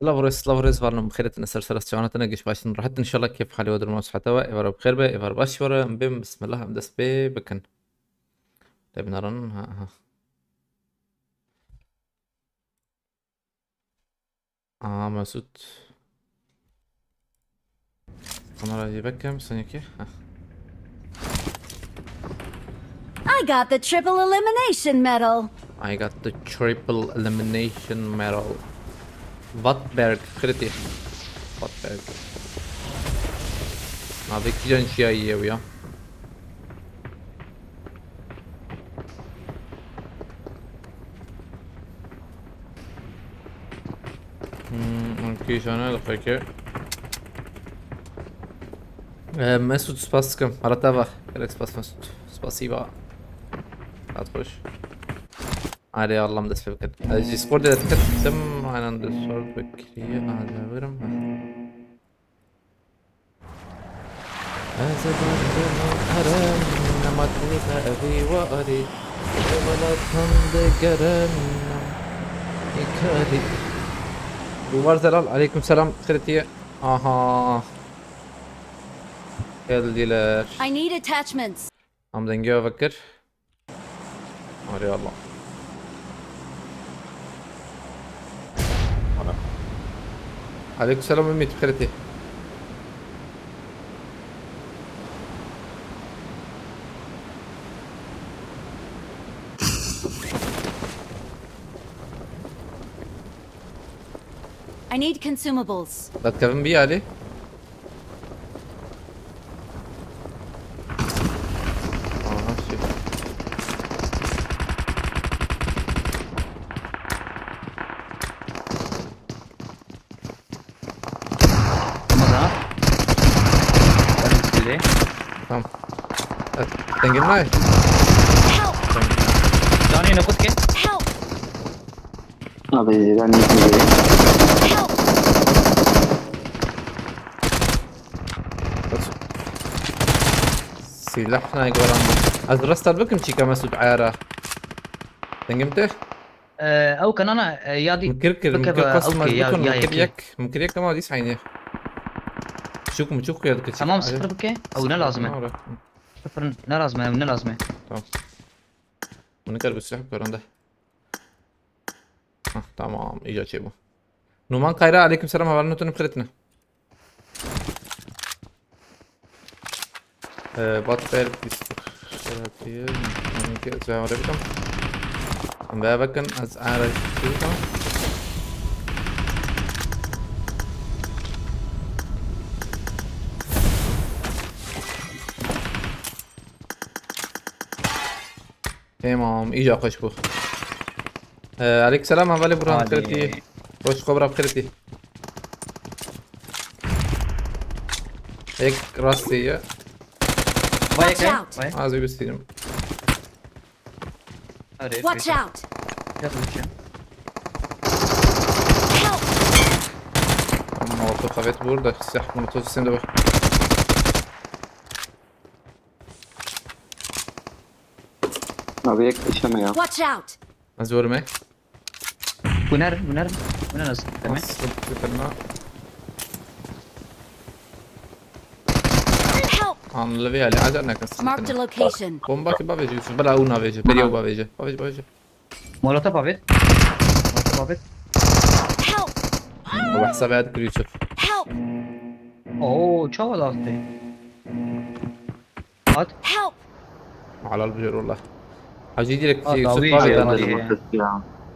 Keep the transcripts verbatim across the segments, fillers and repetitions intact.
Silav û rêz, silav û rêz, varnin bi xêr, tine ser sera çawana tine, giş başin rahat, inşallah kêf halê we durma sihet we, êvar bi xêr be, êvar baş we re, em bên bismillah, em dest pê bikin. Te binaran, ha, ha. Aa, Mesut. Kamera jî vekim, senekî? Heh. I got the triple elimination medal. I got the triple elimination medal. Wattberg, kriti. Wattberg. Navê kîjan çiyayî ye ya? Hmm, okey, şahane, peki. Ee, Mesut, spas dikim. Hala te va. Gelek spas Mesut. Spasiba. Hat hoş. Hadi Allah'ım dest pê bikin. Ee, Discord'da dikkat ettim. Aynen Discord bekliyor. Hadi veririm. Ez ê berdimam erem, nema tu te evî warî. Ê welat him digerin, îkarî. Duvar Zelal, aleyküm selam, xiretiye. Aha. Geldiler. I need attachments. Am dengê vekir. Arê Allah. Ana. Aleyküm selam Ümit, xireti. I need consumables. Datkevin bî alî. Aha, şey. Tamam da. Tamam. Evet, dengin var. Help! Canı ne kutke? Help! Abi, ben ne bileyim. Help! Silah ne gören? Az rastlar bakım çika Mesut Ayara. Dengim te? Ee, ew kenana, e, yadî. Min kir kir, min kir, qas maz bikin, min kir yek, min kir yek ama dîs aynı. Çuk mu çuk ya dikir. Tamam, sıfır bike. Ew ne lazım e? Sıfır ne lazım e, ew ne lazım e? Tamam. Bunu kar bu silah göründe. Hah, tamam, iyice şey bu. Numan Kayra, aleyküm selam, haberin notunu kırıtını. Ee, Batberg, Discord. Şeratiye, Manike, Zehra Bitam. Ve bakın, az ara Bitam. Tamam, iyice kaç bu. Ee, aleyküm selam, hevalê Burhan, xêr tî. Hoş, xwe bira xêr tî. Ek rastê ye. Watch out! Az ê bistînim. Watch out! Help! Molotof evet burada. Silah molotof sende var. Abi yek içeme ya. Watch out! Ez görme. Bu ne? Bu ne? Bu ne nasıl? Demek? Nasıl bitirme? Help! Anlı ve yani acar ne kasın? Marked a location. Bomba ki bavêje Yusuf. Bela una vêje. Beriya u bavêje. Bavêje, bavêje. Molotof avêt. Molotof avêt. Help! Bu hesabı adı Yusuf. Help! Oo, çava da astê. At. Help! Halal bir yer valla. Hacı direkt Yusuf bavê te.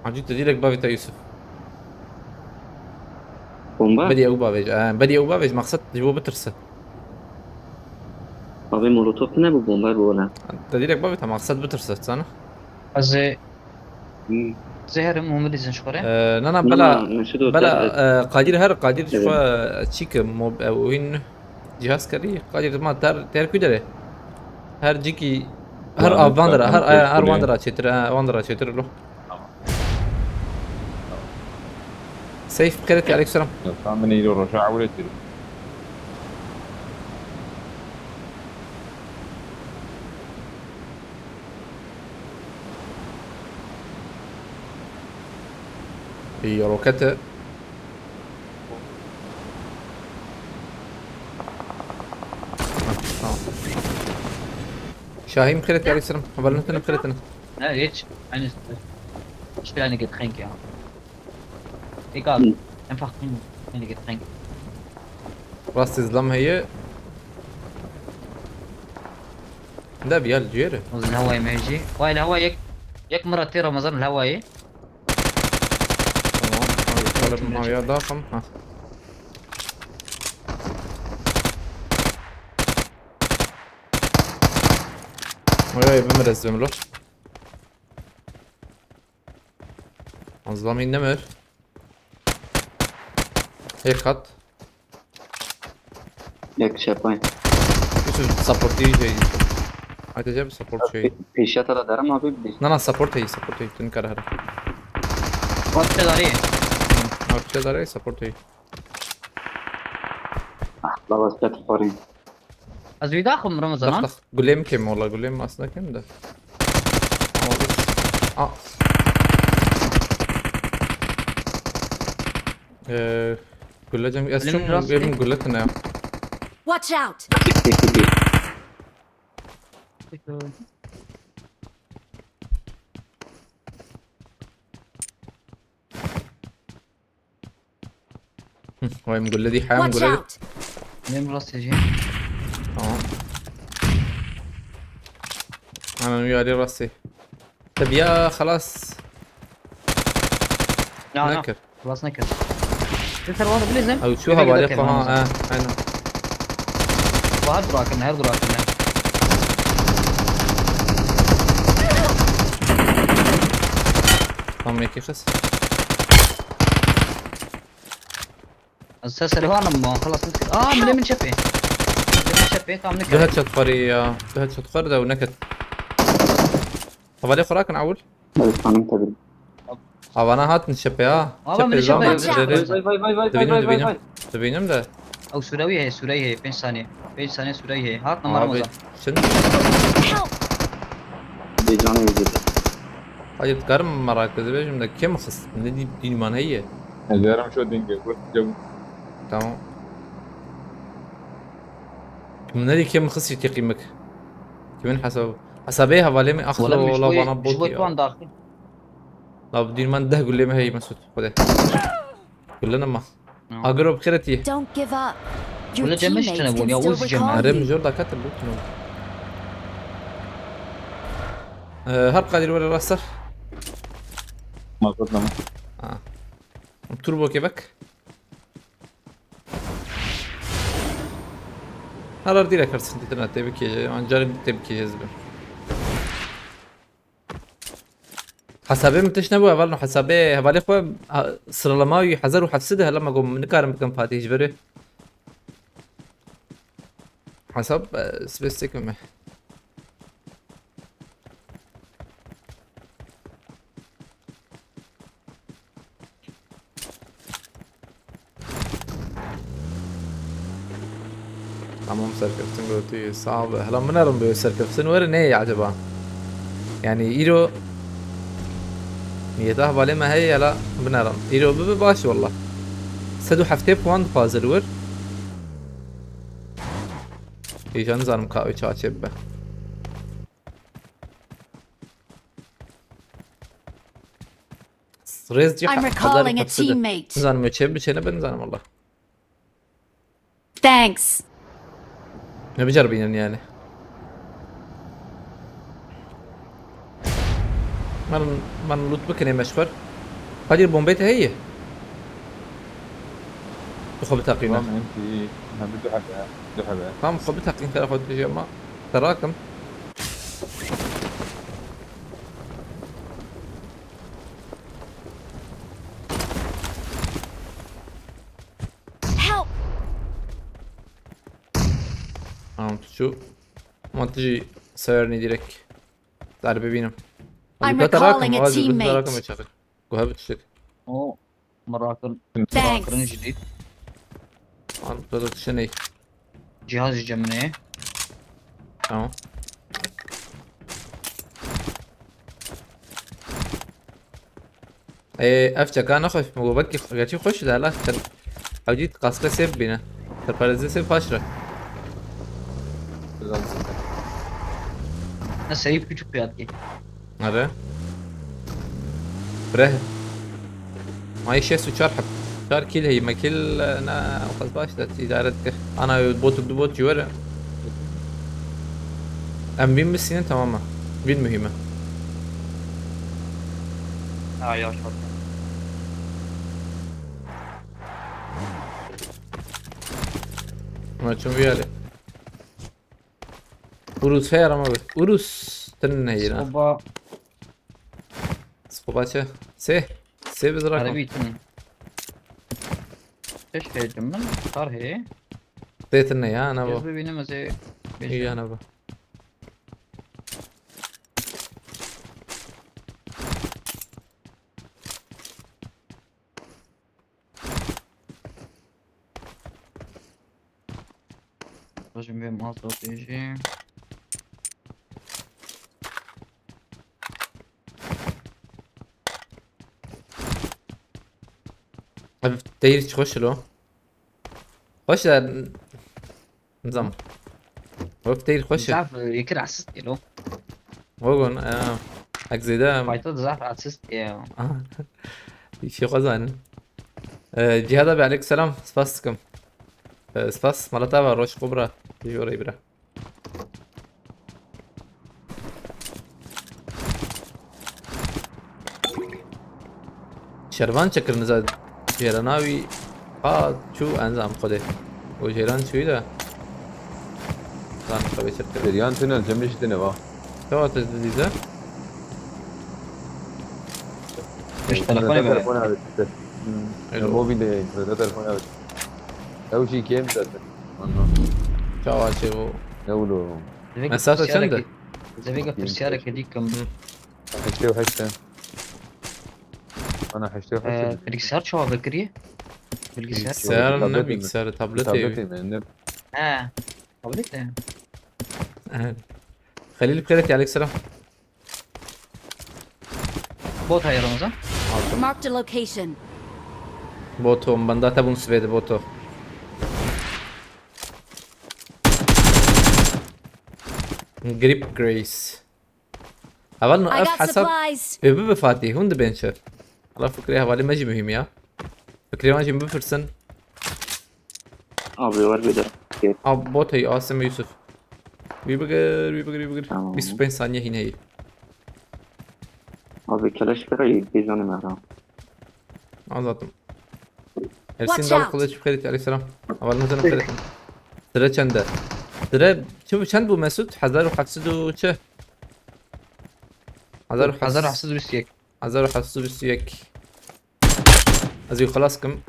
Hacı te direkt bavê te Yusuf. Bomba? Beriya u bavêje. Ha, beriya u bavêje. Maksat ji bo bitirse. Abi molotof ne bu bomba bu ne? Te direkt bavê te maksat bitirse sana. Ez ê zehrim û min dîzin ji xwe re. Ee, na, na, bela, bela, e, Qadir her, Qadir ji xwe çî ki mob-, e, wîn cihaz kerî, Qadir ma ter, ter ku derê. Her cîkî, her av van dira, her, her van dira çêtir, e, van dira çêtir lo. Tamam. Seyf, xêretî, aleyküm selam. Sen min îro roşa ewle çêtir. Î rokete. Şahî min xêret yarî sirim. Hevalin tune min xêret tune. Ne, hiç. Aynı. Hiçbir aynı getränk ya. Egal. Einfach ein, eine Getränk. Rastî zilam heye. Nde bi ya li cêr e. O zaman hawayı mevci. Vay la hawayı yek. Yek mıratı Ramazan hawayı. Tamam. Hadi bakalım ya daxim. Ha. Oy oy, bimir ez bimlo. Azlam innemir. Yek kat. Yek çepay. Yusuf support değil şey. Hadi cem support şey. Pêşiya te de derim abi. Na na, support heye, support heye. Tu nikare here. What's the dari? Artçe dare support heye. Ah, la westet parî. Ez wî daxim Ramazan. Dax dax. Gulê min kêm wala, gulê min aslında kêm de. Ama biz... A. Ee, gule cem... Ez Gulê çum min rast gulê min değil. Gule tine. Watch out! Tek tek tek. Hı, vay min gule di, hayam Watch gule di. Out! Benim rast yiyeceğim. Tamam. Hemen uyarı rastı. Tabi ya, halas. Ya, ya. Nakir. Klas nakir. Sen sen bana bilirsin. Ew çû hevalê xwe ha, e, aynen. Her durakın, her durakın. Tamam, yekî xis. Sen Selvanım mı? Halas nakir. Aa, mine min çepi. Mine min çepi, tam Du nakir. headshot xwarî ya. Du headshot xwar de û neket. Hevalê xwe rakin ewil. Evet, hanım tabii. Avana hatin çepê ha. Ava Çepê min zam çepê. Watch out. dere. Vay vay vay vay vay Dibînim, vay vay dibînim. vay. Dibînim de. Ew süreyi he, süreyi he, pênc saniye. Pênc saniye süreyi he. Hat numara Abi maza. çin. Help! Bir canı yedi. Hadi karim merak edip bejim de kim xist? Ne dî dînman heye? Ezerim şu dinge, kurt cem. Tamam. Kim ne dî kim xist teqîmik? Kimin hesabı? Hesabê hevalê min axlo Wala min la ji bo bana bot ji bo ya. tuan daxil. La dînman deh gulê min heye Mesut. Xwedê. Gule nema. No. Agro bi xêretî. Don't give up. Your Wala cem hiç teammates tane can bul ya, still uz cem. recall Erê min you. jor dakat bû. Ee, her qadir were rastlar. Makot nama. Ha. Turbo kebek. Her her direk her sıkıntı internet tebrik edeceğim. Ancak tebrik edeceğiz ben. Hesabê min tişt nebû, heval no hesabê hevalê xwe, ha, sıralama wî hezar û heft sed e, hela me got nikarim bikim Fatih ji berê. Hesab, e, spesifik me. Tamam, serkeftin gotî, sağ ol. Hela min erim bi serkeftin were ne acaba? Yani îro niyeta hevalê me heye, hela binerim. Îro bibe baş walla. Sed û heftê puan dixwaze li wir. Hêja nizanim ka ew çawa çê bibe. Rêz cî I'm hezar recalling a heft sed e. teammate. Nizanim ew çê biçe nebe, nizanim walla. Thanks. Ne biceribînin yani. Min, min loot bikinê meşxur. Kadir, bombê te heye? Tu xwe biteqîne. Tamam, M P, ha, bir du hebe, du hebe. Tamam, xwe biteqîn, tera xwe dijî, ama te rakim. Help! Tamam, tu çû. Ama tu jî sewernî direkt. Dar bibînim. I'm Te rakim, recalling a hadi, te teammate. rakim, çakır. Guhe bitiştik. O merakın. Thanks. Merakın jidî. Al, burada tişe ney? Cihaz cemine. Tamam. Ee, ev çeka ne xweş, bu belki gerçi xweş de, la ter. Hewcî kaska sêv bîne. Terparêzê sêv paş re. Güzel zaten. Serî piçûk xuya dikî. Nere? Breh. May şêst û çar heb. Çar kîl heyî, me kîl, e, ne, o qas baş de, îdare dike. Ana, botuk du bot jî were. Em vîn bisînin, tamam e. Vîn muhîm e. Ha, ya, şart. Ma çim vî alê. Urus her ama bir. Urus tın ne yine? Soba. Soba çe? Se. Se biz rakam. Arabi tın. Keşke ettim ben. Sar he. Se tın ne ya, ana bu. Biz bir binimizi. İyi ana bu. Rojim vê mal dotê jî. Ev teyr çi xweş lo. Xweş de nizam. Wek teyr xweş e. Zaf, e, yekir assist gelo. Wagon, e, ek zêde. Fayta da zaf assist ya. Îşê xwe zanin. E, Cihad abi, aleykum selam. Spas dikim. E, spas. Mala te ava, roj xwe bira. Ji orayî bira. Şervan çekir niza jêrana wî ha çû enzam xwedê. O jêran çûyî de. Lan xwe çekir. Jêriyan tune, cem jî tune va. Çawa te dîze? Hiç telefon abi. Telefon abi. Hmm. Alo. Mobil de, telefon abi. Ew jî game zaten. Anladım. Çawa çê bu? Ne ulu? Mesafet çend e? Zevêga pirsiyareke dî kim. Hı. Heştê û heşt e. Ana heştê û heşt e. Ee, bilgisayar çawa vekiriye? Bilgisayar. Bilgisayar ne bilgisayarı, tablet evi. Tablet evi, ne? He. Tablet evi. Xelîl Pêrek, aleyk selam. Bot heye Ramazan. Marked a location. Boto, benda te bûn sibê de boto. Grip Grace. Heval no I ev got hesab supplies. Ê bibe Fatih, hûn dibên çi? Hala fikrê hevalê me jî muhîm ya. Fikrê wan jî min bipirsin. Abi var bir de. Abi bot heyî, Asim Yusuf. Wî bigir, wî bigir, wî bigir. Tamam. Bîst û pênc saniye hîn heyî. Abi keleş kira yê bêjanê me ra. Azatim. Ersin Dal Kılıç, bixêrî, aleyhisselam. Aval mezenim xêrî. Sire çend e? Sire çi, çend bû Mesut? Hezar û heft sed û çi? Hezar û heft sed. Hezar û heft sed û bîst û yek. Hezar û heft sed û bîst û yek. Ez wî xilas kim.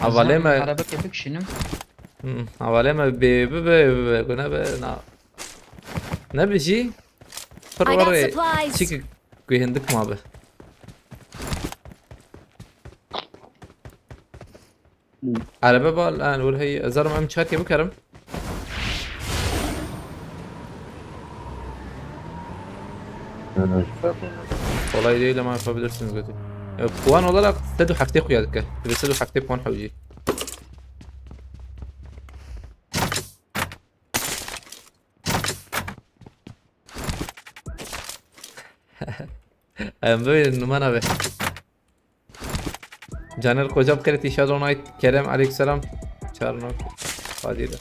Hevalê me. Arabeke bikişînim. Hmm, hevalê me bê, bê, bê, bê, bê, gune be, na. Ne bi jî? Pir I got warê supplies. Çik guhindik ma bi. Araba bal, yani, wur hey, zarım em çatya bikerim. Kolay değil ama yapabilirsiniz götü. E, puan olarak sed û heftê xuya dike. Bir de sed û heftê puan hewci. Em böyle numara be. Caner Kocam, Kret, Shadow Knight, Kerem, aleykümselam. Çağrı Nok. Hadi de.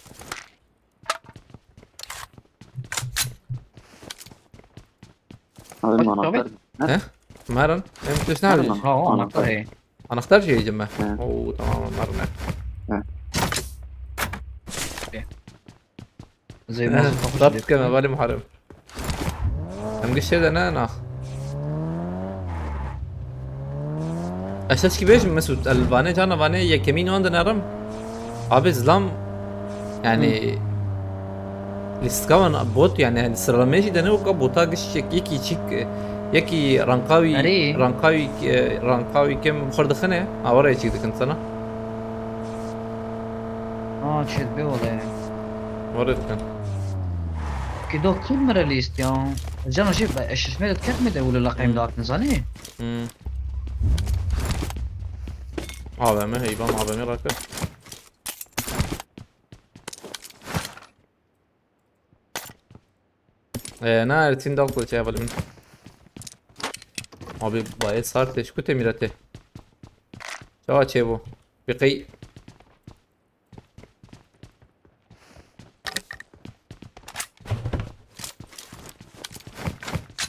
Abi, anahtar. He? Maran. Em tuşna. Ha, o anahtar. Anahtar şey cime. Oo, tamam, Maran. He. Zey, eh, mazlum kapı start dikeme, vali muharrem. Em gişe de ne, na. Esas ki bêjim Mesut, el vane cana vane yekemîn wan dinerim. Abi zlam, yani, hmm, lîstika wan bot, yani, yani sıralama jî de ne weka bota giş yek, yekî çîk, yekî ranka wî, erê, ranka wî, e, ranka wî kêm xwe dixine, awara çîk dikin sana. Aa, çêt bê wele. Were dikin. Ki do kim mere lîst ya? Cana jî be, eşleşme de ket mi de wele laqem, hmm, dağıtın zanî? Hmm. A V M, heyvan A V M rakir. Ee, na, Ertin dal kılıç yapalım. Abi, bayağı sert teşkil temirate. Çava çevo. Bir kıy.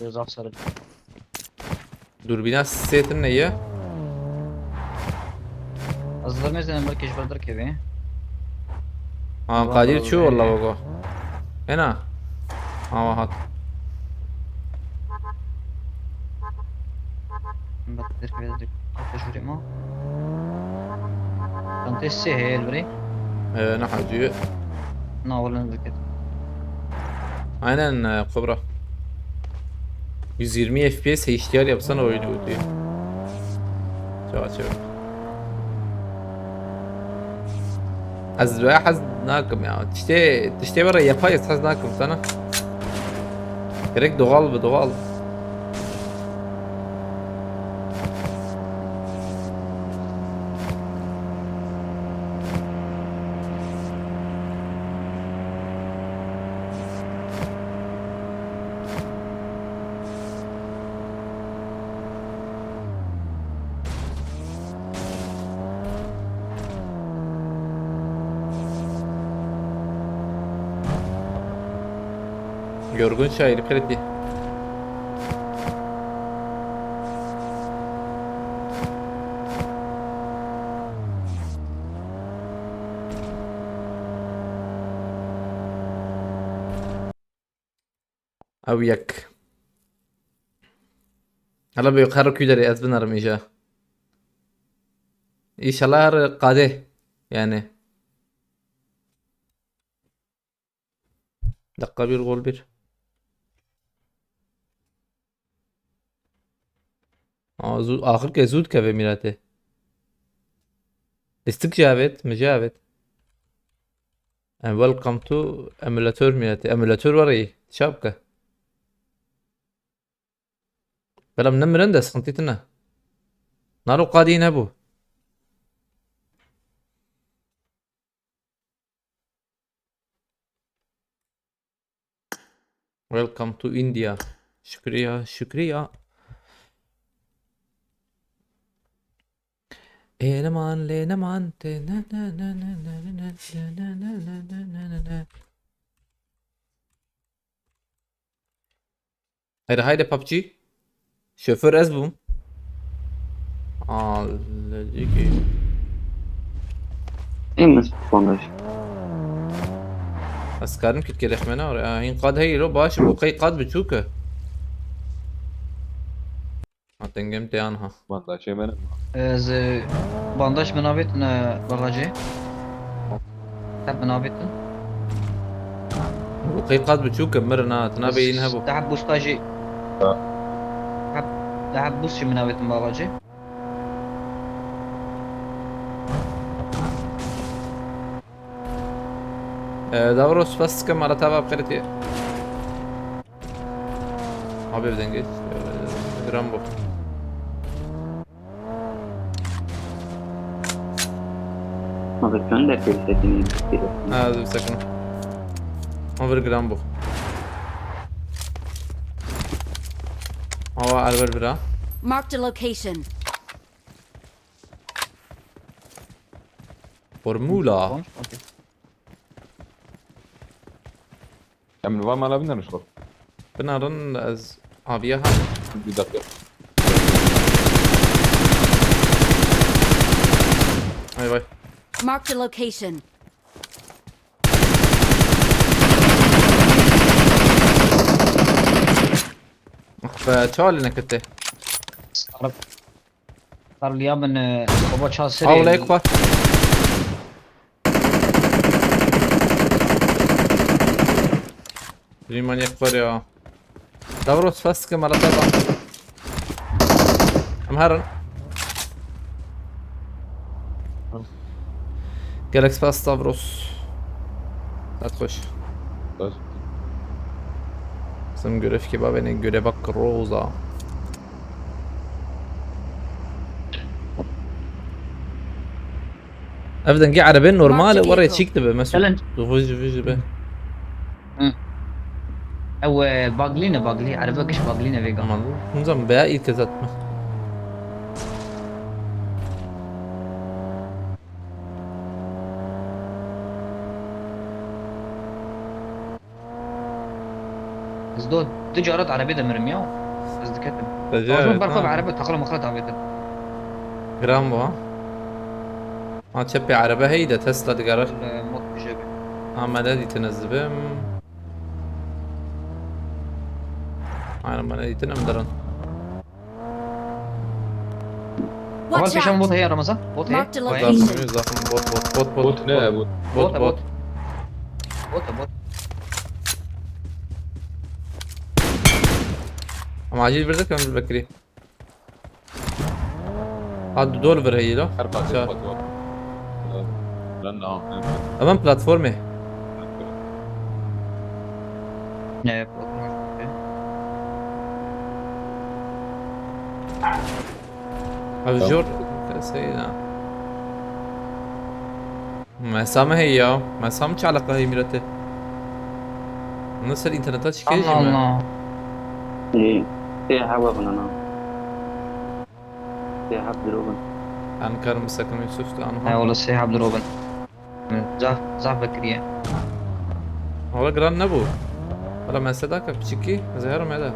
Zaf sarı. Durbîna sêtin ne ye? Ez zilmê zênim belkî ji ber derkevê. Ha, Qadir çû walla wego. Ena. Ha, hat. Bak, derkevê de. Çantê sê heye li birê. Ee, ne hacı? Na, wala ne dikit. Aynen, e, Kobra. Yüz yirmi F P S H D R yapsana oyunu diyor. Çava çava. Ez raya hez nakim ya. Tiştê, tiştê were yapay ez hez nakim sana. Gerek doğal bi, doğal. Yorgun şair kredi. Ew yek. Hala bi her kû derê ez binerim îja. Înşallah her qadê. Yani. Dakika bir, gol bir. Aa, zu-, axir ke zû dikeve mîratê. Listik jî avêt, min jî avêt. And welcome to emulator mîratê. Emulator were yî. Çap ke. Belam nemirin de sıkıntı tine. Naro qadî nebû. Welcome to India. Şükriya, şükriya. Ê neman, lê neman, tê ne, ne, ne. Haydi, haydi PUBG. Şoför ez bûm. Aa, lezîkî. Ê min spandaj. Ez karim kit gerek me nare. Aa, hîn qad heyî lo baş, bu qey qad biçûk e. Ha, dengem te anha. Bandajê min. Ez, e, bandaj min avêtin, e, bagajê. Hep min avêtin. Bu qey qad biçûk e, mirin ha, tina bêyîn hebû. Te hep bûsta jî. Ha. Hep, te hep bûst jî min avêtin bagajê. E, Davros, spas dikim, ala te va qiritiye. Abi, bi dengê, e, giran bû. Ma bi çend derkê disekinî? Ha, ez disekinim. Ma vir giran bû. Awa, erber bira. Marked a location. Formula. Tamam, okey. Em li van mala binerin ji xwe. Binarin ez aviye ha. Bir dakika. Vay vay. Marked a location. Ah be, çawa lê nekete? Sarı. Sarliya min, e, baba çaserê. Allahu Ekber. Rî manyak var ya. Davros, fes ke mala te ba. Em herin. Gelek spas Davros. Hat xweş. Baş. Bizim görevki babene göre bak Roza. Ev dengê erebê normal e, Marked were vehicle. çîk dibe, mesela. Gelen. Vij, vij be. Ew e, baglî ne, baglî. Erebe giş baglî ne vêga. Tamam. Hûn zam be îl kezet me. Ez do du carat erebê de mirim ya. Ez diketim. Tecrübe, Lazim berxwe bi ha. erebe taxla maxla davetin. Giran bu ha. Ha, çepê erebe heyî de Tesla digere. Mod bije be. Ha, me nedîtin ez dibim. Aynen, me nedîtin em derin. Heval Watch pêşan bot out! heye Ramazan. Bot heye. Marked a Vay. location. Zaten, zaten bot, bot, bot, bot, Bot ne ya bot? Bot, Bot, bot. Bot bot. Ama acil bir dakika, bir Bekirî. Ha, dol bir heyî la. Her parça Çar. bot bot. Lan ne yapayım? Hemen platformê. Ne bot. Ev jor. Seyda. Mesa me heye ya. Mesa me çi eleqa heye mîrete? Nasıl interneta çıkıyor Allah Allah. Ê, ê hewa bûne na. Ê heb diro bin. Ben karım bir sakın Yusuf da He anha. ola sê heb diro bin. Zaf, zaf bekiriye. Valla gran ne bu? Valla mesela ka piçiki zehir mi da?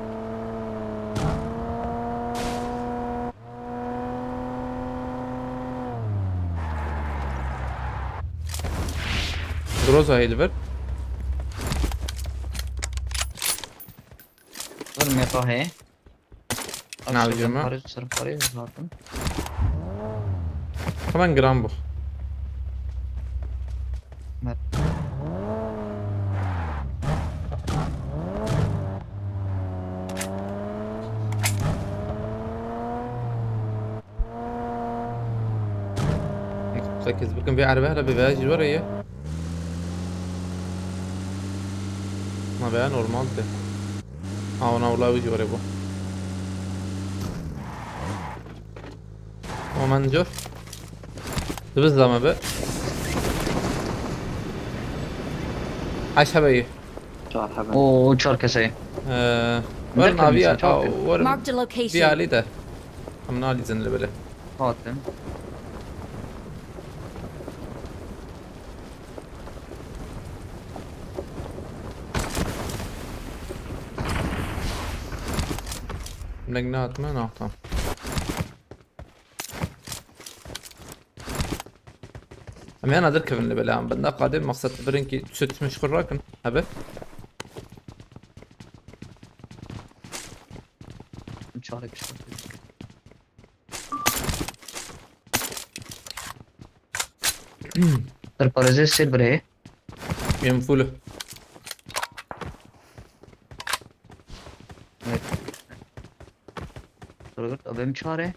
Groza heyli ver. Dur meta he. Ne yapacağım ben? Parayı sırf parayı zaten. Hemen gram bu. Mer- Sekiz. Bakın bir araba hele bir veya civarı ya. Ma veya normal de. Ha, ona valla bir civarı bu. Ama bence. Dibizlama be. Aşağı be. Çar hebe. Oo, çar keseyî. Ee, Ne Verin abi ya. kırmızı, çok Aa, kötü. Verin Marked a bir location. Ali de. Hem Ali zenli böyle. Hatim. Leng ne atma, ne atam. Em yana derkevin li belê em. Benda qadê maqsed birin ki süt mişxur rakin. Hebe. Çarek işte. Sırparêzê sê birê. Em full. Evet. Dur, dur, abim çare.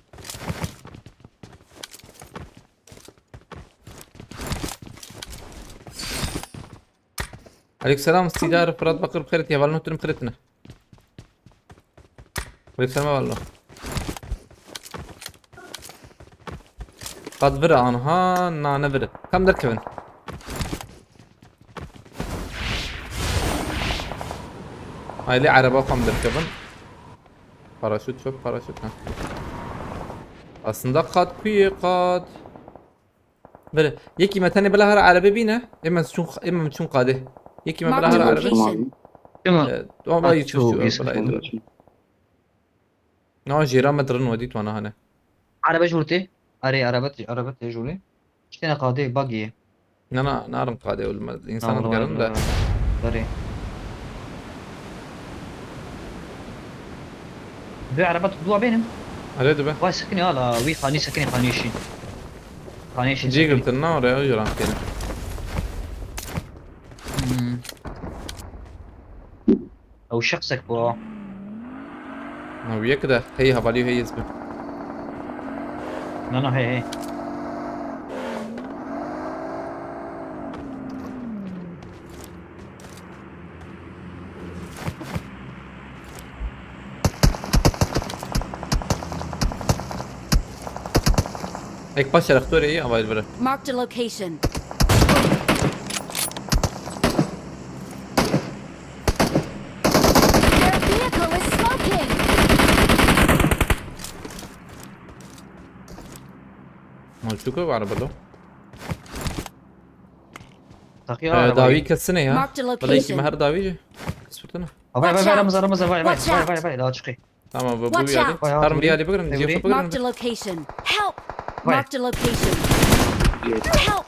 Aleyküm selam, Sidar, Fırat Bakır, bixêr, hevalno turim xêretine. Aleyküm selam, hevalno. Qad vir anha, nane vir. Kam derkevin. Aile araba kam derkevin. Paraşüt çok, paraşüt ha. Aslında kat kuyu kat. Böyle, yekî me tenê bila her arebe bîne. Ême çûn, ême çûn qadê. Yekî me bila Marked her a arebe. location. Değil mi? Ee, Ama Aç yekî o şu eski araba. konuşma. Na jêra me dirin wedî twana hane. Araba jurte. Arê araba te, araba te jure. İşte ne qadê bagiye. Na na narin qadê olmaz. İnsanın Tamam, digerin de. Darê. Bir araba tuttu benim. Hadi be. Vay sakın ya la. Bir hani sakın hani işin. Hani işin. Cî girtin na oraya, o jêran kêrin. Hmm. Ew şexsek bu. Na wiyek de hey hevalî hey ez bi. Na na hey hey. Ek paşa rektorê ya, vay bire. Marked a location. Their vehicle is smoking. Mal çukur var burada. Takiya Ee, arabayı. Dawî kesine ya. Marked a location. Belki me her dawî. Kes fırtına. Vay, vay, vay, Watch out. Ramazan, Ramazan, vay, vay, Watch vay, out. Vay, vay, daha çıkayım. Tamam, bu, bu Watch yerde. Out. Her bir yerde bakın, Evri. Marked a location. Help! Vay. Marked a location. Help!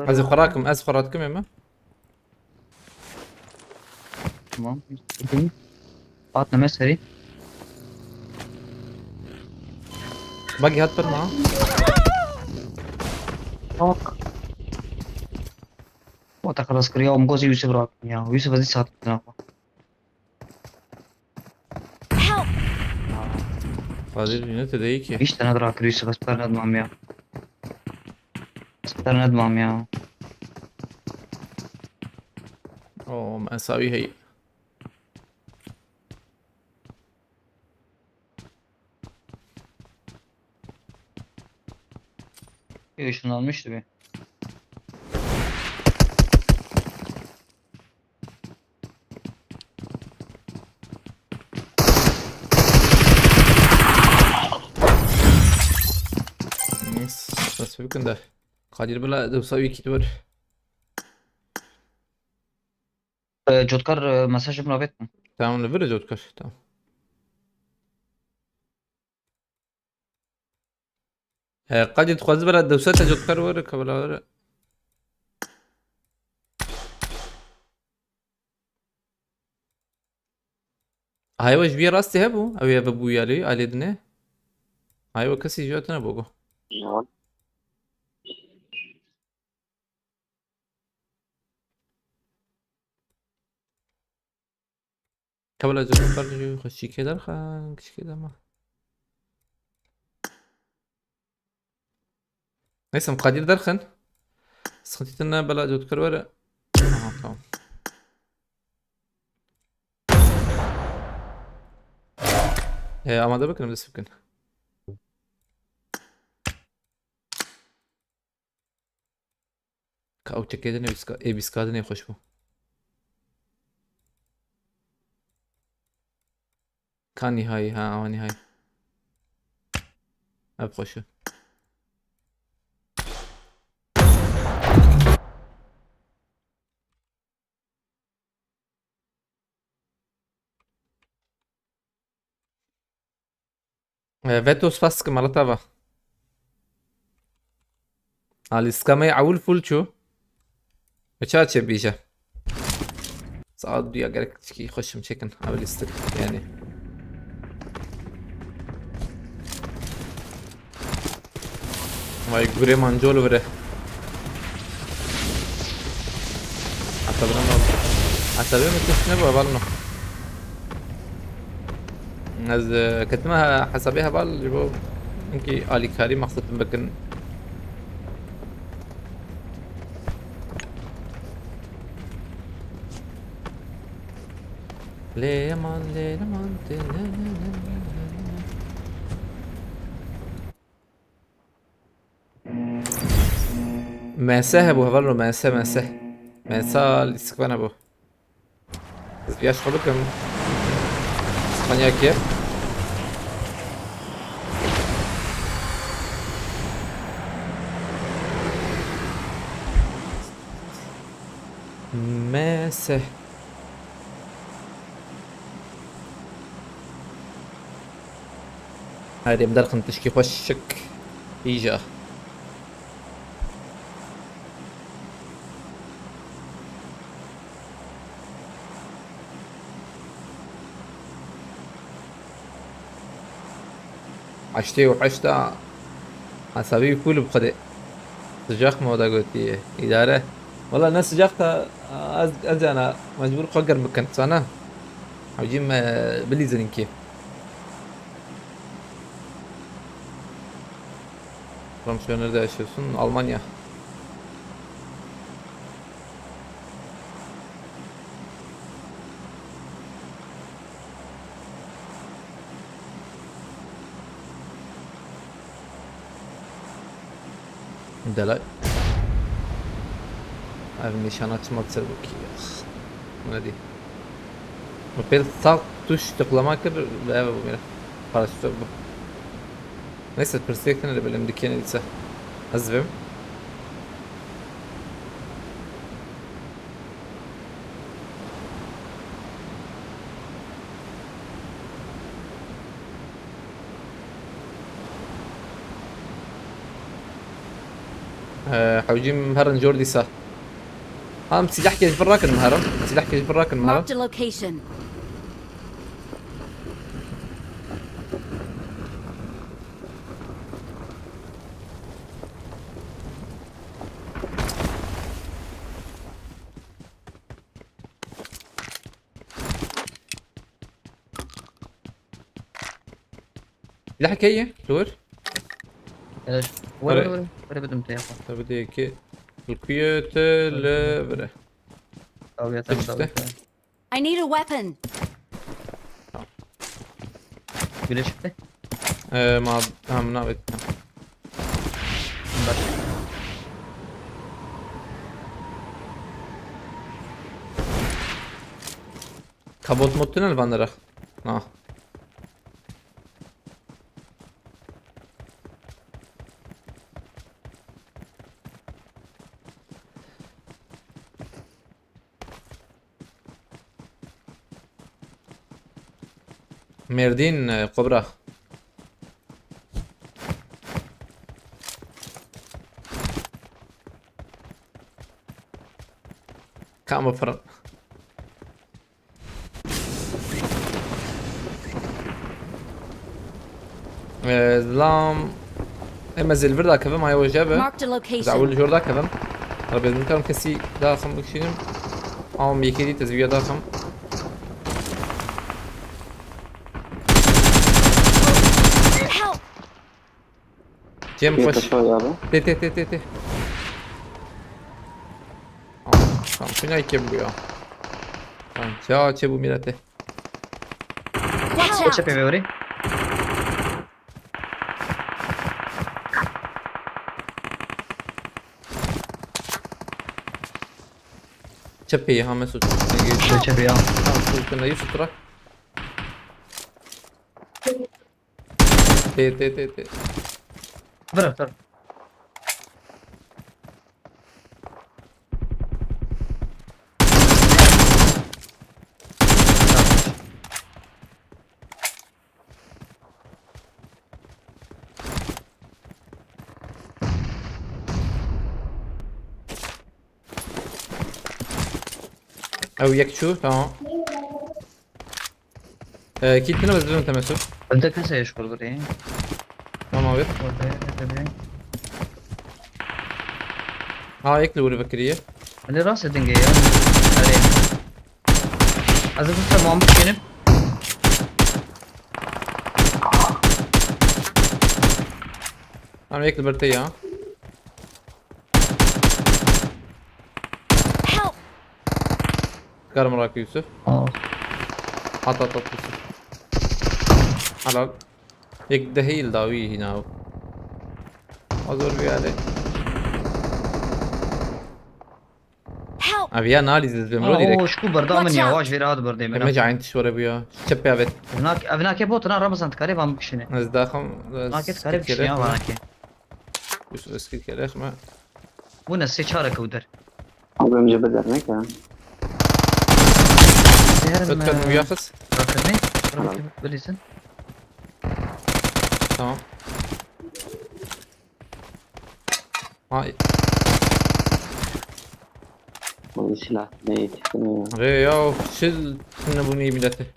Ez xwe rakim, ez xwe rakim ême. Tamam. Atneme seri. Bagi hat perma. Bak. O ta xelas kir ya, em gozî Yusuf rakim ya. Yusuf ez dîsa hatibûna xwe. Help! Kadir ne te deyî ki? Hiç tane dira kir Yusuf, ez per nedimam ya. Ez per nedimam ya. Oo, mesawî heyî. Işınlanmıştı bir. Neyse, nasıl bir günde. Kadir bile de usa bir kit var. Ee, Cotkar, e, mesajım rabet mi? Tamam, ne böyle Cotkar? Tamam. He, qadî dixwaze bera dewsa te cot kar were, kabela were. Haywa ji vî rastî hebû, ew ê vebûya lê, alê dinê. Haywa kesî ji we tune bû. Kabla cevap ver, xweşîkê derxin, kişkê dema. Neyse, Kadir derxin. Sıkıntı ne bela, cevap ver. Aha, tamam. E, amade bakın, dest bakın. Ka ew çekê din ê bîska-, ê bîska din ê xweş bû. Ka nîhayî, ha, awa nîhayî. Ev xweş e. E, Veto, spas dikim, Allah tava. A, lîstika me ewil full çû. Ve ça çê bîje. Saet duya gerek çikî xweşim çekin. Ev lîstik yani. Vay gurê mancol vire. Hesabına ne oldu? Hesabı mı tişt ne bu, heval no? Ez, e, ketime he-, hesabê heval ji bo hinkî alîkarî mexsetim bikin. Lê man, lê man, tê ne, ne, ne, ne, ne, ne. M S hebû, heval ro, M S, M S. M S lîstikvan hebû. Ez viya ji xwe bikim. Spanya kê? M S. Haydi em derxin tişkî xweşik. Îja. Heştê û heşt a hesabî full bi Xwedê. Sicaq moda gotiye. Îdare. Wala ne sicaq ta ez, ez yana mecbur xwe germ bikin. Sana. Hewcî me bilîzin kî. Komşu nerede yaşıyorsun? Almanya. Delay. Ev nîşana çima ser bû kî? Ax. Ne dî. Min pêl sağ tuş tıklama kir, ev bû mire. Paraşütör bû. Neyse, pirsiyek tine de belim dikene dîse. Ez vim. Ee, hewcîm herin jor dîsa. Ham silahkê ji bin rakin min herin. Silahkê ji bin rakin min herin. Marked a location. Silahê kê ye? Li wir? Eş, were, were, were, were bidim te ya xwe. Te bide yekê. Li ku ye te li vir e? Ew ya te. Te çi te? I need a weapon. Güneş gitti. Ee, ma, ha, min avêt. Baş. Kabot mod tune li van dera. Na. Mêrdîn, e, Kobra. Ka min firin. Ee, zilam. Em ez ê li vir dakevim, ay weje be. Marked a location. Ez ewil jor dakevim. Rabê ez nikarim kesî daxim bikişînim. Ama yekê dît ez viya daxim. Help! Cem, koş. Tê, tê, tê, tê, tê. Aa, tamam, şuna iki bu ya. Tamam, ya, çe bu millete. Watch out! Çepê vê werê. Çepê ha Mesut. Çe-, çepê ya. Tamam, Mesut, sen de Yusuf bırak. Tê, tê, tê, tê. Bırak, bırak. Ew yek çû, tamam. Ee, kit tine bezdim temesu. Evde kasa yaşıyor buraya. Tamam abi. Orada, orada bir. Ha, ekle vuru bakır iyi. Hani rahatsız edin ya. Hani. Hazır bir tamam benim. Tamam, ekle bir ya. Help! Karim rak Yusuf. Aa. At, at, at Yusuf. Helal. Yek dehî li dawî hîna. Azor bir yerde. Help! Abi ya nalî zizbim ro direkt. Oo, şu barda min ya, watch out! Vaj veri ad barda min. Eme cain tişwara bu ya. Çep ya vet. Evnak, evnake bot na Ramazan tkare van bikişine. Ez daxim. Nake tkare bikişine ya vanake. Yusuf eskil kere xme. Bu ne seçara kewder. Abi önce bir dernek ya. Zehir mi? Ötken uyaxız. Bakın ne? Tamam. Bilirsin. Tamam. Ay. Bu silah ne yetiştim ya. Re ya, çil, şimdi bu neyi milleti.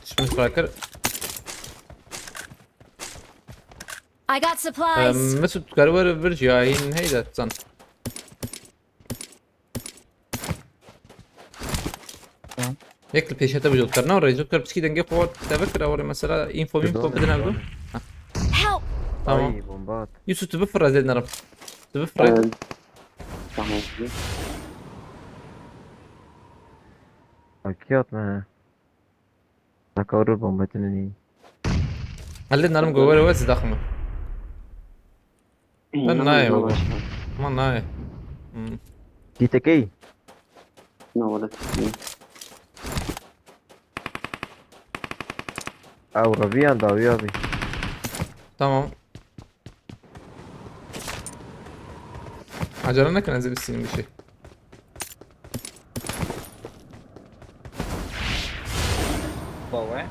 Şimdi bırakır. I got supplies. Em, Mesut, kar were vir jî ya, hîn heyda zan. Tamam. Yek li pêşe te bi jot kar. Ne re, jot kar piçkî dengê xwe te vekir, awre mesela info, info bidin ev. Help! Tamam. Ay, bomba at. Yusuf, tu bifir, ez ê nerim. Tu bifir. Evet. Tamam. Akiyat mı? Naka vurur bomba tinin iyi. Hallet narim go were were daxim. Ben nayê baba. Ama nayê. Hmm. T T K. No, wala T T K. Ew reviyan dawiya bî. Tamam. Acele nekin, ez ê bistînim bir şey. Bawe.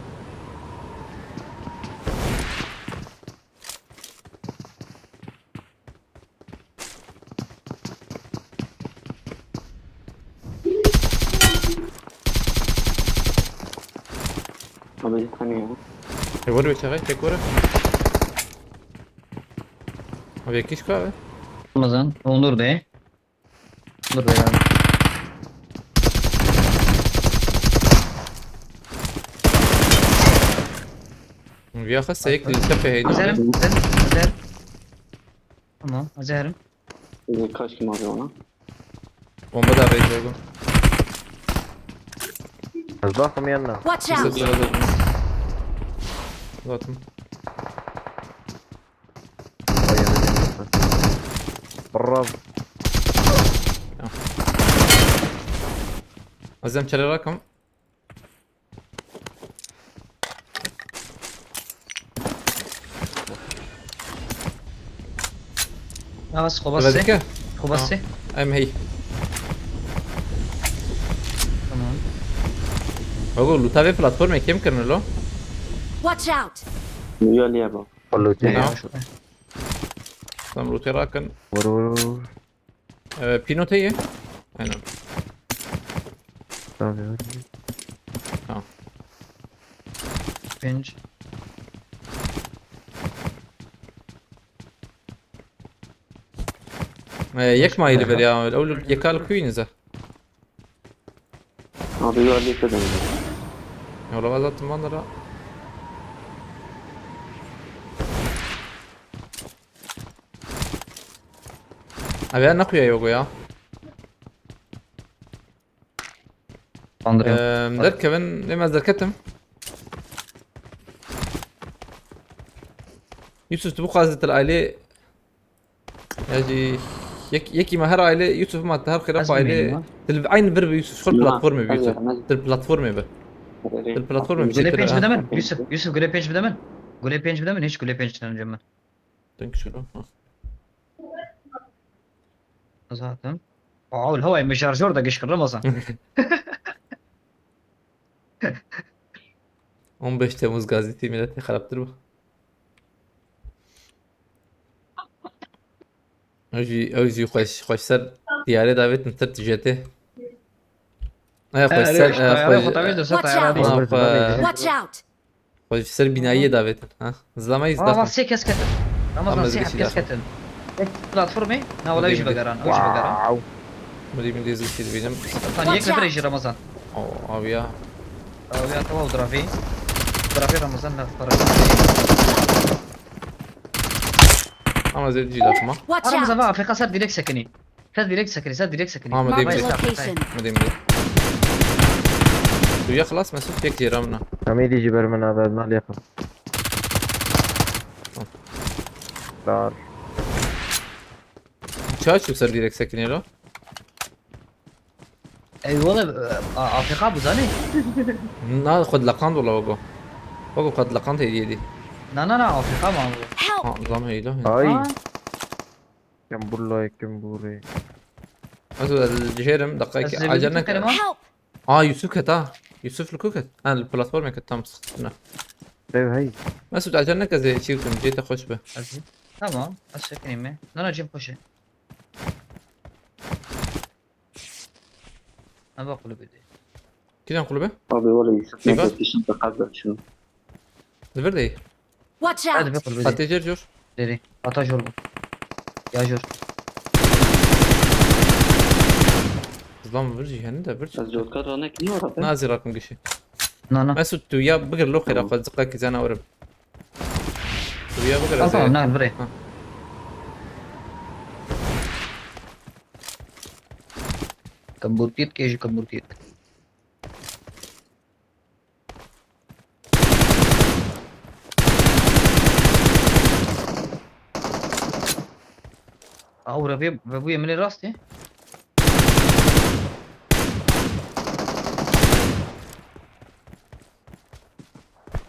Abi bir tane ya. E, vur bir çakayı, tek vur. Abi, kişka abi. Ramazan, Onur Bey. Onur Bey abi. Vîya xwe seyek li tepe heyna. Azerim, azerim, azerim. Tamam, azerim. Ee, kaç kim abi ona? Bomba da arayacak o. Ez baxim yanına. Watch out! Sesler hazır. Zaten. Bravo. Ya. Azem çare rakam. Navas, xobasê. Xobasê. Em hey. Tamam. Ogo, luta vê platformê kêm kirin lo? Watch out! Yo liye bak. Lutê. Tamam. Tamam, lutê rakin. Vur, vur, vur. Ee, pino te ye? Aynen. Tabii. Tamam. Pênc. Ee, yek mayî li vir ya. Ew li, yeka li kuyî nize. Abi, yuvarlak eden. Yola zaten vanlara. Abi ya, ne kuya yogo ya? Bandırıyorum. Eee, derkevin, lê ez derketim. Yusuf, tu bu qazê til ailê, ya jî yek-, yekî me her aile, Yusuf ma te her xêra ailê. Til aynı bir bi Yusuf, xol platformê bi Yusuf. Til platformê bi. Til platformê bi. Gule pênc bide min. Yusuf, Yusuf, gule pênc bide min. Gule pênc bide min, hiç gule pênc tane min. Denk şunu. Zaten. Wow, li hewayê min şarjor de giş kir, Ramazan. On beş Temmuz gazetê milletê xerabtir bu. Ew jî, ew jî xweş, xweş ser tiyarê davêtin tir tijetê. Ew xweş ser, ew xweş ser. Watch out! Watch out! Xwe ji ser bînayiyê davêtin, ha? Zilama yî zilama. Ramazan, sê kes ketin. Ramazan, sê kes ketin. Platformê, na wala wî jî vegeran, ew jî vegeran. Mirî min dê zilkî dibînim. Tan yek nefere jî Ramazan. O, awiya. Awiya, tamam, drafî. Drafî Ramazan, laf para. Ama zê jî lafma. Watch out! Ramazan, va, A F K ser direkt sekinî. Ser direkt sekinî, ser direkt sekinî. Ama dê. Marked a location. Ama dê. Tu ya xelas Mesut, yek jê ramina. Em êdî jî ber min nade, ez nalêxim. Tamam. Dar. Ça çû ser direkt sekinê lo? Ey wala, a-, A F K bu zanî. Na, xwe dileqand wala wego. Wego xwe dileqand hêdî hêdî. Na, na, na, A F K ma bu. Help! Ha, zam heylo. Ay. Ha? Kim burlay, kim burê. Ez, ez li cihêrim, deqayekî acele neke. Help! Aa, Yusuf ket ha. Yusuf li ku ket? Ha, li platformê ket, tam sıkıntı ne. Ev hey. Mesut, acele neke, zê çî bikim, cê te xweş be. Ez, tamam, ez sekinî me. Nana cem xweş e. Nava kulübü de. Kîjan kulübe? Abi, wala Yusuf ne? Kîjan? Li vir de. Watch out! Hadi be kulübe de. Hadi jor jor. Deri. Ata jor bu. Ya jor. Zlam vir jî hene de vir. Ez cotka ranek niye ara be? Nazî rakim gişî. Na, na. Mesut, tu ya bigir lo xêra xwe, ziqekî zana werim. Tu ya bigir ez. Tamam, na, virê. Ha. Kaburtiyet ke ji kaburtiyet. Ew re vê, vebûye min ê rastê.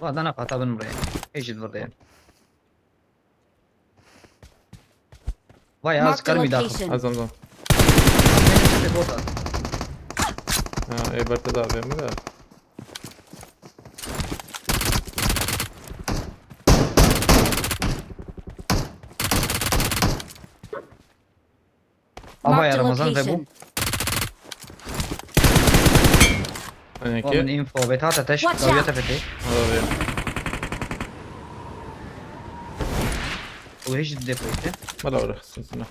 Va dana qata bin rê. Ê jî vir rê. Vay, az Marked a karmî daxil. Location. Ez anzam. Bota. Ha, ê berte da vê mi de. Ava ya Marked a Ramazan ve bu. Location. Hani Oğlum ki? Info ve tata teş. Watch out. Dawiya tepete. Ava ya. Bu hiç depo işte. Bala orası sana.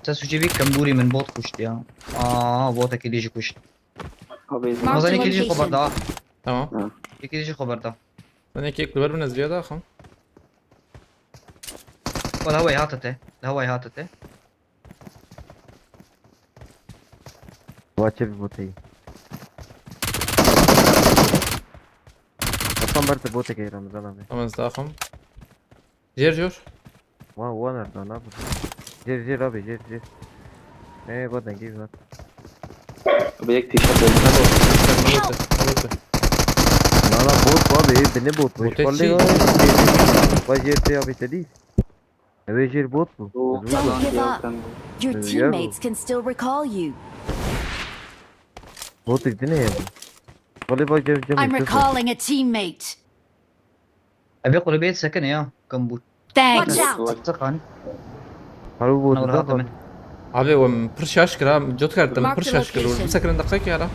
Te suçê bî kembûrî min bot kuşt ya. Aa, botekî dî jî kuşt. Abi, Marked Ramazan a yekê dî jî xwe location. Berda. Tamam. Ha. Yekê dî jî xwe berda. Sen yekê ekli ver bin ez viya daxim. Wala hewayê hate te. Li hewayê hate te. Vaçe bir botayı. Hasan ber te botekê Ramazan abi. Tamam ez daxim. Jêr jor. Wa, wa nerede lan abi? Jêr, jêr abi, jêr, jêr. Ee, va dengê va. Abi yek tişört oldu. Ne bot? Ne bot? Ne bot? Lan lan bot abi, ee, binê bot. Bot Vallahi çi? Var. Va jêr te abi te değil. Eve jêr bot bu. Bu Don't give up. Your teammates can still recall you. Bot ne ya bu? Vallahi bak cem cem. I'm recalling a teammate. Evê kulübeye sekene ya, kambur. Thanks. Watch out. Sıkan. Harbi bu Nawr da hatı kan. Min. Abi, we min pir şaş kir ha, Jotkar, te min pir şaş kir. Marked a location. Bisekirin deqekê ara.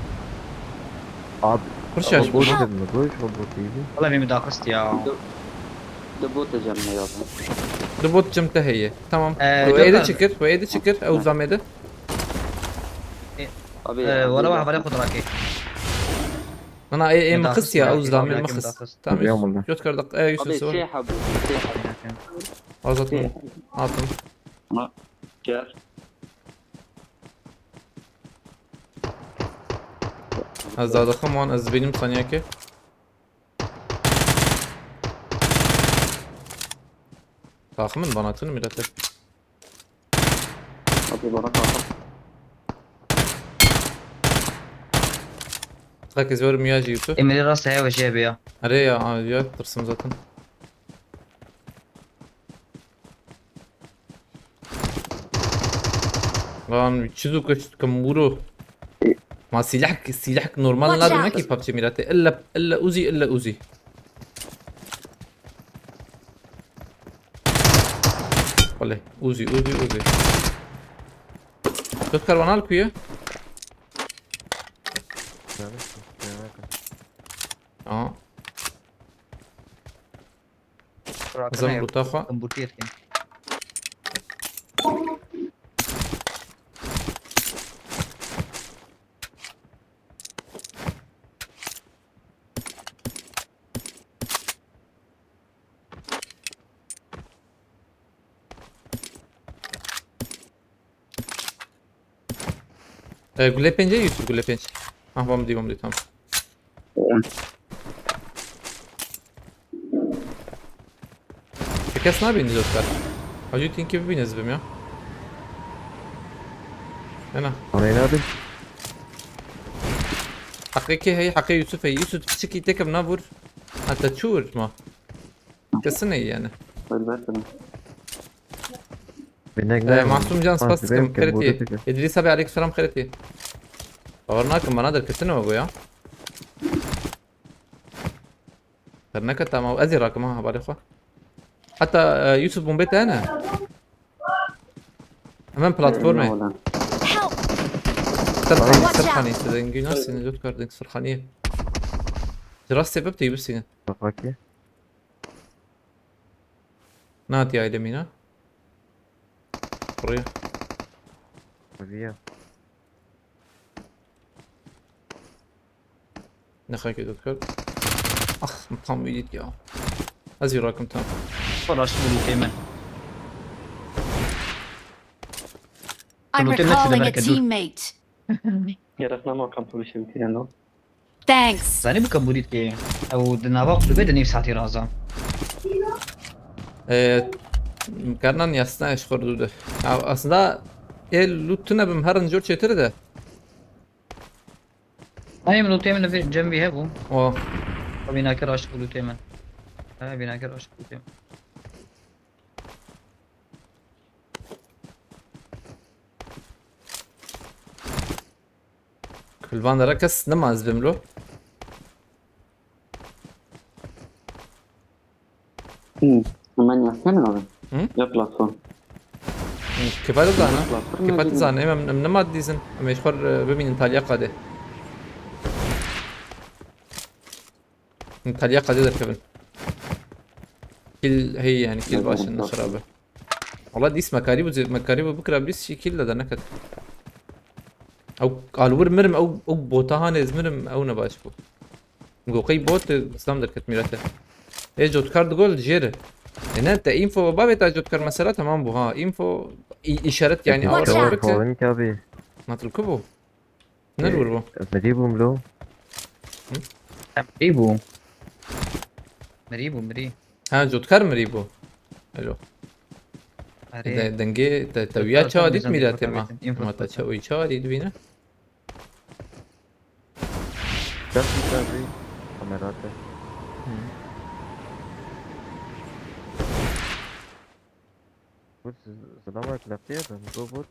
Abi, pir şaş. Abi, boş ver mi? Boş ver bu T V. Valla benim daha kıst ya. Du, du bot cem ne ya? Du bot cem te heye. Tamam. Ee, Jotkar. Êdî çikir, êdî çikir, ew zamê de. Abi, ee, wala hevalê xwe dirakê. Ana, ê, ê min xistiya, ew zilamê min xist. Tamam. Jotkar da, e, Yusuf. Abi, sor. Sê hebû, sê hebû. Azat mı? Sê hebû. Atım. Ma, gel. Ez daha daxim wan, ez benim saniyake. Takımın bana atın millete. Hadi bana kalk. Bak, ez verim ya Yusuf. Emir'i rast heye ve şey ya. Are ya, a, ya tırsım zaten. Lan, çizu kaç kamburu. Ma silah, silah normal. Watch out. Lazım ki PUBG mirate. Illa, illa Uzi, illa Uzi. Oley, Uzi, Uzi, Uzi. Jotkar, bana al kuyu. Tamam. Zam buta xwe. E, gule pêncê Yusuf, gule pênc. Ah, bom di, bom di, tamam. Kes nabînî Jotkar. Hacî tinki bibîne zibim ya. Ena. Orayı ne yapayım? Heqê kê hey, heqê Yusuf hey. Yusuf piçikî têkim navur. Heta çû ma. Kesin hey yani. Elbette. Ee, Masum Can, spas dikim, xêretî. Edris abi, aleykum selam, xêretî. Bawer nakim, bana derketin mi bu ya? Dernekete ama ez ê rakim ha, hevalê xwe. Heta, e, Yusuf, bombê te hene? Hemen platformê. Help! Serxanî, serxanî, te dengî nasîne, Jotkar, deng serxanî. Ji rastê bib tê bibîne. Bak bakayım. Nati aile mina. Buraya. Buraya. Nexekê Jotkar. Ah, tam îdît ya. Ez jî rakim tam. Xwe raşt bû lûtê me. I'm recalling a teammate. Gerek nema kampa bir şey bitiren o. Thanks. Zanî bû ke bûrît kê. Ew di nava kulübê de nîv saetî raza. Ee, Karnan yasna eşxor dude. Ya aslında el lutuna bim her jor çetir de. Ay, min lûtê min li vê cem vî hebû. O. Vînakir aşt bû lûtê min. He, vînakir aşt bû lûtê min. Kulvan dere kes nema ez bim lo. Hmm. Hemen yazsana abi. Hı? Yok platform. Kifayet zane. Platform Kifayet ne zane. Em em nema dizin. Em eşxor bimînin Talya qade. Talya qade derkevin. Kil hey yani kil Yok, başın yok. Xirabe. Valla dîs mekarî bû, mekarî bû bikira bîst şî kil de neket. Ew alwir mirim, ew, ew bota hanê ez mirim, ew ne baş bû. Go qey bot, e, İslam derket mîrete. Ê cotkar digol jêr. E ne te info babê ta cotkar mesela tamam bû ha. Info i- işaret yani Watch awra out. fikse. Polin abi. Natil ku bû? Ne rûr bû? Mirî bûm lo. Mirî bû. Mirî bû, mirî. Ha cotkar mirî bû. Alo. Erê. De dengê te te Cotkar wiya çawa tam dît bizan mîrete dît ma. bakayım, info Ma te bakayım. çawa çawa dît bîne? Dest abi. Kamerate. Bu siz zılamak lafı yapın. Bu bu.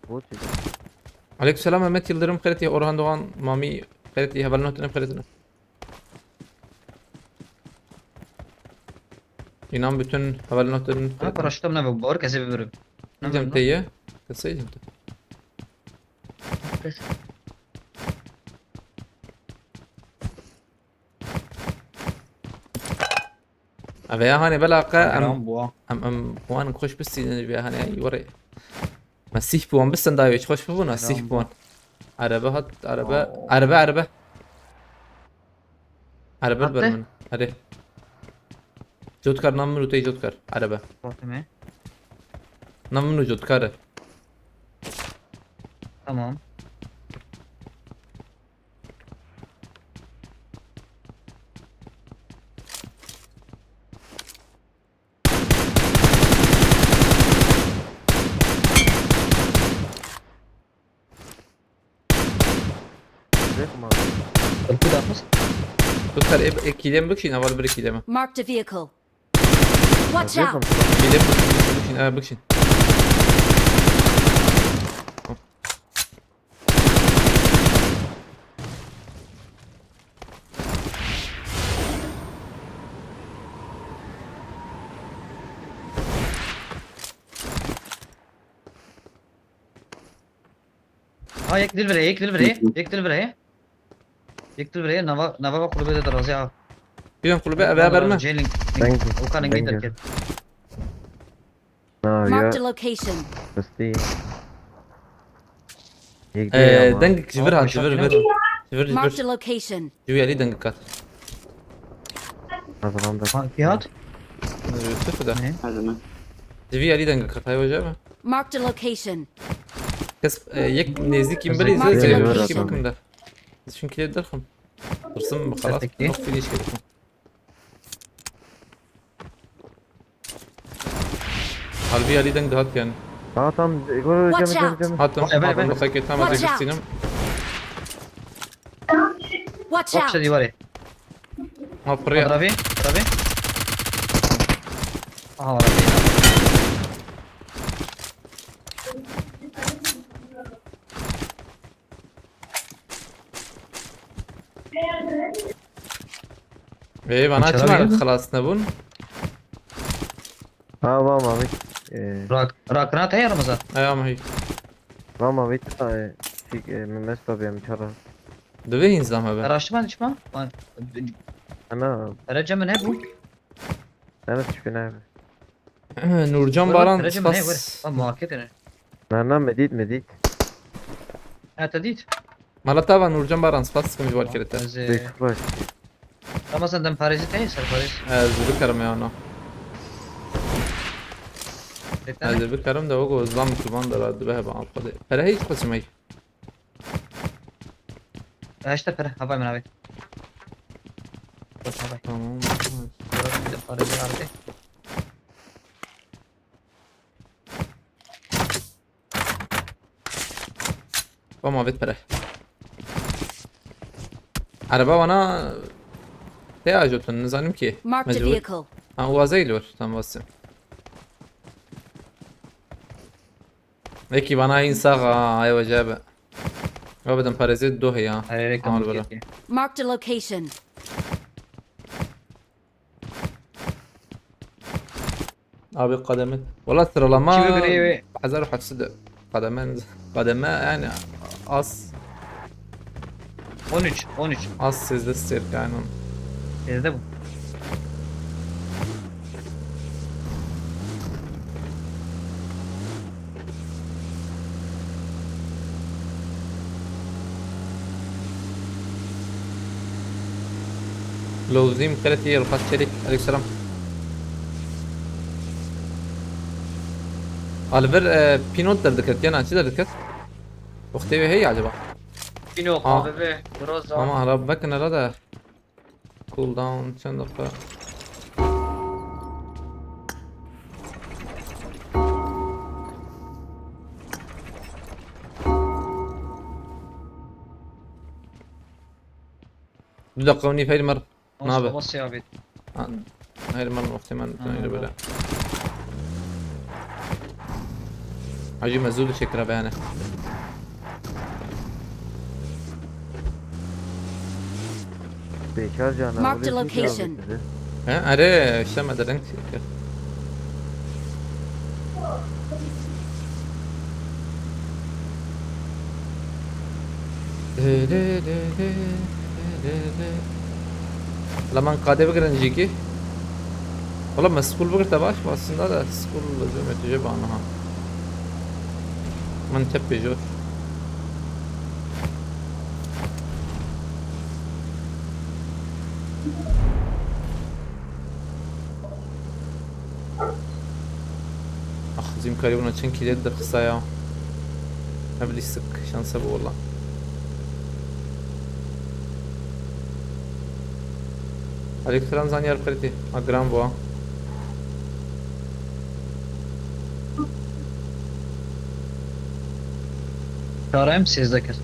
Bu çocuk. Aleykümselam Mehmet Yıldırım, xêretî Orhan Doğan, Mami, xêretî hevalin hotin, xêretî. İnan bütün hevalin hotin. Ha, paraşütüm ne bu? Bor kese bir bölüm. Cem te ye. Kesey cem te. Eve ya hanê bela qe em Gram bu. em em wan xweş bistînin vê hanê werê. Me sîh puan bistin dayê xweş bibûna sîh Gram puan. Araba hat araba Oo. araba araba. Araba Hatta? ber min. Hadi. Cotkar nam min û tey cotkar. Araba. Bakayım. Nam min û cotkar. Tamam. Zek mi abi? Kırpı da mı? Cotkar e, e kilem bikşin, aval bir kilem. Marked a vehicle. Watch Zek out! mi? Kilem bikşin, bikşin. Ha bikşin. Ha, yek dil bire, yek dil bire, yek dil bire. Yek dil bire, nava, nava bak kulübe de razı ha. Bilin kulübe eve haber mi? Jailing. Thank you. O kanın Thank gider you. ki. No, Marked a ya. Location. Misli. Yek Ee, değil ama. dengik civir Tamam, hat, civir aşağı civir. iner Civir Marked civir. a location. Civir ali dengik hat. Kazandı. Ha, Cihat. Sıfır da. Ne? Her zaman. Civir ali dengik hat. Hayır hocam. Marked a location. Kes e, yek nezdîk kim Zek- bilî Zek- zek Zek- kim Zek- kim kim de. Çünkü derxim. Hırsım mı kalas? Peki. Yok finish gibi. Halbuki ali dengik hat yani. Aa tam. Go Watch cem cem out. cem. Hattım. Vay, vay, Hattım vay. Bakayım tamam. Watch out. Sinem. Watch out! Okçu divarı. Ha buraya. Ravi, Ravi. Aha, Ravi. Ey bana Uçağa açma geldim. Xelas nebûn. Ha va Mehmet. Ee, Rak, rak, rahat ya Ramazan. Ayağım hey. va Mehmet. Ee, Sik, ee, Mehmet abi em çara. Divê hîn zam hebe. Araştırma, açma. Ana. Erece mi ne bu? Ana çıkın abi. Nurcan Baran Erece mi ne? spas. Bak, muhakkak ne? Na na medit medit. Ha, te dît. Mala tava Nurcan Baran spas dikim ji wan kirete. Ez, e, Bek baş. Ramazan, dem parêzî te ye, ser parêz. Ez bikarim ya no. Bekleme. Ez bikarim de wego zam kuman de ra dibe heba xwedê. Pere hiç qesim hey. Heşte pere, havay min havay. Bak havay. Tamam. Bırak bir de parêzî harbi. Tamam, avêt pere. Araba wana tê ajotin, nizanim ki. Marked a vehicle. Ha, o azeyli var. Tam basın. Eki bana insağa, ay vacabe. Abi, dem parezê doh ya. Hayır, reklam. Al böyle. Marked a location. Abi kademe. Valla sıralama. Kimi göre evi? Hazar hatsı da. Kademe, kademe yani az. On üç, on üç. Az sizde sirk aynen. Sizde bu. Lozim Xelet Yer Xas Çelik. Aleykümselam. Alver, e, Pinot derdiket, yana çi derdiket? Wextê wê heye acaba? Pino, Aa. K B B, Groza. Ama ara bakın ara da. Cooldown çend dakika? Du dakika û nîv heyl mer. Nabe. Nasıl ya abi? Ha, hayır, man wextê man Ha, öyle böyle. Hacı mezû çekira beyane. Beşar can Marked a abi, location. He, are, işte me de renk çekir. La man kadê bigirin jî ki. Wala me school bigirte baş, aslında da school lazım ötüce bana ha. Min tep pêjor. Ax, zîmkarî bûna çend kîlê dirxisa ya. Hevlî sik, şanse bû wela. Aleykümselam Zanyar Xirîtî. Ha, giran bû ha. Çare em sêzdeh kes.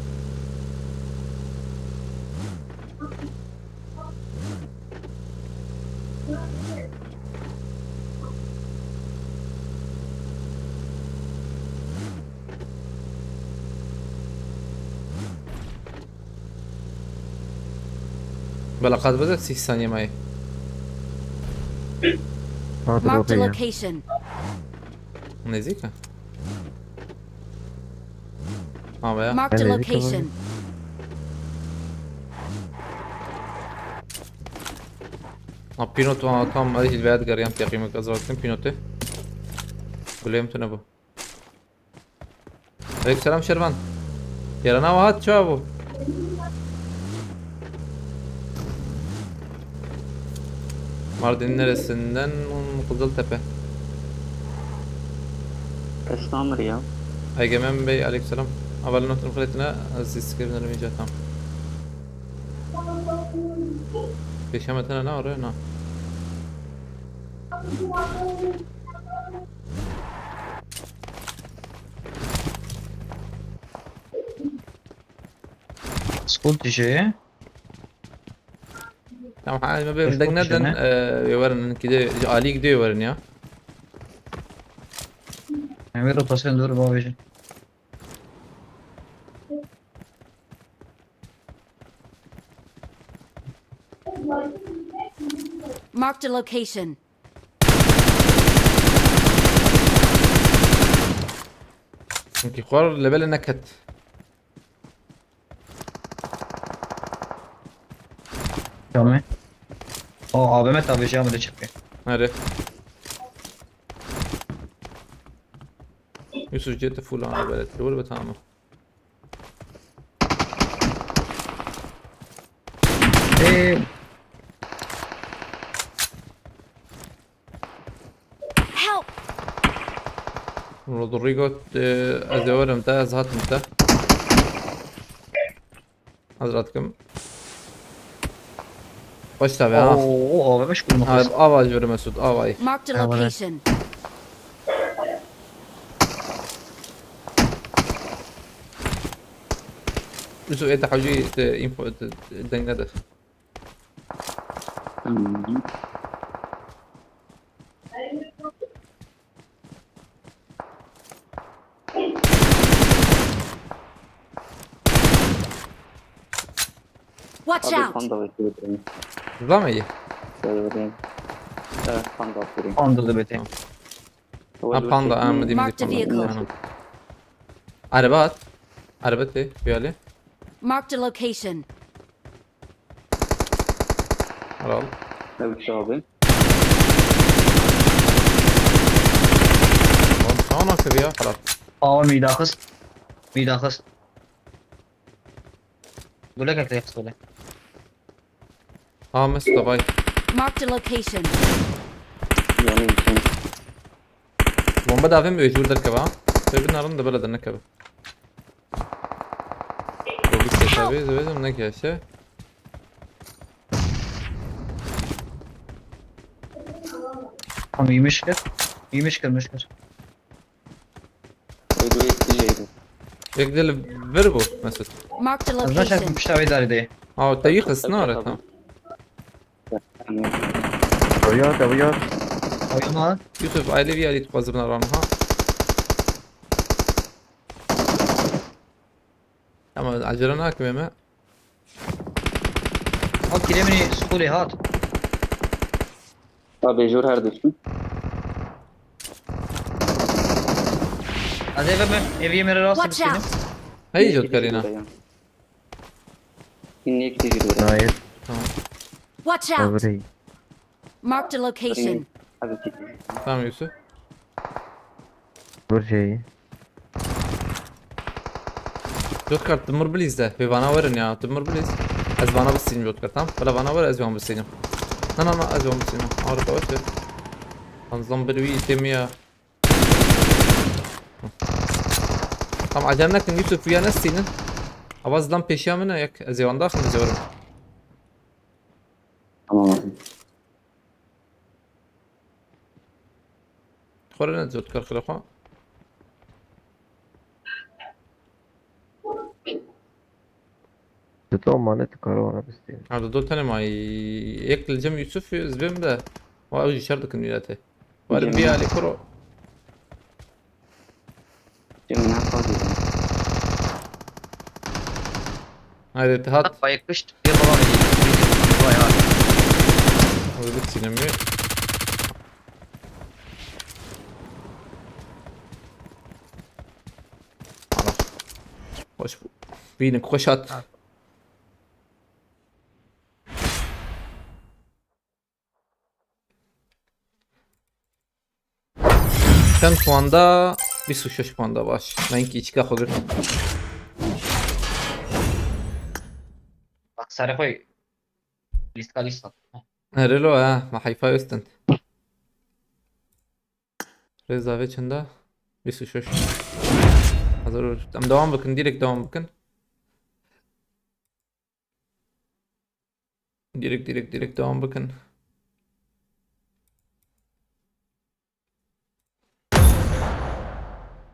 Bela qat bide sî saniye mayê. Marked a location. Nêzîk e. Ha, veya. Marked a location. Ha, Pinot, ha, tam ez jî veya digeriyam teqîmek ez vaktim Pinotê. Guleyim tune bu. Aleykümselam Şervan. Yarana vahat çavu. Mardin neresinden? Kızıltepe. Esnamır ya. Egemen Bey, aleykümselam. Avalin oturum kredine, siz sıkıyorum, iyice tam. Yaşamatına ne arıyor, ne? School tije. Tamam, ha, me bir deng neden, e, verin, gide, ali gidiyor verin ya. Emir rotasyon dur, babacığım. Marked a location. Çünkü xwar lebele neket. Tamam. O A V M tabii canım, bir de çıkıyor. Nerede? Yusuf, cete full abi, böyle troll ve tamam. Ee, Help! Rodrigo, e, ez ê werim te, ez hatim te. Ez radikim. Baş tabi ha. Oo, o, o, beş kurma. Abi, ava jüri Mesut, avayı. Marked a location. Yusuf, ê te hewcî te info, te, te deng nede. Watch Abi out! Panda ve şey yapıyorum. Zam iyi. Şey yapıyorum. Evet, panda atıyorum. Panda da bete. Tamam. Ha, panda, ha, Medine Marked a panda. Vehicle. Tamam. Araba at. Araba te, bir hali. Marked a location. Al, al. Evet abi. Lan, tamam, nasıl ya? Karar. Aa, mi daxist. Mi daxist. Gulek ekle, gulek. Ha, Mesut da vay. Marked a location. Yani, Bomba davê min ê jûr derkeve ha. Tê binarin de bela dernekeve. Lobî çêkevê, divêjim ne keşe. Tamam, iyiymiş kir. İyiymiş kir, mişkir. Yek dil vir bû, Mesut. Marked a location. Ez naşarim pişta wê darê de. Ha, te yî xist, nare, tamam. Ew ya, ew ya. Ew ya ma? Yusuf, aile bir alet dixwazim naran ha. Ama acele nakim eme. Hat kiremini skolê hat. Abi jor her düştü. Hadi be be, eviye mere rast. Watch out. Hey, jot karina. Yine iki tecrübe. Hayır. Tamam. Watch out! Öbürü. Marked a location. Abi, tamam Yusuf. Vur şeyi. Jotkar, tu mir bilîz de. Vê vana werin ya. Tu mir bilîz. Ez vana bisînim Jotkar, tamam? Bela vana wer, ez wan bisînim. Na, na, na, ez wan bisînim. Arada baş ver. Anzam bir bir item ya. Tamam, acele nekin Yusuf, ya ne sînin? Avaz lan peşiya min e, yek ez ê wan daxim, ez ê werim. Tamam abi. Xwe re ne zot kar xira xwe. Di to mane tu karo wana bistê. Ha, di do tene ma yek li cem Yusuf ez bêm de. Wa ew jî şer dikin wî de te. Warim bir alî kuro. Cemî ne fazla. Haydi, te hat. Hat bayık kışt. Bir baba verecek. Vay vay. Hadi bir sinemi. Ana. Hoş bu. Bînin, hoş hat. Ha. Çend puanda? Bîst û şeş puanda, baş. Me hinkî îçika xwe girt. Bak, serê xwe lîstka lîstka. Herê lo, he, me heyfa wê stend. Rêza vê çend e? Bîst û şeş. Hazır ol. Em devam bikin, direkt devam bikin. Direkt, direkt, direkt devam bikin.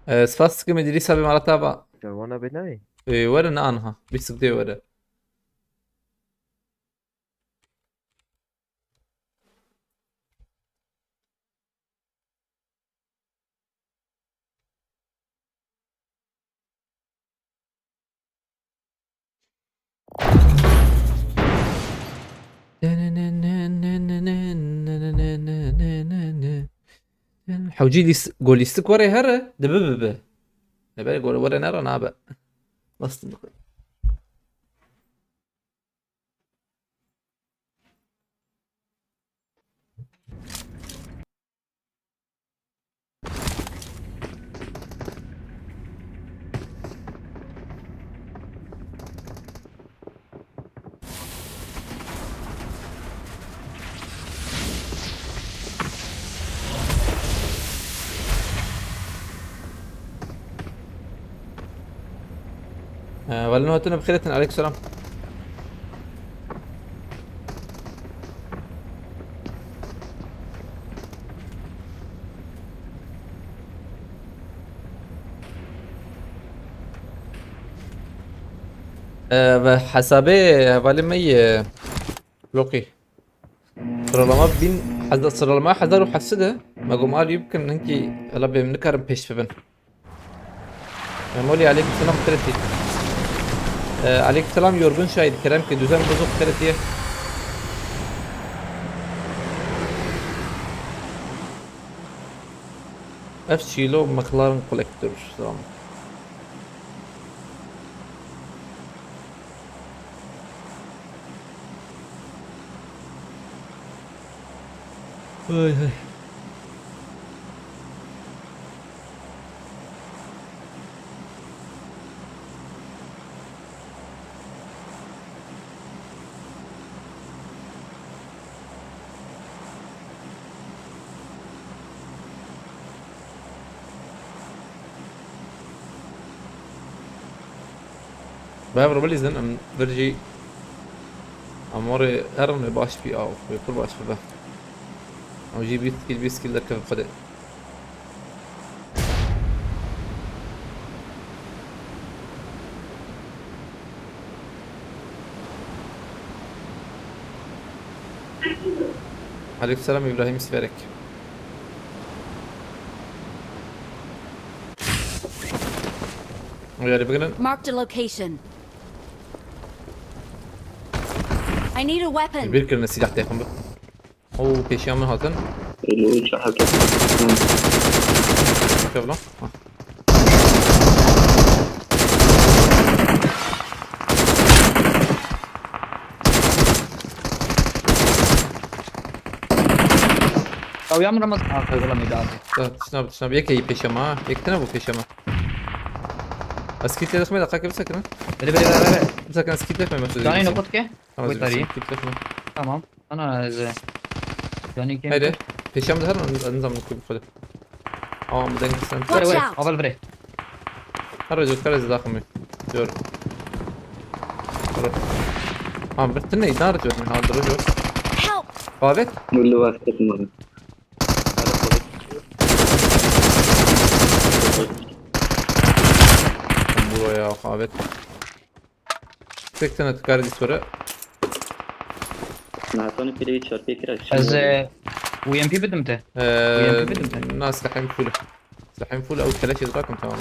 Ee, spas dikim, Îdrîs abi, mala te ava. Cerwana bê nayê? Ee, were ne anha. Bîst dê were. Hewcî lîst-, go lîstik were here, dibe bibe. Lê berê go were nere nabe. Nasıl? Ee, Valin hatine bi xêr hatin. Aleyküm selam. Ee, ve hesabê hevalê me yê Loqî. Sıralama bin, heza-, sıralama hezar û heft sed e. Me got, "Alî bikin, hinkî, ela bê, nikarim pêş bibin." Memoli, aleyküm selam, xêr hatî. Ee, aleyküm selam, yorgun şahit, kerem ki, düzen bozuk, xêr hatî. Ev Çilo McLaren Collector, selam. Ay, ay. Bi hev re bilîzin, em vir jî amarê herin wê baş bî, aw, wê pir baş bibe. Ew jî bîst kîl, bîst kîl derkeve xwedê. Aleykümselam İbrahim Siverek. Uyarı bugünün. Marked a location. I need a weapon. Bir kırına silah yakın bu. Oo, pêşiya min hatin. Elli üç hareket. Kevla. Ha. Dawiya min Ramazan. Ha, kevla meydan. Da, tişna, tişna. Yek iyi pêşiya ma. Yek tane bu pêşiya ma. Askit ya dixme dakika gibi sakın. Bere, bere, bere, bere. Sakın askit dixme, ben sözü. Canı geçeyim. Nokot ke? Tamam, Koy hazır, tarihi. Askit dixme. Tamam. Ana ez. Yanî kêm Haydi. Pêşiya min de her an, an zaman koy xwedê. Aa, min deng sen. Watch Were, were. Out! Aval vire. Her rojê kare zî daxim. Diyor. Dur. Ha, bir tane idare ediyorum. Ha, dur, dur. Help! Babet. Gülü basket mi? Buraya Babet. Tek tane tıkar diye sonra. Natanı pili bir çarpı kira. Ez, e, U M P bidim te. Ee, U M P bidim te. Na, silahım full. Silahım full, ew keleş izrakim tamam.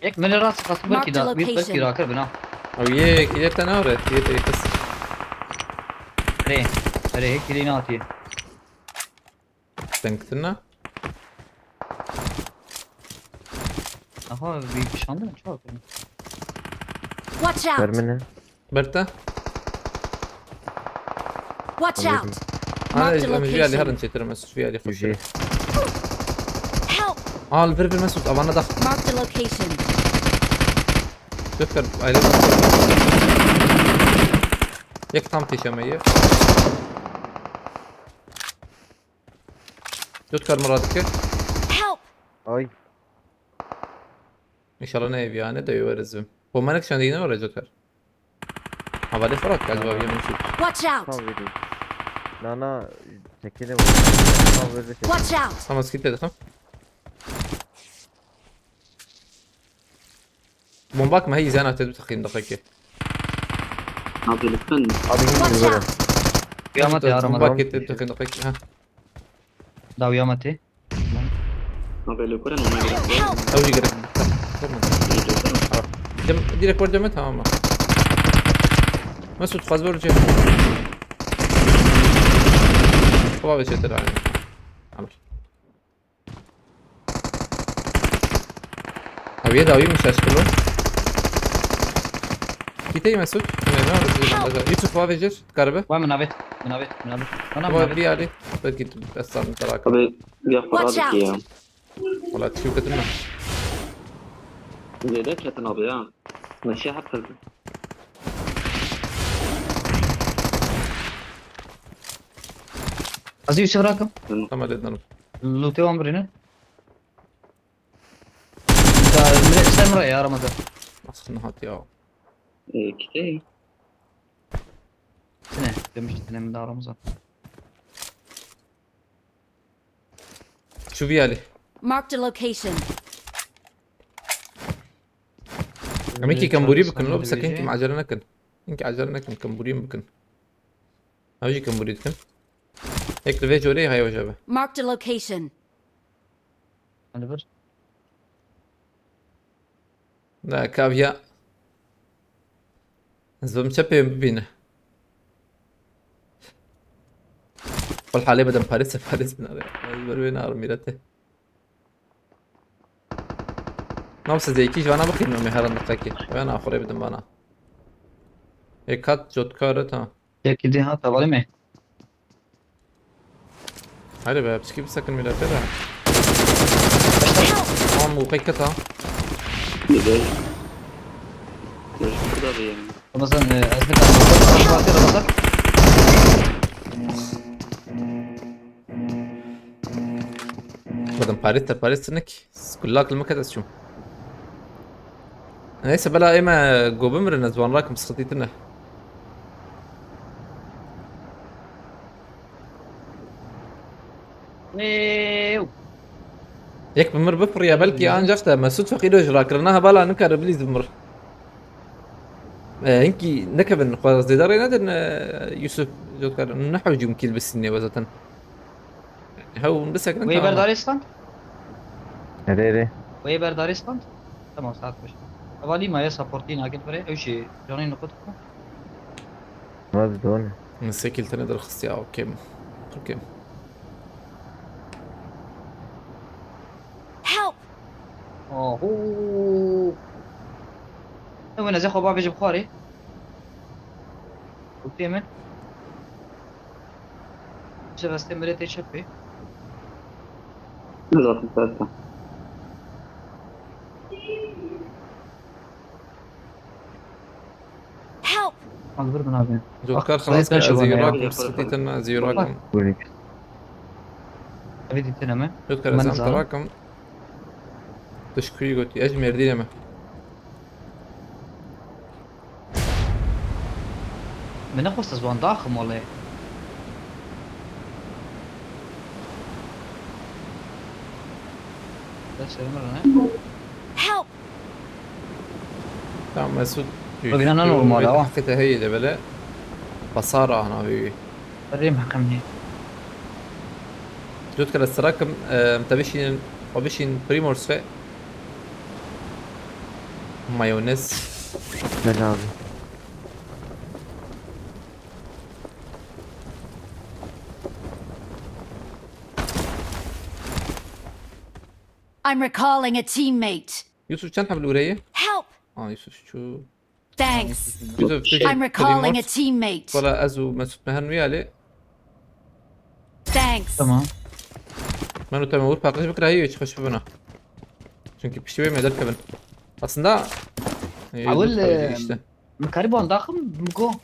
Yek mele rast xas bir Marked kida, a bir, bir location. Kira kir bina. Ew yek, yek tane ore, yek, yek. Re, re, hek kili natiye. Sen gittin mi? Aha, bir kişi aldı mı? Çok. Watch out! Vermene. Berta? Watch out! Ana, Marked a em ji vî alî location. Herin çêtir, em ji vî alî xweş. Help! Al, vir, vir, Mesut, avana da. Marked a location. Gökler, aile. Yek tam teşemeyi. Dört kar Murat iki. Help! Ay. İnşallah ne ev yani de yuveriz. Bu manek şu anda yine var Joker. Havale Fırat galiba bir yemek. Watch out! Tam vereyim. Nana tekene var. Tam verdi tekene. Watch out! Tamam, skip dedik ha. Bomba atma, hey, izah et, takayım dakika. Abi lütfen. Abi Watch yürü böyle. Out! Kıyamet ya Bomba Ramazan. Gitti, takayım dakika. Ha. Dawiya me tê. Abi lütfen ona göre. Help! Ew jî gerek. Tamam. Cem, direkt var Cem'e, tamam mı? Mesut, fazla vuracak. Kova ve çetir aynı. Tamam. Abi ya da uyumuş aşkım o. Kiteyim Mesut. Ne, ne yapacağız? Yusuf, fazla vecir. Karabı. Wa min avêt, min avêt, min avêt. Bana min Ama avêt. Bir hali. Belki ben sandım karak. Abi ya Watch para out! Ya. Valla tişim kötü mü? Zêde ketin abi ya. Neşe hep kırdı. Azî Yusuf rakım. Tamam, dedim. Lute wan birine. Da, mire, sen buraya ya Ramazan. Nasıl hat ya? E, kiteyim. Ne? Demiş kiteyim daha Ramazan. Şu bir hali. Marked a location. Em ê kî kemborî bikin, lo, bi sekin kî acele nekin. Hinkî acele nekin, kemborî bikin. Ew jî kemborî dikin. Yek li vê corê heye wê jebe. Marked a location. Hadi bir. Ne, kaviya. Ez bim çepê bibîne. Xwe halê bidim Parîs, Parîs binare. Ez ber wê narim mîrete. Nam size iki ji vana bixînim em ê herin diqekê. Wena xurê bidim bana. Ê kat cotkar e, tamam. Yekî dî hat hevalê me. Hadi be, piçkî bisekin mîrete de. Tamam, bu pek kata. Ramazan, e, ez bir tane Ramazan, Ramazan. Bakın Paris de Paris sinik. Skullak li min ket ez çûm. Neyse, bela ê me go bimirin, ez wan rakim, sıkıntı tine. Ew. Yek bi mir bifiriya belkî, ancak da Mesut Fakîro ji rakirina hevala nikare bilîz bi mir. E, hinkî nekevin, xwe zêde rê nedin, e, Yusuf, jotkar, ne hewcî mkîl bisînê we zaten. Hew, hûn bisekinin, wê tamam. Berdarê stand? Erê, erê. Wê berdarê stand? Tamam, saet beş. Hevalî me ya supportî nakin bire, ew jî canê nixwe dixwe. Vaz done. Min sekil tene derxist ya, okey. Okey. Help! Oho. Ew nezê xwe bavêjim xwarê. Gotê min. Ji rastê mirê tê çepê. Zaten zaten. Help! Hazır bin abi. Jotkar, bak, xelas, ez ê rakim, sıkıntı tine, ez ê rakim. Buyurun. Evî dîtine me. Jotkar, ez ê rakim. Tişkuyî gotî, ez ji Mêrdînê me. Min nexwest ez wan daxim wele. Dest verin ne? Help! Tamam, Mesut. Bak, inan normal ama. Hakikaten heye de böyle. Basar ana heye. Rêm heqim ne? Jotkar, ez rakim, e, te bişînin, xwe bişîn Primrose. Mayonez. Bela abi. I'm recalling a teammate. Yusuf, çend heb li wire ye? Help! Ha, Yusuf çû. Thanks. Yusuf, tu jî I'm recalling a teammate. Wala ez û Mesut me herin wî alê. Thanks. Tamam. Meno, te me wir paqij bikira, hî, hiç xweş bibina. Çünkü piştî wê me derkevin. Aslında, e, Ewil, işte. Min karî wan daxim, min got,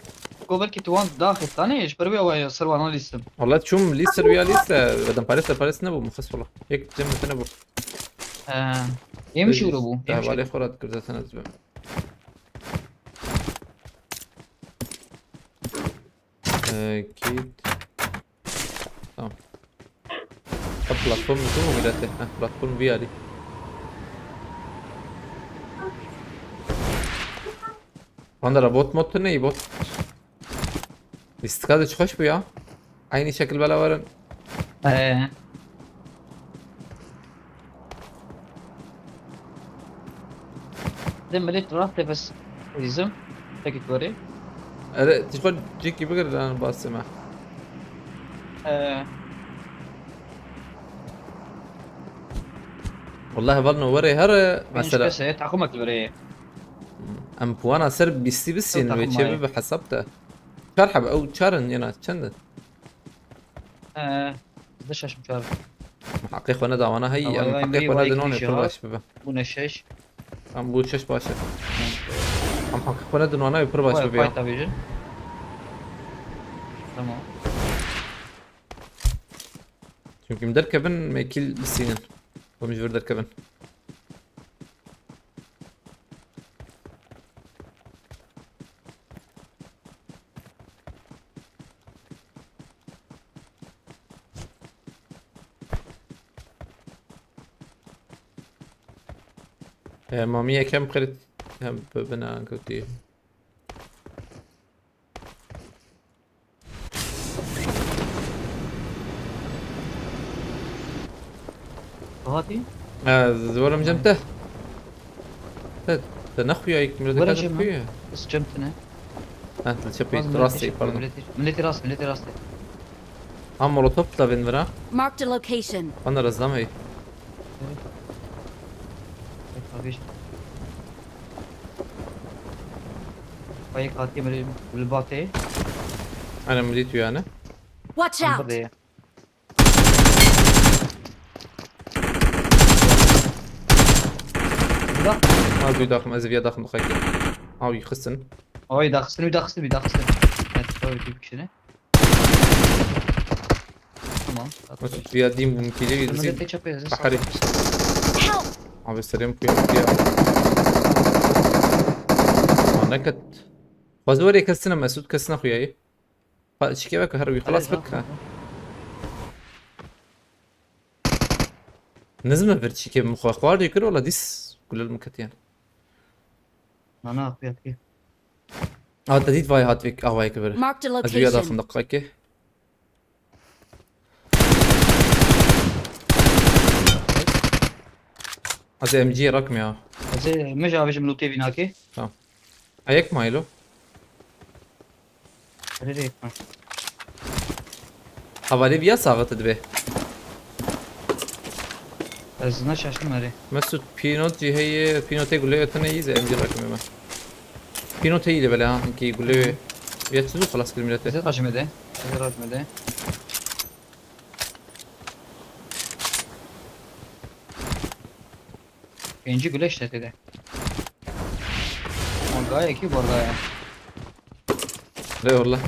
got belkî tu wan daxîstanê, ji ber wê ew ser wan lîstim. Wala çûm lîster wîya lîste, vedim Paris de Paris nebû, min xist wala. Yek cem min te nebû. Ee, yê min şûro bû, yê min şûro. Hevalê xwe re dikir zaten ez bim. Ee, kit. Tamam. Ha, platform tu mu milletê? Heh, platform vî alî. Wanda ra bot mod tu neyî bot? Lîstika de çi xweş bû ya. Aynı şekil bela werin. Ee. De millet rahat nefes izim. Peki, doğru. Ere, tişko ciki bigir lan basime. Ee. Wallahi, val no were her, mesela. Pênc kes e, takım ek were. Em puana ser bîstî bisîn, wê çê bibe hesap de. Çar hebe, ew çar in, yena çend in? Ee, bizde şeş çar. Heqê xwe neda wana, hey, em heqê xwe nedin, wan ê pir baş bibe. Bûne şeş. Em bû şeş baş e. Em heqê xwe nedin wana, wê pir baş bibe ya. Tamam. Çünkü em derkevin, me kîl bisînin. Em ji vir derkevin. E, Mamî yekem qerit. Hem bi bina kutî. Hatî? Ez werim cem te. Te, te nexuyayî, milletê Were te cem xuyê. Ez cem tine. Ha, te çepê rastê, pardon. Milletê, milletê rast, milletê rast. Ha, molotof da bin vira. Marked a location. Bana razlam hey. Evet. Tabii. Payê katî mirê li batê. Aynen, mi dît yani. Watch out! Burada ya. Burada. Ha, wî daxim, ez viya daxim xekê. Ha, wî xistin. Ay, daxistin, wî daxistin, wî daxistin. Evet, tabii ki bir kişini. Tamam. Mesut, viya dîm bûm kîlê wî dizî. Te çapê zî. Baharî. Help! Abi serê min kuya kuya. Ha, neket. Xwezî werê kesine Mesut, kesine xuyayî. Çike veke her wî xelas bik. Nizme vir çike min xwe xwar dikir, wala dîs gulel min ketiyen. Nana, kuya kuya. A, te dît vay hat vek, awayek vir. Marked a location. Ez viya daxim deqayekê. Ez ê M G rakim ya. Ez ê, min jî avêjim lûtê vî nakê. Tamam. Ayek maylo. Erê, erê, erê. Hevalê viya saxit dibe. Ez naşaştim erê. Mesut, pînot jî heye, pînotê gulê tune yî zê em jî rakime me. Pînotê yî de bele ha, hinkî gulê. Hı hı. Ya çi zû xelas kir milete. Ez rajime de. Ez rajime de. Pêncî gule işte tê de. Ama gayekî borda ya. Lê wala.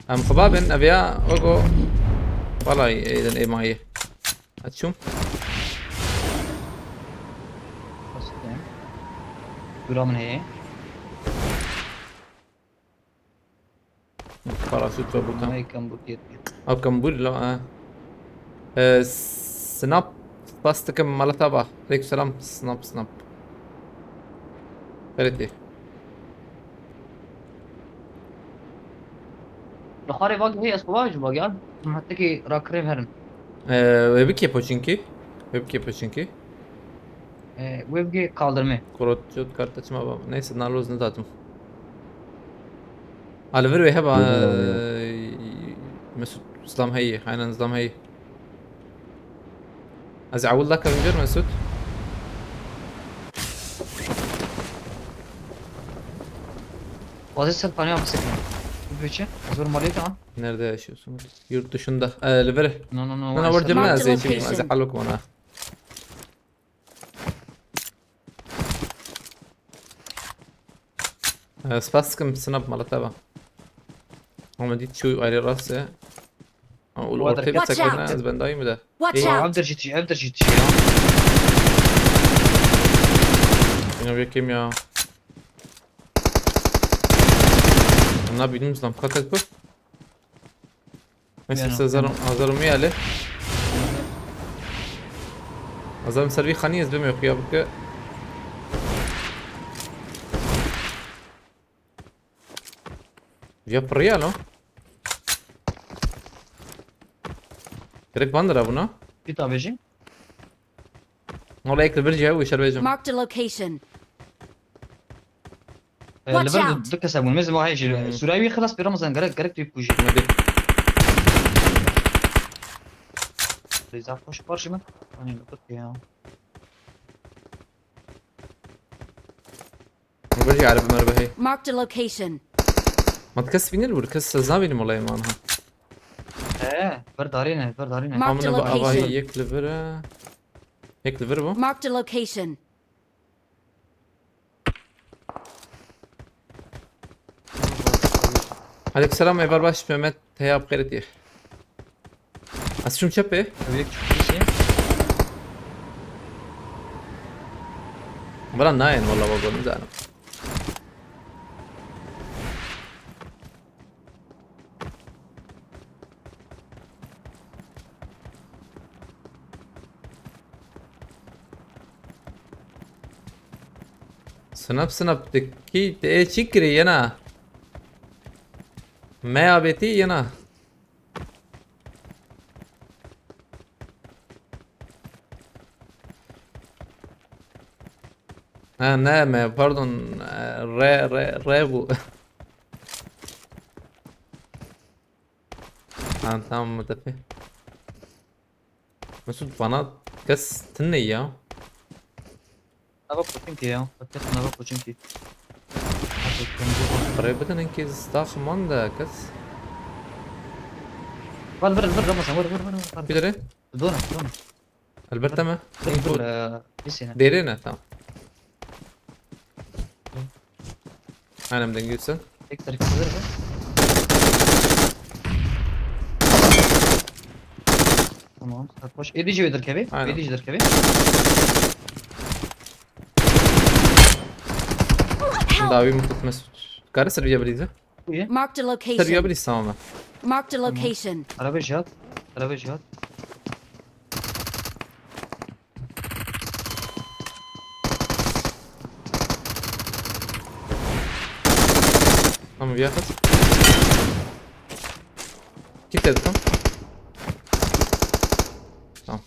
Em xwe babin, ev ya, wego. Wala, êdin ê mayê. Açum. Dura min heye. Paraşüt ve butan. Ay, kambur yetmiyor. Ew kambur la, ha. Ee, Snap, Spastik, Malatava. Aleykümselam, Snap, Snap. Xêretî. Li xwarê vagî heye, ez xwe vajim vagî, an? Hetekî rakirê herin. Ee, wê bikê poçinkî. Wê bikê poçinkî. Ee, wê bigê kaldırmê. Korot çot karta çima ba. Neyse, naloz nedatim. A, li vir wê heba, ee, Mesut, zlam heyî, aynen zlam heyî. Ez ewil daka bincer Mesut. Wazê ser paniya bisekine. Bu biçe, zor maliyeti an. Nerede yaşıyorsunuz? Yurt dışında. Ee, li vir. No, no, no. No, no, war cem ez ê çim, ez ê halo kum ana. Ee, spas dikim, sinap mala te va. Ama dît çû ayrı rastê. Ha, û ortê bir sekine ez bendayî mi de? Watch out! Ev derjî tijî, ev derjî tijî ya. Yine bir kim ya? Bunlar bildiğimiz lan, kakat bu. Neyse, size zarım, hazırım ya Ali. Hazırım, servi xanî ez bim yok ya, bu ki. Ya pırıya lo. Gerek bandır ha buna. Bir tabi jî. Wala yek li vir jî hew, şer bêjim. Marked a location. Ee, li vir du kes hebûn. Mêzin wahê jî. Sûrayî wî xilas bi Ramazan, gerek, gerek tu yê bikujî. Hadi. Rêza xweş parşî min. Hani li kut ya. Li vir jî erebe merebe hey. Marked a location. Ma tu kes bînî li wir? Kes ez nabînim wala êman ha. He, vir darî ne, vir darî ne. Marked a location. Amine bi avahî yek li vir e. Yek li vir bû. Marked a location. Aleykümselam, êvar baş Mehmet, heya bi xêretî. Ez çûm çepê. Ev yek çû kişî. Bira nayên wala, baba, nizanim. Snap snap, tu kî, tu ê çi kirî yena? Me abêtî yena. Ha, ne me, pardon, e, re, re, re bû. Ha, tamam, mutefî. Mesut, bana kes tune ya. Nava koçinkê ya. Paket nava koçinkê. Parayı bidin, inkî stax man de kes. Ver, ver, ver, Ramazan, ver, ver, ver, ver. Bidire? Dona, dona. Elbette mi? Ver, ver, e, bir sene. Derine, tamam. Aynen, dengê sen. Tek tarafı ver, ver. Tamam, sarhoş. Edici vedir kevi. Aynen. Edici vedir kevi. Davi mutlu Mesut. Karı Serbia Belize. Marked a location. Serbia Belize, tamam. Marked a location. Araba jihad. Araba jihad. Tamam, bir yakız. Git dedim, tamam.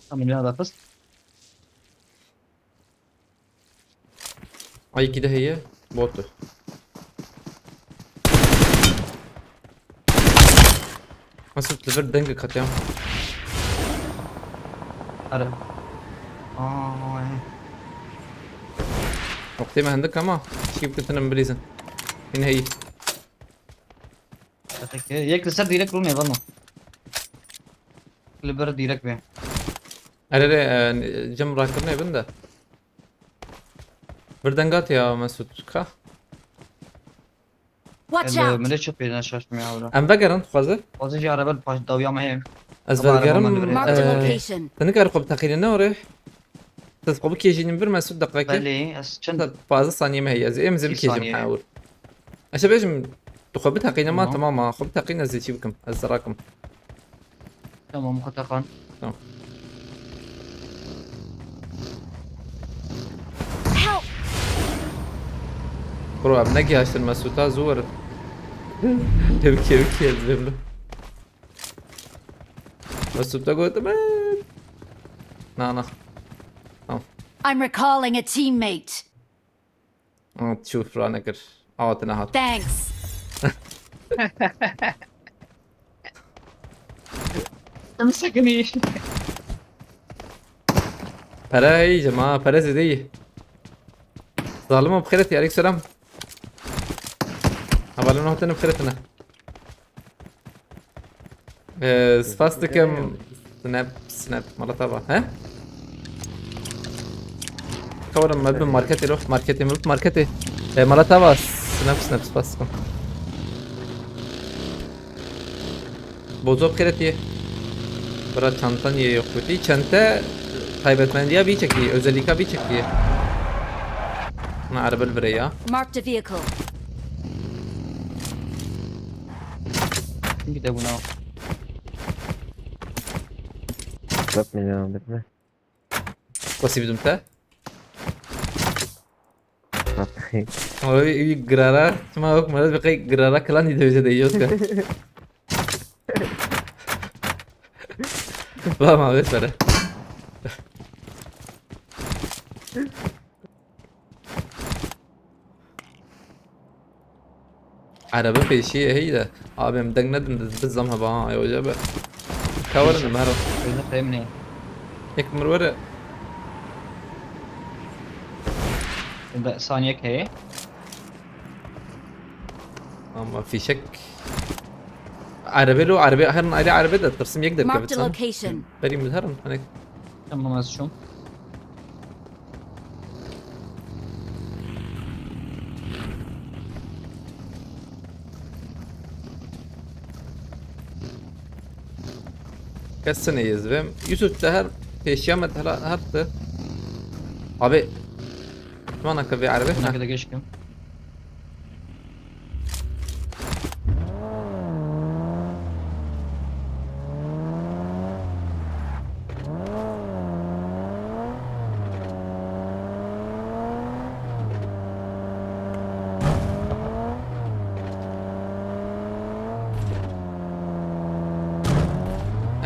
Tamam, bir daha da kız. Ay, iki de heye. Bottu. Mesut, li vir dengê katliam. Are. Ay. Wextê me hindik ama şî bikin tinim bilîzin. Yine heyî. Peki, yek li ser direk rûnê vano. Li ber direk bê. Erê, erê, e, cem rakirine bin de. Bir dengat ya Mesut ka. Watch El, out! Min de çi pêne şaşmaya wira. Em vegerin, dixwaze. Xwaze jî araba li paş dawiya me heye. Ez Ama araba vegerim, me li vir e, Marked a location. Te nikare xwe biteqîne ne orê? Te xwe bikêjînin bir Mesut deqeke. Belê, ez çend Te pazdeh saniye me heye. Ez êm zê Çi bikêjim saniye? Ha ûr. Ez ê bêjim, tu xwe biteqîne ma Tamam. Tamam ha. Xwe biteqîne ez ê çî bikim. Ez zerakim. Tamam, xwe teqan. Tamam. Help! Bro, em negihaştin Mesûta, zû werin. Tebkê, tebkê, ez bêmle. Mesûta gotim, "Eh." Na, na. Tamam. I'm recalling a teammate. Aa, çû fira nekir. Awa te nehat. Thanks. Em sekinî. Pere heyî cema, pere zêde yî. Zalimo bi xêr hatî, aleyk selam. Hevalên hatine bi xêr hatine. Ee, spas dikim. Snap, snap, mala te va. He? Kawarim me bi marketê lo, marketê me bi marketê. Ee, mala te va, snap, snap, spas dikim. Bozo bi xêr hatî. Bira çanta niye yok peki? Çanta taybetmendiya vî çekî, özelliğe vî çekî. Na araba li virê ya. Marked a vehicle. Gide buna. Bırakmayın ya, bekle. Wesî bidim te? Bırakmayın. Ama bir, bir girara, çima yok, mara bir kay girara kılan diye bize de yiyoruz ya. Var mı abi, söyle. Erebe pêşî heyî de. Abi em deng nedin, biz zam heba ha, ew be. Kawarin em her. Öyle temni. Yek mir were. Be, saniyek heye. Ama fişek. Erebe lo, erebe, herin ayrı erebe de tırsım yek de Marked a kevitsan. Location. Berim herin, hani. Tamam, az şun. Kes ne yezvem. Yusuf te her peşiya me her, her te. Abi. Bana ka vê erebe. Buna Ha. Kadar geçtim.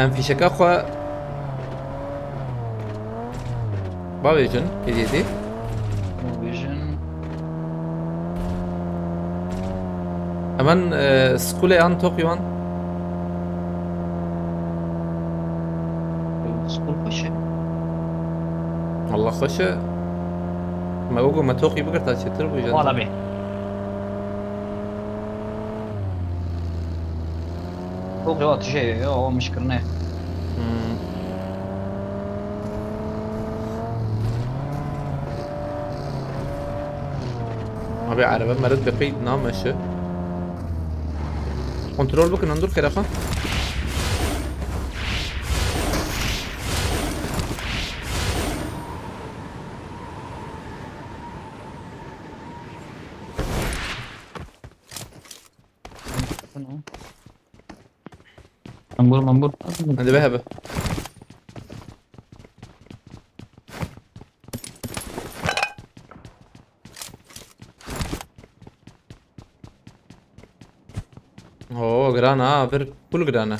Em fîşeka xwe bavêjin, êdî êdî. Bavêjin. Hemen, e, skulê an toqî wan. Skul xweş e. Allah xweş e. Me wego me toqî bigirta çêtir bû jî. Wala bê. Toqî wa tije ye, ya, o mişkirine. Hmm. Abi, erebe meriv bi qeyd nameşe. Kontrol bikin, hundur xêra xwe. Mambur, mambur. Hadi be abi. Oo, giran ha, bir full giran ha.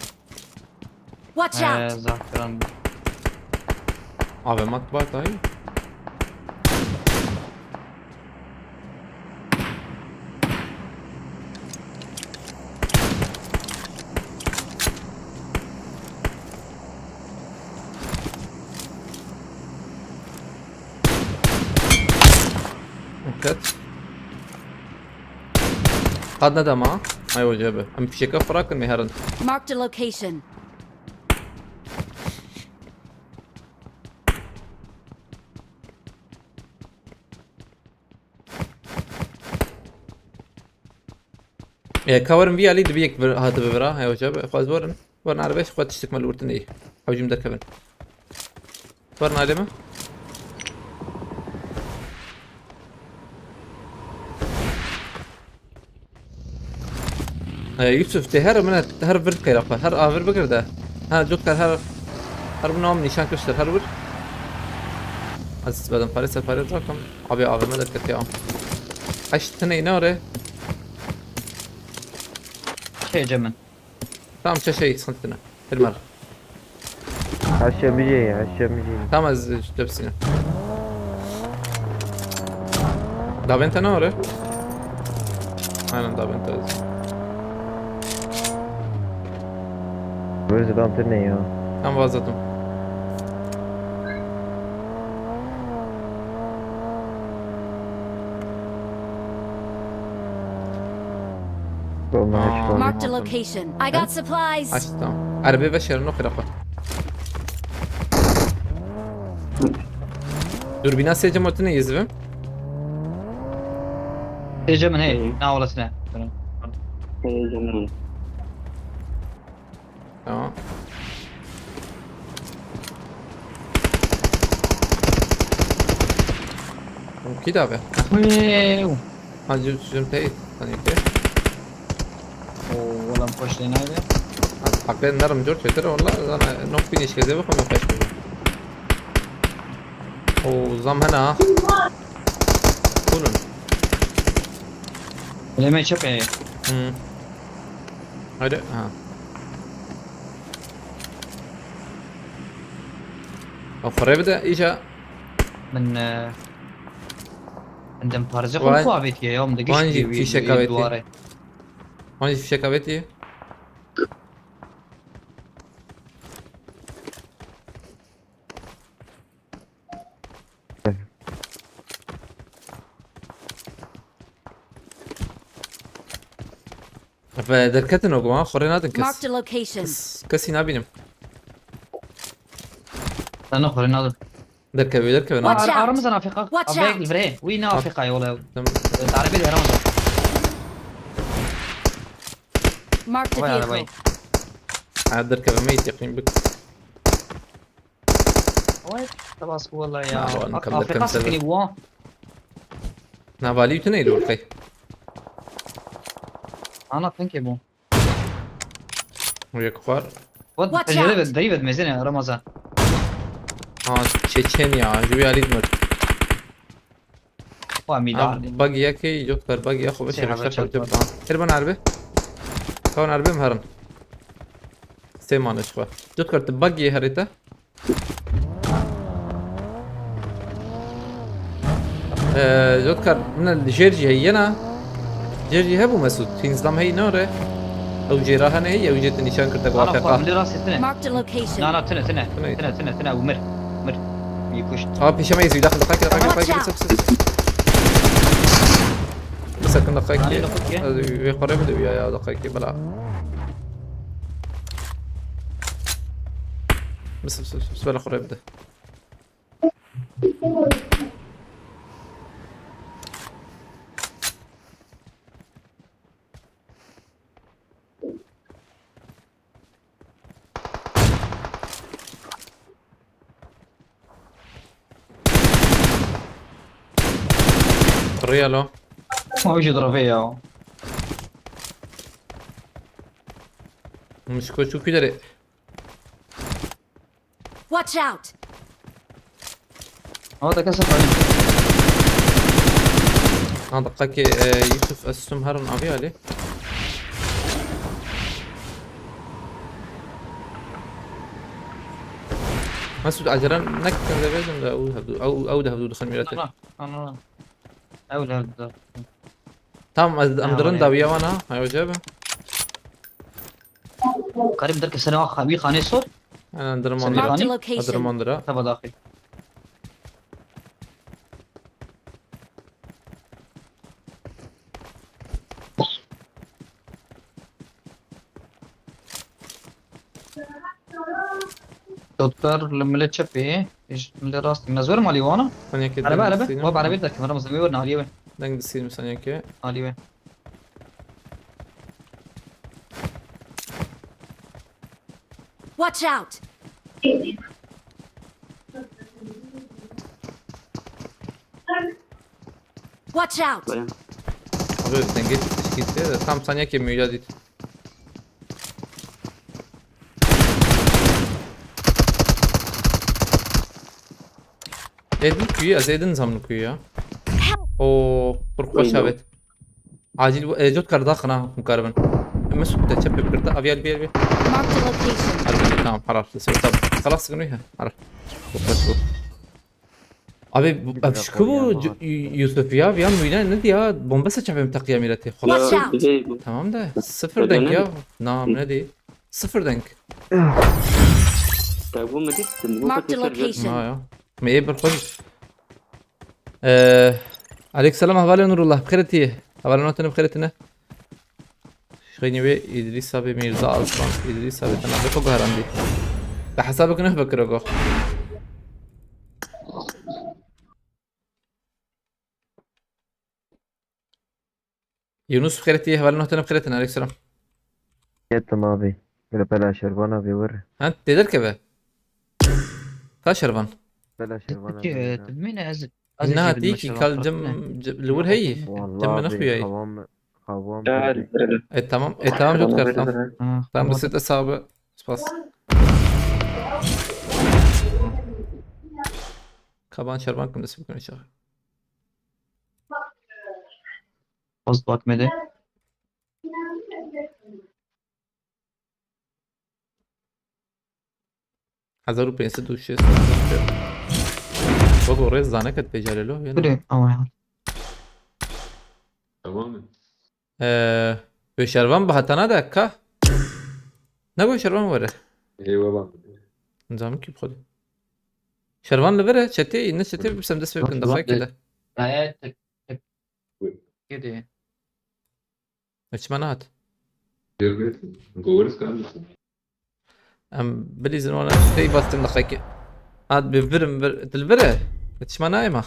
Watch out! Ee, zaf giran. Abi mat bat ay. Ket. Qad nedema. Ay, o cebe. Em fişeka xura kin, me herin. Marked a location. E, ka werin vî alî dibi yek vir, hatibi vira. Heya cebe. Xwaz werin. Werin erbeş, xwe tiştik me li wir tune. Hewcîm derkevin. Werin alê me. Ee, Yusuf, tê her min her vir qeyra xwe, her avir bigir de. Ha, cot kar her, her min am nîşan kiştir, her wir. Aziz bedim, pare ser pare zakim. Abi, avime de ketiya. Eş tine ine ore. Şey, Cemin. Tamam, çe şey sıkıntı ne. Hilmar. Aşağı bir şey, aşağı bir şey. Tamam, ez, ez tepsine. Davente ne var ya? Aynen, davente. Where's the damn ne ya? Tamam, vazgeçtim. Aa. Marked a location. I got supplies. Aç, tamam. Arabaya başarın, o kadar. Dürbina seyirci motine yazıyorum. Seyirci mi ne? Na olasına. Seyirci mi? Tamam. Okey de abi. Wee. Hadi yüzüm teyit. Hani ki. Oo, oğlum, koş lan abi. Abi, hakikaten narım cor çetir valla. Sana nok finish keze bak ama kaç. Oo, zam hena. Kulun. Eleme çöpe. Hı. Hadi, ha. Ew xwe rê bide, îca. Min, e, min dem parêzê xwe, wan, xwe avêtiye ya, min de wan gişt jî wî, fîşek wî avêtiye. Duwarê. Wan jî fîşek avêtiye. Ve derketin o guman, xorê nadin kes. Marked a location. Kes, kesî nabînim. Sana xorê nadin. Derkevê, derkevê, Watch out! Ar-, aramızdan Afrika. Watch out! Abi, vre. Wî ne Afrika yolu. Tamam. Darbe de aramızdan. Marked a vehicle. Vay, vay. Ha, derkevê me yetîqîn bik. Oy, tabas wala ya. Na, Afrika sıkıntı bu. Na, valî tune lo qey. Ana, thank you bu. Yek xwar. What? Watch out! Pencerede David mezene Ramazan. Ha, Çeçen ya, ju ya lidmer. Wa mi dar. Bagi ya ki yok kar, bagi ya xo beşe beşe çarptı. Her ban arbe. Kawan arbe mi herin? Tê mane ji xwe. Cotkar, tu buggy herê te. Ee, Cotkar, min li jêr jî heye na. Jêr jî hebû Mesûd. Hîn zlam heyî nare. Ew jêra hene heye, ew jê tu nîşan kir te ku Ana afeqa. Xwe, milê rastî tine. Marked a location. Na, na, tine, tine. Tine. Tine, tine, tine, ew mir. Mir. Wî kuşt. Ha, pêşe me yê zî. Daxil, daxil, daxil, Watch daxil, out. Sip, sip, sip. Bisekin daxil. Nane daxil ki. Ez wê xwe rê bide ya, ya, daxil ki, bela. Bes, bes, bes, bes, bela xwe rê bide. Real o. O jî direvê ya. Mişko çû kî derê? Watch out! Ama da kasa tanı. Ha, dakika ki, e, Yusuf, ez sum herin abi Ali. Mesut, acele nekin de bêjin de ew hevdu, ew, ew de hevdu dixin mîrete. Ana, ana. Ew de hevdu. Tamam, ez, em dirin dawiya wan ha. Hay hoca be. Karim derke sene wî xanê sor. Ana, dirim wan dira. Marked a location. Dirim wan dira. Tava daxil. Doktor li milê çepê, ji milê rastî. Mezwer malî wana? Saniyekê. Araba, deng araba. Distînim. Wab arabê derkim, Ramazan, wê werne, aliyê wê. Deng distînim saniyekê. Aliyê wê. Watch out! Watch out! Bayan. Abi denge gitti de tam saniyekê müyla değil. Edin kuyu, ez edin zamlı kuyu ya. Help! O, pir xweş. Acil, e, cot kar daxin ha, hûn karibin. Mesut te çep pê kirda, aviye, aviye, aviye. Marked a location. Hadi, tamam, harar. Tamam. Xelas, sıkıntı yok. Harar. Çok hoş bu. Abi, bu, abi, şu bu, Yusuf ya, ya, müyne ne diye ya? Bomba seçemem takiya mireti. Watch out! Tamam da, sıfır denk ya. Nam ne diye? Sıfır denk. Tabu mu dit? Marked a location. Ha ya. Me ê bir xwe. Ee, aleyk selam, hevalê Nurullah. Bi xêr tî. Hevalê Nurullah, te bi xêr tî ne? Şixênî wê Îdrîs abi, Mîrza Aslan, Îdrîs abi, te navê xwe guherandî. Te hesabek nuh bikiro go. Yunus bi xêr tî, hevalê Nurullah, te bi xêr tî ne? Aleyk selam. Yetim abi. Böyle pela şervan abi vur. Ha, tê derkeve. Ka şervan? Pela şervan abi. Peki, e, vur. Tedmîne ez, ez Na, jî tî bilme ki şervan kal cem, ne? Cem, li wir heyî. Vallahi cem abi, xuyayî. Xawam, xawam. E, tamam, e, tamam, cot kar, tamam. Ha, tamam, tamam. Reset hesabı. Spas. Kaban şervan kim nasip kune çağı. Post bakmedi. Hezar û pênc sed û şêst. Wego rêz zane ket pêca lelo, yeno. Bire, ama ya. Tamam mı? Ee, wê şervan bi hetana de ka? Ne wê şervan were? Ê, we bak. Nizam ki xwedê. Şervan li vir e, çetê, ne çetê, bisem dest pê bikin, daxayekê de. Gayet. Gidi. Çima nehat? Em bilîzin wana pey bastin daxayekê. Hat bi virim vir, dil vir e. Çima nayê ma?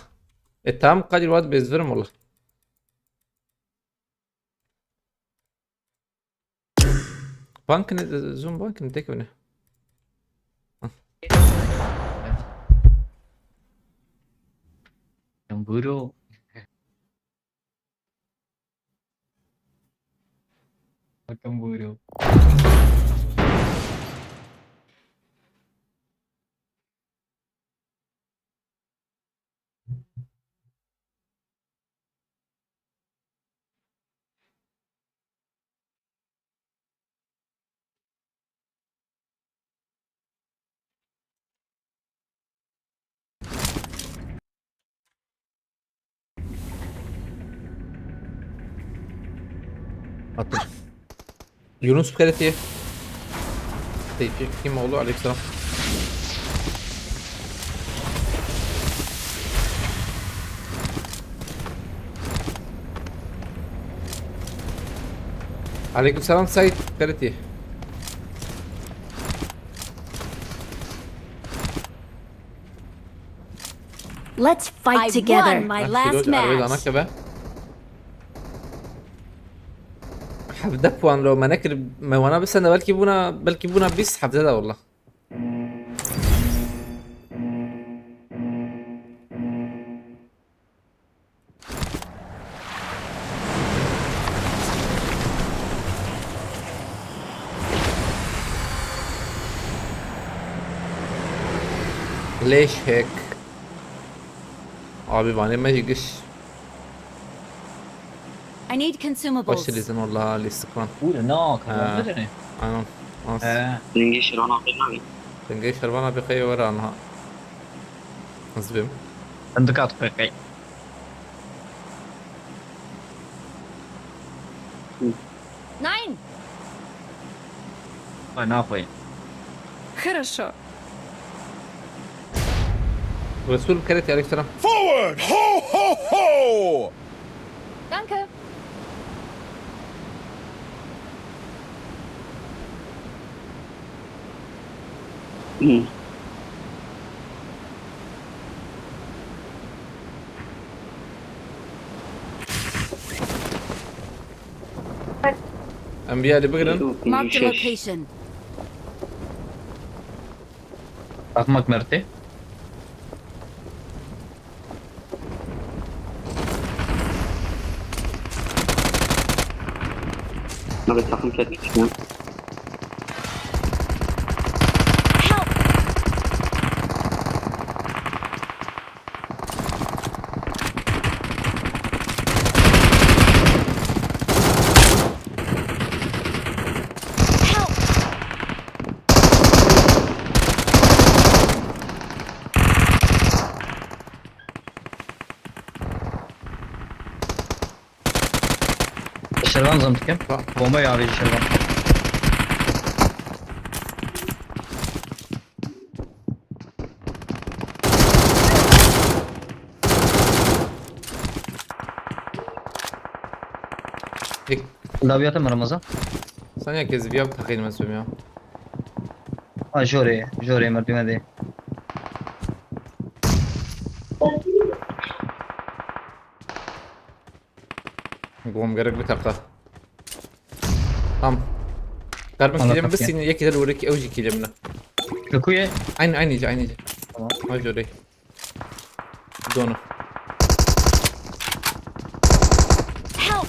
E, tam kadir wat bez virim wala. Bankine, zûm bankine tek öne. Buyurun. Bakın buyurun. Attım. Yunus, dikkat et diye. Tevfik kim oğlu? Aleykümselam. Aleykümselam Sait, dikkat et diye. Let's fight I together. Won my last match. Arabayı da anakya be. Hevdeh puan lo me nekir, me wana bisende belkî bûna, belkî bûna bîst hevdeh de wallah. Leş hack. Abi bana magic iş. I need consumables. Xweş dilîzin walla lîstiklan. Û ne, kalan bidirê. Aynen. As. He. Dengê şervana bir nabe. Dengê şervana bir xeyê wera anha. Ez bim. Dikkat qeqey. Nein. Ay, naxwe. Хорошо. Resul, dikkat et, aleykümselam. Forward! Ho, ho, ho! Danke. Em bir yerde bigirin. Marked a location. Takmak mertê. Nabe takım ket. Help! Help! Şervan zam dikim. Bomba ya abi şervan. Dawiyatim Ramazan. Sen ya kezib ya takayım ben ya. Ha, jorê, jorê merdûme dê. Gom gerek bir takla. Tamam. Karbon kilim bir seni yek ileri vurur ki evci kilimle. Köküye. Aynı, aynı iyice, aynı iyice. Tamam. Ha, jorê. Donu. Help!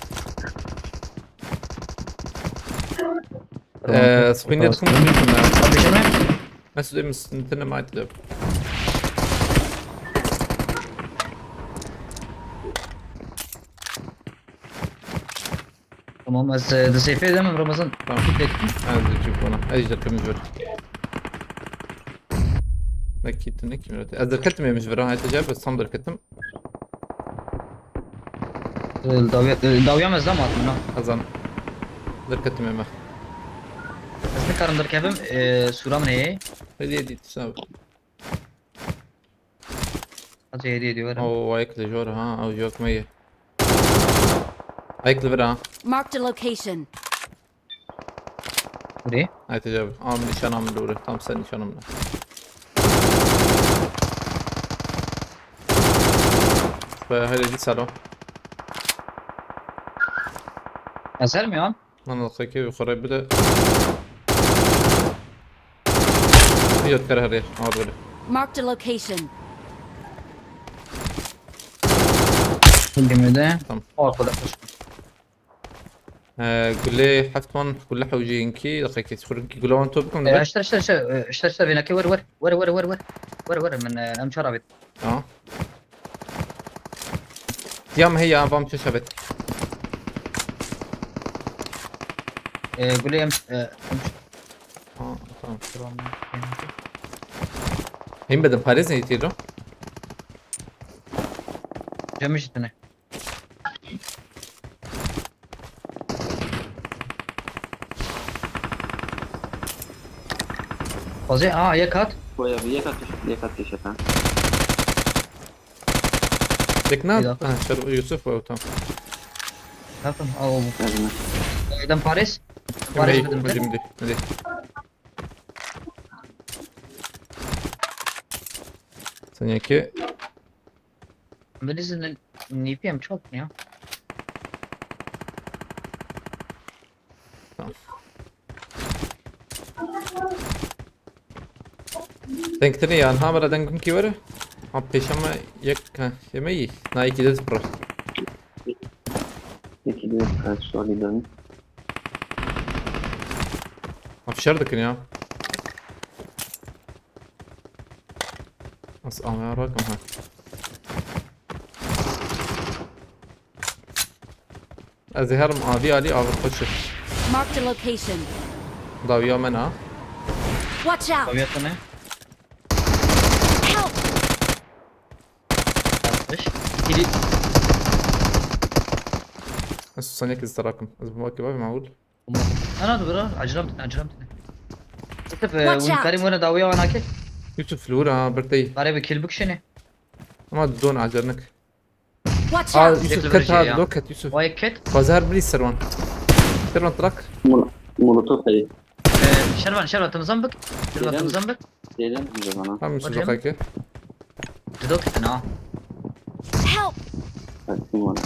Eee, spinner kum. Abi, şey mi? Mesut Emin, internet mi açtı? Tamam, ez, e, di seyfê demim Ramazan. Tamam. Tek. Ez de çık bana. Ez de temiz ver. Ne kitin, ne kim öte? Ez de kettim yemiş ver. Ha, ecel, ben tam da kettim. Dawiya, dawiya me zam atın ha. Azan. Derketim eme. Ez nikarim derkevim, e, sura min heye. Hadi, hadi, sen. Hadi hediye ediyor, verin. Oo, ayaklı jor ha, o yok mu? Ayaklı bir ha. Marked a location. Buraya. Aytec abi. Am nişanım doğru. Tam sen nişanımla. Ve hele git salon. Eser mi ya? Lan o kaki yukarı bir de. Bir ötker her yer. Al böyle. Marked a location. Demede. Tamam. O arkada. Ee, gule heft wan, gule hewcê inkî, deqekê xurikî gule wan top bikim. Ee, dibe. Işte, işte, işte, ee, işte, işte, vênekê wer, wer, wer, wer, wer, wer, wer, wer, min, ee, em çar avêt. Tamam. Ya me heya, vam çi şebet. Ee, gule em, ee, em Aa, tamam. Tamam. Him bedim, parêz ne yitî lo? Cem işitine. Fazê, aa, yek hat. Boya bir yek atış, yek atış efendim. Tekna? Bir dakika. Ha, Şer Yusuf var, tamam. Bakın, aa, o. Yazın. Eden Paris. Paris Hey, dedim de. Şimdi, hadi. Sen yaki. Birisinin N P M çok ya. Tamam. Denktirî ya, niha me re deng hûn kî were? Ha, pêşa me yek, ha, yemeği. Na yekî dest pir. İki de kaç var bir dön. Ha, fişer dikin ya. Nasıl ama ya, bakın ha. Ez ê herim avî alî, avî xweş e. Marked a location. Dawiya me na. Watch out! Tabiatı ne? Help! Yapmış. Kili. Ez saniyek ez terakim. Ez bu vakit bak, maul. Ana dur bro. Acıram tine, acıram tine. Yusuf, e, Watch win out. Karim wena dawiya wana kil. Yusuf, li wir ha, birtey. Bare bir kill bükşeni. Ama don acernik. Watch Aa, out! Yusuf, Bekle ket vereceği ha, ya. do ket Yusuf. Vay ket. Fazla her biri ser wan. Ser wan trak. Mol- Molotof hayır. E, Şervan, Şervan, tamzan bık. Şervan, Neden? Tamzan bık. Şeyden önce bana. Tamam, Yusuf, Hocam. do kake. Didok tine ha. Help! Baktım ona.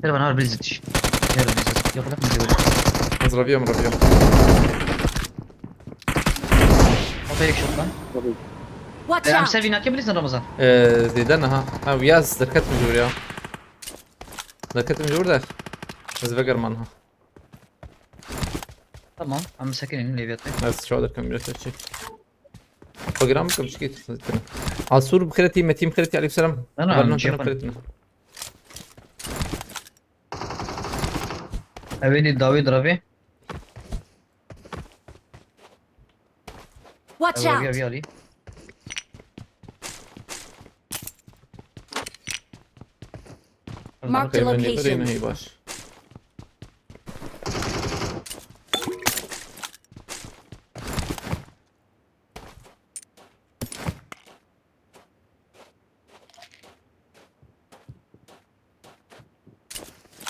Şervan, har bir zitiş. Her bir zitiş. Yok, yok, yok. Ez raviyam, raviyam. O da yakışık lan. Watch E, out! Amser, wina ke bilirsin Ramazan. Ee, zêde niha. Ha, ya ez derketim jor ya. Derketim jor de. Ez vegerman ha. Tamam, ama sakın leviyatı. Ez şu derkem biraz şey. Program bikim, çikî tutun. Asur bixêretî, Metî bixêretî, aleyhisselam. Ana, Haber amca nokta yapın. bixêretî. Eveli David Ravi. Watch Ravi, out! Ravi Ali. Marked a Okey, ben de location. Hey, baş.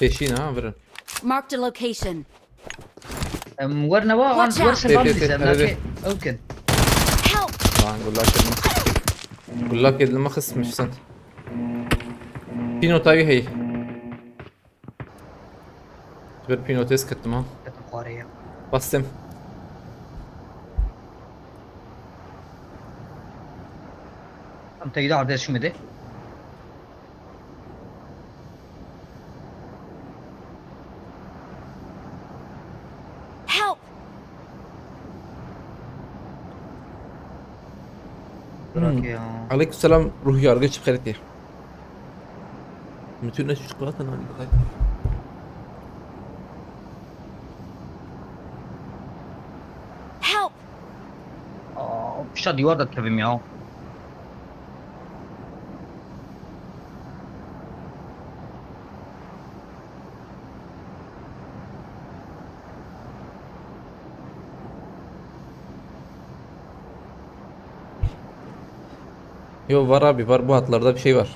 Peşin ha, vurun. Marked a location. Em, wernewa, an Watch out. wersin bam Tê, tê, dizem, tê, nake. tê. Ew kin. Help! Lan, gullak edin. Gullak edin, xismiş sen. Pînota wî heye. Bir pînotê ez kettim ha. Ketim xwarê ya. Bastım. Em teyde ardez şûme de. Help! Bırak ya. Aleykümselam, ruh yargıç bixêretî. Bütün ne çocuklar da lan. Help! Aa, pişta dîwar da dikevim ya. Yo, var abi, var, bu hatlarda bir şey var.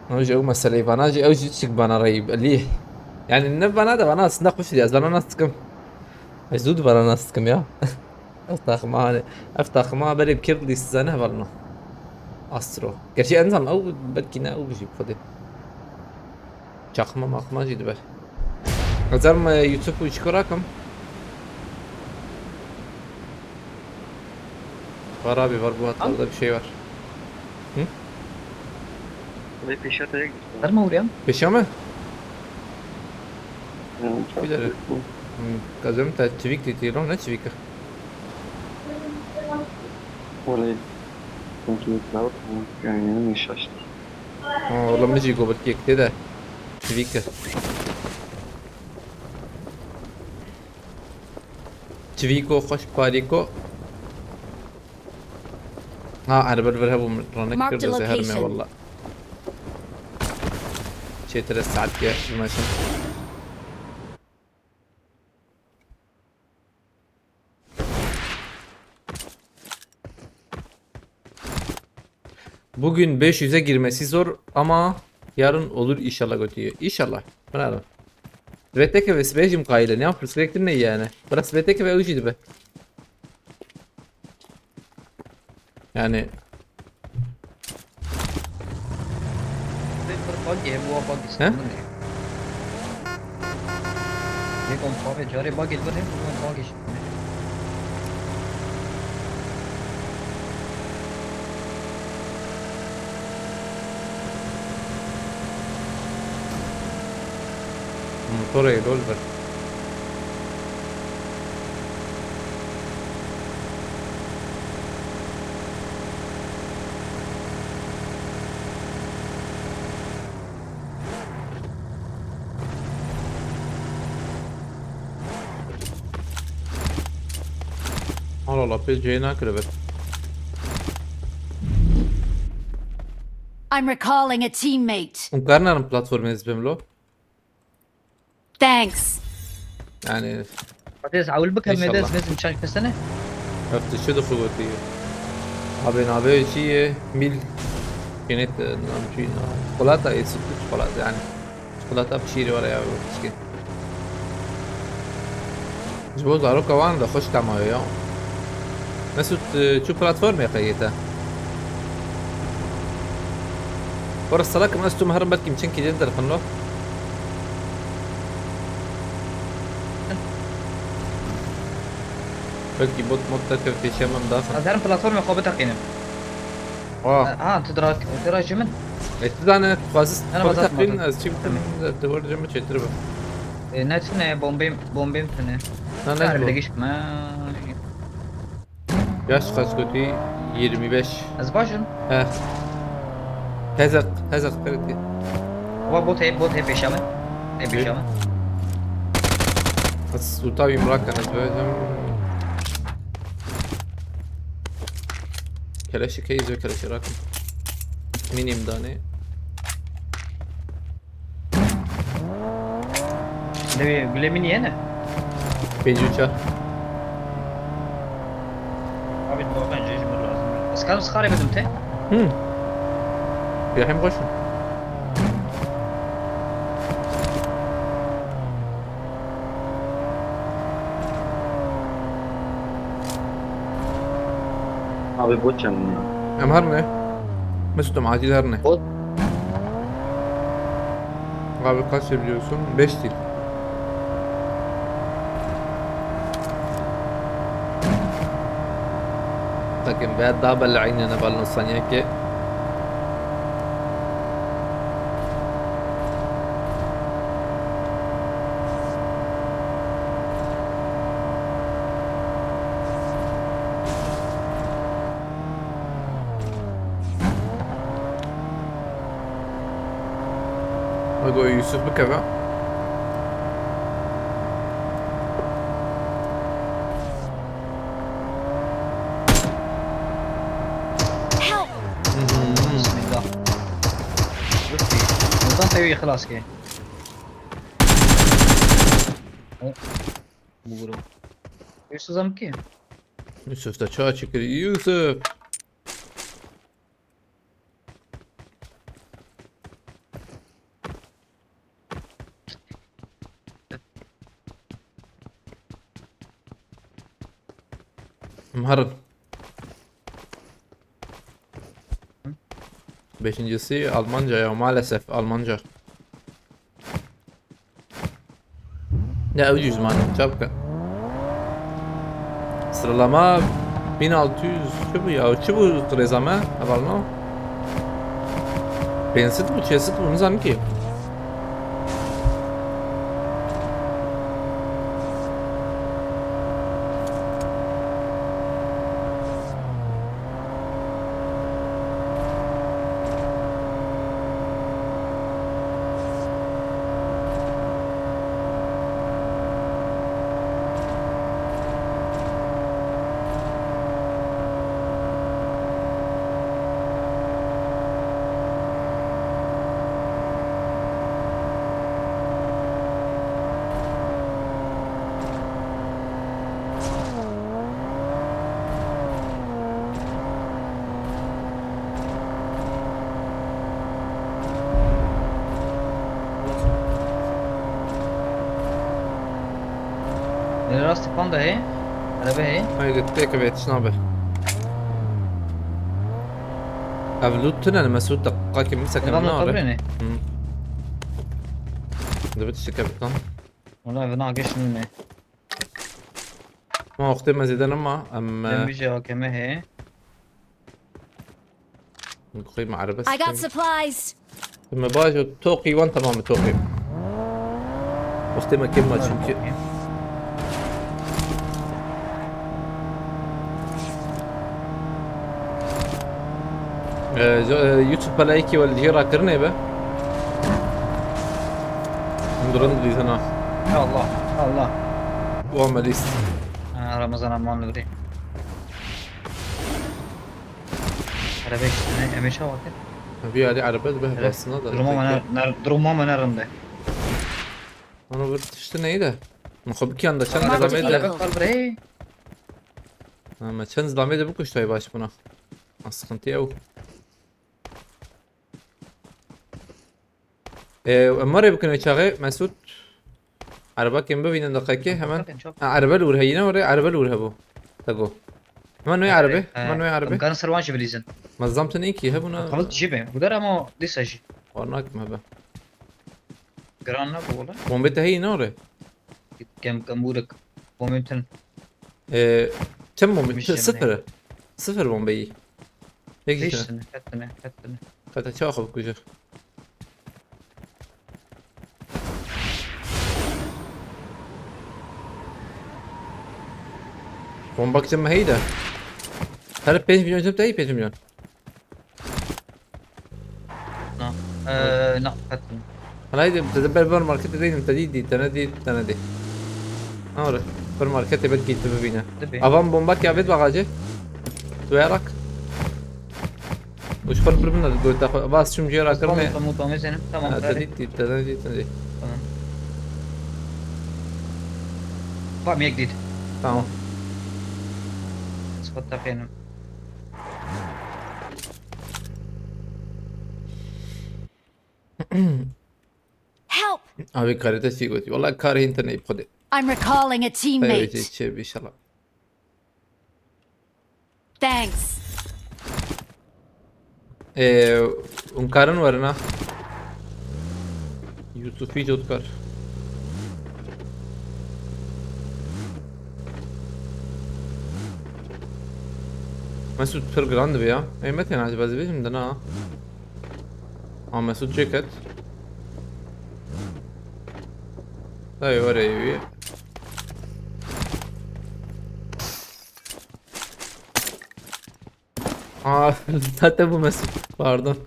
Ama işte o meseleyi bana, şey, o yüzük bana rayı, Ali. Yani ne bana da, bana aslında kuş diye, bana nasıl sıkım. Ay, zud bana nasıl sıkım ya. Ev takıma hani, ev takıma böyle bir kirli size ne var mı? Astro. Gerçi en azından o belki ne o bir şey bu kadar. Çakma makma jî dibe. Ezer me YouTube û çiko rakim. Var abi, var, bu hatlarda bir şey var. Ve peşata yek düştü. Derma vuruyan. Peşa mı? Yani çok Bilerek. bu. Hmm, kazım ta çivik titiro, ne çivik? Orayı. Çünkü cloud yani yanlış açtı. Ha, oğlum, ne çivik o, belki ekte de. Çivik. Çiviko, xweş parîko. Ha, erbe li vir hebû, min ranek Marked kir, ez ê herime location. Walla. Çêtir ez saet ke bimeşim. Bugün beş yüze girmesi zor ama yarın olur inşallah, götüyor. İnşallah. Bravo. Sveteke ve Svejim kaile. Ne yapıyorsun? Sürekli ne yani? Burası Sveteke ve Uji be. Yani. Vê bir bagê, bu bagê He? Min ê. Yê kom pavê carê bagê li vir hê, bu bagê ji min ê. Motorê lol bir. Allah Allah, pê cihê nakiribe. I'm recalling a teammate. Hûn karinarin platformê ez bim lo. Thanks. Yani Hadi ez ewil bikim, mêde ez inşallah. Mezim çay kesene. Ev tiştê dixwe gotî. Abi navê çi ye? Mil. Kênê te, nam çi na. Çikolata ye, sütlü çikolata yani. Çikolata pişîrî were ya, pişkî. Ji bo zaroka wan de xweş temayo ya. Mesut, e, çi platformê qeyê te? Were salak, Mesut, em herin belkî em çinkî dê derxin lo. Belkî bot mod derkeve pêşiya me, em daxin. Ez herim platformê xwe biteqînim. Aa. Ha, tu dira, tu dira ji min. E, tu zane, tu xwazî Ana xwe bazat biteqîn, mata. Ez çi bikim, Tamam. Tu wer ji min çêtir be. E, ne tune, bombêm, bombêm tune. Na, ne Her ji bo? Bilgiş me. Yaş kaç gotî? Yirmi beş. Ez bajim. He. Hezek, hezek, pere diye. Wa bot hep, bot hep yaşamı. Hep yaşamı. Ez û tavî mirak ez bêjim. Keleşî keyî zê keleşî rakim. Minîm danê. Lewê gulê min yene. Pêncî û çar. Abi, bu ben cejim lazım. Ez karim sıkarı bidim te. Hı. Ya hem koşun. Abi, bu çem ne? Em her ne? Mesut, em acil her ne? O Abi, kaç seviyorsun? Beş değil. Takım ve double aynı ne balon saniye ki. Wego Yusuf bikeve. Help! Bismillah. Buradan seviye xelas ki. Bugro. Yusuf zam ki? Yusuf da çağa çıkır. Yusuf. Em herin. Beşincisi Almanca ya, maalesef Almanca. Ya, ucuz man, çabuk. Sıralama bin altı yüz, çi bu ya? Çi bu sıralama? Havalno. Pensit bu, çesit bu, nizam ki. Rastî panda heye. Erebe heye. Haydi, têkeve yetiş nabe. Ev loot tune li Mesûd deqaqekê min sekin. Lan nare. Kabrê ne? Hı. Divê tiştekê bitan. Wala ev nageş nîne. Ma wextê me zêde nema, em, Dem bîje A K M heye. Xwê me erebe I got sekin. Supplies. Me bajo toqî wan, tamam, toqî. Wextê me kêm ma çünkü. Ee, jo-, e, YouTube pelayekî wel jê rakirinê be. Hûn dirin didîzin ha. Ya Allah, Allah. Wan me lîst. Ha, Ramazan aman li birê. Erebe işte, ne? Emê çawa kir? Vî alî erebe dibe. Erebe. Hevasına da. Duruma me ne, ne, duruma me ne rinde. Ana bir tiştine iyi de. Min xwe bikiyan da çend Tamam, zlamê de. Erebe kal bre. Ha, me çend zlamê de bikuştay baş buna. Ha, sıkıntı yok. Ee, em were bikin çaxê, Mesut. Erebekên bibînin deqekê hemen. Bakın, çok. Ha, erebe li wir heyî ne were, erebe li wir hebû. Tego. Hemen wê erebe, e, hemen wê erebe. Em karin ser wan jî bilîzin. Me zam tu nêkî, hebûna. Xelit jî be. Bu der ama dîsa jî. War nakim hebe. Giran ne bu ola? Bombê te heyî ne were? Kem, kem burik. Bombê tin. Ee, çend bombe? Mişe Sıfır. Ne? Sıfır bombeyi. Peki. Hiç tane, ket tane, ket tane. Kata çawa xwe bikuje. Bombak cem heyda. Her pênc milyon cem te heyî pênc milyon. Na. Ee, na, ket tane. Hala heydi, te de ber ber markete deydim, te dî, dî, te ne dî, te ne dî. Ha, orada. Ber markete belki te bibîne. Tabii. Avan bombak ya vet bagajı. Duyarak. Û ji xwe li vir bine, gote xwe. Bas çûm jê re kirine. Tamam, tamam, tamam, Zeynep. Tamam, ha, te dît, dît, te dît, te dît. Tamam. Bam yek dît. Tamam. Sıfat teqenim. Help! Abi karete çi gotî? Wala karê internetê xwedê. I'm recalling a teammate. Hayır, çi, çi, inşallah. Thanks. Ee, hûn karin werin ha. Yusufî Cotkar. Mesut pir giran dibe ya. Ey Metin acaba dibêjim de na. Ha, Mesut ceket. Dayı oraya bir. Aa, zaten bu Mesut. Pardon.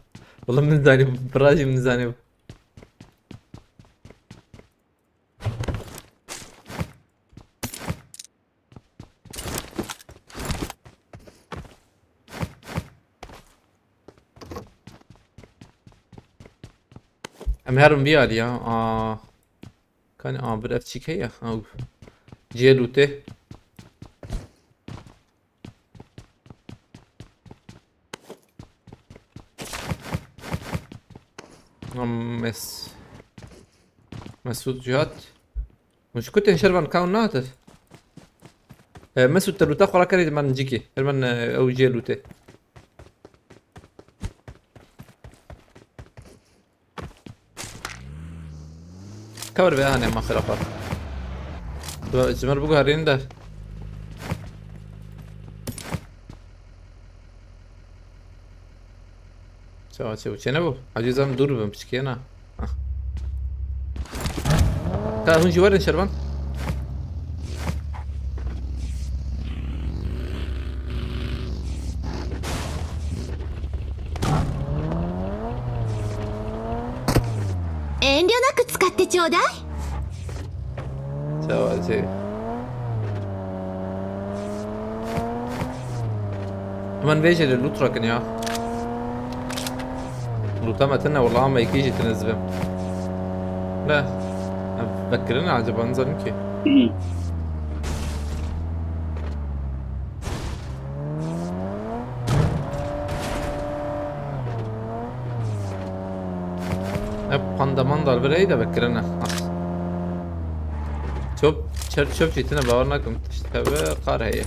Oğlum ne zani bu. Pıracım ne zani bu. Em herin vî alî ya. Aa. Kanî, aa, bir ev çîk heye. Ew. Cihê lûtê. Am, Mes-, Mesut Cihat. Hûn ji ku tên şervan ka hûn nahatin? E, Mesut, te lûta xwe rakerê, di man cîkê. Her man, e, ew cihê lûtê. Ka were vê hanê ma xirafa. Tu ji min re biguherîn de. Çawa çê û çêne bû? Hacî zam dûr bibim piçkiyê na. Ah. Ka hûn jî werin şervan. Enryo naku tsukatte chodai. Çawa çê. Hemen vê jê lût rakin ya. Lûta me tine, wala me yekî jî tine zibim. Ne? Em vekirine acaba, nizanim ki. Hı. Hep panda manda li vir heyî de vekirine. Ah. Çop, Çer çöp jî tine bawer nakim. Tişt hebe qar heye.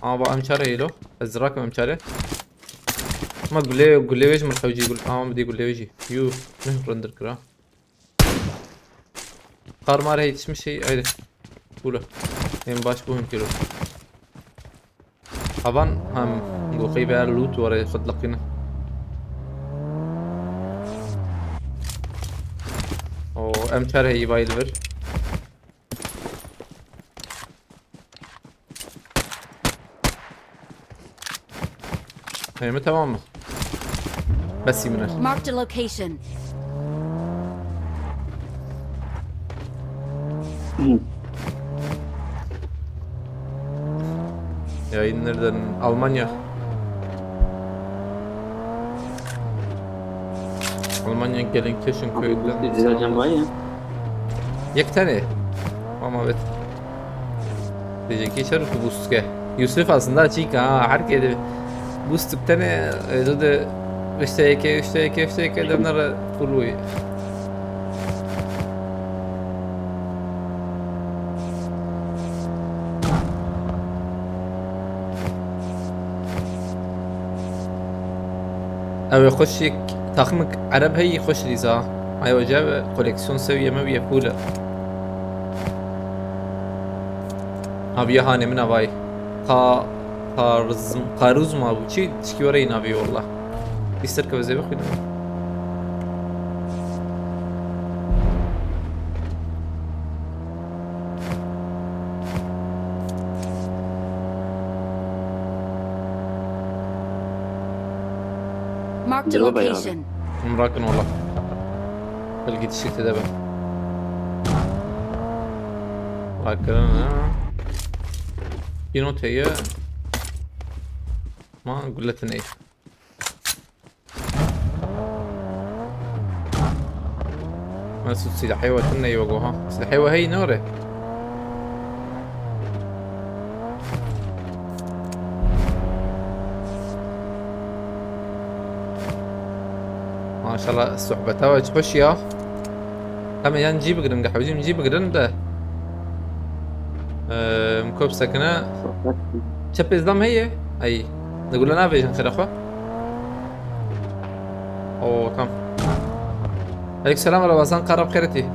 Ama ba em çare heylo. Ez rakim em çare. Ma gule, gule wê ji min xewcî gul. Ama bidî gule wê jî. Yu. Ne rindir kira. Qar mar heye yetişmiş şey. Haydi. Gule. Em baş bu hünkiro. Avan hem goxey be loot were xwe dileqîne. O em çar heyî vay li vir. Heyî mi tamam mı? Bes min e. Marked a location. Yayın nereden? Almanya. Almanya Gelsenkirchen köyünden. Güzel can var ya. Yek tane. Ama evet. Diyecek ki şerif boost ke. Yusuf aslında açık ha. Herkese boost tane, e, de işte eke, işte eke, işte eke de bunları full. Ew ê xweş yek taximik ereb heyî xweş lîza. Ay hoca ve koleksiyon seviye me viye full. Aviye hanê min avay. Ka-, karizm-, karizma bû. Çi tişkî were yî navê walla. Bîster ke veze bixwînim. Marked a location. Hûn rakin wala. Belkî tiştek tê de be. Rakirin ha. Kî not heye. Ma guletin ey. Mesut silahê we tune ye wego ha. Silahê we heyî nore. Maşallah sohbeta we çi xweş ya. Em ê yan cî bigirin, gehwecî min cî bigirin de. Eee, em kop sekine. Çepê zam heye? Ey. Di gule navêjin xêra xwe. Oo, tam. Aleyküm selam, Ramazan Karabkeretî.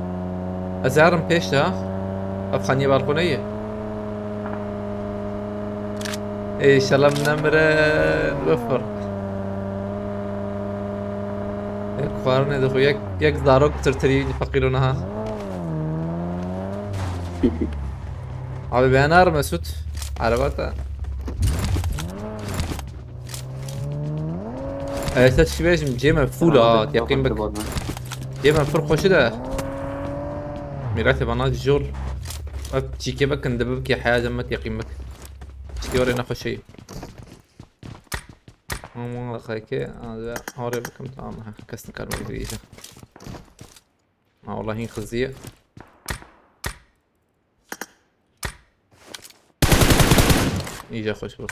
Ez ê herim pêş de ha. Ev xaniyê balkonê ye. Ê, inşallah min nemire bifir. Ê, xwarinê dixwe yek, yek zarok tirtirî feqîro niha. Abi ben ar Mesut. Araba da. Evet, çi bêjim, cê me full ha, yaqîn bik. Cê me pir xweş e de. Mîratê bana jor. Bak, çîkê bikin, de bibkê heya cemet yaqîn bik. Çîkê orê nexweşeyî. Aman xayke, orê bikim, tamam, ha, kes nikar bibkê. Ha, wallahî xiziye. Îca xweş bû.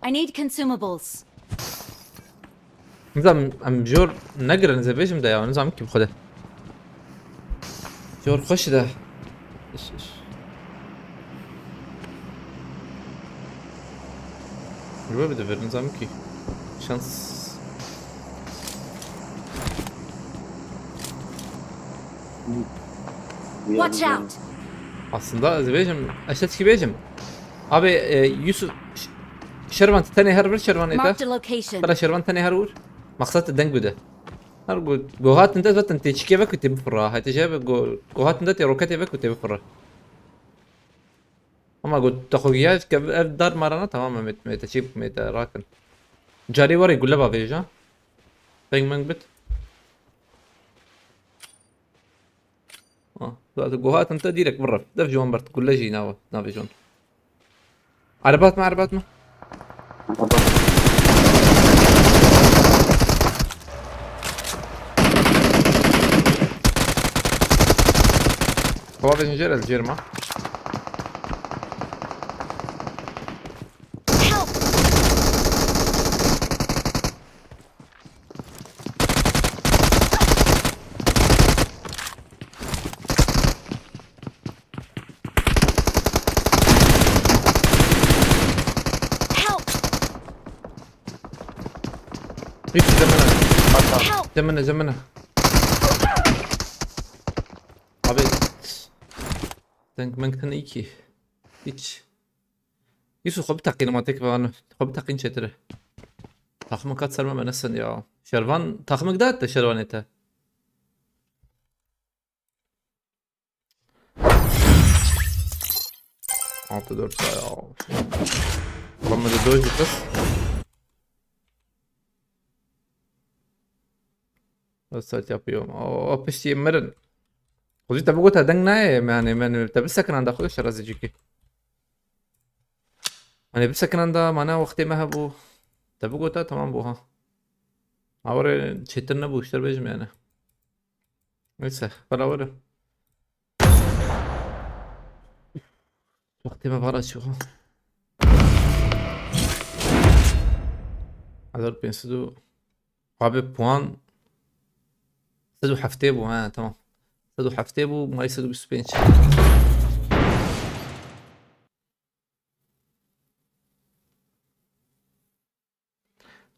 I need consumables. Nizam em jor negirin, ez ê bêjim de ya, nizam kim xwe de. Jor xweş de. Iş, iş. Ribe bide verin zam ki. Şans. Watch out! Aslında ez bêjim, ez çi bêjim. Abi, e, Yusuf, ş-, Şervan, tenê her bir Şervan ete. Marked a location. Bela Şervan tenê her vur. Maksat deng bide. Her go-, gohatin de zaten tê çikê vekû tê bifira. Hete şey be go-, gohatin de tê roketê vekû tê bifira. Ama go-, te xwe giya ke ev dar marana tamam me, me te çî, me te rakin. Carî warê gule bavêja. Peng meng bit. Ha, zaten gohatin te direkt birre. Dev ji wan bert. Gule jî nava, navê jon. Erebat me, erebat me. Baba bêjin jêr ez jêr me. Help! Hiç demene. Hatta. Demene, demene. Abi. Denk menkten iki. Hiç. Yusuf, xwe biteqîn, ma tek van. Xwe biteqîn çêtir e. Taxmik hat ser me, me nesin ya. Şervan, taxmik dat de şervanê te. Altı dört ya. Ulan böyle doj bir kız. Nasıl yapıyorum? O, o piştiye mirin. Xwedî te bigota deng nayê, yani, yani, te bisekinan da xwe şerazî cîkî. Hani bisekinan da mana wextê me hebû. Te bigota, tamam bû ha. Awere çêtir nebû, ji te bêjim yani. Neyse, beraber. Wextê me bara çû ha. Hezar pênc sed û Abi puan sed û heftê bû, ha, tamam. Sed û heftê bû, mayî sed û bîst û pênc.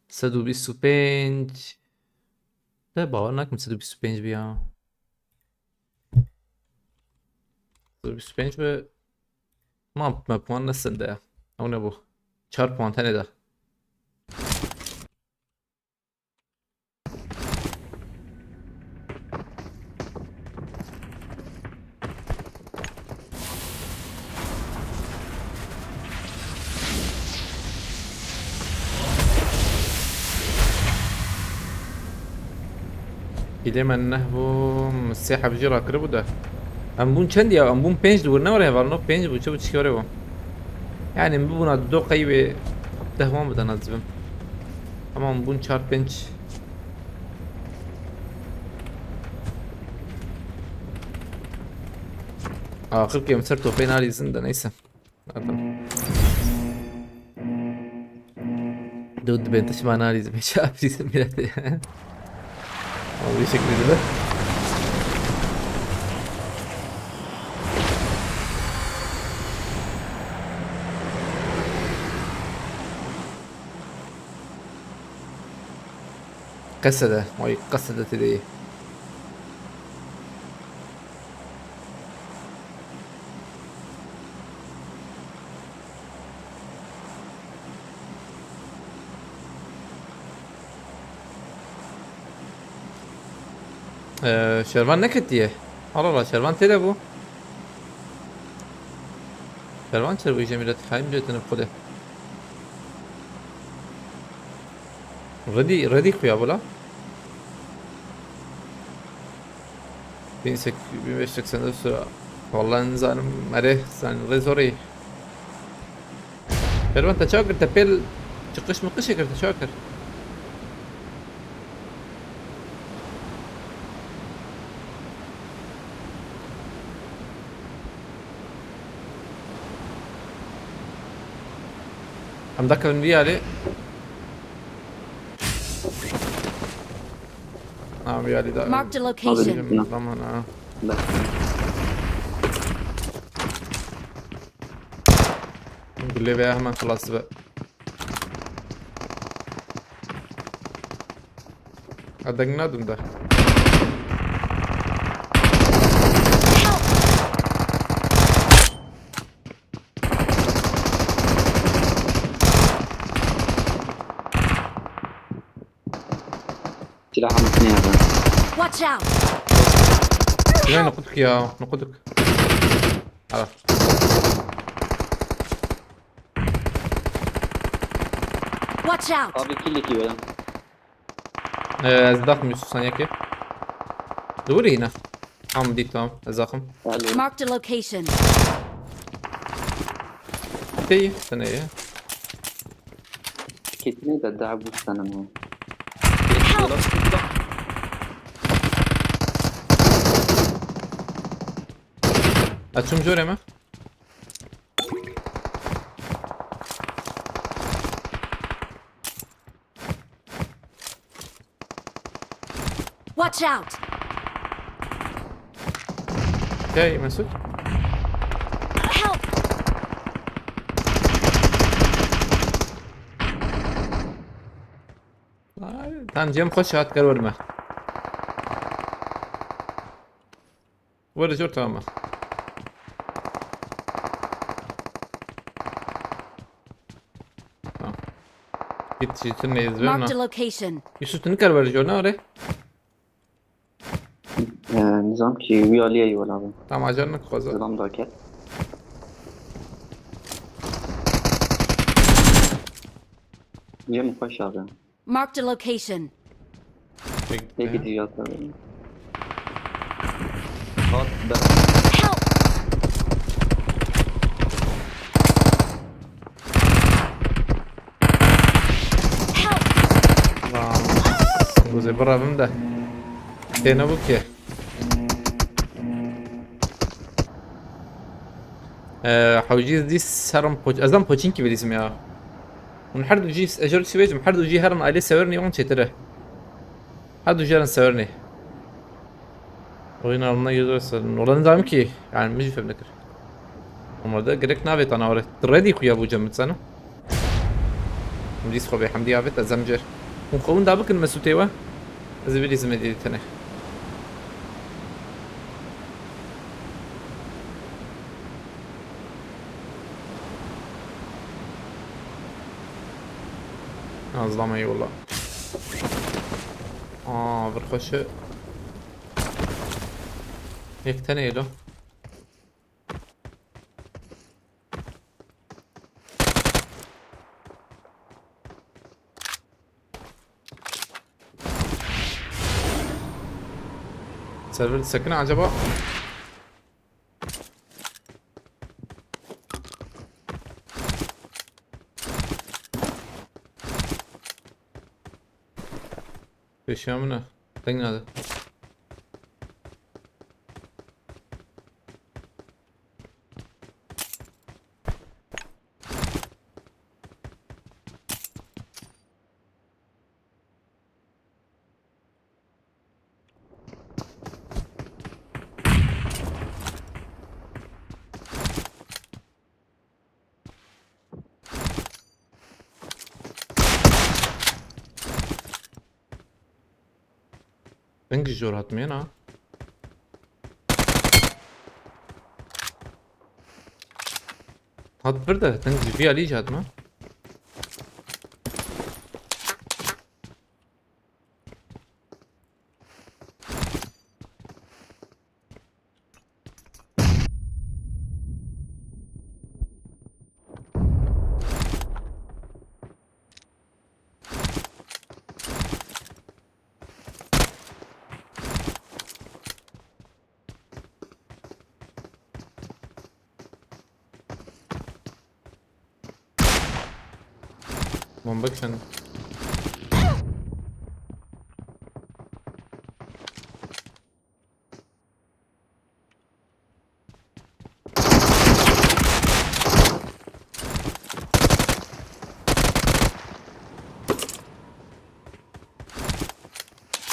Sed û bîst û pênc. De bawer nakim sed û bîst û pênc bî ya. Sed û bîst û pênc be. Ma me puan nesinde ya. Ew nebû. Çar puan tenê de. Îdê me neh bû, sê heb jî rakiribû de. Em bûn çend ya? Em bûn pênc di wir ne were hevalno? Pênc bû, çi bû, çi were bû? Yani em bûna do qey wê deh wan bidana dibim. Ama em bûn çar pênc. Axir ki em ser topê nalîzin de neyse. Zaten. Dû dibên tişt me analizê pêşe aprîzin milletê. Ama bir şekilde de. Qesede, oy qesede tedeyê. Ee, Şervan neketiye. Allah Allah, Şervan tede bu. Şervan çer bu işe millet hain diyor tanıp kode. Ready, ready kuya bula. Bin sek-, bin beş seksen dört sıra. Vallahi nizanim, erê, sen rezorî. Şervan te çawa kir, te pêl çıkış mıkış kir, te çawa kir? Em dakevin vî alî. Ha, vî alî da. Marked a location. Tamam ha. Bak. Gulê veya hemen xelas be. Adeng nadin de. Silahım ne ya? Watch out! Şuraya nokuduk ya, nokuduk. Hala. Watch out! Abi kill iki böyle. Ee, ez daxim Yusuf saniyekê. Dûrî yine. Am dî tamam, ez daxim. Alo. Marked a location. Tê, sen ê. Kitne de daha bu sanırım. Help! Açım jore mi? Watch out! Hey Mesut. Help! Ay, tam cem xweş hat, ker werime. Were jor, tamam. Tamam. Git, jitin ne izver na. Marked a location. Yusuf, tu nikar were jor, ne are? Ee, nizam ki wî aliyê wela bin. Tamam, acar ne kuxwaza. Zilam da ket. Cem xweş abi. Marked a location. Peki. Peki, diyor tabii. Hat be. Help! Help! Lan. Gozê birevim de. Têne bû ki. Ee, hewcî dîs herin poç-, ez dem poçinkî bilîzim ya. Hûn her du jî, ez jî bêjim, her du jî herin ailê Severnê wan çêtir e. Her du jî herin Severnê. Oyun alına göz olsun. Olan zaten ki, yani, min jî fem nekir. Normalde gerek navê tana were. Ready xuya bû cem sana. Hemdî xwe bê, hemdî avêt, ez em jêr. Hûn xwe winda bikin Mesûtê we. Ez ê bilîzim êdî tenê. Ha, zilama eyvallah. Aa, bir xweşi. Yek tenê lo. Server sekine acaba? Pêşiya min e. Deng nade. Deng jor hat me na. Hat bir de, deng ji vî alî jî hat me. Bomba kişen.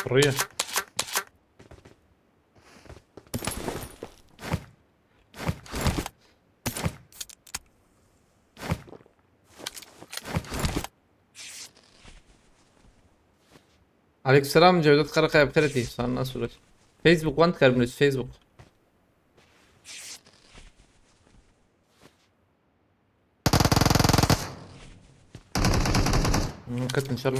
Buraya. Aleykümselam Cevdet Karakaya, bi xêr hatî. Sana nasıl olur? Facebook wan dikar binûs, Facebook. Hmm, ket inşallah.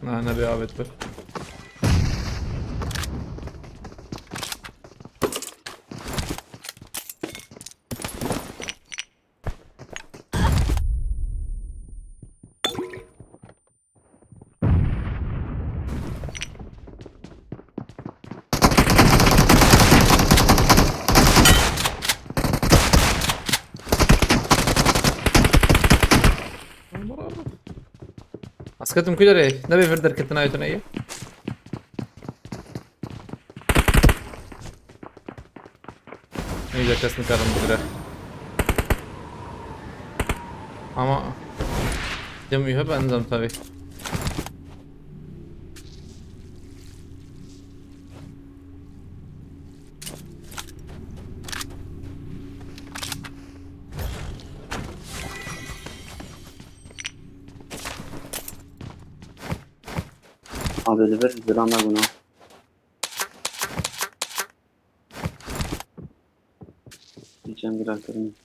Na, ne bir avet bir. Ez ketim ku derê, nebê vir derketina yê tune ye. Neyse, kes nikarim bigire. Ama dem wî hebe endam tabii. Abi li vir zilam me bûna. Çend bira kirin.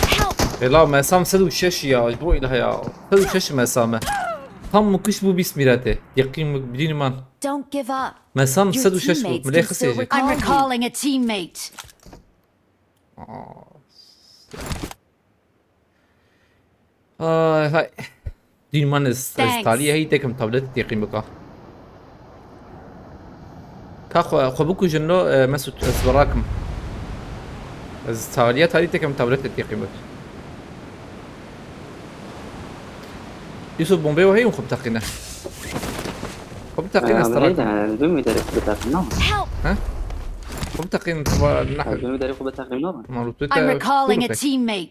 Help! Hela mesam sed û şeş ya, ji bo îlahe ya. Sed û şeş mesame. Tam mukiş bu bis mirete. Yakin bidînim an. Don't give up. Mesam sed û şeş bu. Milê xisê jî. I'm recalling a teammate. Ay, hay. Dîn man ez, ez taliyê heyî tekim tablet teqîm bika. Ka xwe, xwe bikujin lo, e, Mesut, ez birakim. Ez taliya talî tekim tablet teqîm bik. Yusuf, bombê we heyî xwe biteqîne. Xwe biteqîne, ez te rakim. Help! Xwe biteqîne, tu va neh. Malûtê te full be.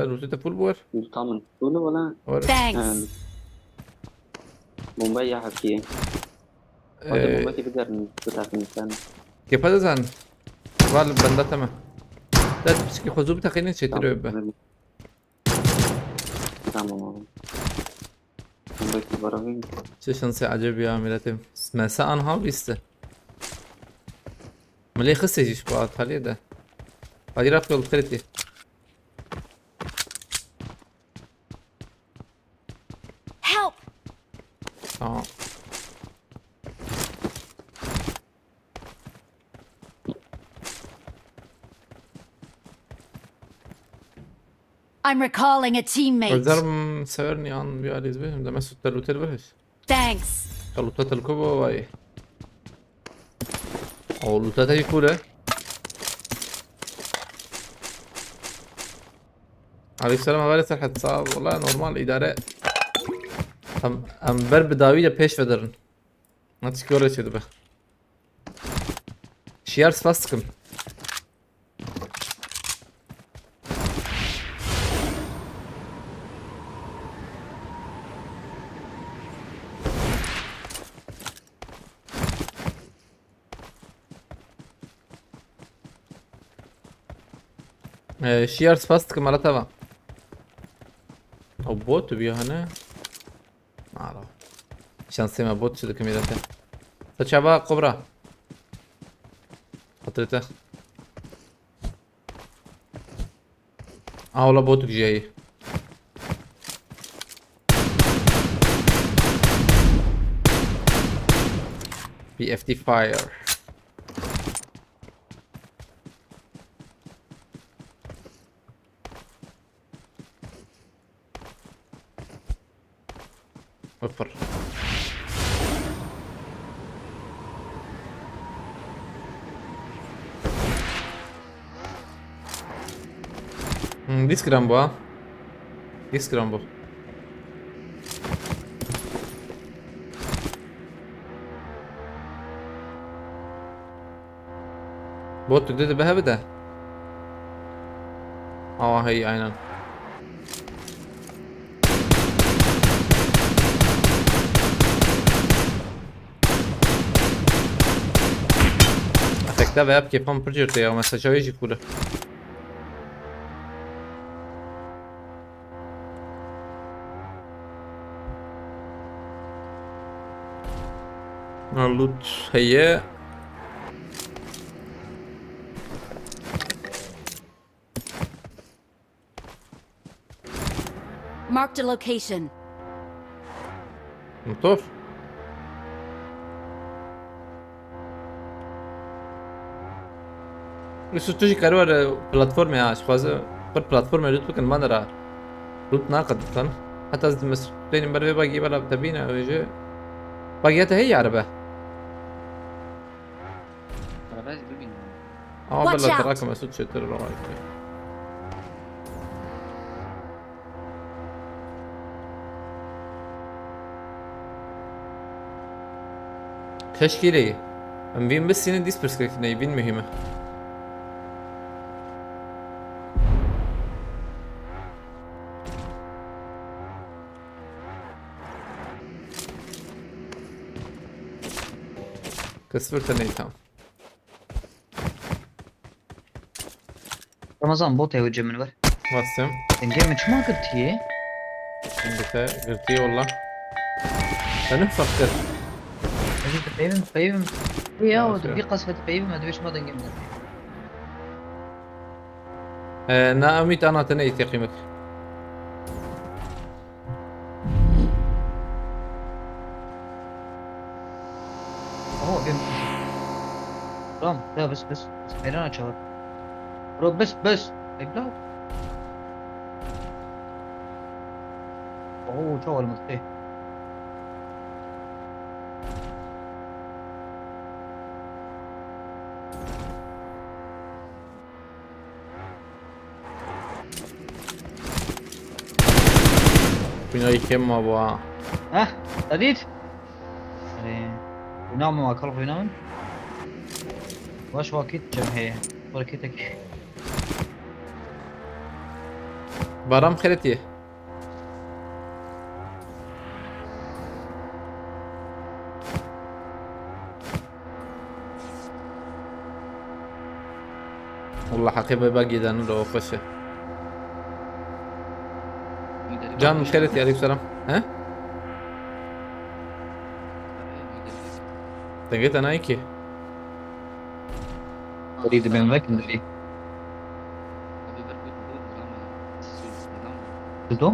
Lûtê te full bû wer. Lûta min full e wala. Wer. Thanks. Bomba ya hekî. Ee, bomba ki biderin, biteqîne sen. Kepa de zan. Val benda te me. Te piçkî xwe zû biteqîne çêtir be. Tamam abi. Çi şansê ecêb ya miletê. Mese anha bîste. Milê xistê jî ji bo ataliyê de. Hadi rap yol xirtî. Help! Tamam. I'm recalling a teammate. Özerim severin yan bir arayız benim de Mesut da looter bir hiç. Thanks. Ka looter telko bu vay. O looter te kule. Aleykümselam, haber Serhat, sağ ol. Valla normal idare. Em, em ber bi dawî de pêş vedirin. Naçik öyle şeydi be. Şiyar spas dikim. Ee, şiyar spas dikim, ala tava. O bot bir hani. Mala. Şansê me bot çi dikim îrete. Te çava kobra. Xatirê te. Awla botuk jî heye. P F T fire. Sıfır. Hmm, disk gram bu ha. Disk gram bu. Bot tu dedi be hebe de. Aa, hey, aynen. Efekte ve yap kefam pırcırtı ya, mesela çağı jî full. Ha, loot heye. Marked a location. Motor. Yusuf, tu jî karî were platformê ha, ji xwaze bir platformê loot bikin, man ra loot naqeditan. Heta ez dimes tênim ber vê bagî bela te bîne, ew jî bagiya te heye arebe. Araba jî bibîne. Ama bela te rakim Mesut çêtir rawayî. Teşkîleyî. Em vîn bisînin dîs pirsgirêk neyî, vîn muhîm e. Kes vir te neytam. Ramazan, bot ew cem min ver. Bastim. Dengê min çima girtiye? Şimdi te girtiye valla. Benim fakir. Peyvim, peyvim, peyvim. Ya, Ya, o şey. Bir qasvet peyvim, hadi beş ma dengê min girtiye. Ee, na ümit ana te neyteqimek. Oh, evim. Tamam, ya bes, bes. Bes, meydan açalım. Bro, bes, bes. Bekle. Oo, çok olmaz. Hey. Binayı kim ma bu ha? Heh, Sadid. Ee, Oynama akıl oynama. Baş vakit cem heye. Vakit ek. Baram xeretiye. Wallah heqê be bagî de niro xweş e. Can xêret ya, aleykum selam. He? Dengê te nayê ki. Rî dibên vekin rî. Dudu?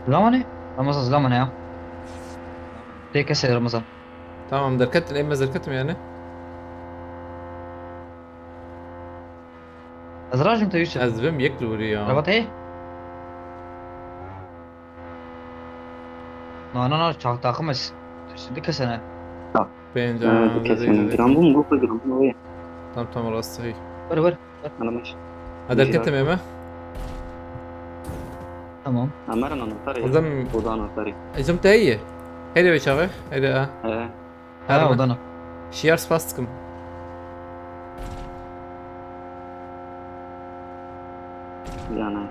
Zilamane? Ramazan zilamane ya. Tê kesê Ramazan. Tamam, derketin, ê me derketim yani. Ez rajim te Yusuf. Ez dibêm yek li wirî ya. Rabat heye? Na, na, na, çax takım ez. Şimdi kesene. Pênc, Ha, aa, dikesin. zey, zey, zey. Giran bûm, gopa giran bûm wê. Tamam, tamam, rast hî. Ver, ver. Ana meş. Ha, derketim ê me. Tamam. Amara anahtarı ya. Adam Oda anahtarı. Ecim te heye. Hele be çağı. Hele ha. He. Ha, odana. Şiyar spas dikim. Yani.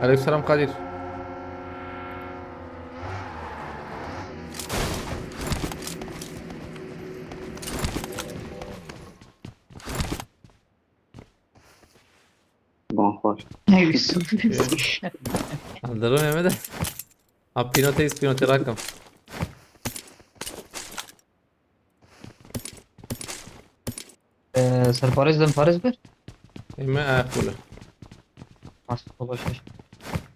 Aleykümselam Kadir. Bon, hoş. Ne Yusuf? Aldıran Mehmet. Abi pinote, pinote rakım. Ee, serparêz dem parêz bir. Eme ayaklı. Mas baba şey.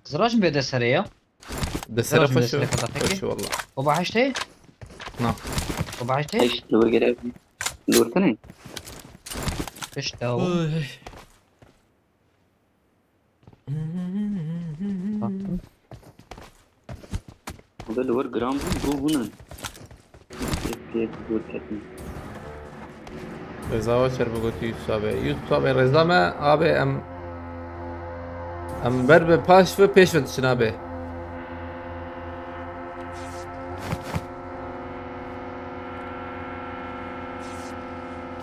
Ziraj mı bede sere ya? De sere Biraz faşo. mesele kadar peki. Faşo valla. Baba haşte? Na. Baba haşte? Eş, dur gere. Dur tane. İşte o. Oy. Burada dur gram bu, bu bunun. Dur kesin. Reza ve çer bigotî Yusuf abi. Yusuf abi reza me abi em em ber bi paş ve pêş ve diçin abi.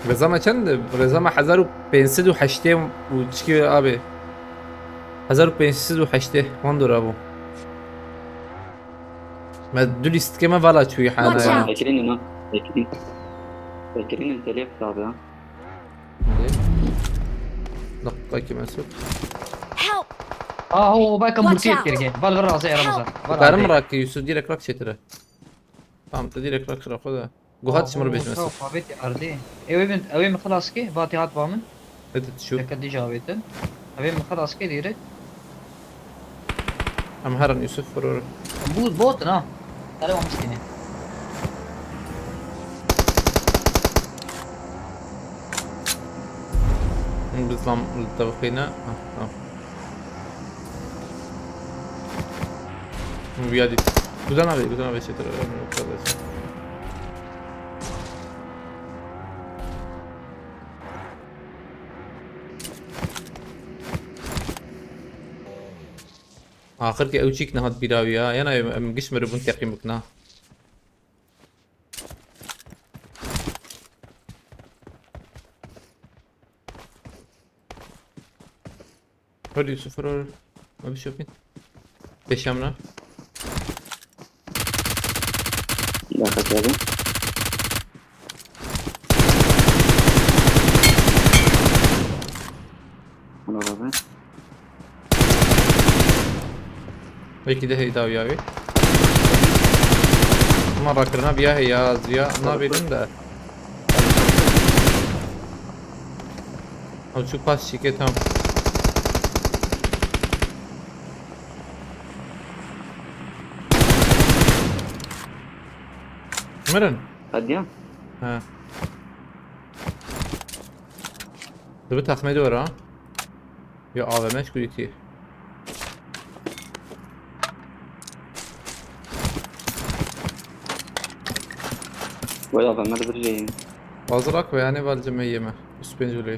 Reza me çend? Reza me hezar û pênc sed û heştê û çikî abi. Hezar û pênc sed û heştê wan dora bû. Me du lîstikê me vala çûyî hana Watch ya. out. Bekirinin ha. Bekirinin. Bekirinin telef abi ya. Dakika ki Mesut. Help! Aa, o baka Watch multi out. Kirge. Val ver razı Ramazan. Val Karim razı. Rak Yusuf direkt Rak çetire. Tamam, te direkt Rak Rak da. Guhat çimir beş Mesut. Fabet ardi. Ew evin, ew evin xilas ki, vati hat bamin. Evet şu. Teke dija avetin. Ew evin xilas ki direkt. Em herin Yusuf vurur. Bu bot na. Tare olmuş yine. Biz lan tavukayına. Ha, tamam. Bu geldi. Güzel abi, güzel abi çetir. Axir ki ew çîk nehat bîra wî ya. Yana em, em giş miribûn teqîm bikna. Hadi Yusuf, hadi, hadi. Abi, şey yapayım. Beş yamına. Bir dakika geldim. Buna bak ben. Belki de heyda ya. Ama rakırına bir ya heya ziya ne bileyim de. Ama şu pas çike tam. Mirin. Hadi ya. Ha. Dur bir takmaya doğru ha. Ya A V M hiç kuyutu. Vay A V M bir şey. Azrak ve yani valceme yeme. Üst pencereye.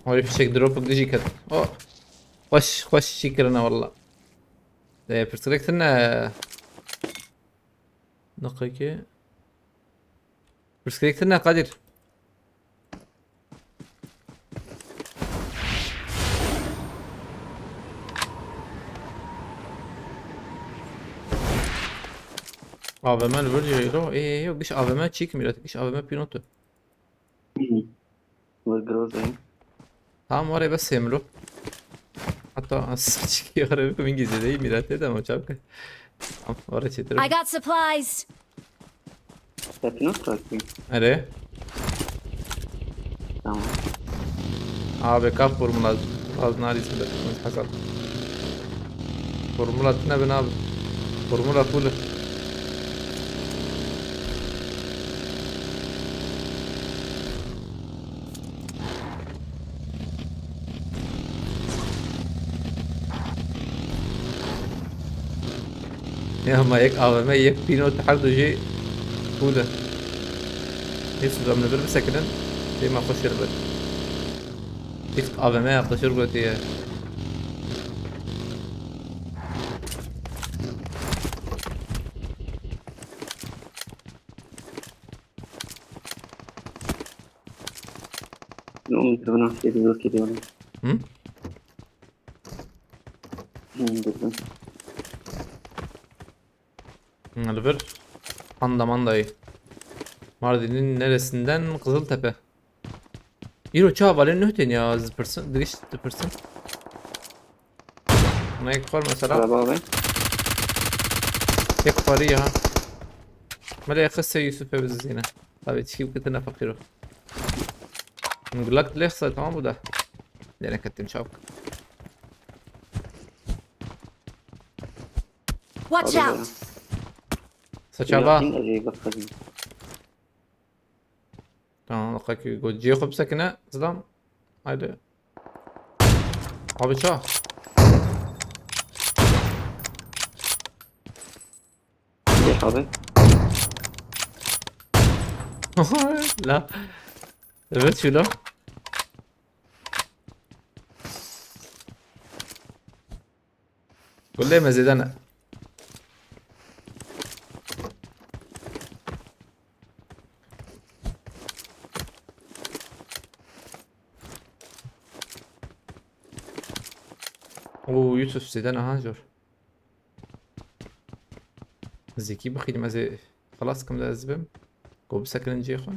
Orê fişek dropik dijî ket. Oh. Xweş, xweş jî kirine walla. Ee, pirsgirêk tune. Niqekê. Pirsgirêk tune Kadir. A V M li vir jî lo. Ê, ê, yok, giş A V M çîk mirat, giş A V M pînotu. Vur Groza'yı. Tamam, oraya bes Emro. Hatta sıçık yarı bir İngilizce değil mirat dedi ama çabuk. Tamam, oraya çetir. I got supplies. Hepini bırakayım. Nereye? Tamam. Abi kap formula. Lazım nari ismi de. Hasan. Formula tine bin abi. Formula full. Ya ma yek A V M, yek pînot, her du jî full e. Yusuf, em li vir bisekinin. Dêma xweş e li vir. Çift A V M yaklaşır gotiye. Onu bir nasıl ediyor ki diyorum. Hı? Hı, dur, dur. Hı, li vir. Panda mandayı. Mardin'in neresinden? Kızıltepe. Îro çawa valên nuh tên ya, ez dipirsim, digişt dipirsim. Buna yek xwar mesela. Araba abi. Yek xwarî ya. Mele xiste Yusuf ev zîne. Tabii çikim kitine fakir o. Gulak dilê xisa tamam bu da. Dene kettim çabuk. Watch out! Saçava. Yine şey bak hadi. Tamam, bak ki go cihê xwe bisekine, Zidane. Haydi. Abi ça. Geç abi. La. Evet, şöyle. Gulê me zêde ne. Oo, Yusuf, zêde ne ha zor. Zikî bixînim ez ê xelas kim de ez bim. Go bisekinin cihê xwe.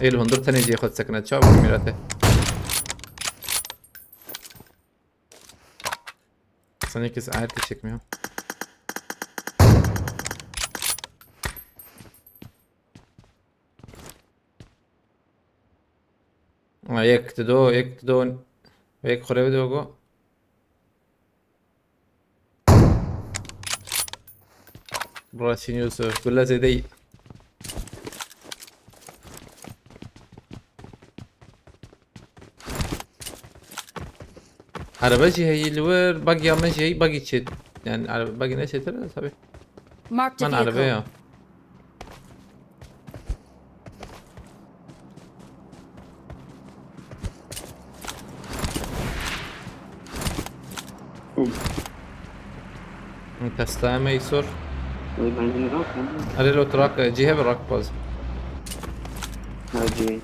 Ê, li hundir tenê cihê xwe disekine. Çawa mîrate? Sen ikisi ayrı çekmiyor. Ha, yek dido, yek dido. Yek xure dido go. Burası Yusuf, Gula Zedey. Araba jî heyî li wir, bagî ya me jî heyî, bagî çêt. Yani araba, bagî ne çêtir de tabii. Marked a Man araba vehicle. Ya. Testaya me îsor. Wê benzînî rak mı? Erê lo trak, cî hebe rak baz. Ha, cî.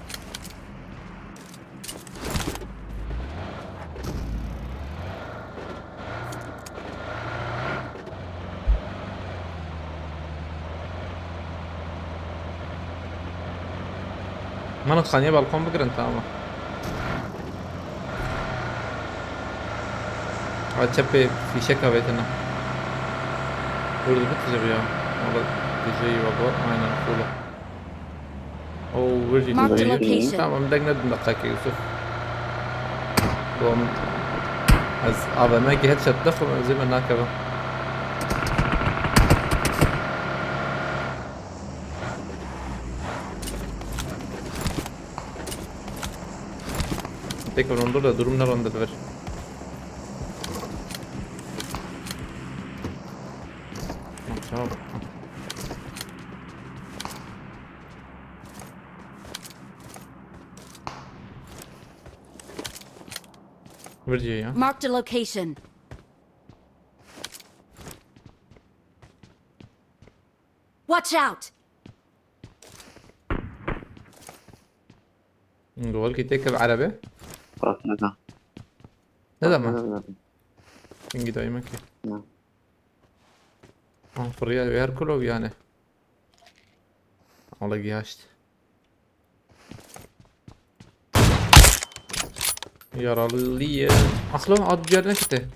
Mano, xaniye balkon bigirin, tamam. Ha, çepê fîşek avêtina. Burada bir tijeri ya. Valla tijeyi var bu. Aynen, full. Oo, virgin Marked a tijeyi. location. Tamam, dek ne dakika ki Yusuf. Bom. Ez A V M ki headshot da xo zî me nakeve. Tek rondur da durum ne rondur ver. Tamam. Virgin ya. Marked a location. Watch out! Gol ki tek ev arebe. Bak ne da. Ne zaman? Hangi daima ki? Ne. An fırıya ver kulov yani. Ala giyaşt. Yaralı ye. Aslan ad bir yerine gitti.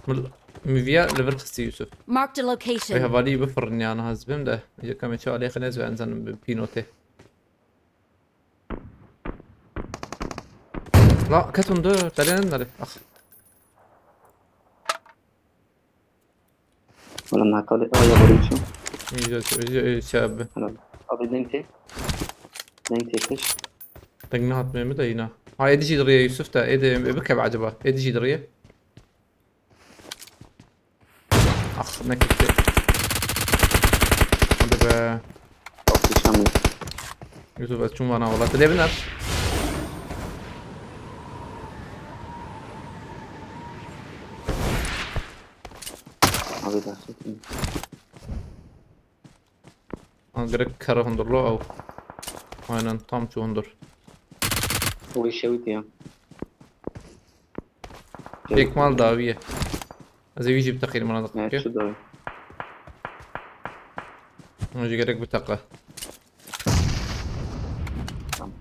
Mil- Müviye lever kıstı Yusuf. Marked a Ve location. havali bir fırın yani hazbim de. Yıkam içi aleyhine zü enzanım bir pinote. La, ket hûn dur, derê nindere. Ax. Wala me kalê aya barê çû. Güzel, güzel, güzel abi. Helal. Abi deng tê. Deng tê kış. Tek ne hatmaya mı da yine. Ha, edi jî diriye Yusuf da, edi, e, bikeve acaba. Edi jî diriye. Ah, ne gitti. Hadi be. Bak kışan mı? Yusuf, ez çûm vana wala. Tu lê biner. Abi ders ettim. Ha, gerek kere hundur lo ew. Aynen, tam çû hundur. O işe uydu ya. Yek mal dawiye. Ez ê wî jî biteqînim, bana Ne daqîqe. şu dawi. Hûn jî gerek biteqe. Tamam.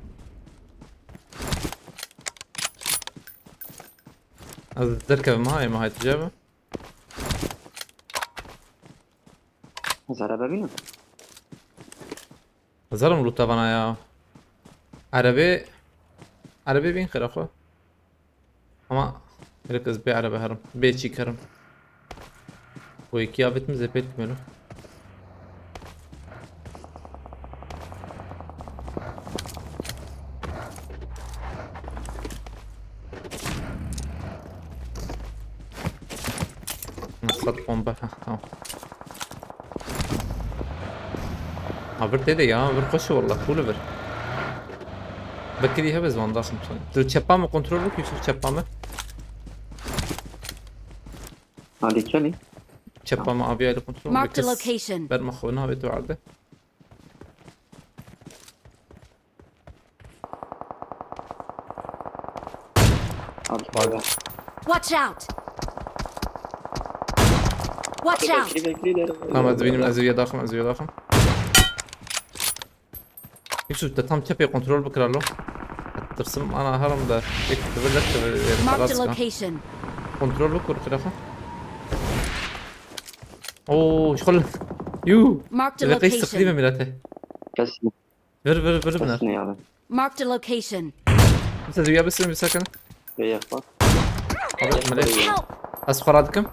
Ez derkevim ha, êma haytî cebe. Ez araba bînim. Zarim lûta vana ya. Erebê, erebê bîn xêra xwe. Ama gerek ez bê erebe herim. Bê çî kerim. Bu iki abet mi zepet mi lo? Sat bomba. Ha, tamam. Ha, bir tê de ya, bir koşu valla, full bir. Bekirî hebe zwandaxim. Tu çepa mı kontrol bik, Yusuf, çepa mı? Hadi kelî. Çepa mı abi aile kontrol Marked a bik. Location. Ber mi xwe navê tu arde. Abi Bak. bak. Watch out! Watch out! Bekle bekle ileri. Tamam, ez dibînim, ez ê daxim, ez ê daxim. Yusuf, te tam çepê kontrol bikira lo. Tirsim ana herim de. Ek tevir de tevir. Marked a location. Kontrol bik, kur kira xwe. Oo, şol. Yu. Marked a Ve qey sıkılı ve location. milete. Kes ne? Ver, ver, ver biner. Kes ne yani? Marked a location. Mesela ya bir sürü bir sakın. Ve yak bak. Abi, melek. Help! Ez xwe radikim.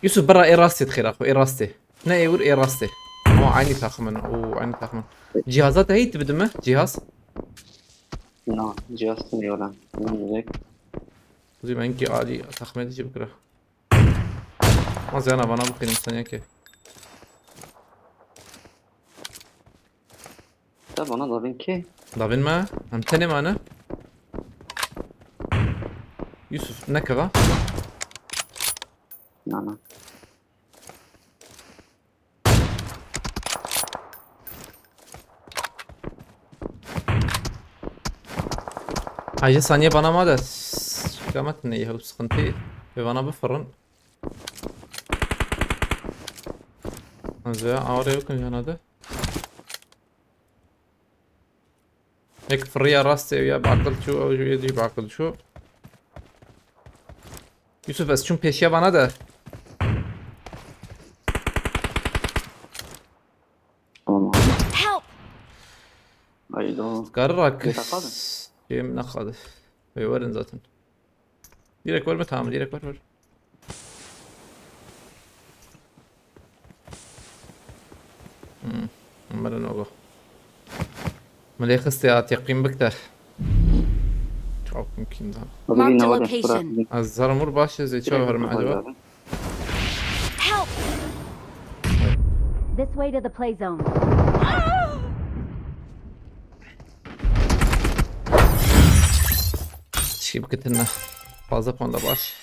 Yusuf, bira ê rastê dixêra xwe, ê rastê. Ne ê wir, ê rastê. Ama aynı takımın, o aynı takımın. Cihaza da heyt bidime, cihaz. Na, cihaz ne yola? Ne gerek? Kuzim, enki ali takımı edici bikira. Az yana bana bakayım sen ya ki. Bana da bin ki. Davên me, em tenê mane. Yusuf, nekeva. Na, na. Ay, saniye bana ma de. Şikamet ne ya, bu sıkıntı. Ve bana bir fırın. Anca ağrı yok, yana da. Yek firiya rastê ya, bi aqil çû, ew jî wê jî bi aqil çû. Yusuf, ez çûm pêşiya vana de. Tamam abi. Help! Haydi o. Karı rak. Bir dakika abi. Şeyim ne kaldı? Ve verin zaten. Direkt verme, tamam, direkt ver, ver. Hmm. Mala nogo. Mala xiste ya teqîm bikte. Çok mümkün da. Marked a location. Az zarmur baş ez çaw herme acaba? Help! This way to the play zone. Çi bikitine. Fazla puan da baş.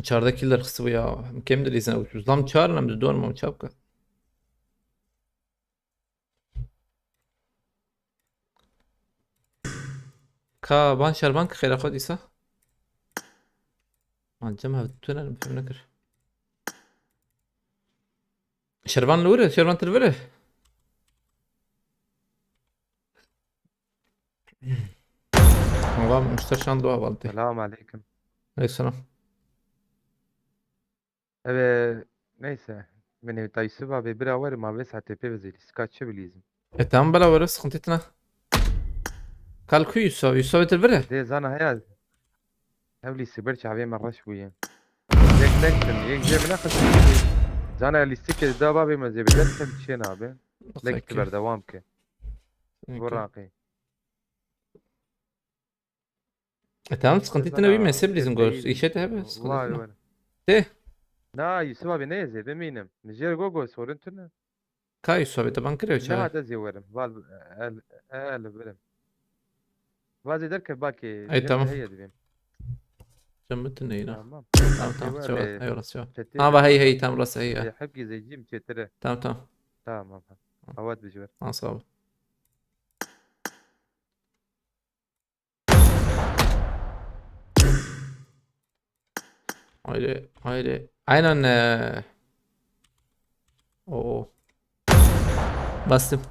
Çarda killer xisi bu ya. Kem de lîzine ucuz. Lam çar nem de dönmem çapka. Ka ban şervan ki xêra xwe dîsa. Man cem hev tune fem nekir. Şervan li wir e, şervan til vir e. Tamam, müşter şan dua valdi. Selam aleyküm. Aleyküm selam. Eve, neyse. Min ê Yusuf abi bira were ma vê saetê pê vezê lîstika çi bilîzim. E, tamam, bela were, sıkıntı etme. Kal ku Yusuf, Yusuf etir bire. Dê zana heya. Ev lîstik ber çavê me reş bûye. Yek tek tim, yek jê bine xist. Zana lîstikê da babê me zê bi der tim çê nabe. Lek tu berdewam ke. Bu raqî. E, tamam, sıkıntı etme, bir mesele bilirsin, gol. İşe de hep sıkıntı etme. Tê. Na, Yusuf abi ne zê bimînim. Nijer go go sorun tune. Ka Yusuf abi, te ban kire çawa? Ne hade zê werim. Val, el, el, birim. Vazê derke bakê. Ey, tamam. Heye dibim. Cem bitin neyine? Tamam. Tamam, tamam. Eyvallah, eyvallah. Ha, va hey, hey, tam rast hey ya. Hep gizecim çetire. Tamam, tamam. Tamam. Avat bijwer. Ha, sağ ol. Haydi, haydi. Aynen. E, oo. Bastım.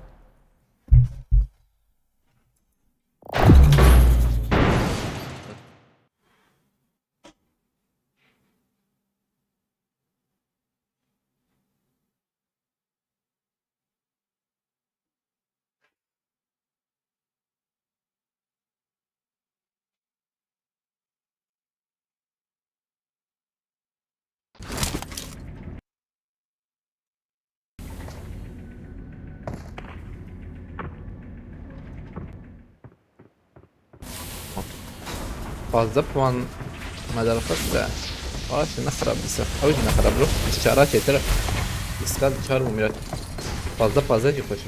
Fazla puan medalxet be. Aa, şimdi ne xirab dîsa. Ew jî ne xirab bro. Çara çêtir. Îskal çar bû mirat. Fazla fazla jî xweş.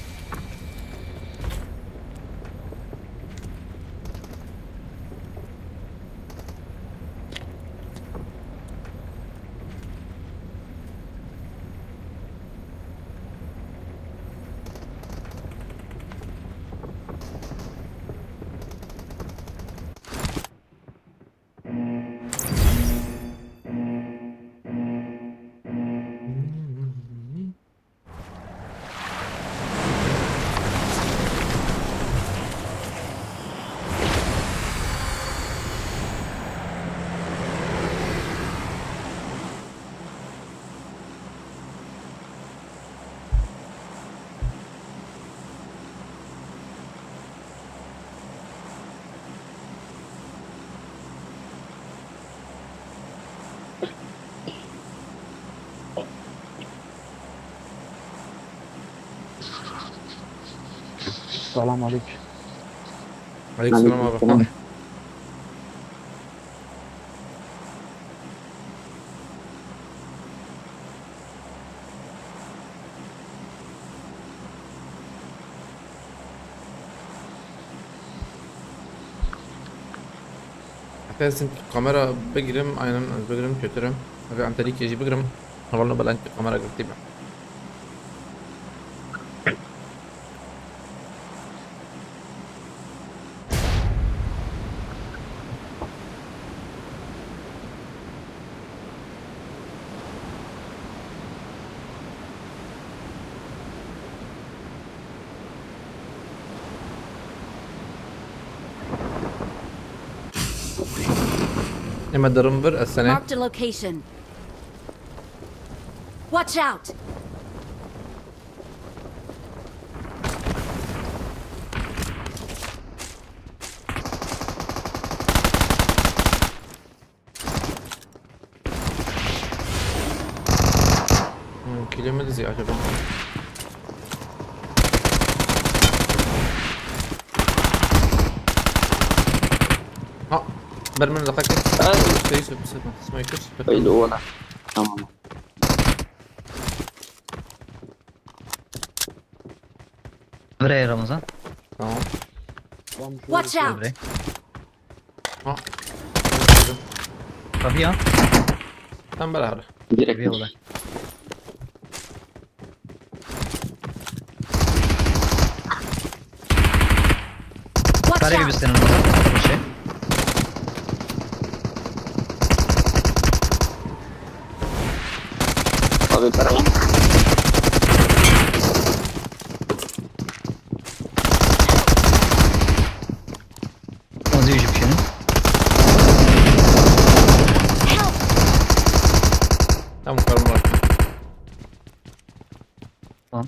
Selam aleyküm. Aleyküm selam abi. Aleyküm selam. Lazim kamera bigirim, aynen, ez bigirim, kötürüm. Abi antelikê jî bigirim. Hevalno belen kamera girtî be. Eme derin bir esene. Marked a location. Watch out! Hmm, kilimi dizi acaba? Ha, bermen de kaçtı. Ay. Üstte Yusuf, Yusuf. Sniper, sniper. Öyle ola. Tamam. Buraya Ramazan. Tamam. Watch out! Buraya. Ha. Kapıyı al. Tam beraber. Direkt. Bir olay. Watch out! Kare gibi senin orada. Bir şey. Abi, para. Azıcık bir şey. Help! Tam karım var. Tamam.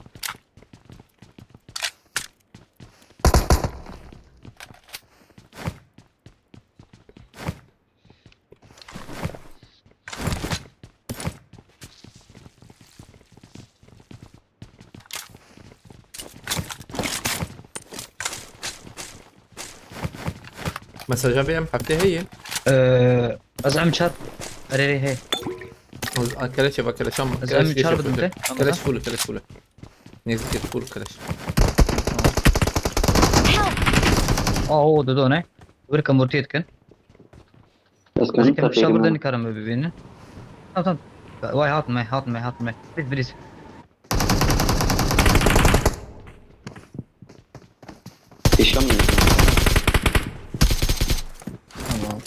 Mesaja bê em heftê heye. Ee, ez em çar. Erê, erê, hey. Az, a, keleşe bak, keleş ama, ez keleş em geçe çar bidim full. Te. Keleş full, keleş full. Nêzîkê full keleş. Aa, o, dodo ne? Bir kamurtiyet ken. Ez kendim. Pişa burada nikarim bibînin. Tamam, tamam. Vay, hatme, hatme, hatme. Please, please. Yaşamıyorum. Tamam.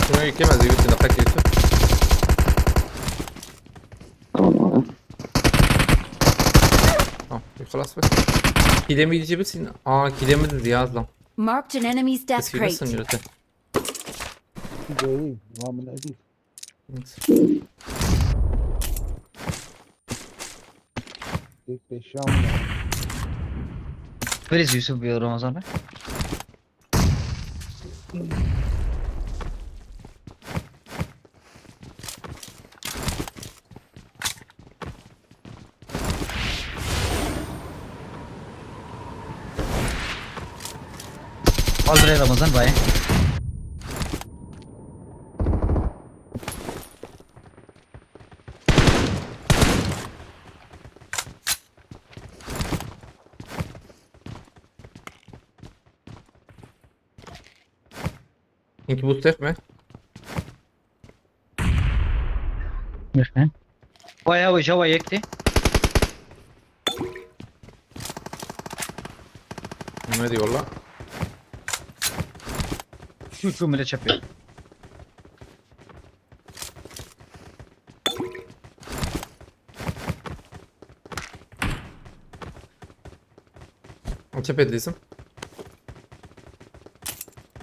Şuna yüklemez, yürüsün, atak yürüsün. Tamam abi. Tamam, خلاص بس. Kilemi gideceği bitsin. Aa, kilemi de yazdım. Marked an enemy's death crate. Nasıl yürütü? Değil, lan bu ne değil? Tek beş ya mı? Where is Yusuf, bir Ramazan Bey? Al bre Ramazan bay. Hiç boost etme. Neyse. Bayağı hoca var yekti. Ne diyor la? Şu, şu millet yapıyor. Çepet lîsim.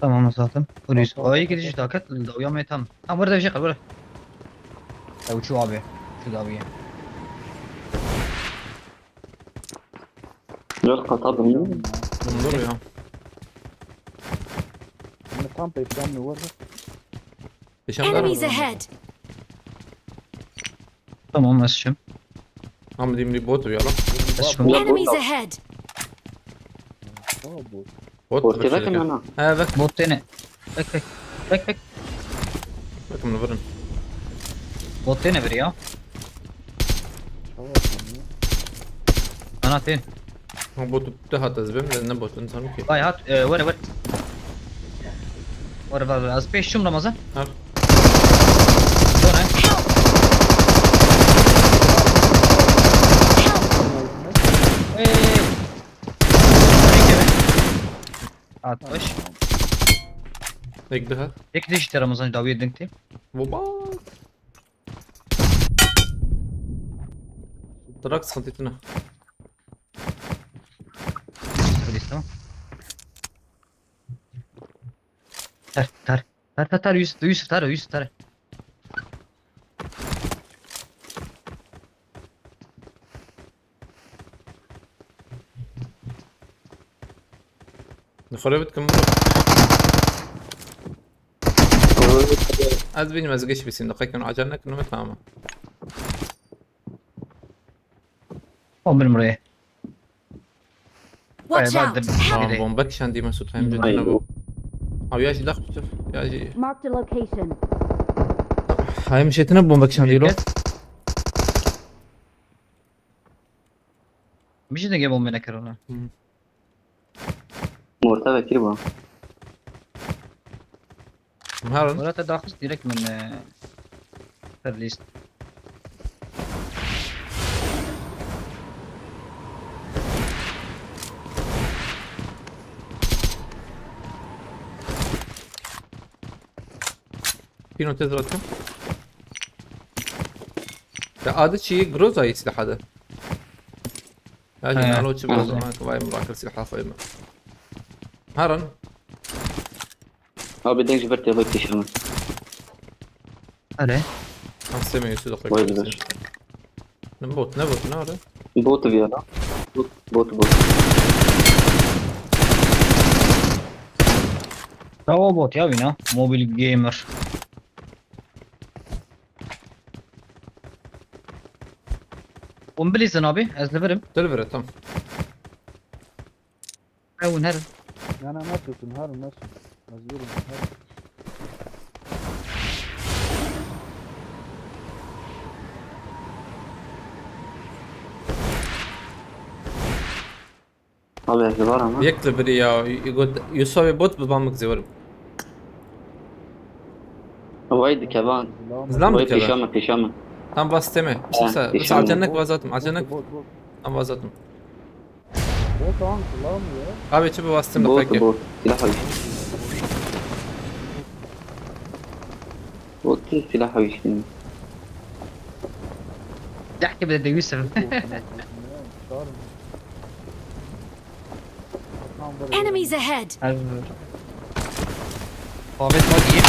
Tamam zaten. Polis. Tamam, tamam. Ay gidici daket da uyanmaya tam. Ha burada bir şey var burada. Ya uçuyor abi. Şurada abi. Dört kata biniyor. Dur ya. Şimdi tam peşten mi vurdu? Peşemde Enemies araba. Ahead! Tamam, açacağım. Ama diyeyim bir bot ya lan. Açacağım. Enemies ahead! Aa, bu. Bot. Ortaya bakın ana. He bak. Bot dene. Bak bak. Bak bak. Bakın bunu vurun. Bot dene biri ya. Tamam, tamam. Ana ten. Ha, botu da hat ez ben ne botun sanki. Vay hat, e, were were. Were, were, were. Ez pêş çûm Ramazan. Her. Done. Ey. Ey, keve. Atmış. Tek daha. Tek dişte Ramazan, dawiye dengtê. Baba. Drak sıkıntı etine. Öyle, tamam. Tar, tar. Tar, tar, tar, Yusuf, Yusuf, tar, Yusuf, tar. Dixwere bitkim. Ez bînim, ez geç bîsim, deqekin acele nekin, tamam. O benim oraya. Watch out! Tamam, bomba kişendi Mesut, hem de bu. Abi ya jî dax bitir. Ya jî. Marked a location. Hayır, mişetine bomba kişendi lo. Mişetine bomba ne kar ona? Morta vekir bu. Herin. Wala te daxist direkt min, e, ser lîst. Pino tez rahatım. Ya adı çiğ Groza silahı adı. Ya, he, nalo çi bozma, vay mı bakır silah hafayım. Herin. Abi denk ji ber tevek kişirme. Hadi. Tam seme yüzü dokuyup. Vay be. Ne bot, ne bot, ne oldu? Bot bir adam. Bot, bot, bot. Bravo bot ya, wina. Mobil gamer. Hûn bilîzin abi, ez li vir im. Tu li vir e, tamam. Ew nerin. Na, na, me tutun, herin, me tutun. Ez li vir im, herin. Abi, ez li vir im. Yek li vir ya, y-, y-, got, Yusuf abi bot bi bamik zivirim. Vay dike van. Zlam dike van. Pêşa me, pêşa me. Tam basteme. He, pêşa me. Bas, bas, acenek vazatim, acenek. Bot, bot, bot. Tam vazatim. Bot an kullanmıyor. Abi, çi bi bastım da peki. Bot, bot. Silah al. Bot, silah al işte. Dehke bile de Yusuf. Enemies ahead! Her. Ahmet bak iyi.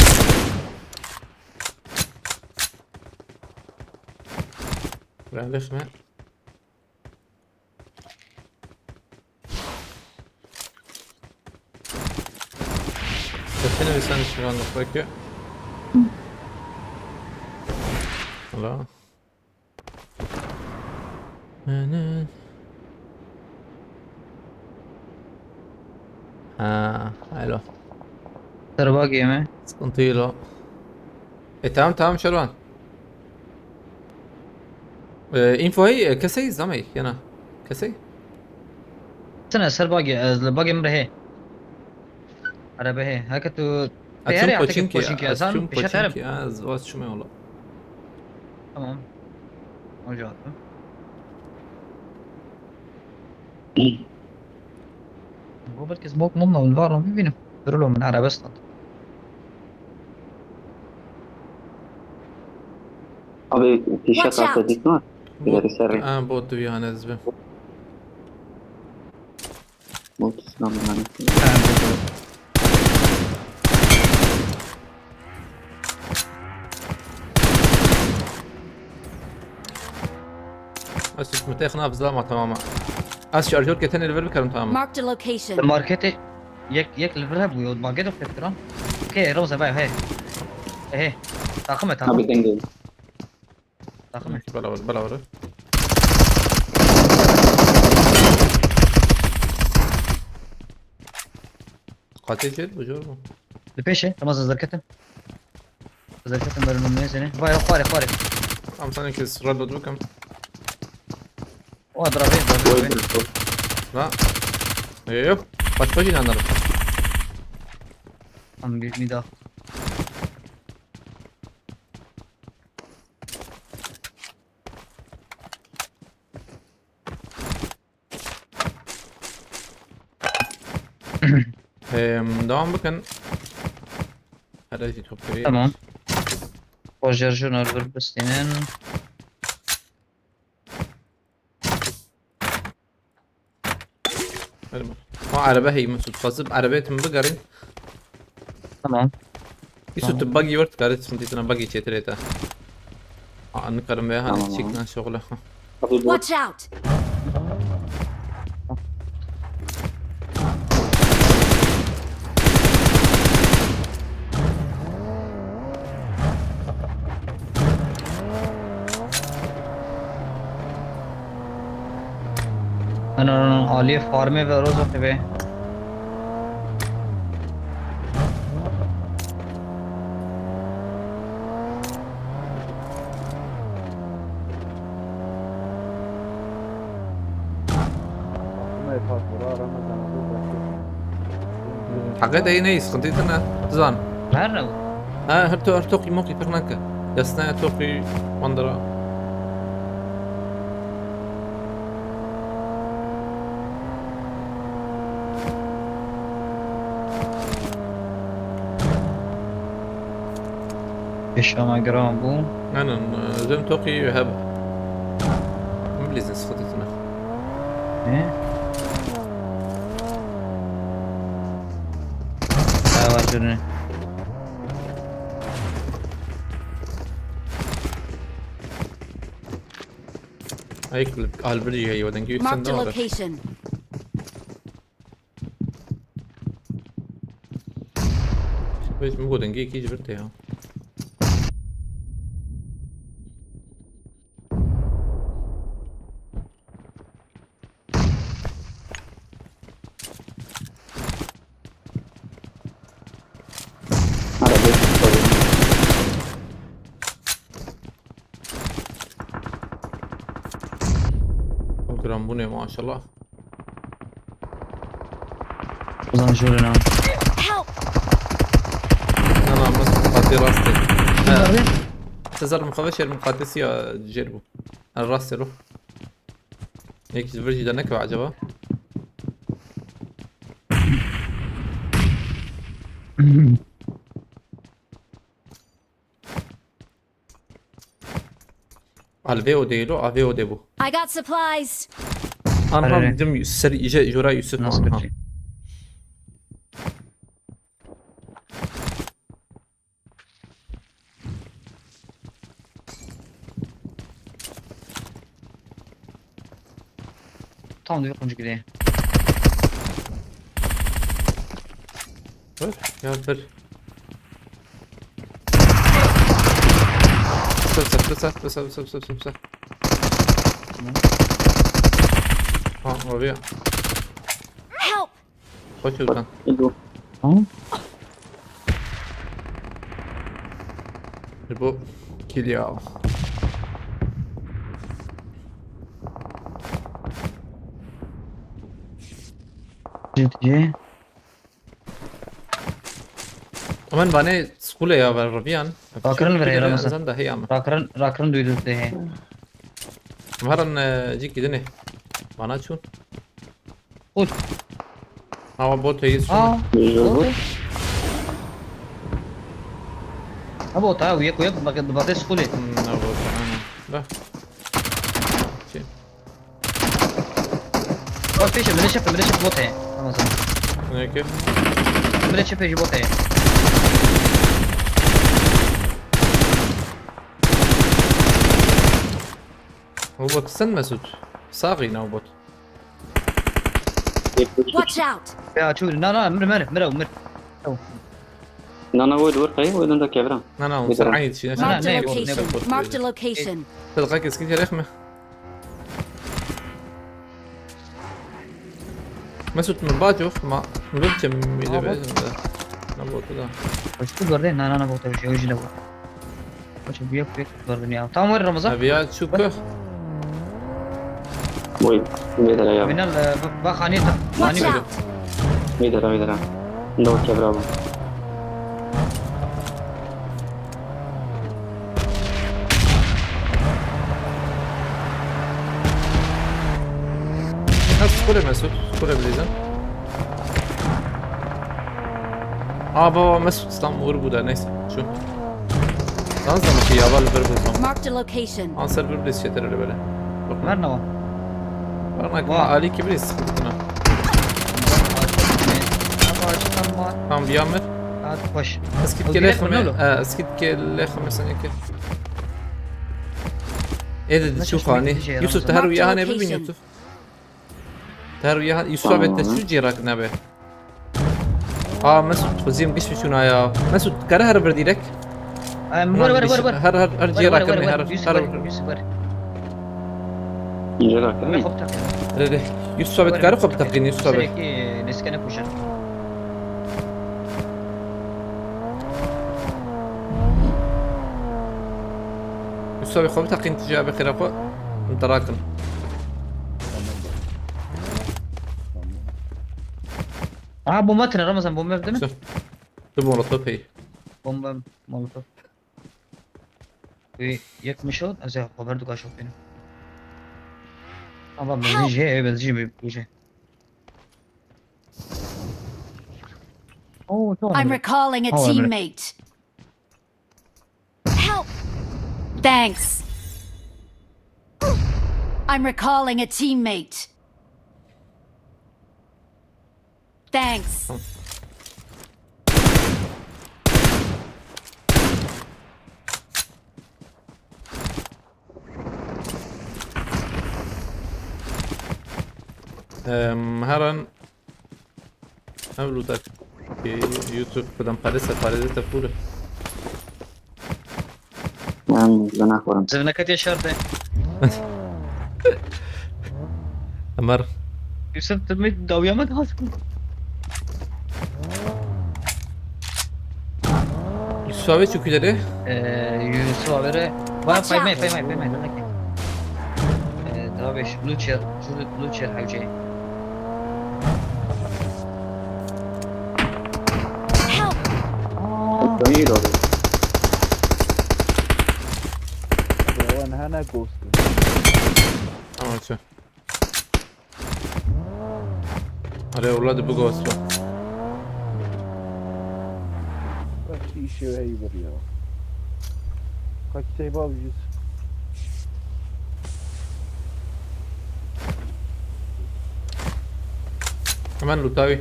Realleşme. Sesini bir sen şu anlık peki. Hello. Ha, alo. Serba game. Sıkıntı yok. E, tamam, tamam, Şervan. E, infoyu, e, kesey, zamey, yana. Kesey. Sene ser bagi, ez li bagê min re hê. Erebe hê. Heke tu tê herê, çûm poçinkî, ez çûm poçinkî, ez pêşe terim. Ez, ez çûme ola. Tamam. Hoca attım. Bu belki smoke mum mu? Var mı? Bir benim. Durulum ben arabastan. Abi, pêşe kase dît mi? Bot, ha, bot tu yan ez bi. Bot, selamun aleyküm. Ez tu mutexna bizlama tamam. Ez şarjör ketene li vir bikerim tamam. Marked a location. Markete yek, yek li vir hebû, yo, market of fekran. Okey, Roza, bay, hey. Hey. Takım et, takım. Abi, denge. Takım et. Bela vur, bela vur. Katil şey, bu cor mu? Li pêşê, tamam, zazerketin. Zazerketin, ben önümde seni. Vay, xwarê, xwarê. Tamam, sen iki sıra da dur kam. O, bravo, bravo. Na. Yok, yok. Başka şey anlarım. Tam bir mida. Em, devam bikin. Hadi top kırayım. Tamam. Roger Junior bir bistînin. Hadi bak. Ha, araba hey Mesut. Basıp arabaya tüm bıgarın. Tamam. Yusuf, tu bagi wert, kare tu dîtina bagi çêtir heta. Aa, nikarim veya hani. Tamam, çekten şoğla. Watch out! Ana, ana, aliyê farmê ve roza tebe. Heqê de yine sıkıntı tine. Zan. Her ne bu? Ha, her to-, her toqî moqî pir neke. Destine toqî bandira. Pêşa me giran bû. Anan, e, zem toqî heb. Min bilîzin sıkıntı tine. Ne? Ha, var canı. Ayık albirci ya, dengê Marked a üstünde var. Location. Biz mi godin ki iki cibir te ya. Program bu ne maşallah. Ulan şöyle lan. Help! Ana, mas qatî rastê. Nerede? Sezar, mixwe şer min qatî siya jêr bû. Ha, rastê ro. Yek ji vir jî de nekeve acaba? Al vê odeyê lo, a vê odê bû. I got supplies. Anha. Arere. Dedim ser iyice jora Yusuf. Nasıl ha. Peki? Tam da bir koncu gideyim. Dur, ya dur. Pısa, pısa, pısa. Tamam. Ha, oraya. Help! Koş oradan. Tamam. Bu kill ya. Ciddi. Aman bana skule ya ver Rabian. Rakirin ver ya, Ramazan. Sen de hey ama. Rakirin, rakirin duydu de he. Maran, e, cik gidene. Bana çun. Uç. Ama bot heyis şunu. Aa. Bot. Ha, bot ha, uyak, uyak, bak, bak, skule. Hmm, ha, bot, aynen. Da. Şey. Bak, peşe, mire çepe, mire çepe bot he. Tamam, tamam. Ne ki? Mire çepe ji bot he. O bot sen Mesut. Sağı yine o bot. Watch out! Ya, çû, na, na, mir, mir, mir, mir. Na, na, wê di wir qey, wê din de kevran. Na, na, hûn ser eynî dişîne. Marked a location. Marked a location. Te diqe keskin cerek mi? Mesut, min ba cox, ma, min bibçe, min de bezim de. Na bot da. Başka gördün, na, na, na, bot, şey, o jile bot. Koçum, büyük büyük gördüm ya. Tamam, var Ramazan. Abi ya, çukur. Oy, vê dera ya. Minal, e, bak, bak, hani ta-, hani. Watch out! Vê dera, vê dera. Ndo ke bravo. Kule Mesut, kule bilizim. Aa baba Mesut tam uğur bu da neyse. Şu. Dans da mı ki ya var bir bizim. Marked a location. Answer bir biz yeter öyle böyle. Yok. Ver ne var? Var ne Var. Ali ki bir sıkıntı buna. Ama açıktan var. Tamam bir yamir. Hadi koş. Eskit O gele direkt xime. mi oğlum? Ee, eskit gele xime sen yeke. Ede de Nasıl şu hoşuma hani. gidince yaramaz Yusuf ama. Teher uya Marked hani bir bin location. Yusuf. Teher uya hani Yusuf abi Tamam te abi. şu cirak nebe. Aa Mesut xuzim giş şuna ya. Mesut kare her bir direk. Em, Var var var var. Her her her Var, cirak var, ne var, her var. Yusuf her. Var, Yusuf var. Cirak Var, mi? Hop tak. Re re. Yusuf abi kare kop takin Yusuf abi. Sürekli neskene koşar. Yusuf abi kop takin tijî abi xira xo. Mutarakin. Aa bomba atın Ramazan, bomba değil mi? Yusuf. Tu molotof hey. Bomba, molotof. Bir yetmiş ol, az ya haber du kaşok benim. Ama benzin şey, evet benzin bir bir şey. Oo, çok I'm önemli. recalling a Oh, I'm teammate. Help! Thanks. I'm recalling a teammate. Thanks. Em, her an ev lûtek. Ki YouTube xwedem parêze parêze te pûre. Em, zina xwarin. Zevneket yaşardı. Emer. Yusuf, tu mi dawiya me dihastin? Yusuf abi çok ileri. Ee, Yusuf habere. Bana Watch pay me, out. Pay me, Pay me, Pay me. Ee, daha beş. Lucher, Lucher hevce. Help! Tamam iyi oldu. Wan hene ghost. Tamam şu. Are weladı bu ghost var. Kaç işi heyber ya. Kaç şey var yüz. Hemen lutavi.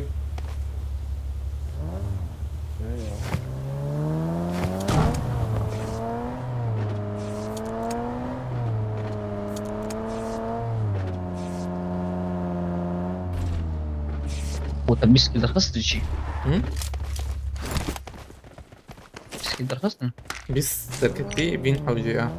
Şey ya. Bu da mis gibi hızlı şey. Hı? Mis gibi hızlı. Biz derket bir bin avcı ya.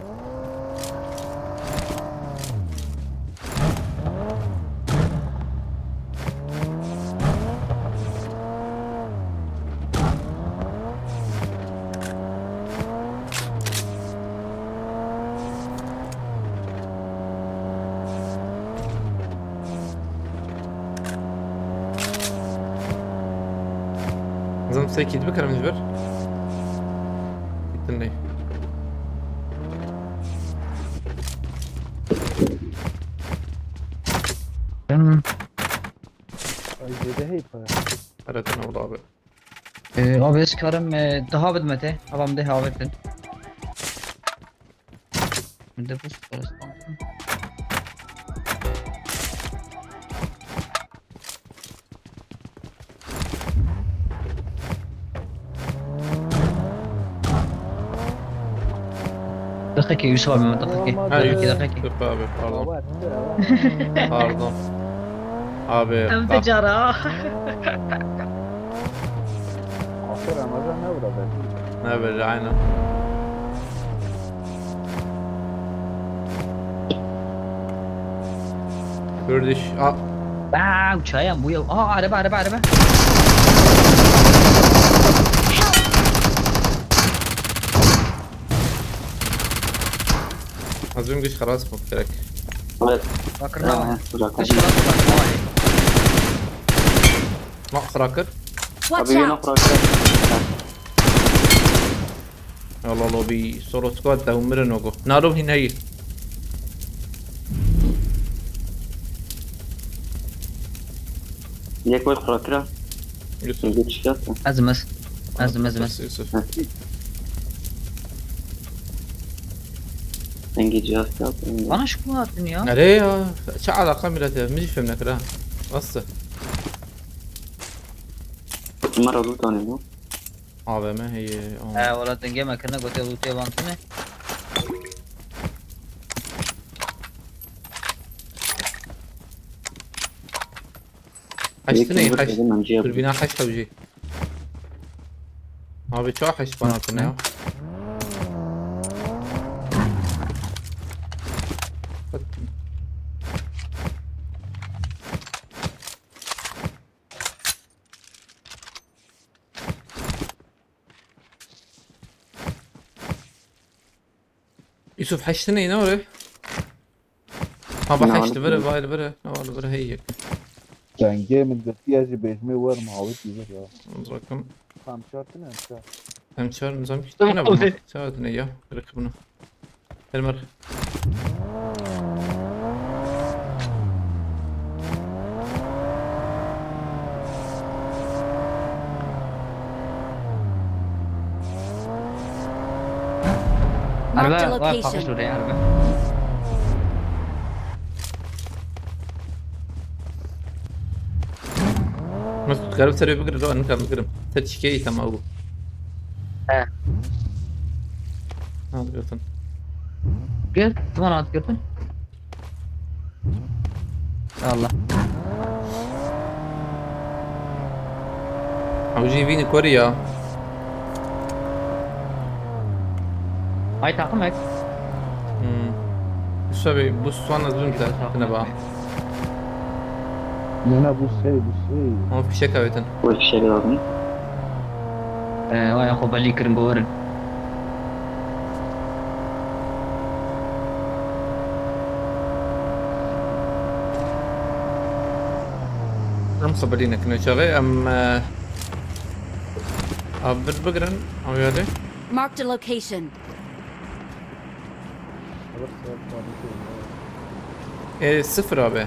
Zam sekit bikarim ji ber. Gittin ne? Ay zêde hey para. Eretin oldu abi. Ee, abi ez karim, e, daha bidmete. Abam de havetin. Bende bu parası. Dakika Yusuf abi, dakika. Ha, Dakika, Yusuf dakika. abi pardon. Baba etti baba. Pardon. Abi. Em bak. de cara. Aferin Ramazan ne burada? Ne böyle aynen. Kurdiş. Aa, Aa, uçağa bu ya. Aa, araba, araba, araba. az önce xelas mı gerek? Evet. Bakır Tamam, ne var? uzaktan. Dış tarafı var. Ma xrakir. Watch Abi yine out! bıraktı. Yalla lobi solo squad da umirin ogo. Naro hin hayır. Yek wek xura kira. Yusuf. Yusuf. Ezim ez. Ezim, ezim, ez. Yusuf. Engê cihaz kağıt. Bana şu hatin ya. Nereye ya? Çi alaka millet ya? Min jî fêm nekir ha. Nasıl? Bunlar adı tanıyor mu? A V M heye. He, wala dengê me kirine, gotiye lootê van tune. Heşt ne, heşt. Durbîna heşt hewcî. Abi, çawa heşt bana tune ya? Yusuf, heşt ne, ne oluyor? Ha, bak, heşt, vire, vay, vire. Ne oldu, vire, hey, yek. Dengê min detiye ji bêjmê wer mawit dîvir ya. Bırakın. Tam çar tune, em çar. Em çar, nizam ki, ne bu? Çar tune ya, bırak bunu. Elmer. Marked a location. Erbe var, kalkış oraya erbe. Mesut, garip serê bigire, nika bigirim. Ser çikeyi tamam bu. He. Al götün. Gel, tamam, at götün. Allah. Abi, G V'ni koru ya. Ay, takım ek. Hmm. Yusuf abi, bu suan az dün de, ne ba? Ne, ne, bu şey, bu şey. Ama fişek avetin. Bu fişek lazım. Ee, vay, xo belî kirin, gorin. Em xeberî nekin çaxê, em, e, av bir bigirin, ew yadê. Marked a location. E, sıfır abi.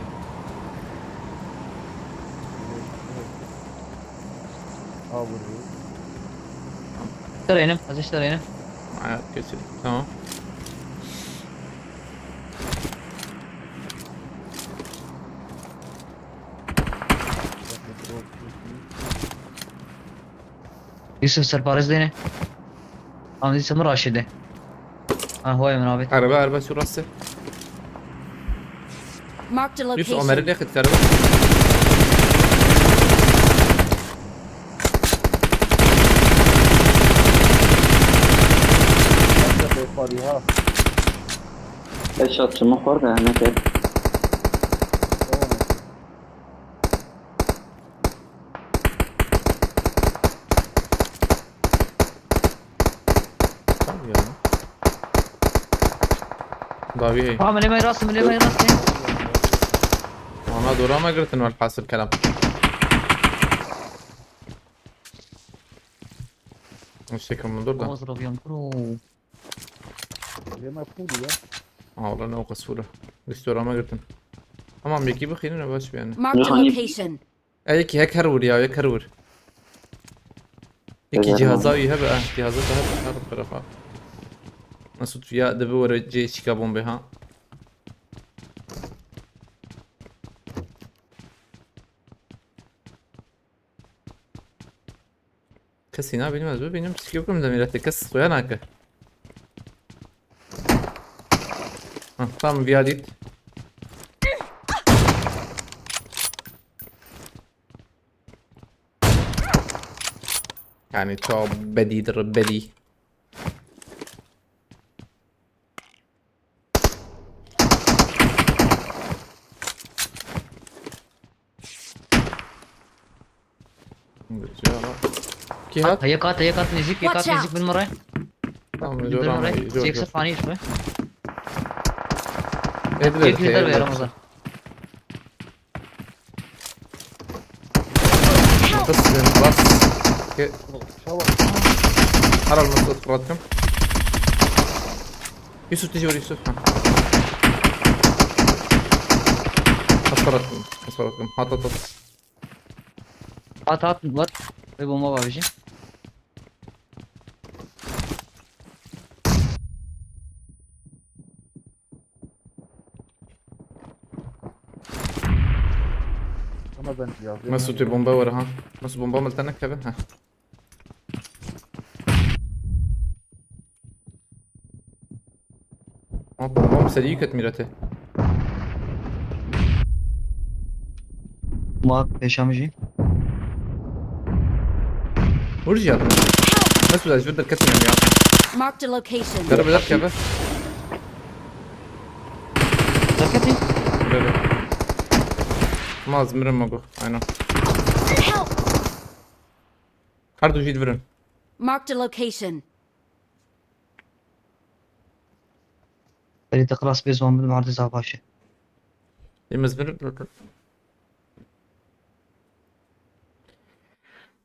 Aa, vurdu. Şuraya inim, hadi şuraya inim. Hayat geçirdik, tamam. Yusuf, serparêz dêne. An dîsa min raşê de. Ha, hoye min abi. Araba, araba şu rastı. Marked a location. Yusuf, Ömer'i ne kit araba? Headshot çımı xor be, ne kir? Tamam ya. Davi hey. Ha, milê me rast, milê me rast, hey. Ana dora me girtin velhasil kelam. Niştekim dur da. Oğuz Rabiyan Pro. Lê me pûl ya. Aa, wala ne o qas fûl e. Diştora me girtin. Tamam, yekî bixînin, baş biyane. Marked a location. E, yekî hek her vur ya, yek her vur. Yekî cihaza wî hebe, eh, cihaza da hebe, her tarafa. Mesut ya, de bi were cê çika bombe ha. Kesî nabînim, ez bibînim, piştî kim demîre te kes xuya nake. Ha, tam viya dît. Yani çok bedîdir, bedî. Kî hat? Yek hat, yek hat, nêzîk, yek hat, nêzîk, bin mire. Tamam, bin mire. Zêk sifaniş be. Edile. Yek lider be Ramazan. Bas, bas. Ke- Helal, Mesut, bıraktım. Yusuf, tijor Yusuf. Ha. Asparatım, asparatım. Hat, hat, hat. Hat hat var. Ve bomba var bir şey. Ama ben yazıyorum. Mesut, bomba var ha. Mesut, bomba mı tane keve? Ha. Ama bombam serî ket mîrete. Mak, pêşa min jî. Vur jî hatin. Mesut, ez ji vir derketim ya. Marked a location. Kare bi derkeve. Derketî? Bebe. Ma ez mirim, ma go. Aynen. Help! Her du jî divirin. Marked a location. Belê te xilas bê ziwan bin, mardê zaf baş e. Ê, ez bir,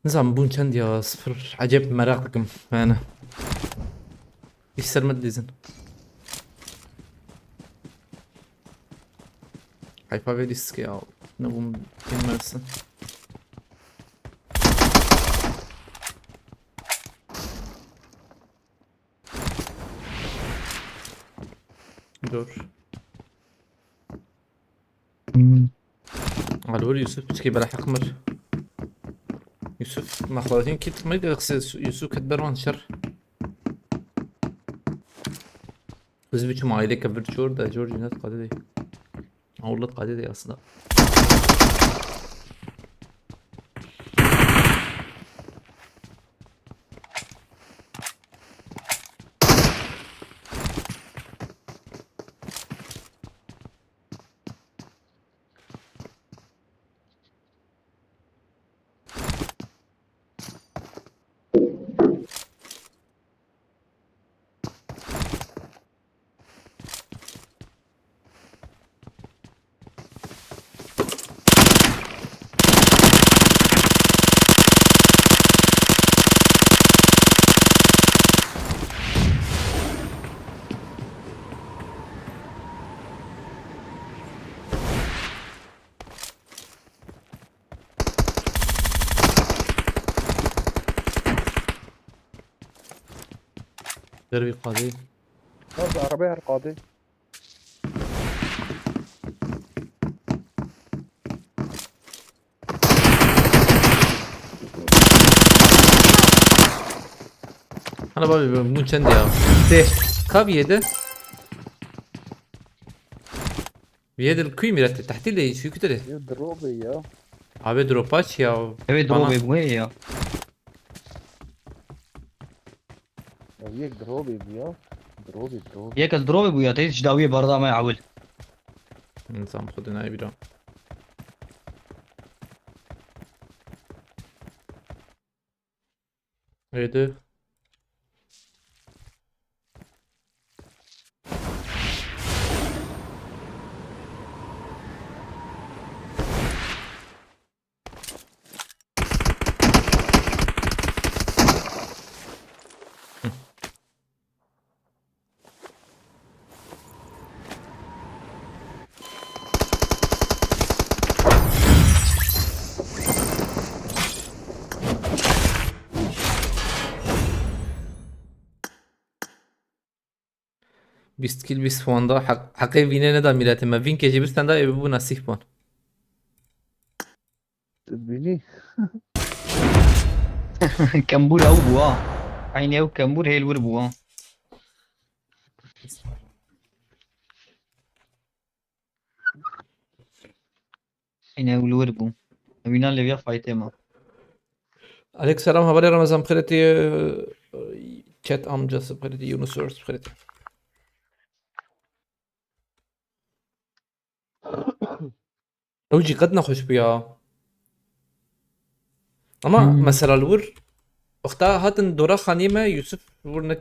nizanim bûn çend ya, sifir. Ecêb meraq dikim, yani. Hiç ser me dizin. Heyfa vê risk ya. Ne bûn bilmezsin. Dur. Hmm. Alor Yusuf piçkî bela heq mir. Yusuf, me xwarin kit mi de xse Yusuf ket berwan şer. Biz biçim aile ke vir çor da, çor cinet qadê de. Awlet qadê de aslında. Dervî qadî. Her arabaya her qadî. Hala babi, bu çend ya? Te, kav yedi. Yedi kuy mirete, tehdit de şu kütüre. Ya drop ya. Abi drop aç ya. Evet, bana drop bu ya. Ya yek drobê bûya. Drobê, drobê. Yek ez drobê bûya, te ji dawiyê berda me ewil. Nizam xwe dinayê bîra. Êdî. Bîst kîl, bîst puan da heq-, heqê vînê neda mîletê me. Vîn kê jî bistenda, ê bibû nesîb wan. Bînî. Kembûr ew bû ha. Eynî ew kembûr hêl wir bû ha. Yine ewil wir bû. Wîna lêviya faytê ma. Aleyküm selam, hevalê Ramazan, bi xêrê tê, e, chat amcası, bi xêrê tê, Yunus Ors, bi xêrê tê. Ew jî qet nexweş bû ya. Ama Hmm. mesela li wir wexta hatin dora xaniyê me, Yusuf wir ne,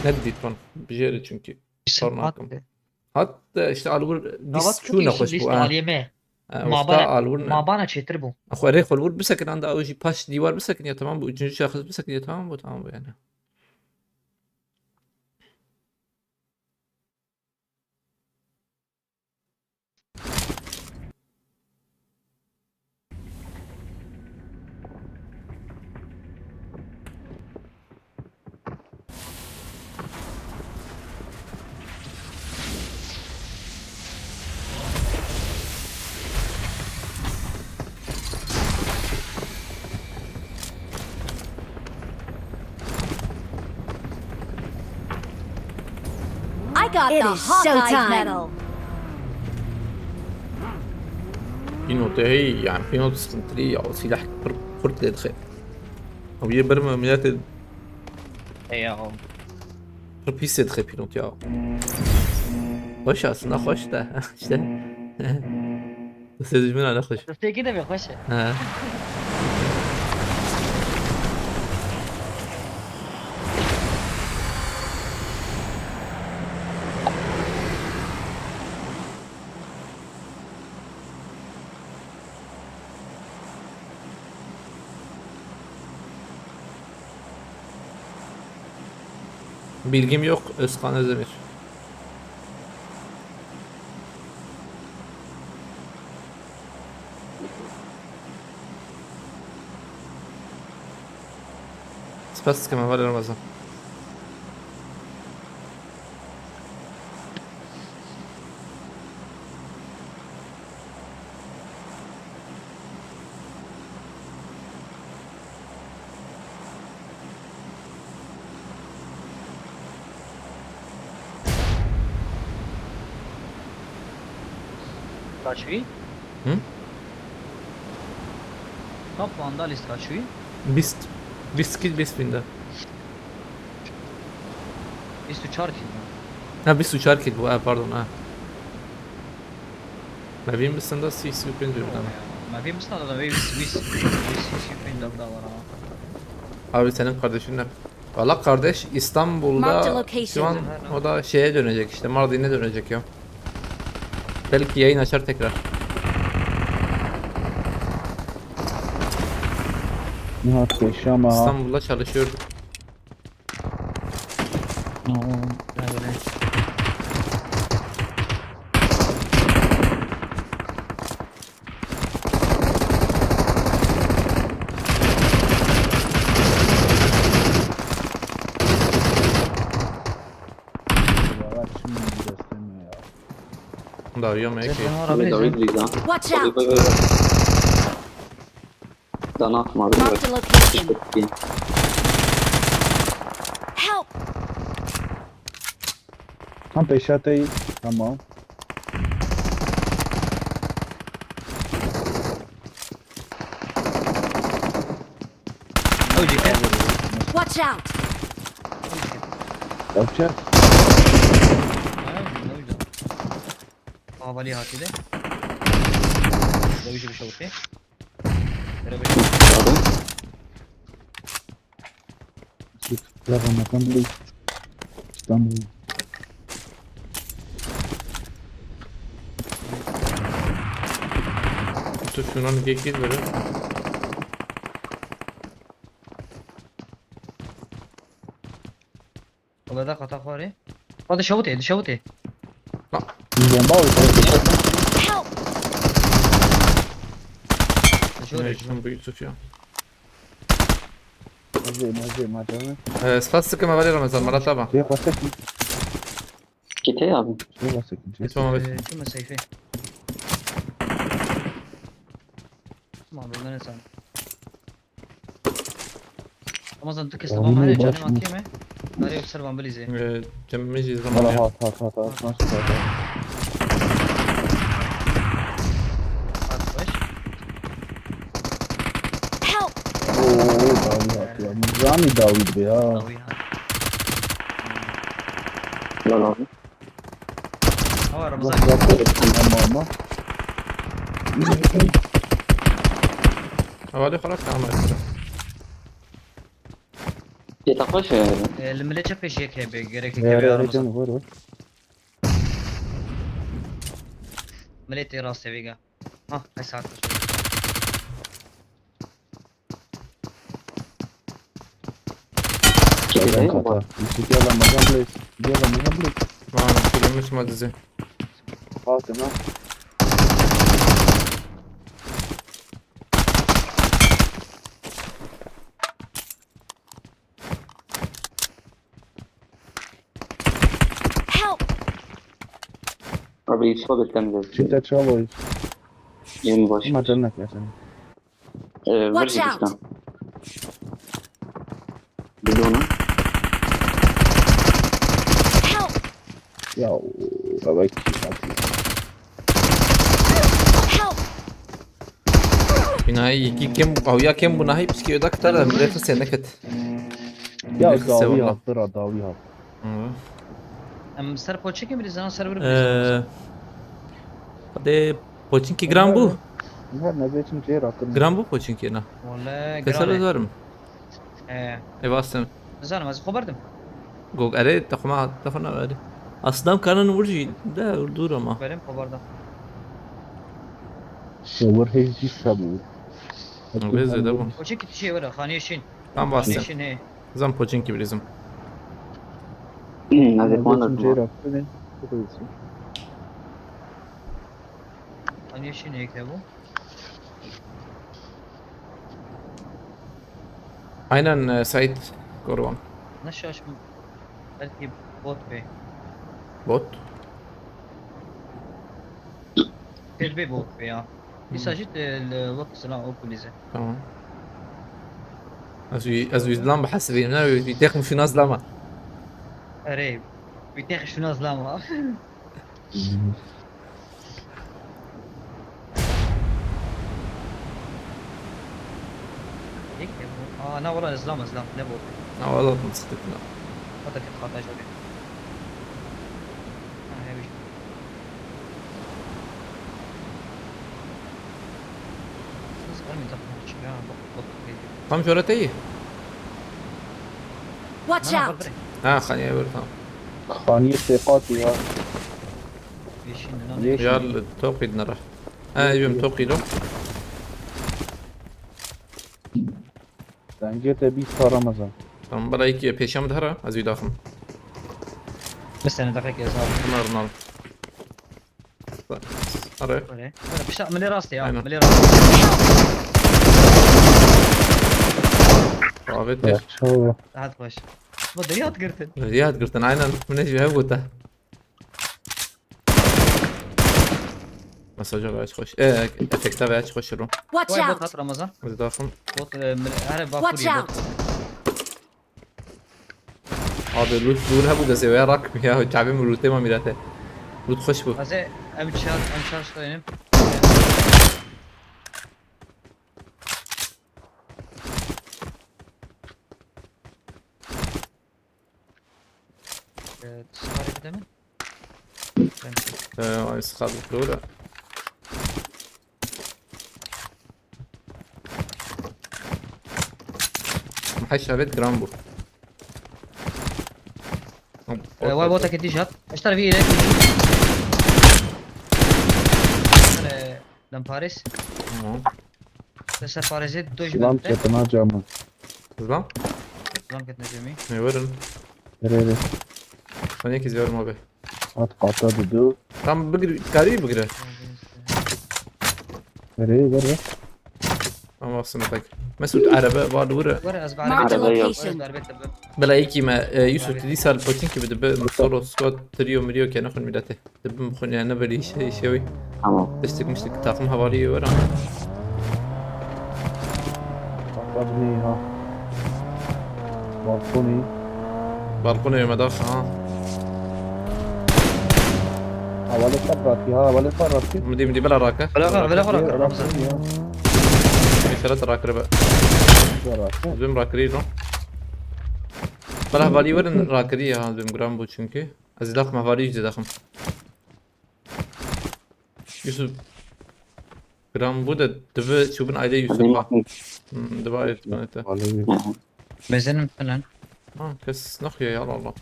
ne dît wan. Bijêre çünkü. Yusuf Sorun hat hakim. de. Hat, e, işte, alwir Gavat dîs çû kutu nexweş Yusuf bû, lîst ha. aliyê me. E, Ma wexta bana, alwir ne. ma bana çêtir bû. Xwe rê xwe li wir bisekin, anda ew jî paş dîwar bisekin ya tamam bû, üçüncü şahıs bisekin ya tamam bû, tamam bû yani. Got the Hawkeye medal. Pînotê heyî, yani pînot sıkıntılı ya, o silah pir kurt lê dixe. Ew yê bir memnuniyetê Ey ya. Pir pîs lê dixe pînot ya. Xweş aslında, xweş de. İşte. Sözcüğün ala xweş. Tepeki de mi xweş e? Ha. Bilgim yok, Özkan Özdemir. Spas dikim, hevalê Ramazan. Kaçî? Hı? Kap vandalist kaçî? Bîst. Bîst kill, bîst win de. Bîst û çar kill mi? Ha, bîst û çar kill bu, ha, pardon, ha. Me vî mistinda sî, sî û pênc win de. Me vî mistinda da, me vî bîst, bîst, bîst, sî û pênc de da var ama. Abi senin kardeşin ne? Valla kardeş İstanbul'da şu an o da şeye dönecek işte, Mardin'e dönecek ya. Belki yayın açar tekrar. Nihat Yaşam ağa. İstanbul'da çalışıyorduk. Dawiya me yekê. Dawî dirî lan. Watch out! Dana atma abi. Marked a location. Help! Tam pêşa te yî. Tamam. Ew jî ke. Watch out! Ew çi? Ha, ew jî. Havalî hatî de. Ew jî bişewitê. Bere bişewitê. Abi. Çık. Ya Ramazan Bey. İstanbul. Yusuf şundan gel gel böyle. Wala da qata xwarê. Wa dişewitê, dişewitê. Bomba û Help! Dişewitê. Ne işin bu Yusuf ya? Mazê, mazê, mazê. Ee, spas sıkı mı var ya Ramazan, Marat abi? Diye başka kim? Git ya abi. Diye başka kim? Git bana. Ee, kim seyfi? Tamam, buradan sen. Ramazan, tu kes tamam, hene, canım atayım mı? Nereye bir servan bilizê. Ee, cemimiz zaman. Valla hat, hat, hat, hat, hat, hat. Hat baş. Help! Oo, Dawî hat ya. Nizamî Dawî be ya. Dawî hat. Lan abi. Awa Ramazan. Yok, yok, yok. Tamam, tamam. Havale xalas tamam. Yê te xweş e. E, li milê çi pêşiyek hebe, gerek Ee, hebe ee, Ramazan. Canım, var, var. Milê tê rastê vêga. Ha, ay saat kaç oldu? Kete kata. Yusuf, gel lan, Ramazan Blaze. Gel lan, Ramazan Blaze. Lan, filmi sima dizi. Kalkın ha. Help! Abi, Yusuf'a beklemeyeceğiz. Çifte çal oyun. Yeni baş. Ama canına gelsin. Ee, Watch out! Biz de onu. Help! Ya, bebek. Binayê yekî kêm, awiya kêm bû nahî pişkî da kitara mirê xisê neket. Ya, Nexise dawî wala. Hat, bira, dawî hat. Hı. Em ser poçekê mirîzan, ser vir Ee, mirîzan. Hadi poçinkî giran bû. Her nebêçim jê rakirin. Giran bû poçinkî na. Wala Kesel giran e. Zarim. Ee, Ev astin. Nizanim ez xwe berdim. Gog erê te xwe ma te xwe naverî. Aslında kanan vur jî de dûr ama. Berim xwe berdim. Şewir hêj jî sebû. Vê zêde bû. Poçekî tu şey were, xaniyê şîn. Tam Xaniyê bastım. Şîn he. Zan poçinkî bilizim. Hmm, ez ê xwe Nebêçim jê anlatma. rakirin. Xaniyê şîn yek hebû. Aynen e, Said Korvan. Ne şaş mı? Belki bot bey. Bot. Pêr bê bot bey ya. Îsa jî te li wek silah o kulîze. Tamam. Ez wî ez wî zilam bihesibînim ne wî têx min şûna zilama. Erê. Wî têx şûna zilama. Yek ne bu? Aa, na wala zilama zilam ne bu? Na wala min sıkıntı. Hadi ki xata jabê. Ha, hevî. Siz elmi takma çıkıyor. Bak, bak, bak. Tam şöyle iyi. Watch out! Ha, xaniye ver tamam. Xaniyê sêqatî ya. Yeşil ne lan? Yeşil. Ya toqî dinara. Ha, evim toqî lo. Dengê te bîst Ramazan. Tamam, bala iki peşam dihara, ez wî daxim. Bir sene dakika yazar. Bunlar bunlar. Are. Böyle. Böyle bir şey milli rastı ya. Aynen. Milli rastı. Davet ver. Yaxşı. Rahat baş. Bu da yat girdin. Riyad girtin, aynen. Bu ne cühe bu da. Mesaja ve aç hoş. E, efekta ve aç hoş ro. Watch Vay bot out! Hat Ramazan. Ez daxim. Bot e, mil- her bak Watch vuruyor out! Bot. Abi loot loot ha bu da zewaya rak ya. Çabim loot ema mirate. Loot hoş bu. Taze em çar em çar ştaynim. Ee, Scarif değil mi? Ben Ee, ay sıkar bu da. Maxay şavet gram bu. Ee, vay bota kedi jat. Eştar bir yere. Ee, Lan Paris. Tamam. Mesela Paris'e doj Lan bende. çetin ha camı. Hızlan. Lan ketne cemi. Ne verin? Nereye? Sen ne kizyorum abi? At kata dudu. Tam bigir, kari bigire. Nereye ver ver. Ama aslında tak. Mesut araba var dure. Var az Marked a Araba yok. location. Darbe tabi. Bela iki me e, Yusuf dedi sal potin gibi de bir solo squad trio mrio kene xun milete. Dibim xun yani böyle şey şey. Tamam. Destek miştik takım havaliyi var ama. Kata dudu ha. Balkoni. Balkona yeme daha ha. Havalı far rakı ha, havalı far rakı. Midi midi bela raka. Bela bela bela bela. Mesela rakre be. Rakı. Zim rakri no. Bela havaliyi verin rakri ya zim gram bu çünkü. Ez daxim havaliyi daxim. Yusuf. Gram bu da dibi çubun aile Yusuf ha. Hmm, dibi aile Yusuf ha. Bezenim falan. Ha, kes naxuya ya Allah.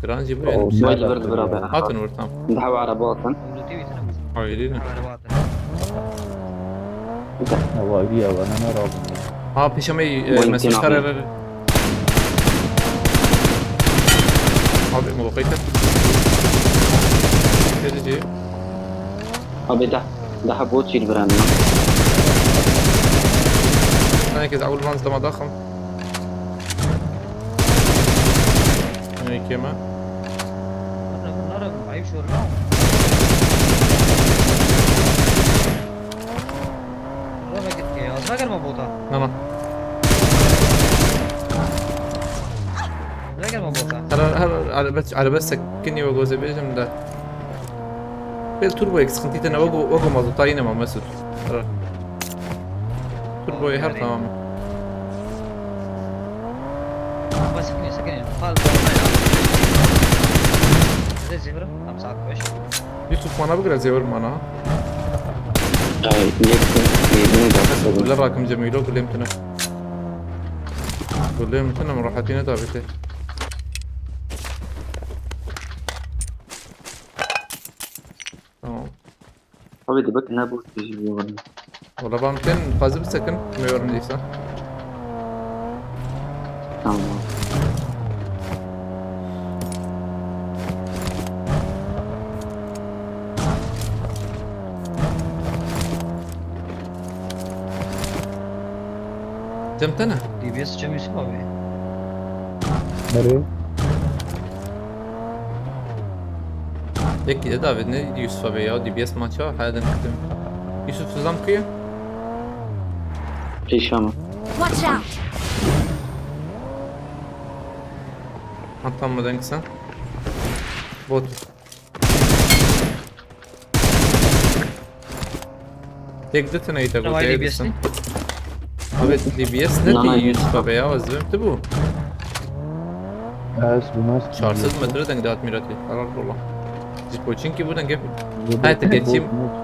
Gram jî bu Oo, yani. Smile verdi beraber. Hatun vur tam. Daha var araba atın. Umreti bitirdim. Hayır. Araba atın. Havaliyi ya, bana ne lazım ya. Ha, pêşemê Boeing e, mesaj tîna kararı. Abi, molokai ket. Gelici. Abi daha daha bot çil veren. Sana kes awul van zlama daxim. Ne kema? Bunlar ayıp şorla. Rava git ki, az ver gelme bota. Tamam. Ver gelme bota. Her her her Bes araba sekinî ve gozê bêjim de. Bel turbo ek sıkıntı tene ogo ogo mazota yine ma Mesut. Ara. Turbo her tamam. Bas sekinî sekinî. Fal. Zevrim tam saat beş. Yusuf mana bigre zevrim mana. Ay, yekte, yedin de. Mesut gule rakım Cemilo gule mtine. Gule mtine mi rahatine tabi te. Tamam. Abi de bak ne bu çizgi var. Valla ben ten fazla bir sakın mı yorum değilse. Tamam. Cem tane. D B S Cem Yusuf abi. Nereye? Yekî de David ne Yusuf abi ya, D B S maça, haya dem gittim. Yusuf Suzan kuye? Pêşa min. Watch out! Hatta mı denk sen? Bot. Tek de tane ite bu Tamam, D B S diyorsun. Ne? Abi D B S ne Tamam. Diyor Yusuf abi ya, vazifem de bu. Evet, bu nasıl? Çarsız metre denk de atmirati. Karar dola. Ji poçinki bu denge. Bu Hayır, da- geçeyim. Bu- bu-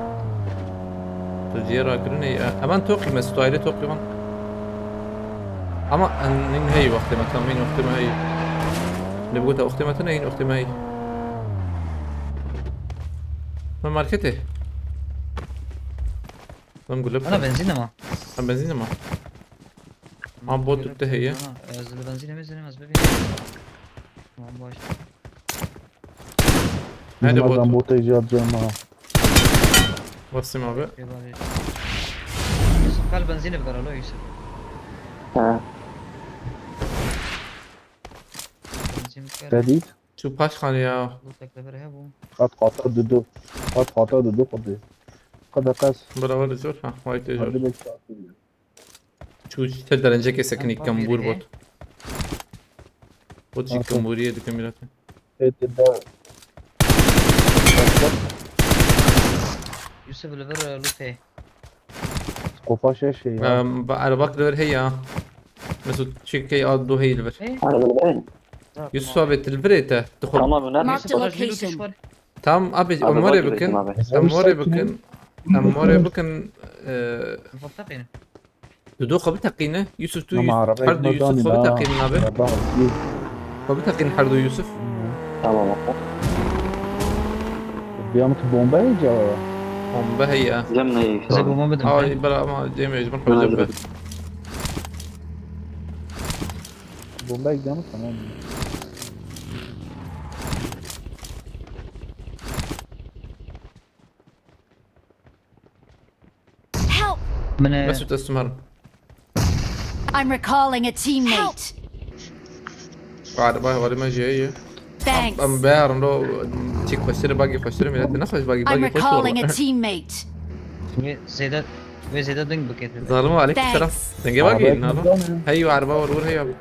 Tu ciğer akırı ne ya? Hemen toki Mesut aile toki lan. Ama en, en hey vakti metan, en vakti me hey. Ne bu da vakti metan, en vakti me hey. Ma markete. Lan gülüp. Ana benzin ama. Ha benzin ama. Ha, bot Gülüp tuttu heye. Ana, e, zili benzin mi, zili mi, zili mi? Tamam, baş. Nerede Bunlardan bot? Bota icat canım ha. Basayım abi. Eyvallah. Yusuf, kal benzin bir karalo Yusuf. Ha. Benzin bir karalo. Jadîd. Şu paşxanê ya. Bu teklifleri he bu. Qat qata dudu. Qat qata dudu xwedê. Qede qes. Beraber zor ha. Vay te zor. Hadi bek saat ya. Şu işte derenecek esekin Tamam, ilk gambur biri. Bot. Bot Tamam. Ilk gamburiye dükkan miratı. Evet, da. Yusuf li vir, e, lûtê. Kofa şeş şey ya. Em, ba-, araba li vir heya. Mesut çekey ad do hey li vir. Hey. Araba li vir. Yusuf abi, tu li virê te. Dixwe. Tamam, önemli. Marked a Yusuf, location. Tam abi, Abi, em warê bak, bikin. Abi. Em warê bikin. Em warê bikin. E, Bak, bak yine. Dudu xwe biteqîne. Yusuf, tu Ama Yus-, araba her du ekmek Yusuf xwe almıyor ha. Biteqînin abi. Araba iyi. Xwe biteqînin her du Yusuf. Tamam abi. Bir yanıt bomba yiyeceğim ama. Bomba heye. Cem ne yiyeyim Bize abi? Bomba mı Ay, dönüyor? Bela ama Cem Yusuf. Bela Cem. Bomba yiyeceğim tamam. Help! Min, e, Mesut, ez tu herim. I'm recalling a teammate. Help! Araba hevalê me jî heye. Thanks. Em, em beyarin do çi xweştir, bagî xweştir, millet ne xweş bagî, I'm bagî xweş recalling a teammate. Wê zêde, wê zêde ding bike. Zalim aleykum selam. Thanks. Denge bagî, Araba nalo. Hey, araba var, vur hey abi.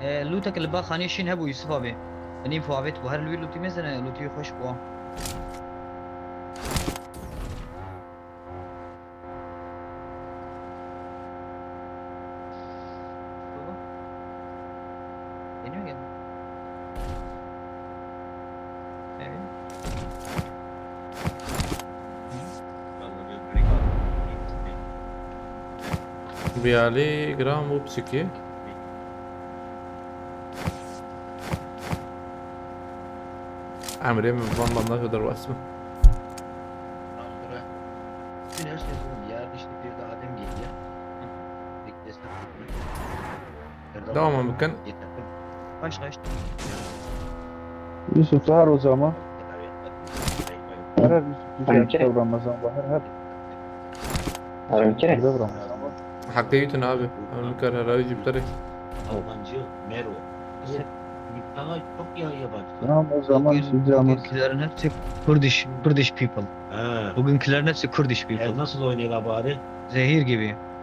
E, lûtek li ba xaniyê şîn hebû Yusuf abi. Min info avêt bû. Her li wî lûtî mêzin e, lûtî xweş bû. Geliyor, geliyor. Evet. Biyali gram bu psiki. Emrê min van bandaj derwas min. Bütün her şey bir yer, işte bir de Adem geliyor. Beklesin. Devam bikin. Kaç kaç? Yusuf, her o zaman. Her her Yusuf, Ramazan var, her her. Arınkere. Heqê wî tune abi. Ew nikare hera wî jî bitere. Almancı, Mero. Sana çok ya yabancı. Tamam, o zaman Bugün, siz yalnız. Bugünkilerin hepsi Kurdish, Kurdish people. Ha. Bugünkilerin hepsi Kurdish people. E, nasıl oynuyorlar bari? Zehir gibi.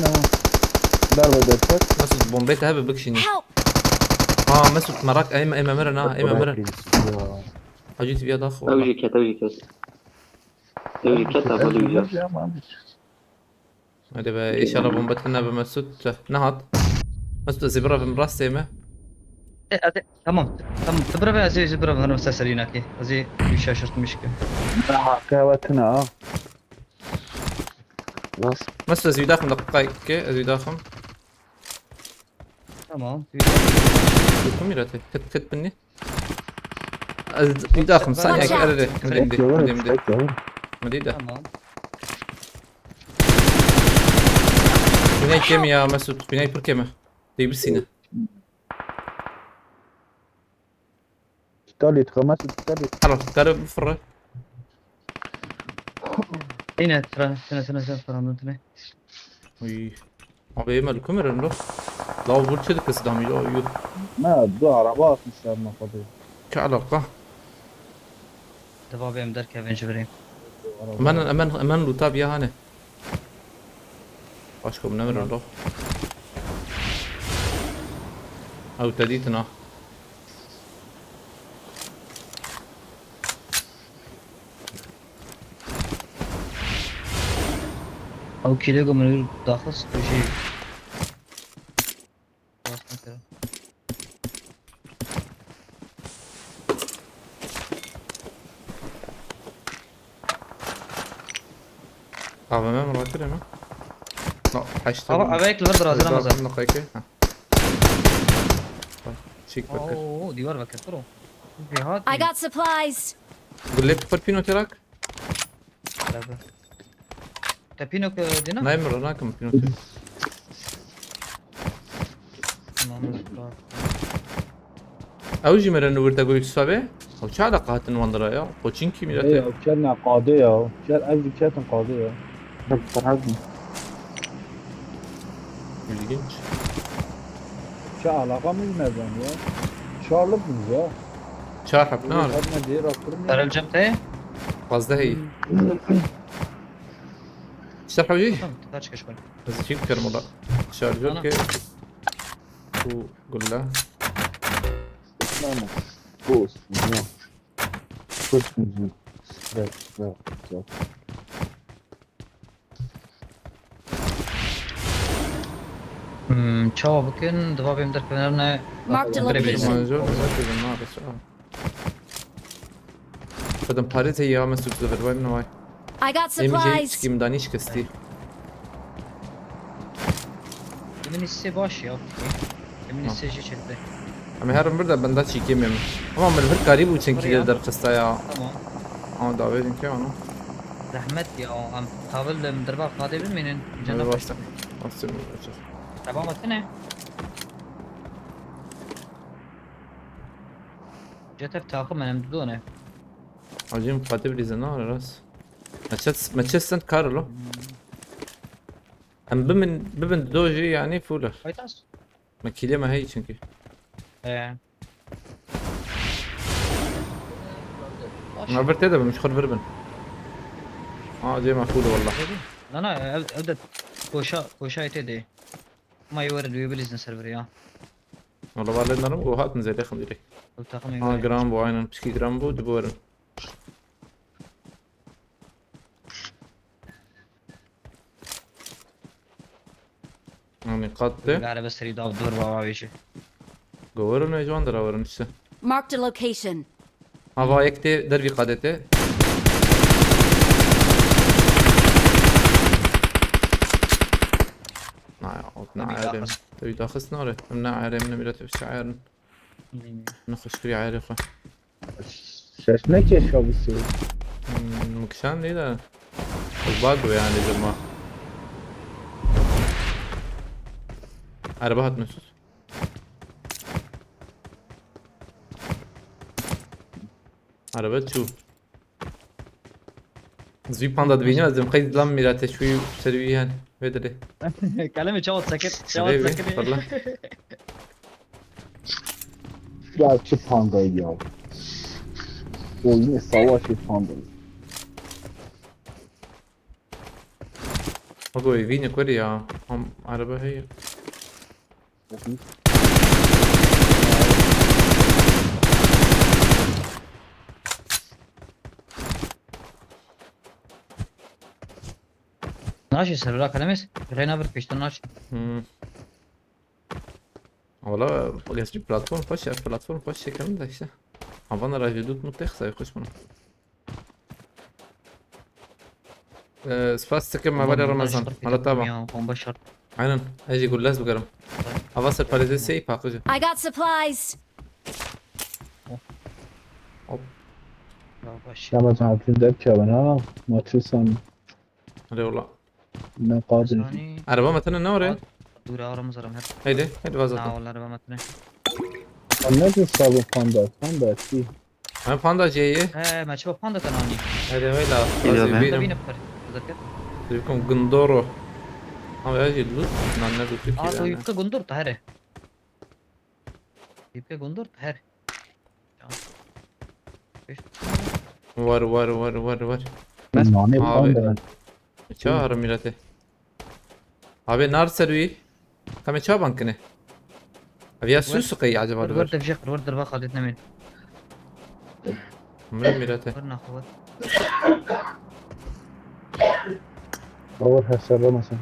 Kişîne ha. Derve derket. Mesut, bombê te hebe bikişînî. Help! Ha Mesut, merak, ey me, ey me mirin ha, ey me mirin. Hacî T V'ye dax Ew wala. jî ket, ew jî ket. Ew jî ket, abla, ew jî. Hadi be, inşallah bombe te nebe Mesut. Nehat. Mesut, ez ê birevim rastê me. E, hadi, tamam, tamam. Tu bireve, ez ê, ez ê bireve, hanım, sen serî nakê. Ez ê bir şaşırtmış ki. Hake ve tune ha. Nasıl? Mesut, ez wî daxim, deqîqayekê, ez wî daxim. Tamam. Kum mirate, kit kit binî. Ez wî daxim, saniyek, Watch out. erere, midî, midî, midî. Bekle oğlum. Midî de. Tamam. Biney kêm ya Mesut, biney pir kêm e. Dê bisîne. Tutalî tıkaması tutalî. Hala kare bifirre. Yine tren, tren, tren, tren, tren, tren. Uy. Abi ême li ku mirin lo? Law vur çi dikis damî lo yû. Ne, du araba atmışlar ne kadar. Çi alaqa? Deva bêm derkevin ji birî. Emen, emen, emen lûta biya hane. Başka bu ne mirin lo? Ew te dîtin ha. Ew kîlê ku min daxist tu jî. Rast nekir. A V M mi rakire mi? No, heşt. Ama avek li vir dirazî Ramazan. Nakayke. Ha. Çek bakır. Oo, dîwar vekir, turo. Jihad. I got supplies. Gulle pir pîno terak. Tabii. Te pîno ke dina? Nayê min re nakim pîno te. Tamam, bak. Ew jî mere nû wirde goyî tu sabê. Ew çi eleqa hatin wan dira ya? Koçinkî mîrete. Ey, ev çer ne qadê ya. Çer ev jî ketin qadê ya. İlginç. Çi alaka mı bilmezdim ya? Çar lit min ya. Çar heb ne abi? Her ne diye rakirim ya. Darel cem te? Fazla hey. Şerh hocî? Tamam, kaç kişi var? Ez çî bikirim ola. Şarjör Ana. Ke. Bu gülle. Tamam. Post. Post. Stress. Stress. Hmm, çawa bikin, diva bêm derkevin ne. Marked a location. Şarjör ne dedim abi, sağ ol. Kadın parete ya, Mesut, zıvır var mı, vay? I got supplies. M J hiç kim danış kesti. Min îsê baş ya. Min îsê jî çekti. Em herin bir de benda çîkê me. Ama min vir karî bû çenkî lê derxista ya. Tamam. Ama davêrîn ke ana. Zehmet ya, em tavil li min derva qadê bimînin. Cenab başta. Basın. Tamam, atine. Cetef takım em done. Acım Fatih Rize ne ara rast? Maçet, maçet sen karlo. Em bimin, bimin doji yani fuller. Haytas. Me kîlê me heye çünkü. Ee. Ma vir tê de bin, ji xwe vir bin. Aa, cê me full walla. Na, na, ev, ev de koşa, koşa ete de. Ma yê were duye bilîzin ser vir ya. Walla var lê narim, go hatin zêdê xim direkt. Ev takım yê were. Aa, gram bu, aynen. Pişkî gram bu, dibi werin. Hani kattı. Galiba seri dav dur baba bir şey. Govarın ve Joan da ravarın işte. Marked a location. Hava yek te dervi kadete. Na ya, o na erem. Tabii daha hızlı nare. Na erem ne biraz bir şey ayarın. Ne hoş bir ayarı. Şaş ne keşa bu seyir. Hmm, mukşan değil de. Bug yani cuma. Araba hat Mesut. Araba çu. Zî panda dibînim ez dikim qey dilam mîrate şûyî ser wî yani. Vê dilê. Kalemê çawa sekir, çawa sekir. Fırla. Ya çi pandayı ya. Oyunu savaşı pandayı. Bak o evini kur ya. Ham araba heye. Naşê servera kalemês, reyna bir pêştir naşê. Hmm. Valla gerçi platform xweş e, platform xweş çekerim de işte. Havana rajê dut mutlu xisayı xweş bana. Ee, spas dikim, hevalê Ramazan. Hala tava. Ya, bomba şart. Aynen. Ez jî gullez bikerim. Hava ser parêzê sey paqij e. I got supplies. Hop. Ya baş. Ramazan, altın dep çaban ha. Maçı sen. Hadi ola. Ne kadın. Sani. Araba metene ne oraya? Dur, aramız aram hep. Haydi, haydi vazata. Na, ola araba metene. Sen ne diyorsun abi, panda? Panda, ki. Em panda jê ye. He, me çi panda te nanî. Erê wela. Îro me. Bînim. Bînim kir. Zeket. Dibîkim gundoro. Ama ya jî lut. Nan ne lutu ki. Aa, yani. Yufka gundur tahere. Yufka gundur taher. Var, var, var, var, var. Nane abi. Panda. Çağır mirate. Abi nar serwî. Kamê çaban kine. Ev ya su sıkayı acaba? Wer, wer devje, wer derva xalet nemin. Mire mirete. Wer naxwe. Wer hesaba mesela.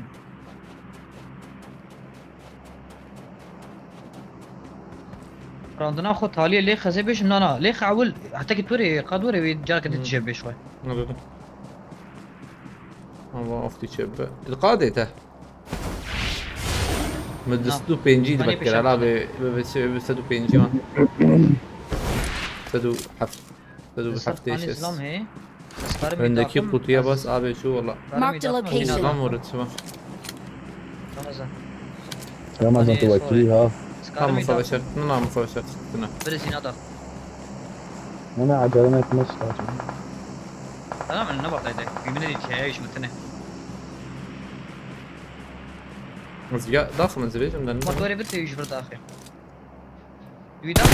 Randina xwe taliyê lê xezê bêjim, na, na, lê xe ewil, heta ki tu rê, qad were wê careke din Hmm. Çiçe bêş xwe. Ne dedim? Ama afti çe be. Qadê te. Min di sed û pêncî dibet kir, ela bi, bi, bi, bi sed û pêncî wan. Sed û heft, sed û heftê şeş. Wendekî qutiya bas abê çû wala. Marked a location. Zam vore çima. Ramazan. Ramazan tu wekî ha. Tam musaveşer, nina musaveşer, tuna. Birisi nada. Nana acele etmez lazım. Tamam, ne bakaydı? Yemin ederim ki ya, iş mutene. Ez ya daxim ez vêjim de. Motorê bir tevî ji vir daxê. Wî da ne.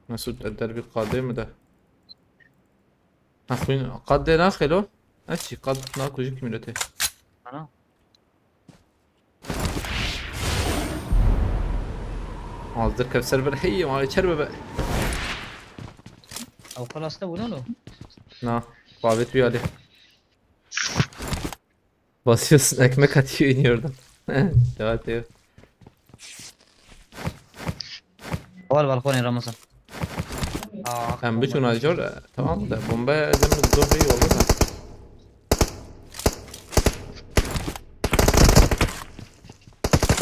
Mesut, ev derbî qadê mi de? Ha, xwîn qad dê naxê lo. Ne çî, qad nakujik mîletê. Ana. Hazır kevser bir hey, ma içer bebe. Ew xelas te bûne lo? Na, babet bir hali. Basıyorsun, ekmek atıyor, iniyordum. Devam ediyor. Wal balkonê Ramazan. Ah, em biçûn ajor, e, tamam da bomba, e, dem zor değil oldu da.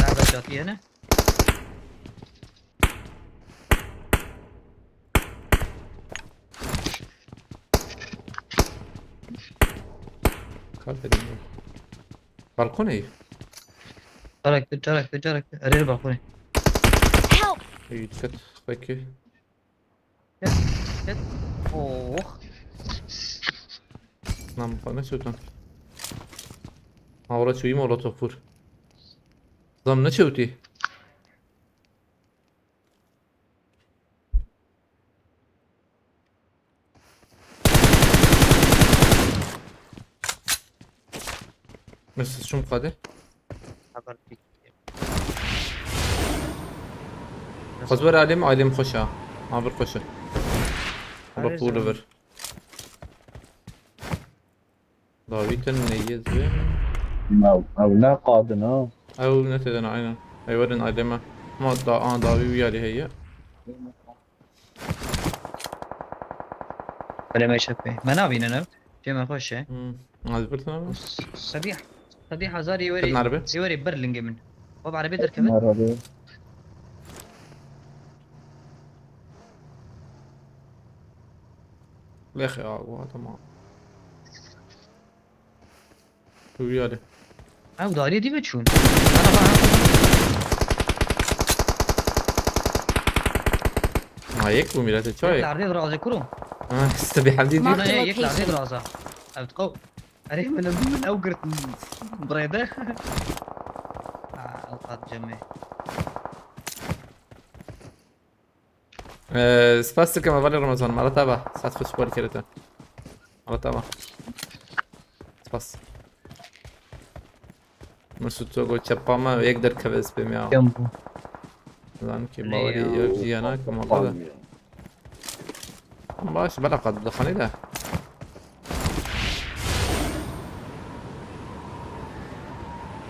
Nerede çatıya ne? Kar dedim ya. Balkonê. Çarak, çarak, çarak. Erê balkonê. Help! İyi, dikkat. Peki. Gel, gel. Oh. Lan bana söten. Ha, orası iyi molotof vur. Lan ne çevti? Mesut, şum qadê. Haber pik. Xwez were alêm, alêm xweş e. Ma bir xweş e. Wala pûl vir. Dawî tin neyê zê. Ew, ew ne qadin ha. Ew ne têdene, aynen. Ey werin aileme. Ama da, a, dawî wî yarî heye. Belê me çepê. Me nabînin ev. Cê me xweş e. Hmm. Az bir tane mi? Sedî, sedî hezarî weri, Bin arbe. Weri bir lingê min. Bab arabê derkevin. Arabê. Lêxe ya, bu tamam. Tu yari. Ew darê dî biçûn. Ma yek bû mîrete çay. Yek lerdê virazê kuro. Ha, işte bir halde Marked değil. Yek lerdê viraza. Ev qew. Erê min, min ew girt birêde. Ha, ew qat cemê. Ee, spas dikim hevalê Ramazan, mala te ba. Saet xweş bol kere te. Mala te ba. Spas. Mesut, to got çepa me yek derkeve ez pê me ya. Kem bû. Zan ki bawerî yok jiyana ki mala da. Baş, bela qat dixanê de.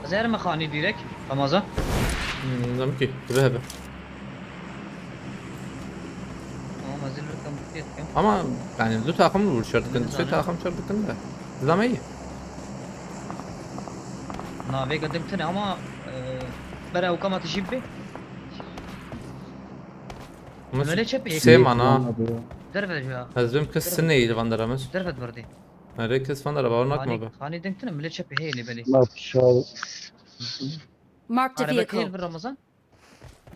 Ez herim xanî direk, Ramazan. Hmm, nizam ki, dibe hebe. Tamam, hazır bir kamp ettim. Ama yani du takım vur çardıkın, Ne du tane? Takım çardıkın da. Dizam iyi. Na, vê gedim tine ama, e, bere ew kama tijî bi. Mesut, Emre çepê sê yek. Mana. Derve ya. Ez bim kes Derve. Sinê li van dera Mesut. Derve verdi. Erê kes van dera bawer nakma Hani, be. Hani denktin Emre çepê hey ne belê. Bak şu Marked a Araba vehicle. Teyir bir Ramazan.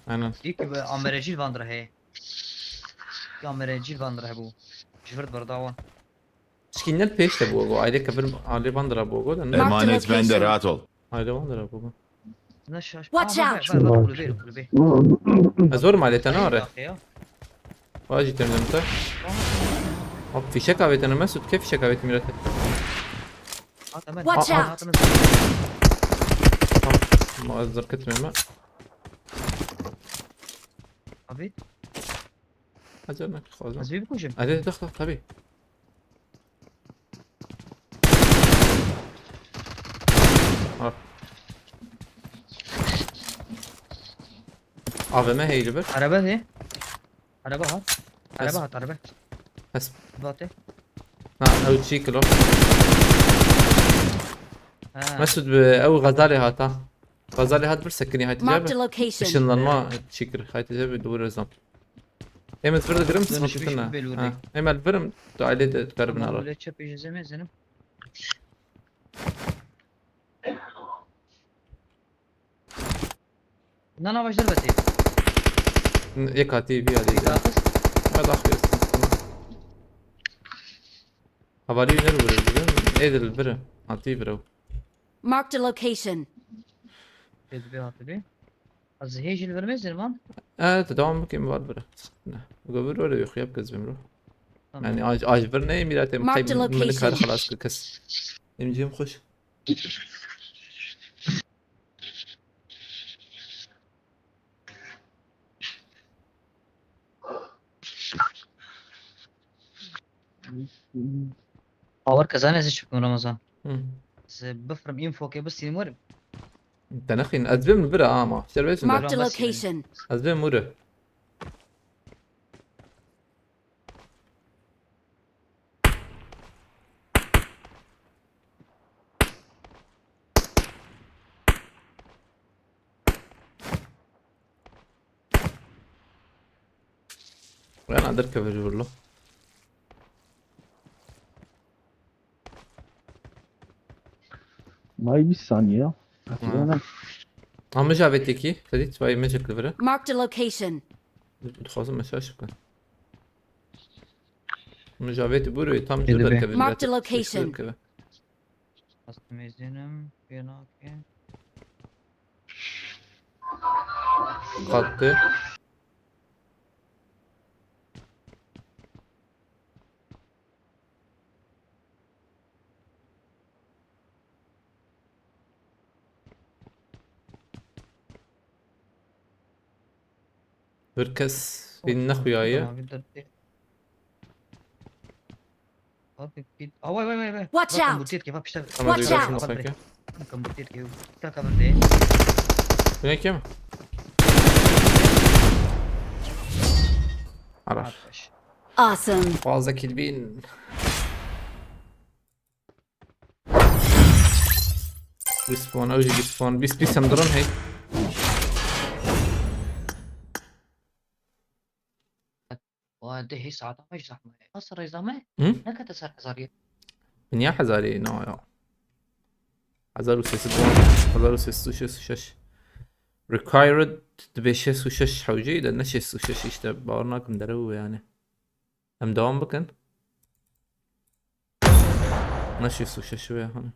Aynen. Diyor ki be Amere cil van dera hey. Ki Amere cil van dera bu. Jivert berdawan. Çikinler peşte bu, bu aile kabir aile van dera bu, bu da ne? Marked a location. Emanet bende, rahat ol. Aile van dera bu, bu. Ne şaş. Watch out! Bak, bak, bak, kulübe, kulübe. Ez zor malete ne are? Bak ya. Vajî temizim te. Aha. Hop, fişek avêtene Mesut, ke fişek avêtî mîrete. At hemen. Watch out! At hemen. Tamam, ma ez zirkitmeyim ha. Abi. Acaba ne xwazim? Ez bir koşayım. Hadi, dak, dak, tabii. Ha. A V M heyli bir. Araba he. Araba hat. Araba hat, araba. Bes. Bate. Ha, ew çî kilo. Ha. Mesut bi ew Gazalê hat ha. Gazalê hat bir sekinî hayt Marked cebe. Location. Işınlanma çî kir. Hayt cebe doğru zam. Em ez vir digirim, Dönüşü smoke bir bitine. Şey belli Ha, oldu. Em el virim, tu aile de karibin Tamam, ara. Böyle çöp yiyeceğiz, yemeyiz canım. Nana başlar beti. N-, yek hatî bir alî Bir de. Daha kız. Ha, dah bir. Havali iner vurur, biliyor musun? Edil biri. Hatî biri. Marked a location. Tedbî hatibî. Ez hê jî li vir mêzin man. Evet, devam bakayım, var biri. Ne? Bu kadar öyle yok, yap kız Emre. Tamam. Yani ac, ac bir ne, millet em Marked a kayb-, location. Kar halas kız. Emcim hoş. Bawer ke zanî ez çi bikim Ramazan. Hı. Ez bifirim info ke bistînim werim. Te nexîn, ez bim li vir ama. Şer bêjim de. Marked a location. Ez bim wire. Yana derkeve ji vir lo. May bîst saniye ya. Ha. Hatırlamıyorum. Ama javêtekî, te dît, vay mecek li vir e. Marked a location. Dixwazim mesaj bikim. Min javêtî bûrê tam ji derkeve. Marked a location. Derkeve. Hasta mêzînim, pê nake. Xattê. Bir kes bîn nexuyaye. Tamam, bir de- Abi, bir- Aa, vay, vay, vay, vay. Watch out! Bak, bu tirke, bak, işte. Tamam, watch out! Bak, bak, bak. Bakın bu tirke. Bak, bak, bak. Bu ne kim? Arar. Arkadaş. Awesome. Fazla kill bin. Respawn, ew jî respawn. Bîst, bîst em dirin hey. Wa dehê saeta me ji zehme ye. Nasıl rêza me? Hı? Ne kadar ser hezar ye? Niye hezar ye? No ya. Hezar û sê sed wan. Hezar û sê sed û şêst û şeş. Required dibe şêst û şeş hewceyî de ne şêst û şeş işte. Bawer nakim derew yani. Em devam bikin. Ne şêst û şeş wê hani.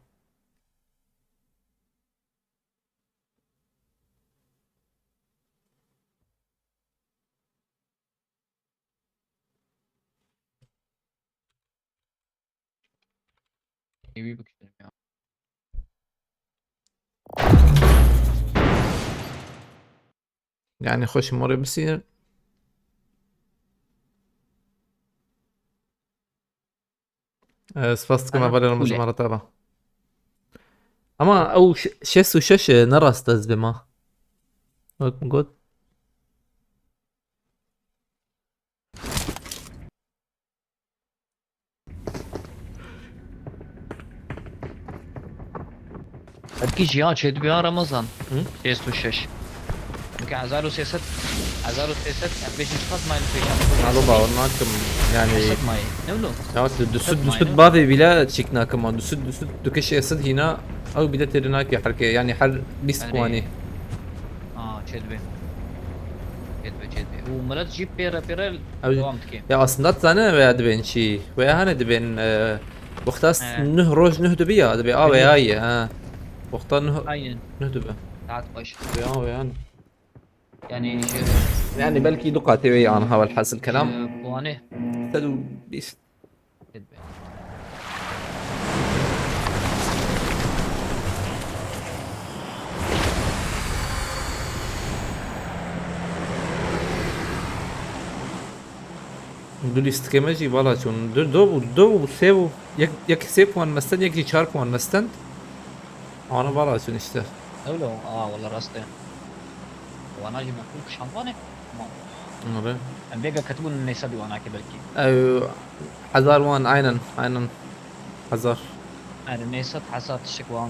Evi bakıyorum ya. Yani xweş morê bisînin. Ee, spas dikim. Aha, hevalê Ramazan, cool e. Mara te ba. Ama ew ş-, şêst û şeş e, ne rast ez bima. Wek min got. Belkî jiya çêdibiya Ramazan. Hı? Şêst û şeş. Belkî hezar û sê sed, hezar û sê sed, em bêjin çiqas mayî li pêşiya. Alo, bawer nakim. Yani, heşt sed mayî. Ne wilo? Ya, tu, du sed, heşt sed mayî, du sed ne? Bavê bîle çêk nakim, du sed, du sed, du keşê sed hîna, ew bîle têrê nake herkê. Yani, her bîst puanî. Aa, çêdibe. Çêdibe, çêdibe. Û milet jî pê re pê re dewam dike. Ya, aslında tu zane veya dibên çi? Veya hane dibên, e, wexta s-, nuh roj nuh dibi ya, dibi a veya ye, ha. Wexta nuh, aynen, nuh dibi. Saat baş. Veya, veya ne? Yani, şey, yani belki du qatê wê yan ha, welhasil kelam. Puanê. Sed û bîst. Du lîstikê me jî vala çûn. Du, do bû, do bû, sê bû. Yek, yek sê puan me stend, yek jî çar puan me stend. Ana vala çûn işte. Öyle o. Aa, valla rast e. Wana jî me pul kişand wane. Tamam. Öyle. Em vêga ketibûn nê sed wana ki belkî. Ew, hezar wan, aynen, aynen. Hezar. Yani nê sed hezar tişik wan.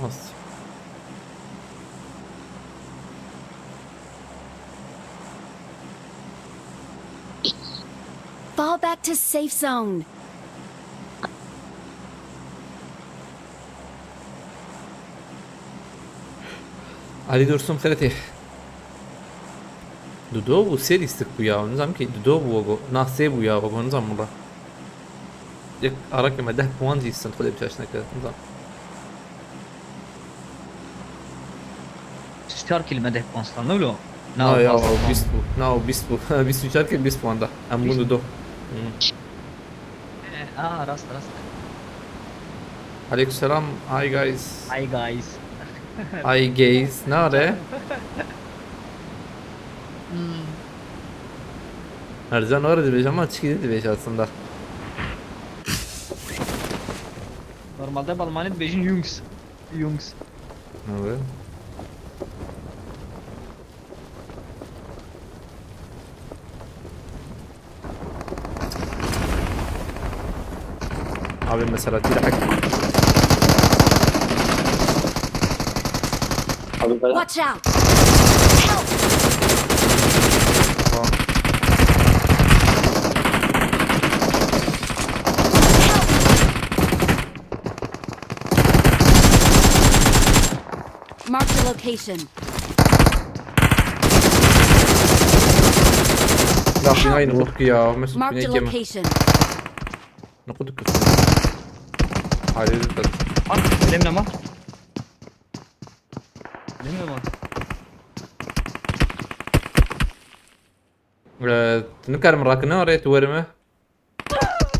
Rast. Fall back to safe zone. Ali Dursun Xeretê. Dudo bû, sê lîstik bû ya. Nizam ki dudo bû go. Na sê bû ya go, nizam wala. Yek arake me deh puan jî stend, Xwedê bi çaş neke. Nizam. Çar kilometre konstran, ne lo? Na ya, o bîst bû. Na, o bîst bû. Bîst û çar kir, bîst puan da. Em bûn dido. Hmm. Aa, rast, rast. Aleykümselam. Hi guys. Hi guys. Hi guys. Ne are? Hmm. Her can öyle dibêje ama çiki dibêje aslında. Normalde bi Almanî dibêjin Jungs. Jungs. Evet. Abi mesela direkt. Abi ben Watch out! Help! Tamam. Marked a location. Ya binayı noktuk ya. Mesut Marked a binayı yeme. Location. Noktuk. Hayır. Bak, önemli ama. Önemli ama. Ee, nikarim rakını oraya tuvarımı.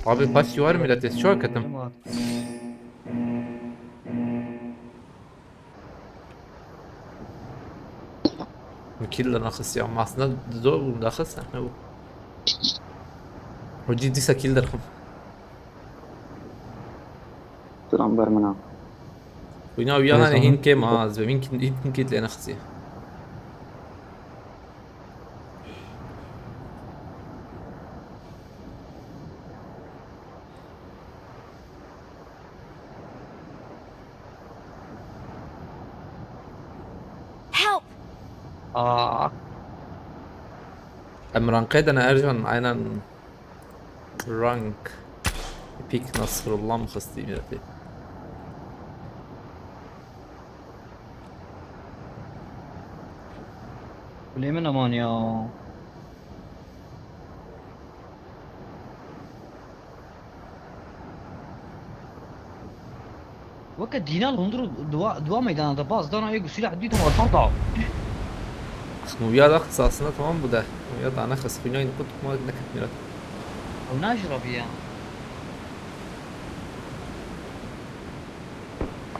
Abi baş yuvar millet, ez çok kötüm. Kill de naxis ya, aslında zor bu naxis ne bu? O ciddi sa kill de. Selam ber min a. Wina uya hane hin kêm az ve min kin hin kill de naxis ya. Help! Aa. Em rankê de ne Ercan, aynen rank. Epic Nasrullah mı xistî milletî? Kulê min aman ya. Weke dîna li hundir û dua, dua meydana de baz dana ê gusîla hedî dima tarda. Muya da xis aslında tamam bu da. Muya da ne xis, xuyna yine kut kuma ne ket mirat. Ew najirabî ya.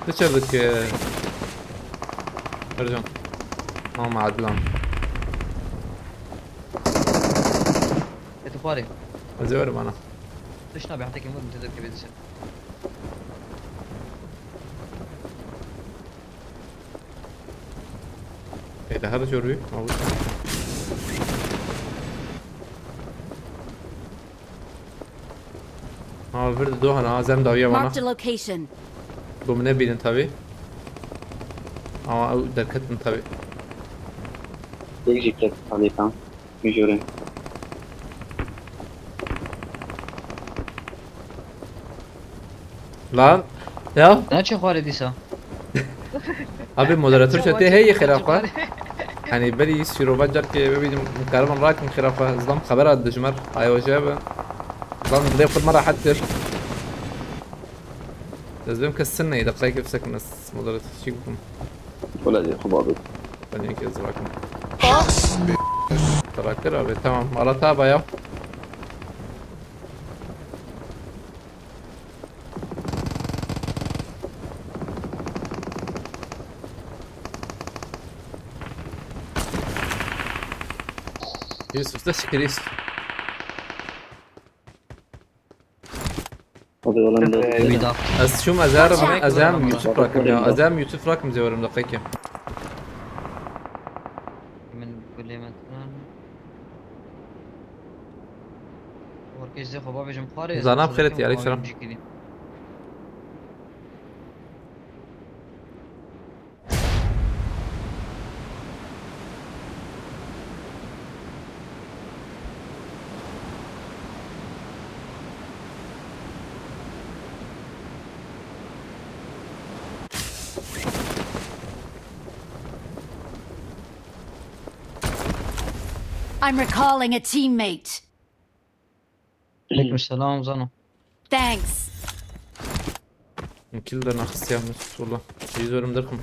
Dışarıdaki Ercan. Ama Adnan. Ete parê. Zor bana. Tişt nabe heta kemur mutedeb kebe dişe. E daha da zor büyük. Ama bu Ha, vir do hana, ha, zem dawiya bana. Marked a location. Bu min nebînin tabi. Ama ew derketin tabi. Yek jî ket alêkan. Mijûrê. Lan. Ya. Ne çi xwarê dîsa? Abi moderatör çete heye xirafa. Hani beri sirova car ki bebîdim karvan rakin xirafa. Zlam xebera dijmer. Ayo jebe. Zlam dilê xud me rahat kir. Ez bim kes sinne, deqayek efsek mes moderatör çi bikim. Wala diye xubabit. Ben yek ez rakim. Traktir abi, tamam. Ara taba ya. Yusuf da şükür Yusuf. O da yolunda. Eee, bir daha. Ez şum ez herim, ez hem YouTube rakım ya. Ez hem YouTube rakım diyorum da peki. Min bilemedim. Herkes de xwe bavêjim xwarê. Zana bi xêret, aleyküm selam. I'm recalling a teammate. Aleyküm selam Zano. Thanks. Kill de naxist ya Mesut valla. Yüz ölüm derken.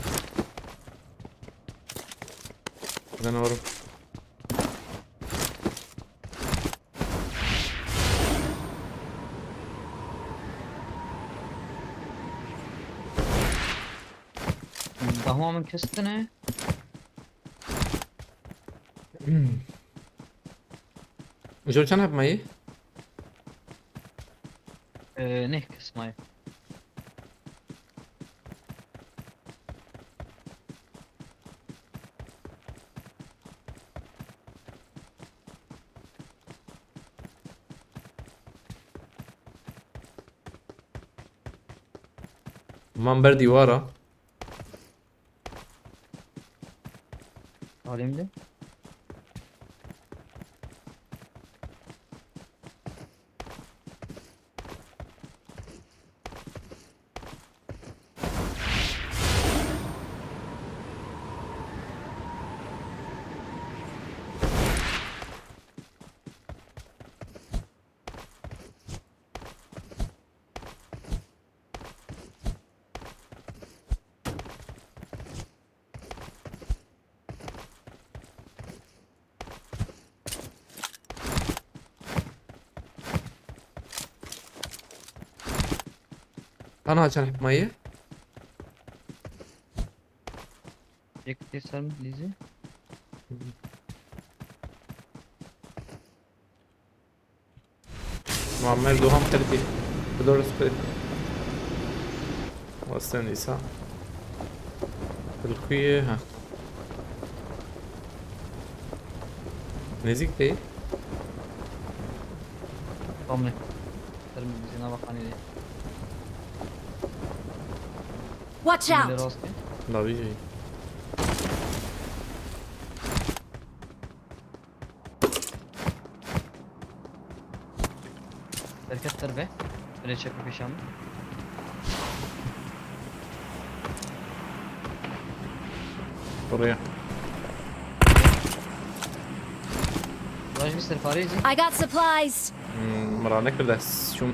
Canavarım. Dahma min kestine. Jor çend heb mayî? Ee, ne kısmayı? Man ber dîwara. Alayım de. Ana çend heb mayî? Yek keser mi bizi? Muammer Duham Xelkî. Bi dor spê. Western Îsa. Li ku ye? Ha. Nêzîk tê? Tamam. Ser mi bizi nava xanî de. Watch out! Rast e. Dawî jî. Bereket derve. Öyle çekme peşanı. Oraya. Raj mister Farêzî. I got supplies. Hmm, min ranekir dest. Şûm.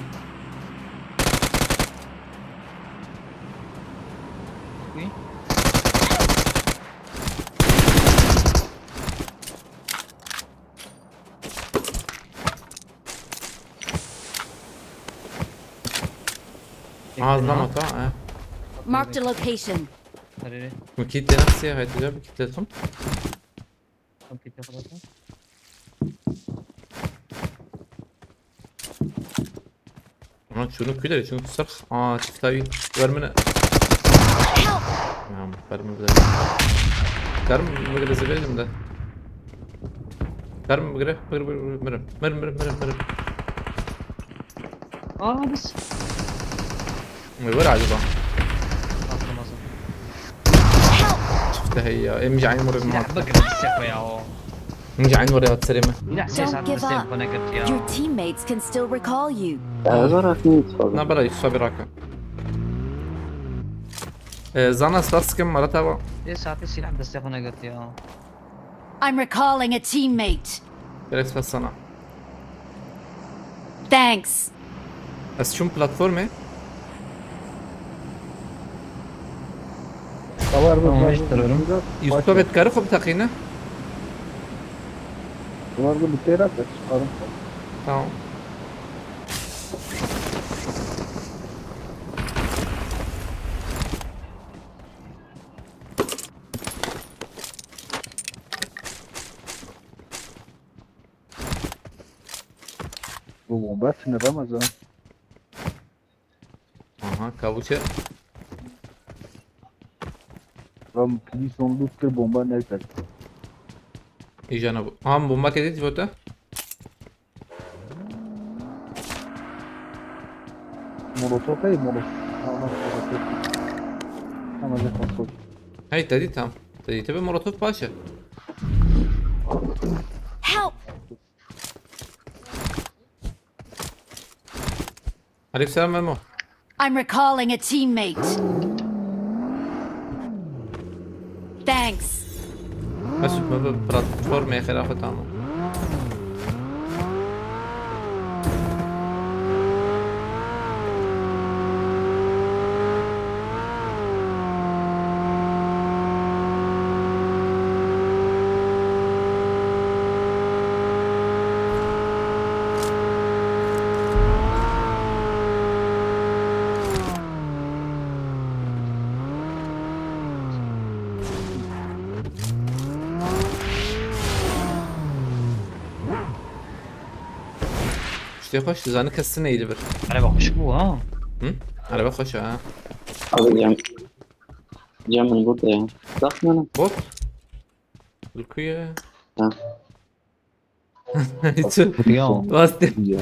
Wî? Aha, zam ata, he. Marked a location. Arere. Bu kit de nasıl ya? Haydi bir kitledim. Tam kit yapalım. Ama şunu küler için sırf. Aa, çift tabi. Ver beni. Help! Ya, ver beni bir de. Ver beni bir de, severim de. Ver beni bir de. Ver, ver, ver, ver. Ver, ver, ver, ver. Aa, biz. Ne var acaba? Atlamazım. Çifte hey ya. Em ji eyn murê. Silah bigre, bi seko ya o. Em ji eyn murê hat serê me. Silah ses Don't give up. Your teammates can still recall you. Ya, zor atın. Na bela, Yusuf abi raka. Ee, zana stas kim, Marat abi. Sê saetê silah destê xwe negirtiye. I'm recalling a teammate. Gerek spas sana. Thanks. Ez çûm platformê. Tamam, işte, Yusuf abi, dikare xwe biteqîne. Bunlar da bir şey yapacak, çıkarım. Tamam. Bu bomba sinirlemez ha. Aha, kavuçe. Lan polis on loot kir, bomba ne kadar? Îjana bu. Aha, bomba tedit vota. Molotof hey, molotof. Tamam, molotof. Tamam, ne kontrol. Hey, tedit tam. Tedit be molotof paşa. Help! Aleykümselam Memo. I'm recalling a teammate. Thanks. Mesut, me bi platformê xêra xwe tamam. Sê xweş, tu zanî kes tune yî li vir. Erebe xweş bû ha. Hı? Erebe xweş e ha. Abi cem. Cem min bot ya. Bak lan. Bot? Li ku ye? Ha. Hiç. Ya. Rastî. Ya.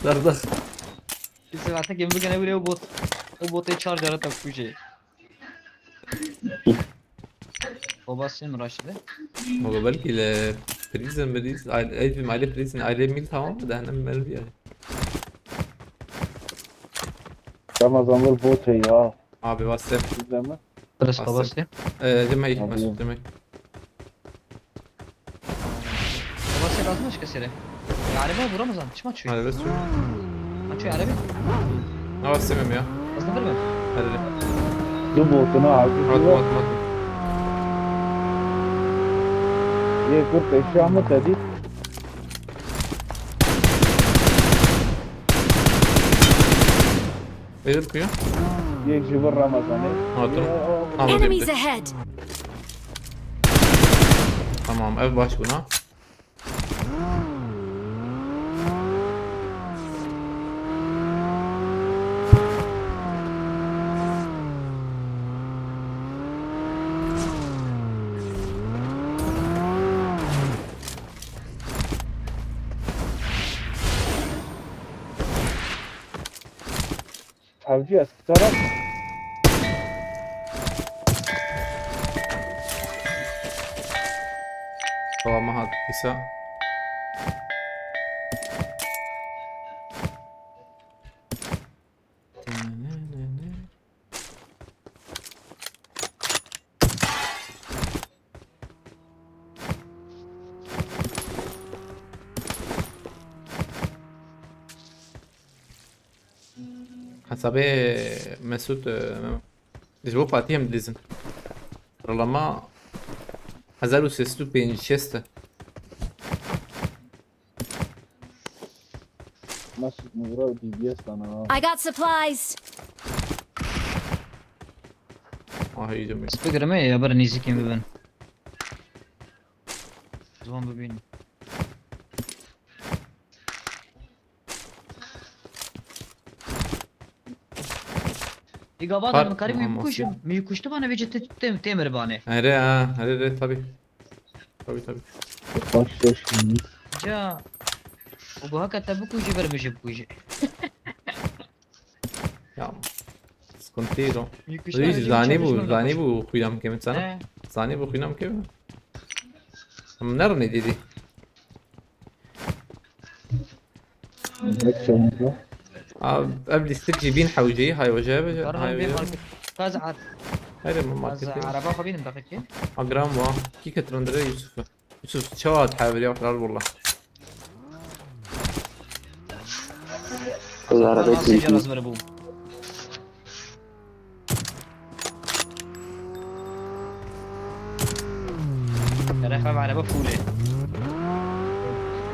Dardak. Siz artık gemi gene buraya bot. O botayı charger'a tak kuje. Baba sen mi Raşid'e? Moga belkî li prison mirîz. Ev aile prison, aile mil tamam mı? Dehenem mermi yani. Ramazan vur bot ya. Abi WhatsApp. Sizde mi? Burası Aslında- babası. Ee, Cemay, Abi. Mesut Cemay. Babası lazım başka seri. Ya araba vuramaz lan. Kim açıyor? Hadi be sür. Açıyor araba. Ne var istemem ya. Hızlı bir mi? Hadi de. Du botuna abi. Atma atma atma. Ye kur peşamı tedit. Verir kuyu. Ye jibir Ramazan'ı. Hatırım. Ye, o- Tamam. Enemies ahead! Tamam, ev baş buna. Avcı ya, sıçarak. Tamam, hat kısa. Hesabê Mesut, e, ji bo Fatih em dilîzin. Sıralama hezar û sê sed û pêncî şêst e. Mesut Mugro D B S sana. I got supplies! Ah, iyi demek. Spigirme ya bir nizikim ben. Zaman bu benim. Îgava Par- da min karî min Tamam, kuşt, olsun. Min kuştu bana vece te, te, temir bane. Here ha, here, here, tabii. Tabii, tabii. Başla şimdi. Ca. Bu haka te bikujî ver min jî bikujî. Ya. Sıkıntı değil o. Min kuştu Hiç bana zani vece bu, çalışma zani yapmış. Bu kuyudan kemit sana. He. Zani bu kuyudan kemit. Ama nerede dedi? Bek sonunda. Abi, ev listik jî bin hewceyi, hay hoca be, Karnım hay bir hoca. Market. Kaz at. Hayır mı Kaz markete? Araba xwe bînim daqiqe. Agram var. Ki ketrandire Yusuf'u. Yusuf, çawa hat haveri ya kral valla. Kız araba Nasıl etmiyor. yaraz böyle bu? Gerek ev araba full e.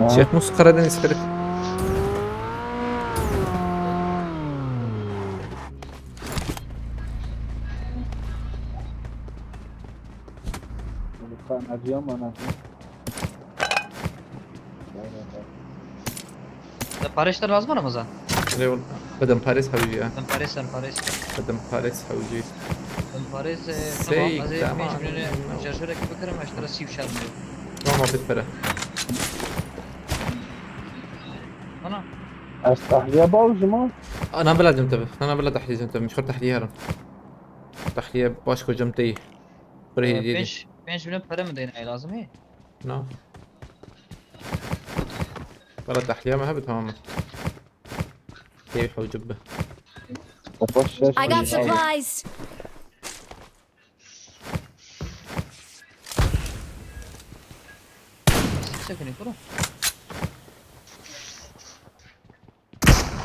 Şêx Musa Karadeniz Ferit. Kan acıya mana. Ya Paris de lazım Ramazan. Leon, بدم Paris hewci ya. Ben Paris, sen Paris. بدم Paris hewci. Ben Paris, e, Sey, tamam. Az tamam. Beş milyonu şarjör ekip bakarım, aşağıda sif şarjör. Tamam, bir para. Ana. Estahliye bavcı mı? انا بلا جمتبه، انا بلا تحليه جمتبه، مش خرج تحليه هرم. تحليه باش كو جمتي. بري E, ديري. Beş, beş milyon para mı değin lazım e? نو. بلا تحليه ما هبت تماما. كيف حوجبه. Kapat ses. I got supplies! Sakın yukarı.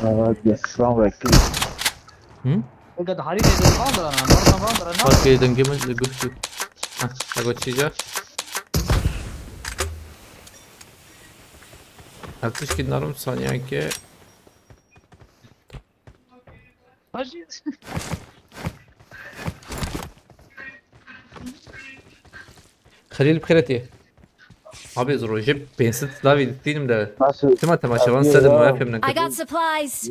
Evet, yes, şu an bekliyor. Hı? Ega da hari de bandıra na, bandıra bandıra na. Bak, e, dengimiz de güçlü. Heh, bak, açacak. Artış ki narım saniye ki. Hacı. Halil Kırati. Abi ez rojê pênc sed slavî distînim de. Nasıl? Tima temaşevan Abi sedin ya. Waya fêm I got nekirin. Supplies.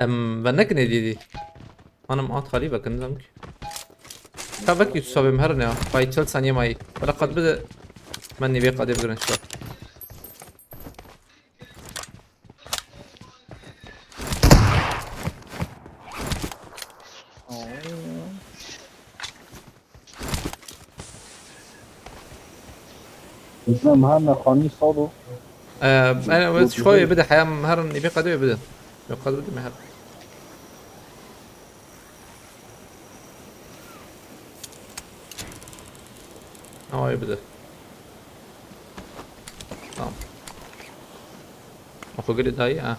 Em venekin êdî dî. Hanım at xalî vekin, nizam ki. Ka vekî tu sabê me herin ya. Bay çel saniye mayî. Bela qad bide. Men nîvê qadê bigirin şu. Bizden her ne xanî sado. Ee, yani, evet, şu koyu bir de hayam her ne bir kadar bir de. Yok kadar bir de her. Ama bir de. Tamam. Oku geri daha iyi ha.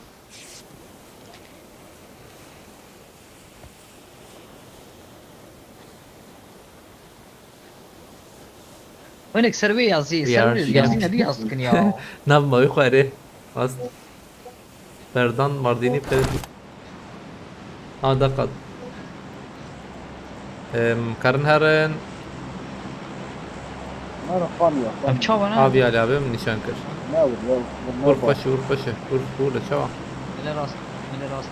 Hinek ser wê yazî, ser wê yazî ne dî yaz dikin ya. Nav mawî xwe erê. Rast. Berdan Mardînî pe. Ha, deqat. Em, karin herin. Mara xan ya, xan. Em çawa ne? Avi Ali abi em nîşan kir. Ne vur, ne vur, ne vur. Vur xweşi, vur xweşi. Vur, vur de çawa. Bile rast, bile rast.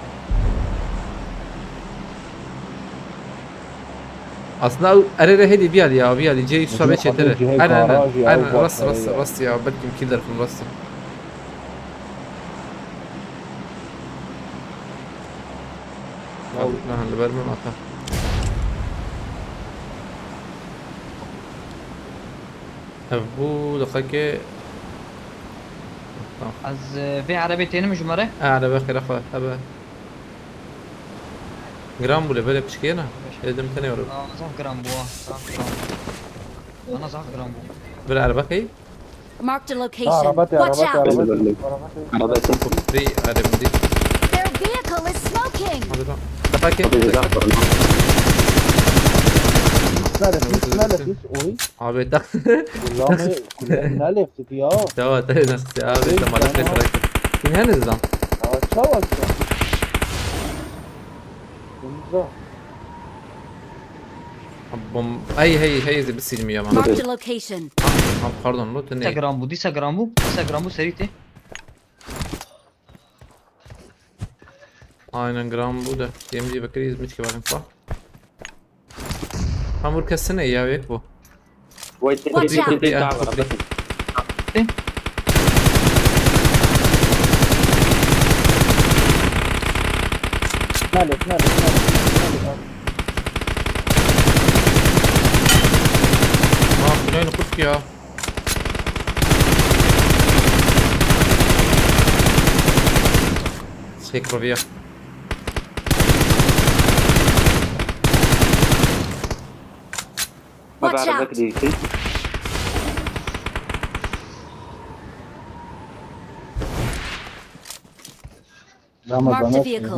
Aslında ew erê re hêdî viyalî ya, viyalî cihê Yusuf abi çêtir e. Aynen, aynen. Aynen, rast, rast, rast ya. Belki killer from rast. Aha, li ber min ata. Ev bû deqekê. Tamam. Ez, e, vê erebê tênim ji me re. E, erebe xêra xwe, hebe. Giran bû lê, belê piçkiyê ne? Ê, dim tenê were. Aa, zaf giran bû, ha, zaf giran bû. Ana zaf giran bû. Bir erebe key? Marked a location. Araba tê, Watch araba tê, out! Araba tê, araba tê. Araba tê. Free erebe dî. Their vehicle is smoking! Hadi lan. Defa key? Abi, zaf giran. Nerede? Nerede? Oy. Abi, tak. Kulağımı, kulağımı ne lefti ya? Tamam, tamam, nasıl ya? Abi, tamam, tamam. Sen heniz lan. Ya, çawa ki? Bunda. Bom-, hey, hey, hey, bisilmiyor ama. Marked a location. Ha, pardon, lo, tu ne? Dîsa giran bû, dîsa giran bû, dîsa giran bû, serî tê. Aynen, giran bû de. Yemci bakırıyız, miçki bakın, bak. Hamur kesene ya, yek bu. Wait, Watch out! Wait, wait, wait, wait, wait. Nerede, nerede, nerede, nerede? Aa, Tuna'yı kurt ya. Şey, kroviya. Watch out! Marked a vehicle.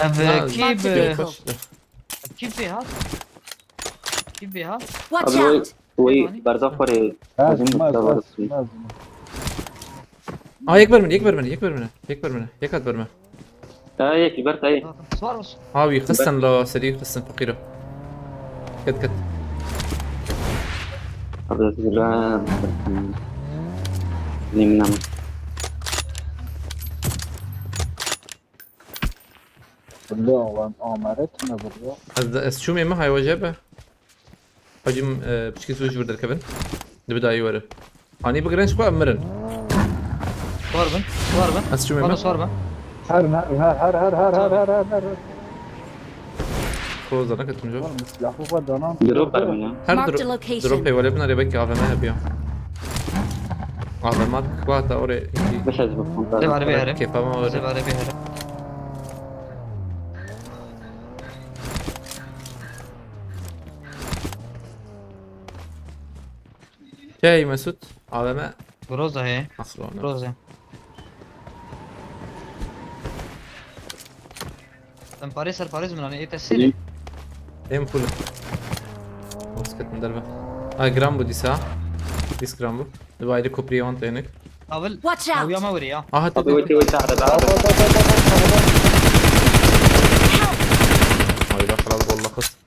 Ev, e, kî bi, kî bi ha? Kî bi ha? Watch out! Wî berda xwe rê. Ha, ezîm ma, ma, ma. Aa, yek ber min, yek ber min, yek ber min, yek ber min, yek hat ber min. Ha, yek ber tayê. Swar olsun. Aa, wî xistin la serî xistin feqîro. Ket, ket. Abi, zira. Nîmî nam. Billah, lan, ameret mi billah? Ez, ez çûmê min haywaje be. Hacim, e, piçkî sûc vir derkevin. Dibi dayî were. Anî bigirin ji xwe em mirin. Swar bin, swar bin. Ez çûmê min. Swar bin. Her, her, her. Koz da neketim jo. Oğlum, silahı var, danan. Drop var mı ya? Her drop, drop eyvalê bin arê belki A V M hebiya. A V M at kva ta orê. Beş ez bu. Zevare bir yere. Kefa ma orê. Zevare bir yere. Şey Mesut, A V M. Groza he. Nasıl onu? Groza. Em parê ser parê zimin, ê te sêlê. Em full. Nasıl ketin derve? Ay, gram bu disa. Dis gram bu. Divayli kopriye wan tenik. Avil. Watch out! Awiya me vurê ya. Aha, te Abi wait wait araba. Ay, bak, kral, wallah, kız.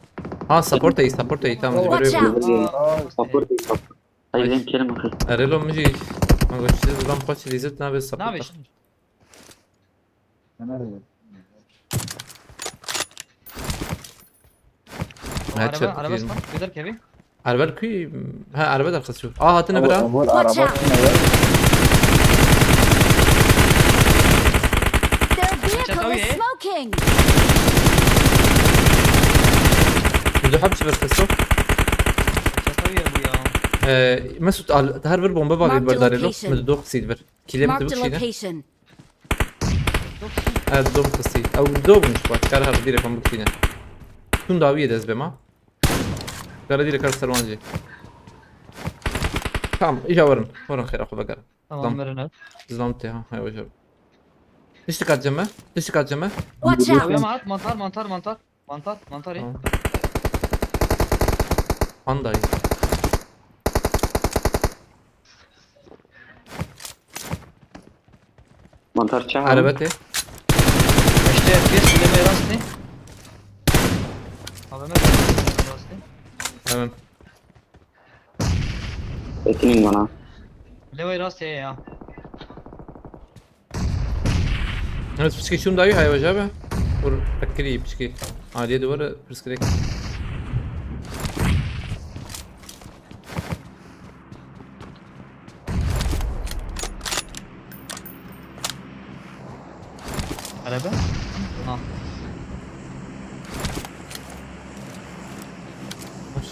Ha, support ey, support ey, tamam, Watch görev. out! Aa, support değil support. Hayır benim kelim akıl. Erelo, mijî. Ma goştê zilam paçî dizit nabe support. Navê şimdi. Headshot Araba, araba diyelim. stop. Gider kevi. Erber kuy? Ha, erbe derxist şu. Aa, hatine bira. Watch out! Their vehicle is smoking! Yüzde hapsi bir kısa. Çataviye bu ya. Ee, Mesut al, her bir bomba var Marked bir darelo. location. Mesut dok silver. Kilim Marked tu a bu şeyine. Location. Evet, dom kısa. Ew dogmuş bak. Kar her bir yapam bu şeyine. Tüm dawiye dez bema. Kara dire kar serwancı. Tamam, iş avarin. Varin xeyra xwe vegerin. Tamam verin ev. Zlam te ha, hay hocam. Dişlik atacağım ben. Dişlik atacağım ben. Watch out! Awiya me hat mantar mantar mantar. Mantar mantar iyi. Tamam. Pandayı. Mantar çağır. Arabete. İşte F P S levay rastı. Abi ben rastı. Tamam. Etinin bana. Levay rastı ya. Evet, piçki şunu dawi, hay hocam. Vur, takiri piçki. Aliye duvara pirskrek. Araba? Ha.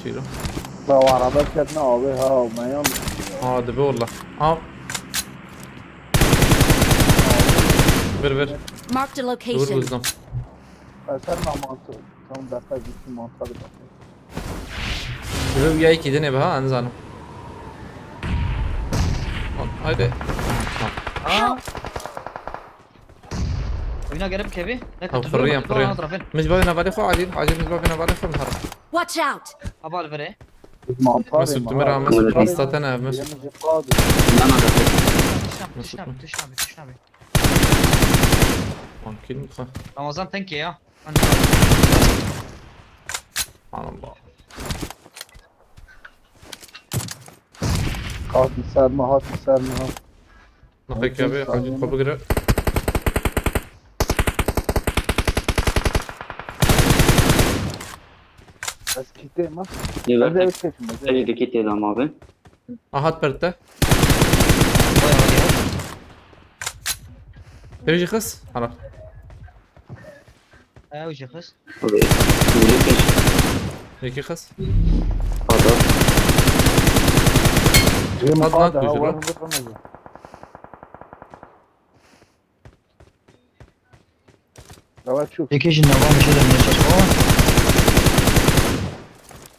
Şiro. Ya o araba ketine abi ha, o meyan. Aa, dibe valla. Aa. Ver ver. Marked a Dur location. Buzdam. Eser mi mantığı? Tam dakika gitti mantarı. Dibe ya iki dene be ha, anı zanım. Haydi. Aa. Oyuna gelip kevi. Ne Tamam, kötü fırlayan, durum. fırlayan. Tarafın. Mecbur bana vale fo acil, acil mecbur bana vale fo harap. Watch out! Abal vere. Mantar Mesut Tümer Ahmet Rasta tane Mesut. Bana da. Tişnabi, tişnabi, tişnabi, tişnabi. Lan kilim ha. Ramazan tenke ya. Anam bak. Hadi serme, hadi serme. Nafek abi, acil kapı gire. Ez kiteyim ha. Ne Ben de ver? ev çekim. Seni de kitledim abi. Ahat perte. Tevji kız. Hala. Ew jî xist. Abi. Böyle peş. Peki kız. Adam. Benim Hadi kaldı lan, ha, kuzum. var mı, var mı? Yavaş şu. Yekê ji nava min jê de neşeş baba.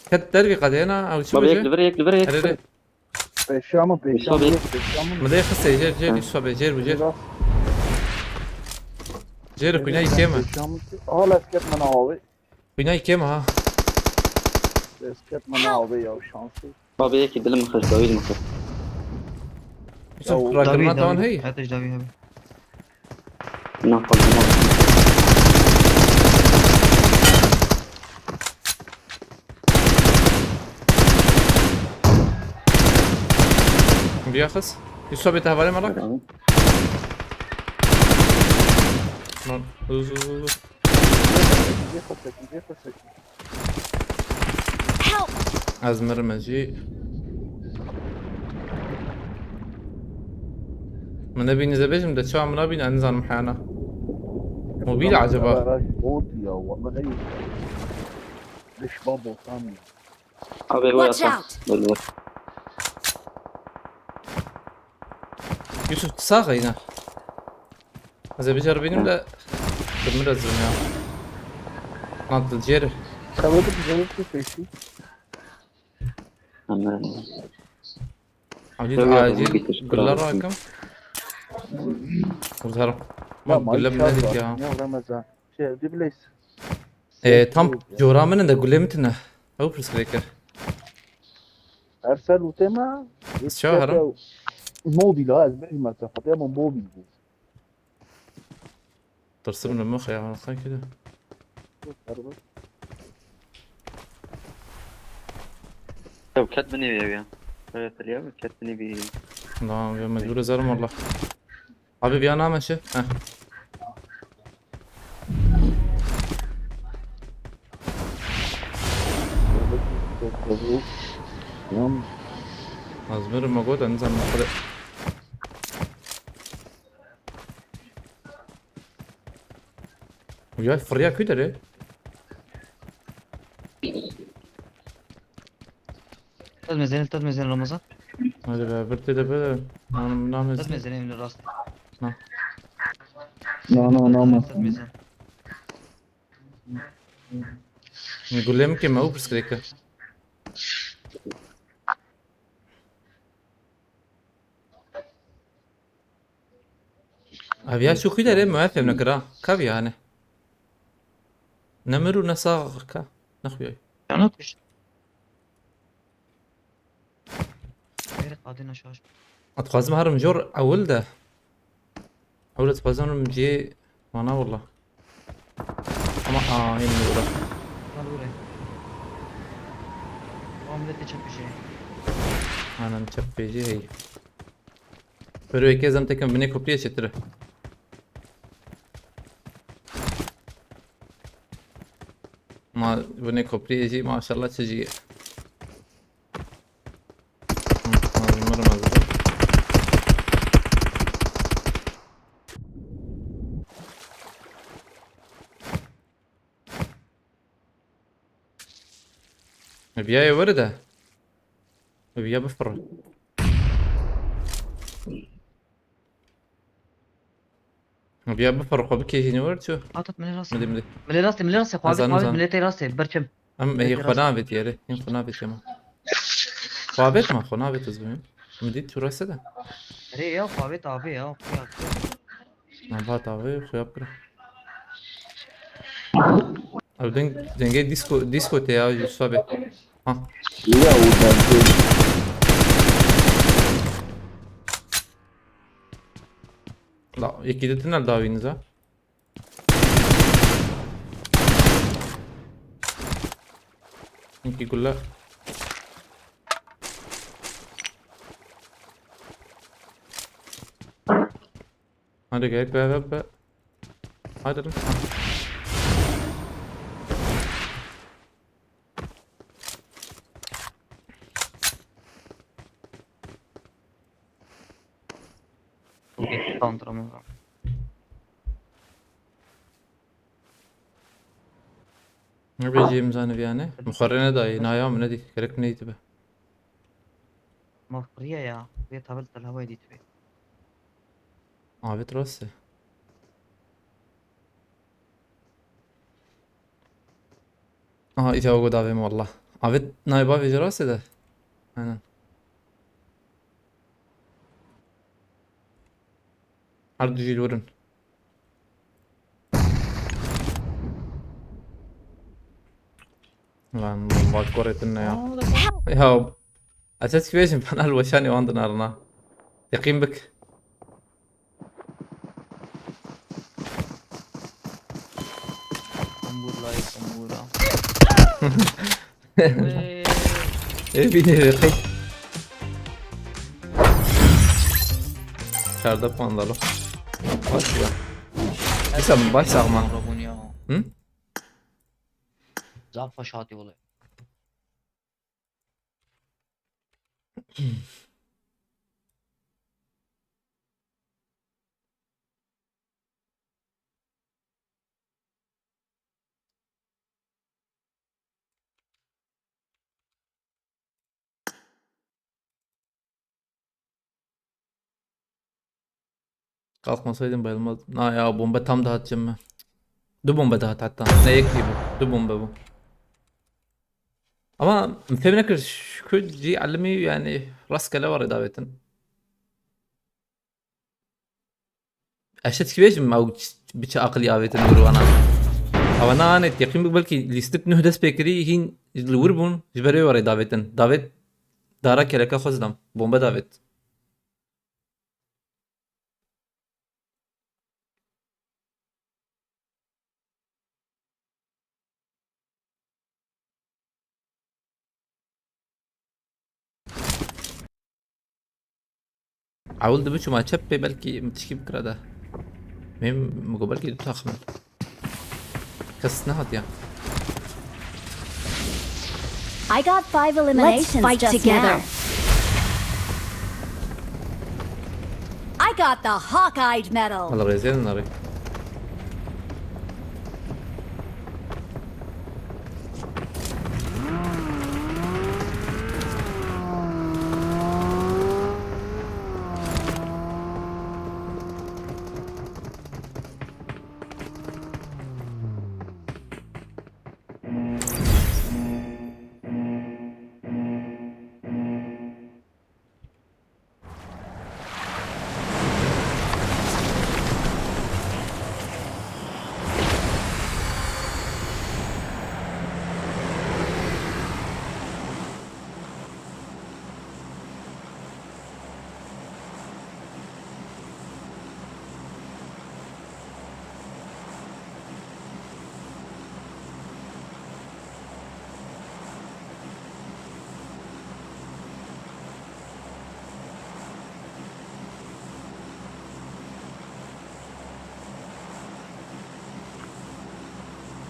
Ket dervî qedêna, ew çi Baba bêje? Yek li vir, yek li vir, yek li Erê, vir. erê. Peşamı, peşamı, Tabii. peşamı. Mi dê xistê, jêr, jêr, Hı. Yusuf abi, jêr bu, jêr. Biraz. Jêr, xwîna yekê mi? Peşamı. Aha, esket bana abi. Xwîna yekê mi ha? Esket bana abi ya, şanslı. Baba yekî dilim xist, dawî min xist. Yusuf, Ya, rakirina Dawî, tawan dawî. heyî? Hete ji dawî hebî. Na xwe. Biya xist. Yusuf abi, te hevalê me rak. Lan, uz, uz, uz, uz. Gel, gel, gel, gel. Help! Ez mirim ez jî. Min nebîn, ez ê bêjim de çawa min nabîn, ez nizanim heyana. Mobil acaba? Bot ya, vallahi. Dış babo tam ya. Abi bu Watch yasa. out! Böyle. Yusuf, tu sax e yine. Ez ê biceribînim de. Dur, min ez ya. Lan tu cêr. Sebebi güzel bir şey. Anladım. Acil, Tabii, acil tabii, bitir. güller rakım. Kurtarım. Bak, gülle bile dik ya. Ya Ramazan. Şey, Diblis. E, tam cora min de gülle mi tine? Ew pirsgirêk e. Ersel û tema. Çawa herim? Mobîl ha, ez bêjim, ez xetiya min mobîl bû. Tirsim li mixê ya, xekî de. Ew ket binê wê ya. Evet, ya ket binê wê. Na, ya mecbur ez erim wallah. Abi, viya name şey. Heh. Tamam. Ez mirim, me got, ez nizanim xwe. Ya firiya ku derê? Tad mezenin, tad mezenin Ramazan. Hadi be, bir tede be. Nam, nam Tad mezenin evini rast. Na. Na, na, na, ma. Tad mezenin. Gulem ke me u pirskreke. Ev ya şu xwî derê me fêm nekira. Ka viya ne? Ne mir û ne sax ka. Ne xwiyay. Yana kuş. Geri kadına şaş. At xwazim herim jor ewil de. Ewil ez xwazim herim cê mana wala. Ama aa, yine burada. Gel buraya. Tamam, millet de çarpışıyor. Aynen, çarpışıyor, hey. Pero yekê zem tekin binê kopriyê çêtir e. Ma binê kopriyê jî maşallah çi jî ye. Hı, ma jî mirim ez de. Biyayê were de. Biya bifirre. Biya bifirre, xwe bikêjîne were çi? At, at, milê rastê. Milê, milê. Milê rastê, milê rastê, xwe avêt, xwe avêt, milê tê rastê, berçim. Em ê xwe navêt yere, hîn xwe navêt yema. Xwe avêt ma, xwe navêt ez bimînim. Min dît tu rastê de. Erê ya, xwe avêt avê ya, xwe ya. Nava tavê xuya bikira. Ev deng, dengê disco, disco tê ya, Yusuf abi. Ha. Ya, o dengê. La, yekî de tine dawîniz ha. Yekî gule. Hadi gel, be, be, be. Hadi lan. Counter ama. Ne bileyim, zanî yani. Muharrene dayı, naya mı ne di? Gerek neydi be? Ma firiya ya. Vê tavel tel hawayê dîtibê. Avêt rastê. Aha, îca go davê min wallah. Avêt nayê bavê ji rastê de. Aynen. Her du jî li wir in. Lan bomba korê tune ya. Ne oldu? Ya. Esas ki bêjim, bana li weşanê wan dinarina. Yeqîn bik. Kombur layık kombura. Ê bînê rê qey. Çardeh puan dalo. Baş ya. Mesela baş sağma. Hı? Zaf xweş hatî wele. Kalkmasaydım bayılmazdım. Na ya, bomba tam da atacağım ben. Du bomba da at hatta. Ne yek bu? Du bomba bu. Ama fêm nekir, şu jî elimi yani rastgele var davetin. Ez çi dikî bêjim, ew ç-, bi çi aqilî avêtin wir wana. Ewa na anêt, yeqîn bik belkî lîstik nuh dest pê kirî, hîn li wir bûn, ji ber wê were davêtin. Davêt dara keleka xwe zidam, bombe davêt. Ewil dibe çûma çep pê belkî min tişkî bikira de. Mêm min got belkî du taxim in. Kes nehatiye. I got five eliminations. Let's fight just together now. I got the Hawkeye medal. Hela rêzê nerê.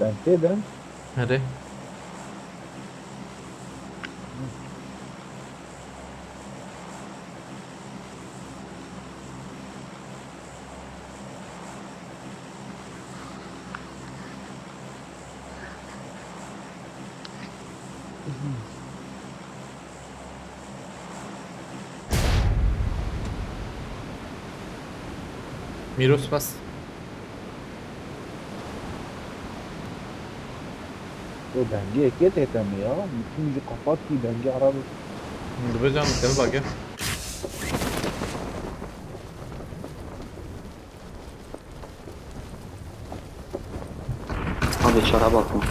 Ben şeyden Hadi. Mîro, spas. O dengê yekê tête mi ya? Bütün müzik kapat ki dengê araba. Dibe can, gel bak, gel. Abi, şara bakma.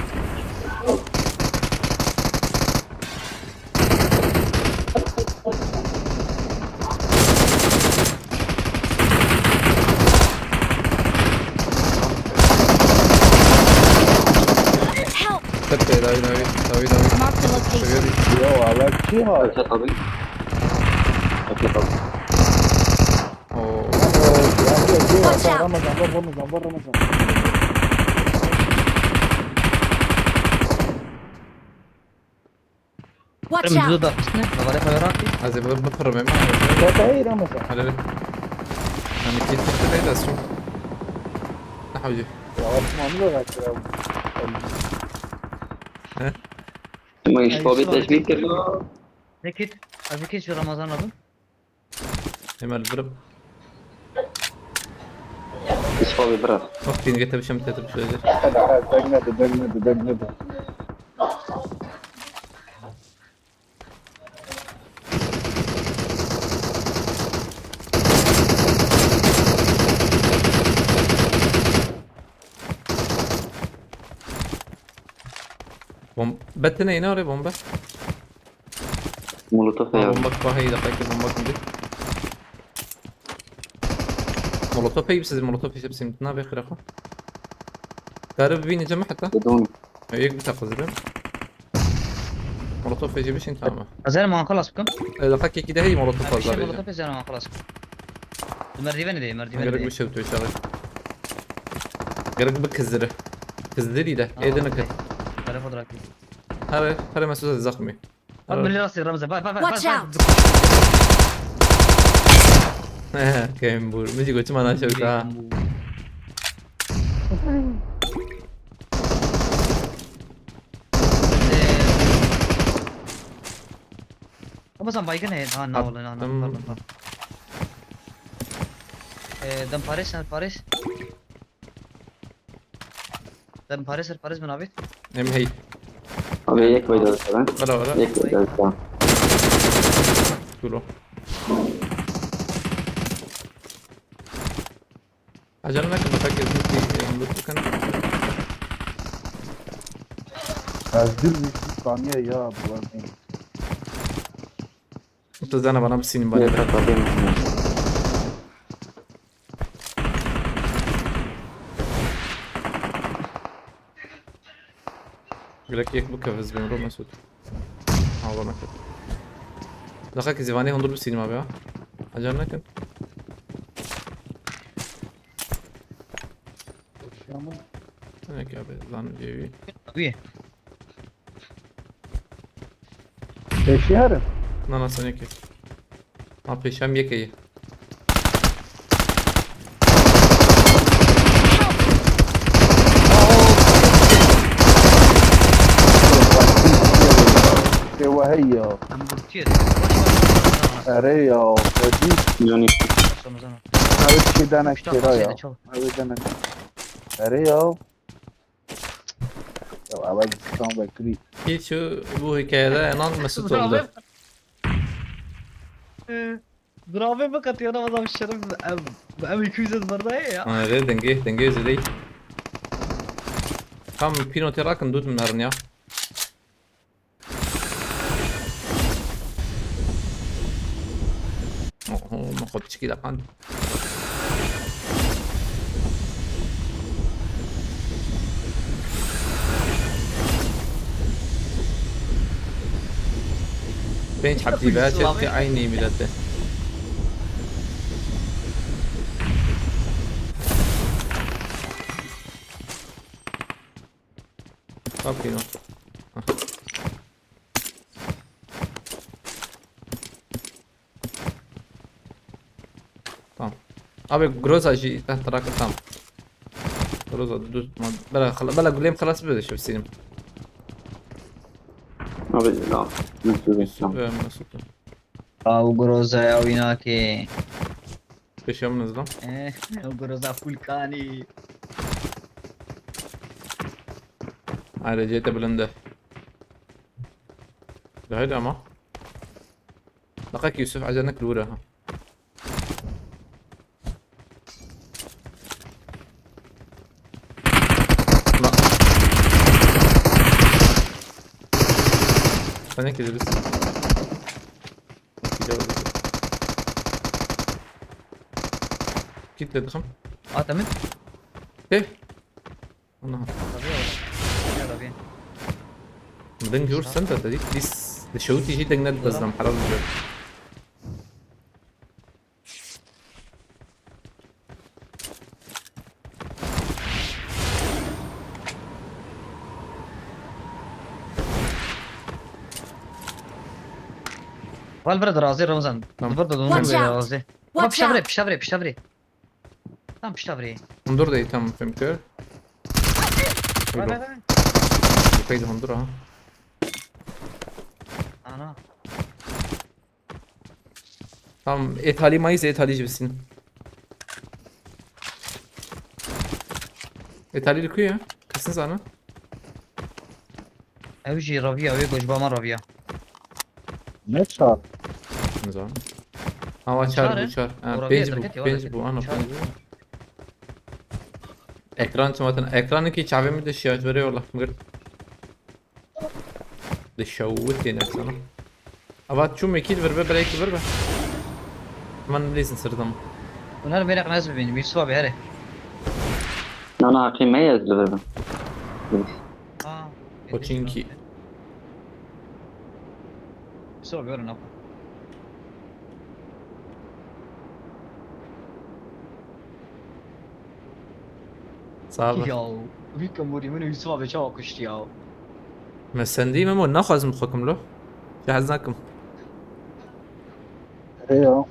Help! Tepe, David, David, David, David. Mark the location. Seviye bir. Yo, abi, kim var? Okey, tabii. Okey, tabii. Oo. Watch out! Ramazan, vur Ramazan, vur Ramazan. Watch Em, out! Dudu da. Lavare xwe rakî. Ez ê bi-, bipirime, ma. Tepe Ramazan. Hele, hele. Yani, kesin de neydi, az çok. Ne yapıyor? Ya, Osmanlı da bak ya. He? Ma Ay, işte o bir Yusuf abi, teşbih tek- kırma. Ne kit? Abi kit şu Ramazan abi. Hemen vurup. Yusuf abi bırak. Bak, beni getirmişim, getirmiş öyle. Dönmedi, dönmedi, dönmedi. Bom-, betine yine oraya bomba. Molotof Ha, ya. Bomba, bahayı da belki bomba şimdi. Molotof hep siz, molotof hep siz. Ne yapıyor kıraka? Garip bir ineceğim hatta. Dedim. Yok, bir takıldı. Molotof hep bir şey, tamam. Hazır mı? Xelas bikim. E, laqak eki de hey molotof Ha, bir fazla şey verecek. Molotof hazır mı? Xelas. Merdiveni de, merdiveni Gerek de. Bir şey tutuyor aşağı. Gerek bir kızları. Kızları da. Tamam, Edin okey. Akın. Telefon bırakayım. Hadi, hadi Mesut, zahmi. Bak, milli rastı Ramazan. Bak, bak, bak, Watch bak, bak. Out! Kembur. Min jî got çima naşewite ha. Kembur. Ramazan baygın he. Ha, ne At-, oldu, ne, ne, hmm. Pardon, pardon. Ee, dem Paris, Paris. Dem Paris, Paris bin abi. Em hey. Abi, yek bayda ben. Vara, vara. Yek bayda ben. Duro. Acele nakin, bak, herkes bir, e, loot bakın. Ez bir saniye ya, bu arada. Mutlu zana bana bir sinin bana. Yok, yok, yok. Gerek yek bu kafes ben Roma sut. Ağlama kafes. Daha ki zivane hundur bir sinin abi ya. Acele nakin. Tamam. Teneke abi, lan diyor. Wî. Pêşî herin. Nana seneke. Ha, pêşem yekeyi. Şêwe hey ya. Em gurtiye. Erê ya. Fedî. Johnny. Samazana. Ew çi dene Şta kêra ya. kasede çal. Ew dene. Erê ya. Ya ew tam vekirî. Hiç bu hikayede en az Mesut oldu. Dravê biqetiye ne vazam şerim em em iki yüz ezberdaye ya. Öyle denge, denge yüzü değil. Tam pino terakin dut min ya. Oho, ma xwe piçikî de qand. Pênc hebdî be çi te eynî milete. Okey, no. Tamam. Abi Groza jî te trak tam. Groza dur ma bela xala bela gulem xalas be şu sinim. Abi la. Nasıl bir Super Mesut. Ew groza ya wî nake. Peşem nizam. Eh, ew groza fulkanî. Ayrıca te bilinde. Haydi ama. Dakika Yusuf acele kılıyor ha. Sen ne kedi biz? Git dedim. Ata min? Eh. Ana. Tabii oğlum. Tabii tabii. Bin jur sen de dedik. Biz de şewti jî deng ne dizlam halal diyor. Val bira dirazê Ramazan. Tamam. Val da Watch out. Dirazê. Watch Pişta out. Vire, pişta vire, pişta vire. Tam pişta vire. Hundur de tam film kör. Vay vay vay. Kaydı hundur ha. Ana. Tamam, ethali mayıs ethali jibisin. Ethali likuya. Kesin sana. Ew jî raviya, wê goşbama raviya. Ne çar? Nizam. Ama çar Çar, bu çar. Ha, orada pênc derket bu, ya, pênc derket. bu, ana Çar. pênc bu. Ekran çi zaten, ekranı ki çavê min de şiya ji vere yola. Mir. De şewit yine sana. Ava çu mekil ver be, break ver be. Hemen bilirsin sırdım. Bunlar merak nasıl benim, Yusuf abi here. Nana, heqî me ye ez li vir bim. Aa. Koçinki. Yusuf abi, görün abi. Sağ ol. Ya, bir kamuri min Yusuf abi çawa kuştu ya. Me sendî Memo, naxwazim xwekim lo. Ji hez nakim. Erê ya.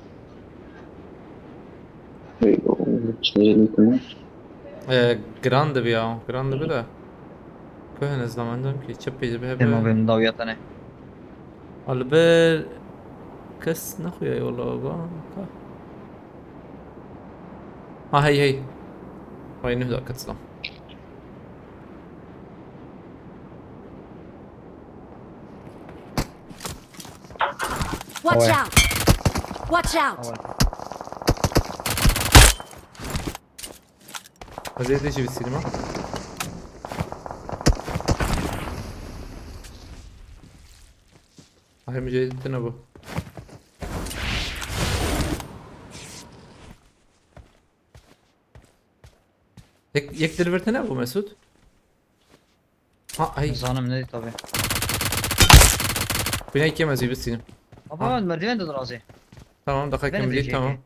Çêlî kimin. E, giran dibi ya, giran dibi de. Kuhin ez zamandım ki çi pêj bi Dema hebe. benim daviyatane. Alber kes naxuya yola ba. Ha hey hey. Vay ne dakika. Watch Oy. Out! Watch out! Aman. Hazır edici bir sinema. Ahim mücadele bu. Yek, yek delivertene bu Mesut. Ha ay. Zanim ne tabi. Güney kemezi bir sinim. Ama merdiven de razı. Tamam, daha Ben kemli edeceğim. Tamam.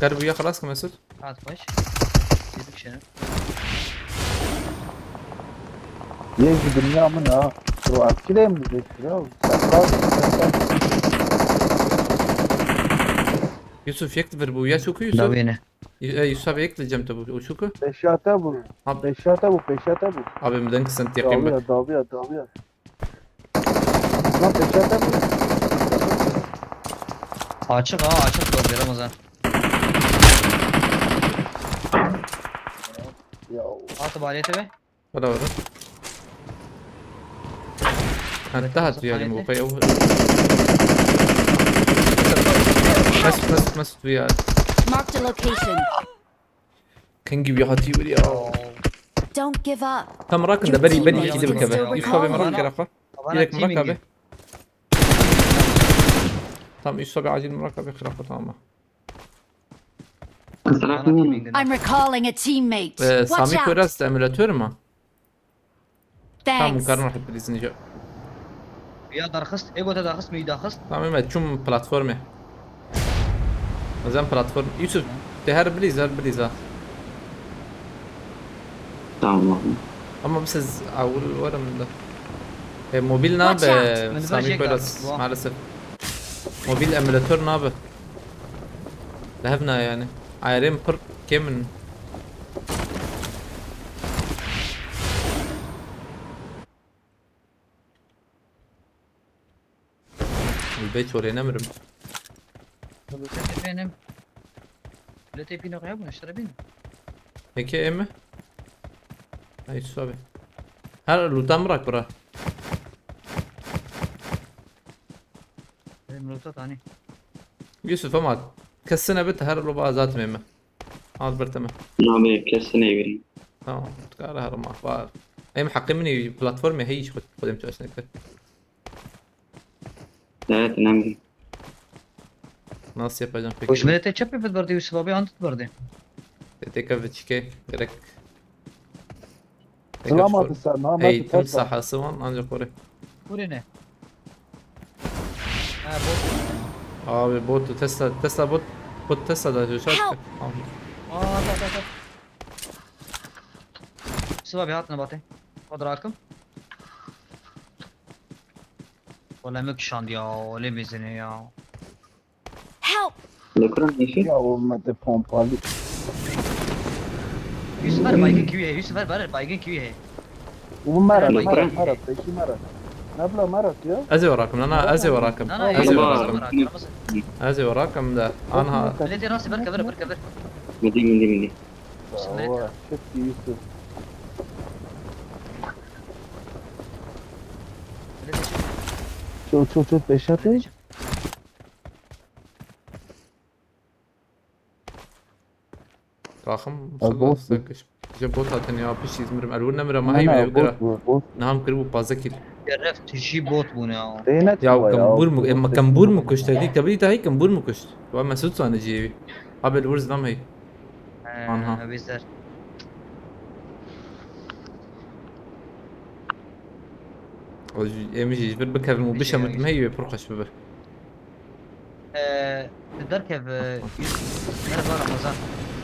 Her bu ya xelas ki Mesut. Hat baş. Yedik şeref. Yek ji dinya min ha. Proaktif mi zêtir ya? Sen bak, sen bak. Yusuf yek bir bu ya çok Yusuf. Davêne. Yu- e, Yusuf abi yek diyeceğim tabi o çok. Peşata bu. Abi. Peşata bu, peşata bu. Abi miden ki sen yakayım bak. Daviya, daviya, daviya. Lan peşata bu. Açık ha, açık yol, Ramazan. Ya At balete be. Wala wala. Hatta hat ya lim bukay. Mesut, Mesut, Mesut ya. Marked a location. King gibi hati bir ya. Don't give up. Tam rakin da beri beri iki de bikebe. Yusuf abi merak kerafa. Direkt merak abi. Tam Yusuf abi acil merak abi kerafa tamam. I'm recalling a teammate. Ee, Watch Sami out. Poyraz emülatör mü? Tamam Thanks. karın rahat bilirsin ya. Ya darxist, ego te darxist, mi darxist. Tamam evet çum platformu. O zaman platform. Yusuf de her biliz her biliz ha. Tamam. Ama biz siz awul varım da. E, mobil ne Watch be Min Sami verecek Poyraz lan, bu. Maalesef. Mobil emülatör ne be? Lehevna yani. Ayarım pır kemin. Elbet oraya ne mirim. Lete benim. Lete pino kaya bunu şuraya bin. Peki e mi? Ay Yusuf abi. Her lutam bırak bura. Benim lota tani. Yusuf ama kesine bit her luba zaten mi? Al bir tamam. Nabê kesine verî. Tamam. Kara her ma var. Em hakkı mini platformu hiç kod kodem çalışmak. Evet, önemli. Nasıl yapacağım peki? Hoş mete çep yapıp vardı Yusuf abi, anlat vardı. Teka ve çike gerek. Selamat sen, ha, Eğitim Tesla. Sahası var ancak oraya. Buraya ne? Ha, bot. Abi bot Tesla, Tesla bot, bot Tesla da şu Help! Aa, da, da, da. Yusuf abi hatına batı. O da rakım. Wala me kişand ya, öyle bezene ya. Help! Li kur in Yusuf? Ya olmadı pompalı. Yusuf ver baygın kiwi he, Yusuf ver, ver baygın kiwi he. Bu mera, Yok, mera, bırak. Mera, peki mera. Ne bla mera ya? Ez ê werakim, nana ez ê werakim. Nana, Ez ê Yusuf werakim. ver, Ramazan. Ez ê werakim de. Anha. Milletê rastî ver, kever, ver, kever. Milli, milli, milli. Bravo, çok iyi Yusuf. Milletê Çok çok çok peşate. Raxim, Ez bot xelas, ji bot hatin ya, pişt îz mirim. Elwir nemire, ma Ne, heyvine ne, ev gira. bot bu, bot. Naham kir bû pazdeh kîl. Şeref tijî bot bûne ya. Zeynep Ya bu ya, kembûr mu, bot em, bu. kembûr mu kuşt? Hevî, tevî dahî kembûr mu kuşt? Wa Mesut zane cî hevî. Abi Elwir zam hey. Anha. He, bizler. O jî, em jî ji vir bikevin û Bir şey bişewitim yok. hey wê pir xweş bibe. Ee, derkev, e, Yusuf, merhaba Ramazan.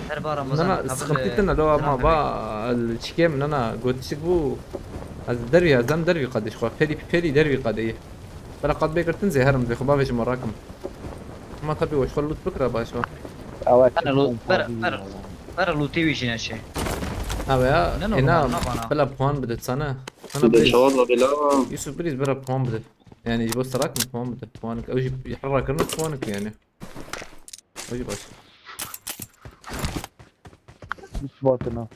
Merhaba Ramazan. Nana, Kabul, sıkıntı e, tine lo ama selam ba, çikem nana, gotik bu. Ez dervi, ez dem dervi qadê xwe. Pêlî, pêlî dervi qadê. Bela qad bê girtin zê herim zê xwe bavê ji me rakim. Ama tabii o xwe lut bikira baş o. Evet, Nana, lo-, pompalı bera, bera, ya. Bera lûtê wî jî neçe. Abi ya, Ne hêna normal, ne bana? Bela puan bide sana. Sana Bi bile. şewat ve bela. Yusuf biriz bera puan bide. Yani ji bo serakim puan bide. Puanik, ew jî hera kirine puanik yani. O jî baş. Hiç batına.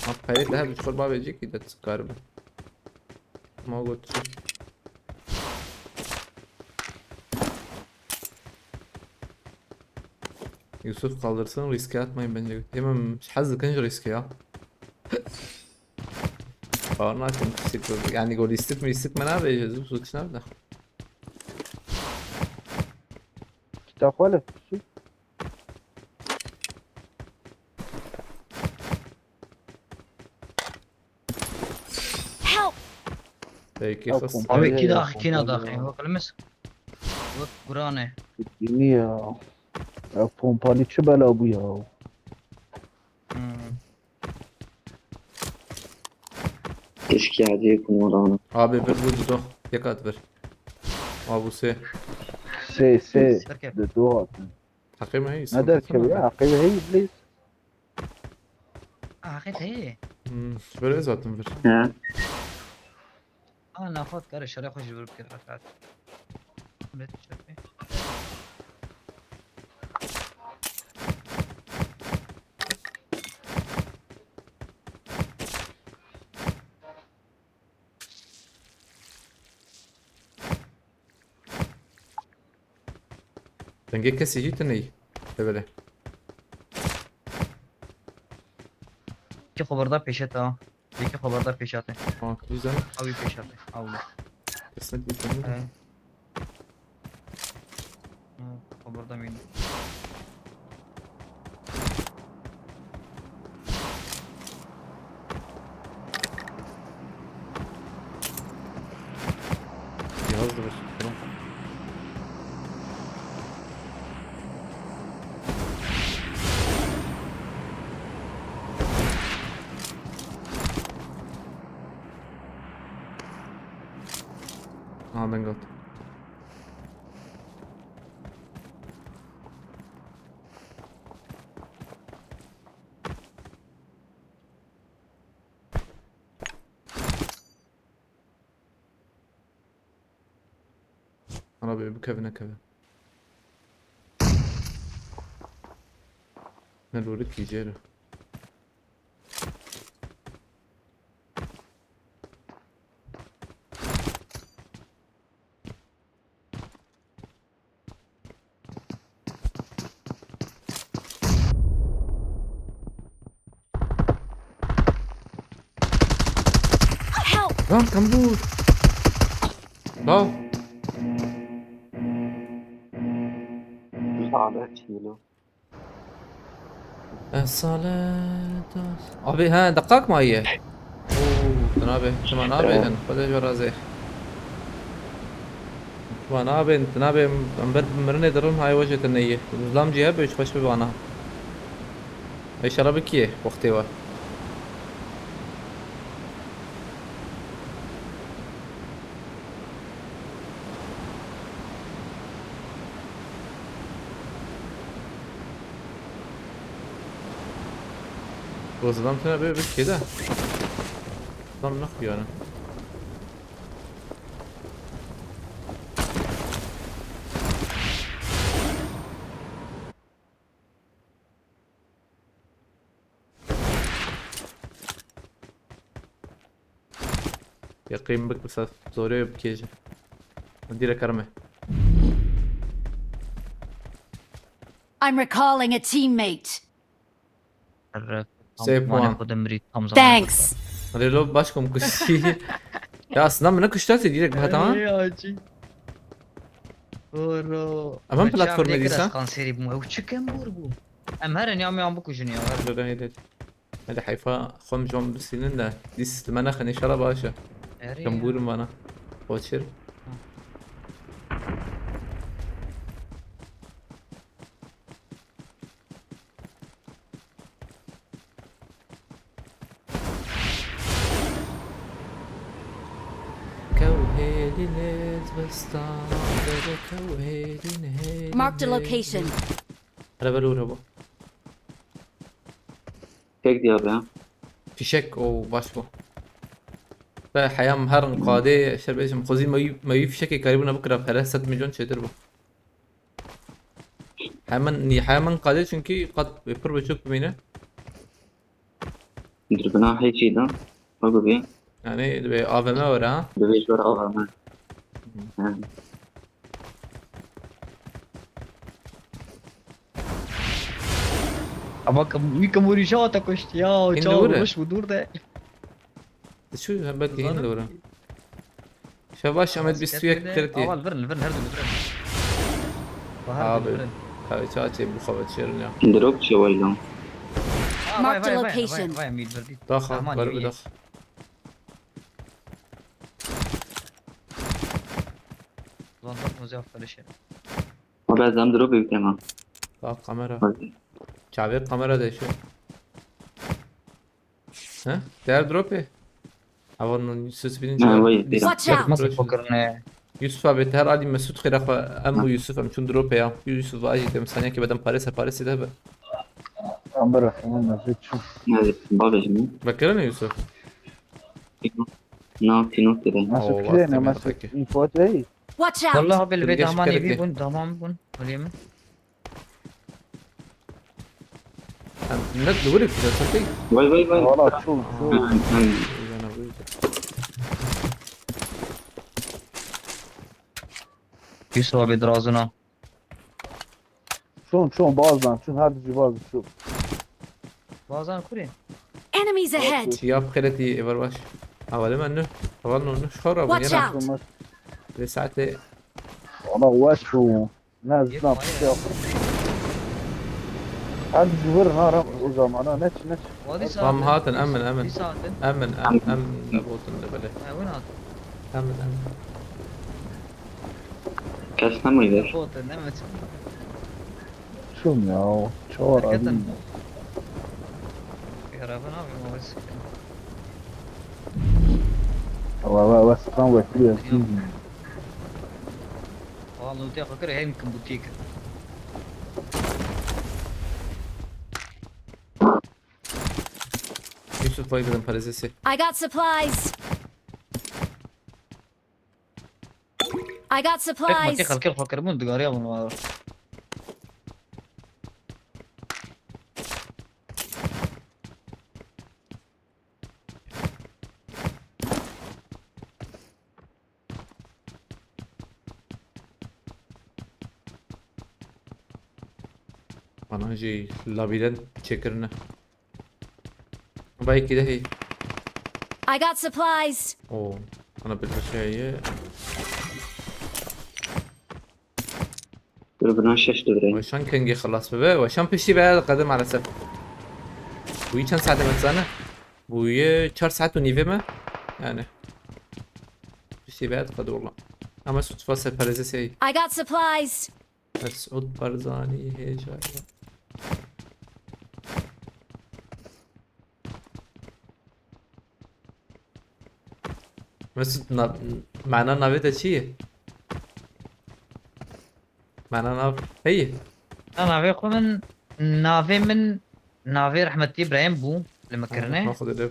Ha, peyê de her çikur bavê cî ki de karibe. Ma got çi? Yusuf kaldırsın, riske atmayın bence. Hemen hez dikin ji riske ya. Bawer nakim, riske yani gol istik mi istik mi ne be, Yusuf suç ne be? Kitap öyle. Help! Peki, Ya, xas. komple Abi ya, kî daxî, kî komple nadaxî? ya. Wekilimis. Wek gurane. Dini ya. Ya pompalî çi bela bû ya? Hmm. Keşke hediye kumar ana. Abi bir vurdu da. Tek at bir. Abi se. Sê sê Derkev. Di do hatin. Takım hey. Ne derkevî ya? Heqî heyî please. Ah, heqî heyî. Hmm, böyle zaten bir. He. Ah, nafat kare şerê xwe ji vir bikir, Efrat. Millet şerê. Dengê kesî jî tune yî. Tevele. Ki xeberda pêşe ta. Yekî xeberda pêşate. Aa, güzel. Awi pêşate. Awi. Kesinlikle güzel. Evet. Ha, xeberda mîne. Cihaz da var. Tamam. Aha, ben kaldım. Ana be, bikeve nekeve. Ne lorik yiyeceğim. Help! Lan kambur. Lan. Lanet yine. Esalet. Abi ha, dakik ma ye. Oo, tu nabe, tu ma nabe din. Xwedê ji razê. Tu ma nabe, tu nabe, em ber mirinê dirin, hay wece tu neyê. Zlam cî hebe, xweş bi vana. Înşallah bikiyê wextê we. Bo zilam tune bê bikê de. Zilam nexuyane. Yeqîn bik, bi ser zorê bikêje. Dîre kerime. I'm recalling a teammate. Erre, Save tam zamanê one. Xwe de mirî, tam zamanê. Thanks. Reload baş kom kuştî. Ya aslında min kuştatê direkt ha, tamam. Ey, acî. Oro. Ama Me platformê çav nekir, dîsa? Ez kanserî bûm. Ew çi kembûr bû. Em herin ya me an bikujin ya, herin. Dur, dur, dur. Hadi heyfa xwem jom bisînin de. Dîs me nexin, înşallah baş e. Erê. Kembûrim vana. Koçir. Kew hêlî nêz vista, bebe kew hêlî nehêlî. Marked a location. Hele velo rebo. Tek diye be. Fişek o baş bu. Be heyam her qadê şer bêjim xwezî me wî, me wî fişekê karîbûna bikira pere sed milyon çêtir bû. Hemen ni hemen qadê çünkü qat pir biçûk bimîne. Dirbina heyçî da. Bak bir. Yani be A V M öyle ha. Dibêj ber avame. Ha. Ama kam-, wî kembûrî şa te kuşt ya. Hîn Çaw li wir e. Roj bû dûr de. Şu hem belki Zaten- hîn doğru. Şebaş Ahmet bir suya kirti. Aval virin, virin, her dû virin. Bahar Abi. Virin. Kahve çay çek bu kahve çerin ya. Drop çi waylan. Aa, Marked vay, vay, a vay, location. Vay, vay, mid verdi. Daha Aman var iyi. Bir daha. Ulan bak Muzi affedişi. Abi ez hem drop ev tema. Daha kamera. Çavê kamera de şu. He? Değer drop e. Avan Yusuf bin Ne, çavê. Vay, Watch out! Nasıl poker ne? Yusuf abi, her Ali Mesut xêra xwe, em û Yusuf, em çûn dropê ya. Yusuf, acî dem saniye ki bedem parese, parese de be. Em bırakın, Mesut çû. Evet, babacığım. Vekirin Yusuf? Not, not dedi. Mesut Oo, kire ne bastım Mesut? Peki. Info değil. Watch out! Vallahi abi, Dur, bir geç, daman gerek evi değil. Bun, tamam bun. Öyle mi? Em, ne, ne böyle bir şey? Vay, vay, vay. Valla çû, çû. Hı, hı. Yusuf abi, dirazına. Çûn, çûn, bazdan, çûn, her dijî bazdan, çûn. Bazdan kurê? Enemies ahead! Ya xeletî, êvar baş. Awalê me ne? Awal no ne? Şora bu Watch yana. Out! Lê saetê. Valla weş bû. Ne zina bir şey yok. Her dijî vir, ha, o zamana, ne çi, ne çi. Wadî Tam saatin. Hatin, emin, emin. Dî saatin. Emin, em, em de botin de belê. Ha, win hatin. Emin, emin. Kes nemî ver. Botin, emin. Çûm ya, çawa Herketen. Radî. Bir araba ne yapayım, o sıkıntı. Valla, valla, valla, sıkan bekliyor. Yok. Valla, lootiya xwe kir, hem kim bûtiye kir. Yusuf, vay bizim parazesi. I got supplies. I got Tek makî supplies. Xelkê xwe kiribûn, digariya bûn wa. Bana jî labirent çêkirine. Bayekî de heye. I got supplies. Oo, bana bir şey ye. Dur, buna şeş dur. Weşan kengê xilas bibe. Weşan piştî be qede maalesef. Bu çend saate me dizane? Bu ye çar saat û nîvê me. Yani. Piştî be qede wala. Ama Mesut va ser parêzê sey. I got supplies. Mesut Barzanî hêja ye. Mesut, na-, mana navê te çi ye? Mana nav heye? Na navê xwe min, navê min, navê rehmetî Îbrahîm bû li min kirine. Ha, Xwedê de.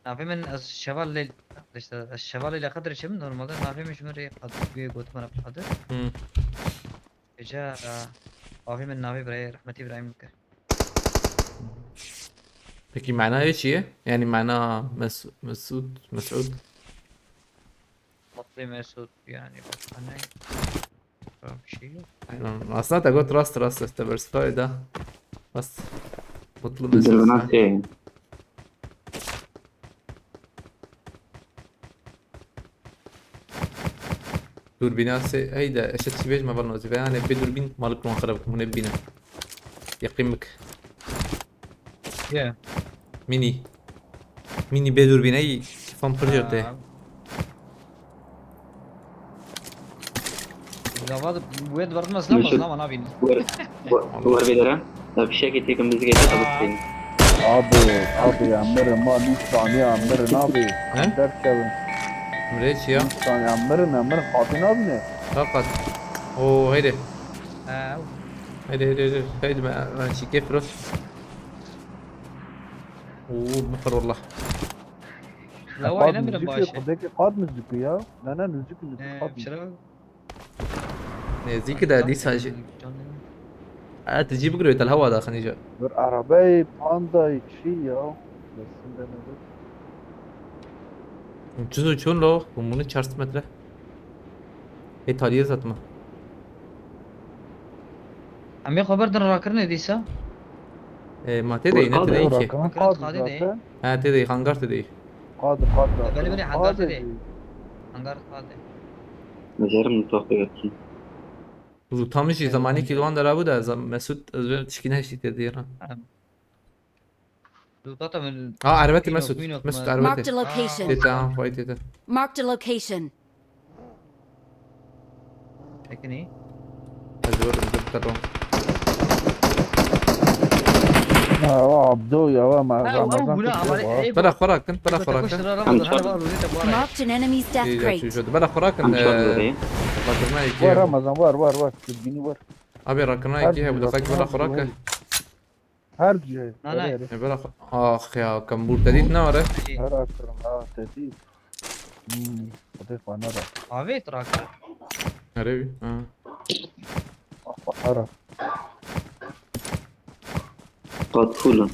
Navê min ez Şeval Leyl-, işte ez Şeval Leyla Qedir çi min normalde navê min ji min rê Qad-, wê gotin bana Qadir. Hı. Êca, e, bavê min navê birayê rehmetî Îbrahîm dikir. Peki mana wê çi ye? Yani mana Mes-, Mesut, Mesut? Mutlu Mesut yani başka ne? Başka bir şey yok. Aynen. Aslında te got rast, rast, te bersivayê da. Rast. Mutlu Mesut. Dur, buna şey. Dûrbîna sê, hey de, eşe tiştî bêjme, val nazî ve, yanê bê dûrbîn malik wan xirab kim, hûn ê bibînin. Yeqîn bik. Ye. Mini. Mini bê dûrbîn, ey, kêfan pir jê tê. Ha. Gava wê di ber xwe silav, Mesut, silav nabînî. Wer, wer, wer bê dere. Ya fişekê têkim bizgê te xebit bîn. Abi, abi ya, mirin, ma nî saniye mirin abi. He? Derkevin. Mirê çi ya? Nî saniye mirin, mirin, xatî nabîne. Fakat. Oo, heydi. He. Heydi, heydi, heydi. Heydi, ben, ben çîkê firoş. Oo, mixir wallah. La vay, ne mirin nûzikî, baş e. Xwedekê qat nûzikî ya. Ne, ne, nûzikî, nûzikî, qat nûzikî. Nêzîkî de dîsa jî. E, tu cî bigirê, te li hewa daxinî jî. Bir arabeyê pandayê çi ya? Çiz û çûn lo, hûn bûne çar sed metre. Hê taliyê zat me. Em ê xwe berdin rakirinê dîsa? E, ma tê de, ne tê de ki. Rakirin qadê de. Ha, tê de, hangar tê de. Qad, qad, qad. Belê, belê, hangar tê de. Hangar qad de. Mezerim mutfakta yatsın. Zu tam jî zamanî ki wan derabû de, zam-, Mesut, ez ve tişkî neştî tê de yena. Em. Zu tam. Ha, erbetî Mesut. Mesut, erbetî. Marked a location. Tê de, ha, vay tê de. Marked a location. Tekinî. Ez wer, ez wer, tamam. Awa Abdo ya, awa ma-, Ha, Ramazan ew buna, kutlu ama, wa. Ey, Bela xwe rakin, bela xwe rakin. Koştura Ramazan, Em hadi var, oraya da var. Marked an enemy's death Ê, ya, crate. Şu, şu, bela xwe rakin, Em e, çar lorê. Xatirna yekê War ya. Ramazan, war, war, war. Kurdini war. Abi rakirna Her yekê he, bu gün defa ki bela rakirna xwe rakin. Her cihê. Na, na. Erê, erê. E, bela xwe-, ah ya, kam bûr te dît ne are? Her akırım, ha, te dît. Hmm, Xwedê xwe neda. Avêt rakir. Erê wî, ha. Ah, bak, ara. Qat full in.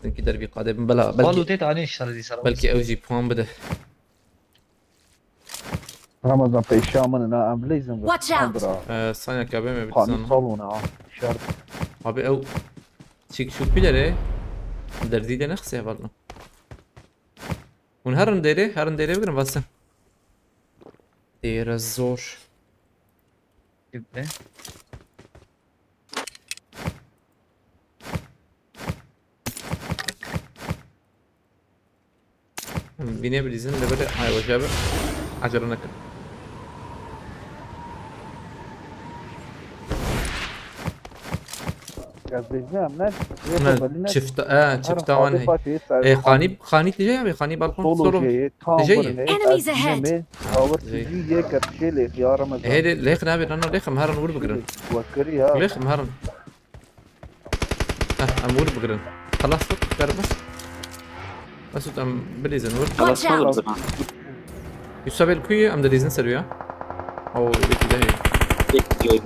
Senkî dervî qadê bin bela, belkî Xalo tê tanê şer dî ser. Belkî ew jî puan bide. Ramazan pêşiya min in, em bileyzin bi Watch out! Sandra. Ee, Sanya K B mi Xanî bitsin? Salon ha. Şer. Abi ew çik şu pilere derzî de nexse hevalno. Hûn herin dêrê, herin dêrê bigirin vasin. Dêre zor. Gibi. Em vînê bilîzin li vir, hay weşa bi. Acele nekin. Gaz bezine, em ne? Ne, çifta, e, çifta wan hey. E, xanî, xanî tije ya, xanî balkon solo. Solo jeye, tam tije ye. Enemies ahead. Awir tijî ye kertişê lê xiyara me. He, lê, lêx nabe, nano, lêx em herin wir bigirin. Wekir ya. Lêx em herin. Heh, em wir bigirin. Xelas bik, derbe. Mesut, em bilîzin wir. Watch out! Yusabel kuyu, em dilîzin ser ya. O, yekî de heye.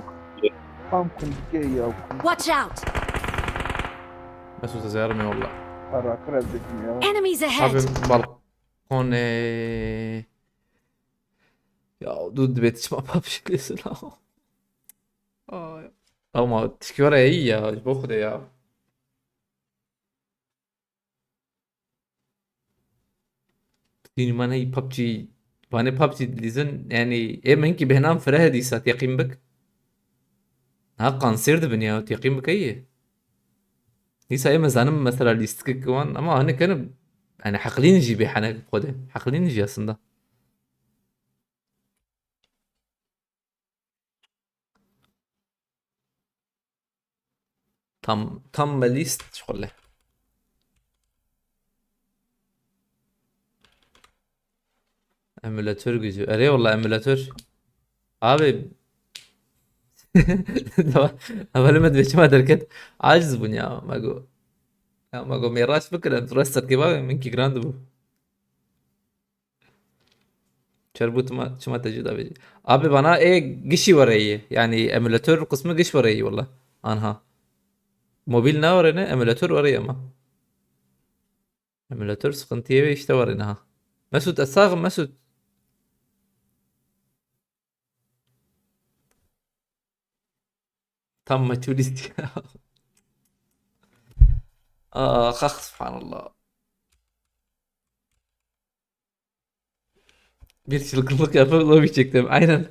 Tam kundike ya. Watch out! Mesut, ez yarım ya valla. Para kredit ya. Enemies ahead! Abi, balkon, e, ya, dur, dibê çima PUBG lêsin ha. Ay. Ama tişkî were iyi ya, ji bo Xwedê ya. Dînî man hey PUBG, vanê PUBG dilîzin, yani, ê min kî bêhnan fireh dîsa, teqîm bik. Ha, kanser dibin ya, teqîm bike yê. Dîsa ê min zanim mesela lîstikek wan, ama hinek hene, yani, heqlîn jî bê henek bi Xwedê. Heqlîn jî aslında. Tam, tam me lîst şixule. Emülatör gücü. Erê wala emülatör. Abi. Hevalê me dibê çima derket. Aciz bûn ya. Me got. Ya me got mêraç bikirin. Rest serkê bavê min kî giran dibû. Çer bû tima, çima te cû davêjî? Abi bana ê gişî were yê. Yani emülatör kısmı giş were yê wala. Anha. Mobil ne were ne? Emülatör were yê ama. Emülatör sıkıntı yê ve işte were ne ha. Mesut, ez saxim Mesut. Tam maturist ya. Aa, ah, subhanallah. Bir çılgınlık yapıp lobi çektim. Aynen.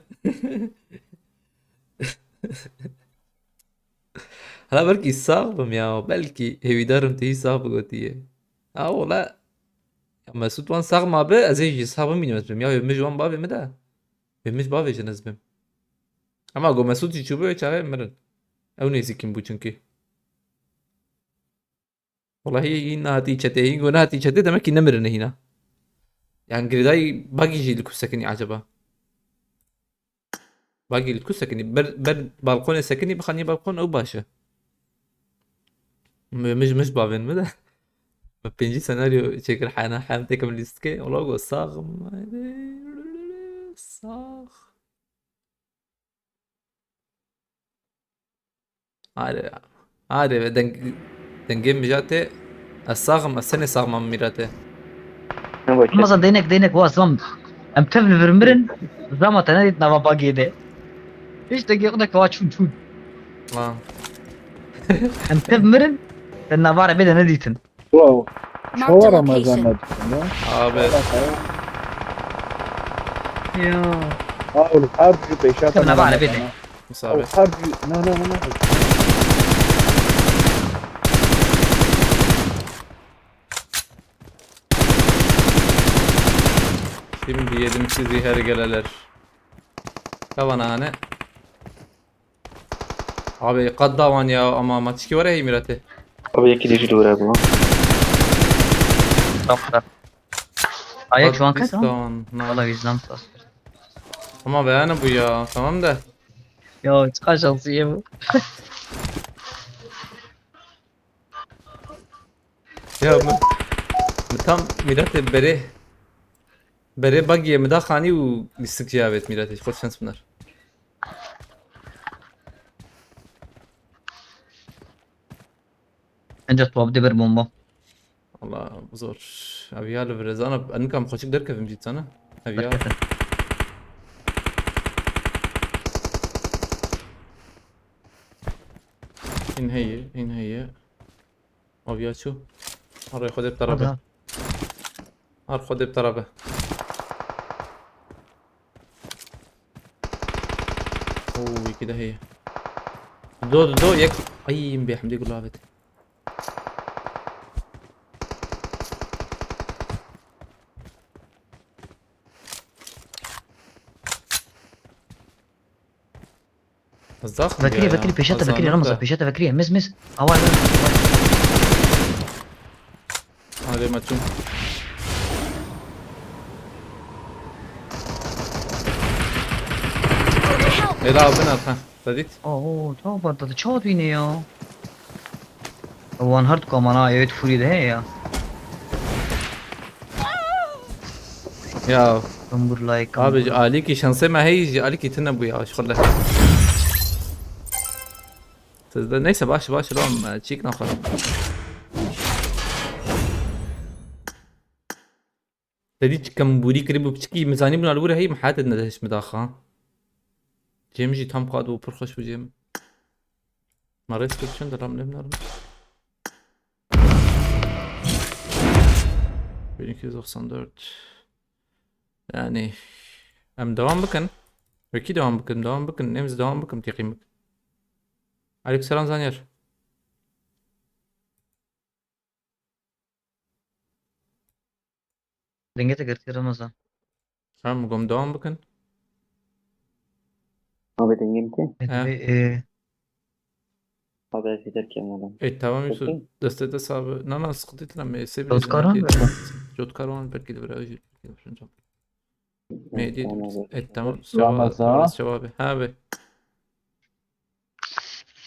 Hala belki sağ bim ya. Belki hêvîdarim tê sağ bigotiye. Ha ola. Ya Mesut wan sağ ma be, ez ê jî sağ bim, bilmem. Ya min ji wan bavê min de. Min ji bavê jin ez bim. Ama go Mesut jî çûbû, çaxê mirin. Ew nêzîkin bû çünkü. Walahi hîn nehatî çetê, hîn go nehatî çetê, demek ki nemirine hîna. Yani girêdayî bagî jî li ku sekinî acaba? Bagî li ku sekinî? Ber, ber balkonê sekinî, bixanî balkon, ew baş e. Mij, mij bavên min de. Me pêncî senaryo çêkir, hena hem têkim lîstikê. Wala go sax. Sax. Are, are, deng-, dengê mijatê, ez saxim, ez senê saxim am mîratê. Ramazan, deynek, deynek, wa zam. Em tev li vir mirin, zama te nedît nava bagê de. Hiç dengê xwe neke wa çûn, çûn. Ha. Em tev mirin, te nava rebê de nedîtin. Wow. Marked a Çawa Ramazan location. Nedikin ya? Abi. Ya. Ha oğlum, her bir beşer Kırına tane bana Ramazan beni. Ha. Musa abi. Oğlum, her bir, no, no, no, no. Şimdi yedim sizi her geleler. Tavana hani. Abi qat dawan ya, ama maçki were hey Miratê. Abi yekî dî jî dûre bû. Tamam. Ayak şu an Qat kaç lan? dawan. Na. Valla vicdan sas. Ama beğeni bu ya, tamam da. Ya çıkar şansı ye bu. Ya mi, mi tam Miratê berê berê bagiye mi da xanî û lîstik jî avêt Miratê. Xwe şans binar. Ancak tuhaf bir bomba. Allah zor. Ev ya li virêzana, ez nikam xweşik derkevim jî sana. Ev ya. Hîn heye, hîn heye. Ev ya çû. Arê xwe dê bi te re be. Hadi. Ar xwe dê bi te re be. Oo, yekî de heye. Do, do, yek. Ay, bê hemdê gul avêt. Zax Vekirî, ya, vekirî, pêşe te vekirî, zanim Ramazan, de. Pêşe te vekirî. Miz, miz. Awa, awa. Hadi maçım. Ela bin arka. Te dît? Oo, tamam patladı. Çawa duyne ya? Wan her tu kamana evet furi de he ya. Ya Kumbur like. abi, ji alîkî şansê me heyî, ji alîkî tune bû ya, ji xwe le. Sizde neyse, baş baş lan, çîk naxwe. Te dî çi kembûrî kirî bû piçikî, min zanî bûna li wir heyî, min heyatê nedihişt min daxa. Cem jî tam qad bû, pir xweş bû Cem. Ma rêz kir çend ram lê min. Bin iki yüz doksan dört. Yani em devam bikin. Wekî devam bikin, devam bikin. Em devam bikin, teqîm bikin. Aleykümselam Zanyar. Denge te girtî Ramazan. Em gom devam bikin. Abi dengê min tê. E, He. tabii, e, Abi ez jî derkevim oğlum. E, tamam Yusuf. Okey. Deste de sabi. Na na, sıkıntı değil ama ese bile Jotkaran zahmet mı? yok. Jotkaran belki de biraz. Meydi. Tamam abi. E, tamam. Ramazan. Cevabı. Ha be.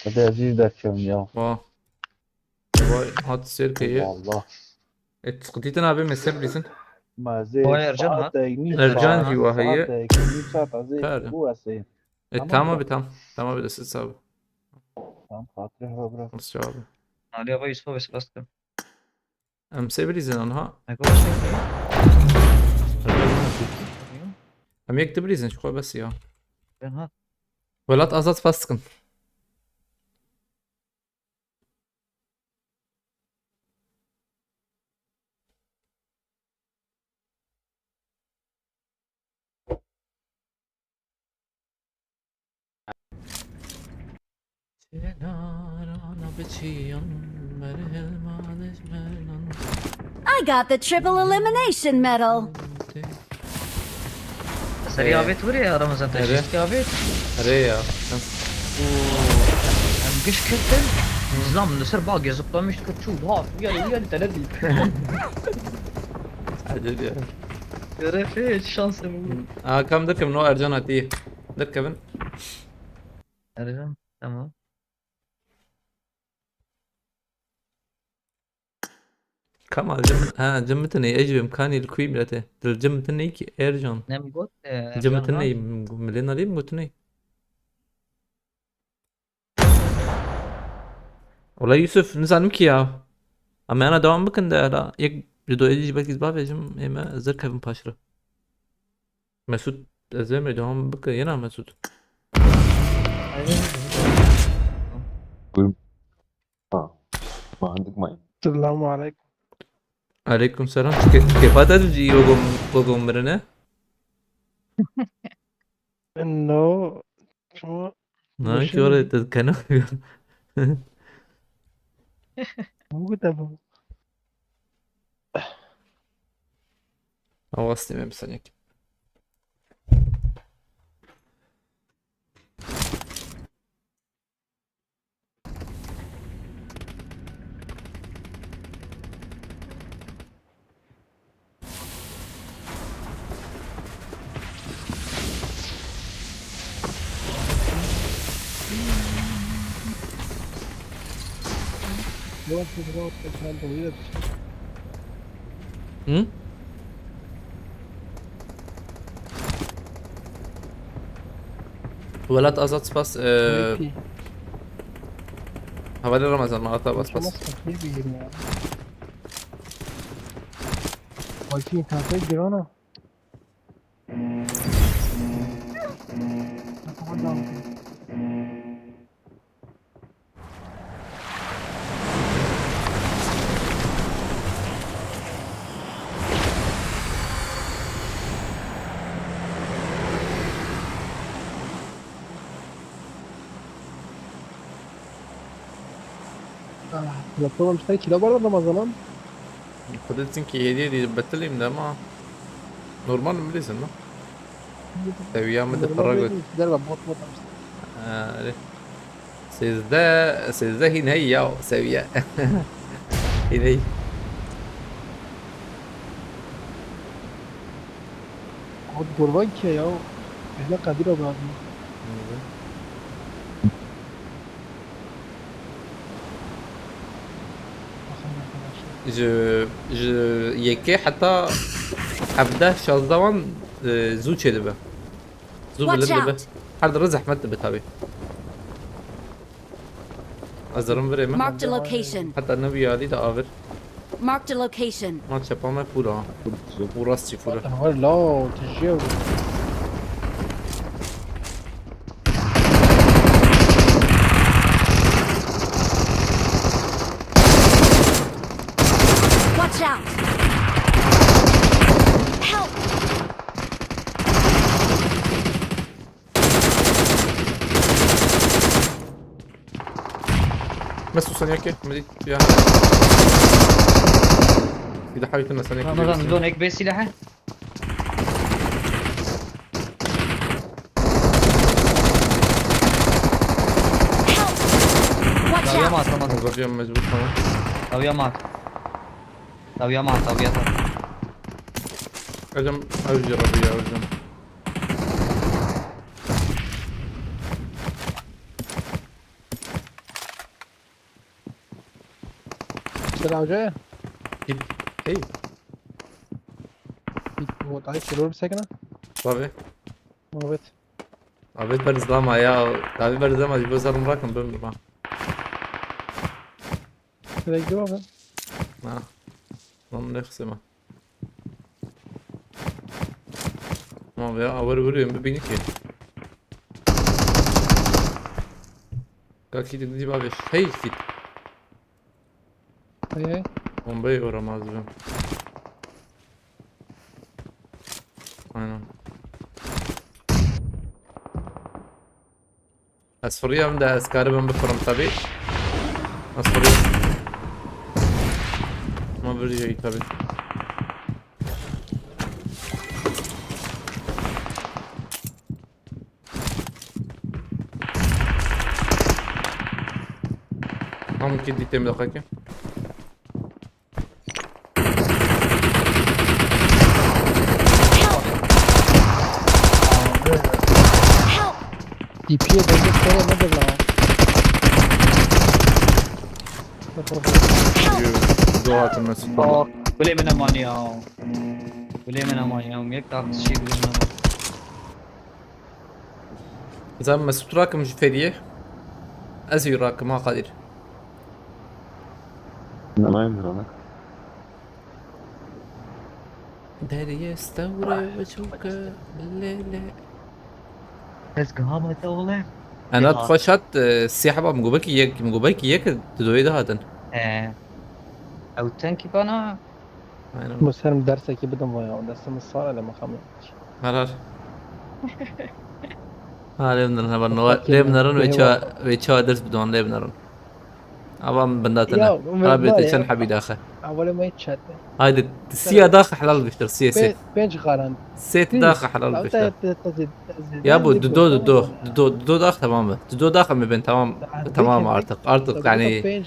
Hadi ez jî derkevim ya. Vah. Vay, hat serkeye. Allah. E, sıkıntı değil abi, mese bilirsin. Ma zê Vay Ercan ha. saetek nî Ercan saet, jî wa heye. saetek nî saet ez ê Pardon. bû ez ê. E, Tamam tamam da. Be, tamam. Tamam Be, deste sabi. Tamam, hatırı ha bırak. Nasıl cevabı? Ali abi Yusuf'a vesile bastım. Em sê bilîzin anha. Ne kadar şey. Em yek dibilîzin, ji xwe bes ya. Ben ha. Welat azad spas dikim. I got the triple elimination medal. Seri Ee, abi tur ya Ramazan evet. Taşçı abi. Erê ya. Bu hem giş kirtin. Zlam li ser bag yazıklamış kır çû. Ha, yani yani tane değil. Acil ya. Görev hiç şansım yok. Aa, kam derkevin, no Ercan hatî. Derkevin. Ercan, tamam. Kam al cim, ha, cim bitinê, ez jî bim kanî li kuî Miratê. Dil cim bitinê ki Ercan. Nem got, e, Cim Ercan bitinê, ha? milê nalê min gotinê. Wala Yusuf, nizanim ki ya. Em ana devam bikin de hala yek ji do êdî jî belkî bavêjim, ê me ez derkevim paşre. Mesut, ez ê me devam bikin, yena Mesut. Ha, ma hindik mayî. Selamu aleykum. Aleykum selam. Ke-, kêfa te dil jî wegom, wegom mirine? No, çima? Na, Başım ki oraya dönüyor. te kena. Bu kadar bu. Avastê me bir saniye. Yok, yok, yok, sen de öyle bir şey. Hı? Welat Azad spas, e, Peki. Hevalê Ramazan, Azad spas. Nasıl bir şey ya? Bakayım, internete gir ona. Ah, platforma işte kilo var da Ramazan. Xwedê çinkî hêdî hêdî betilîm de ma normal min lêzin no. Seviya min de Normal para değil, got. Derba bot bot işte. Ha, erê. Sêzdeh, sêzdeh hîn heyî ya seviye. Hîn heyî. Abi kurban ki ya. Ehla Kadir abi abi. Ji, ji yekê heta hevdeh şazdeh wan, e, zû çêdibe. Zû bilind dibe. Her dere zehmet dibe tabi. Ez derim virê me. Marked a location. Heta ne biyadî de avir. Marked a location. Ma çepa me full ha. Û rast jî full. Var la, tijî ew. Watch out! Help! Mesu saniye ke, me dît ya. Silahê te me saniye ke. Ramazan, zone ek be silahı. Help! Watch out! Dawiya ma, tamam. Mecbur, mecbur, tamam. Dawiya ma. Dawiya ma, dawiya ta. Hocam, ev jî Rabî ya hocam. Selam hoca. Git. Hey. Git, bu oda hiç olur bir sekine. Tabii. Evet. Abi berzlama ya. Abi berzlama, bu zarım bırakın, ben durma. Direkt dur abi. Ha. Lan ne kısma. Tamam ya, avar vuruyorum, bir beni ki. Kalk gidin, gidin abi. Hey, git. Hey, hey. Bombayı vuramaz ben. Aynen. Ez firiyam de ez karibim bifirim tabi. Ez firiyam. Ama bir şey tabi. Tam ki dikte bir dakika ki. Help! D P'ye bence kere nedir lan? Help! Doğa atılması. Aa, gulê min eman ya. Gulê min eman ya. Yek daha bir şey gulê min eman. Zaten Mesut rakim ji feriyê. Ez ê rakim ha Kadir. Nanayım bir ona. Deriyê stewre ve çûke lê lê. Ez giha me te oğlum. Enat xweş hat, e, sê heba min got belkî yek, min got belkî yek di doyê de hatin. He. Ew tenkî bana. Aynen. Bu serim dersekî bidim vay ya. Destimiz sağ ele makam yapmış. Her her. Ha, lê binirin, heber nova. Lê binirin ve çawa, ve çawa ders bidon, lê binirin. Avan bindatine. Abi te çend hebî daxe. Awale me çete. Haydi, siya daxe helal biştir, siya sê. Pênc xaran. Sê daxe helal biştir. Ya bu, dudo, dudo. Dudo, dudo dax tamam mı? Dudo daxe mi ben tamam. Tamam artık. Artık yani.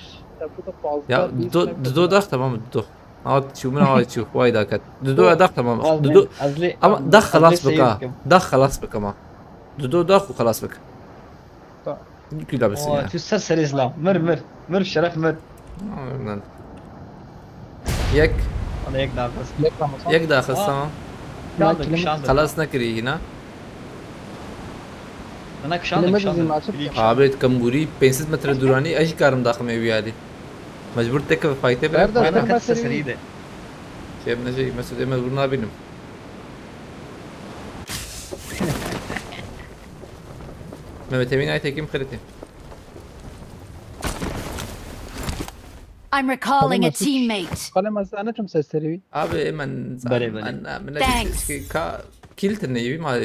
Ya dudo, dudo dax tamam mı? Dudo. Hat çû min, hat çû. Vay daket. Dudo dax tamam. Dudo. Ama dax xelas bika. Dax xelas bika ma. Dudo dax û xelas bik. Kuyla bisin ya. Tu ser serê zila. Mir, mir. Mir şeref mir. Aynen. Yek. Bana yek daha kız. Yek Ramazan. Yek daha kız, Aa. Tamam. Kişandı, kişandı. Xelas nekirî yîna. Bana kişandı, kişandı. Abi, kembûrî pênc sed metre dûranî, ez jî karim daximê wî alî. Mecbur teke fayte bire. Bana kısa seriydi. Şey, ne şey, Mesut, eme vur nabînim. Mehmet Emin Aytekin kredi. I'm recalling a teammate. Xalê me zane çim seserî wî. Abi, men, Belê, belê. Men, men Thanks. Ki ka, kîl tine wî ma.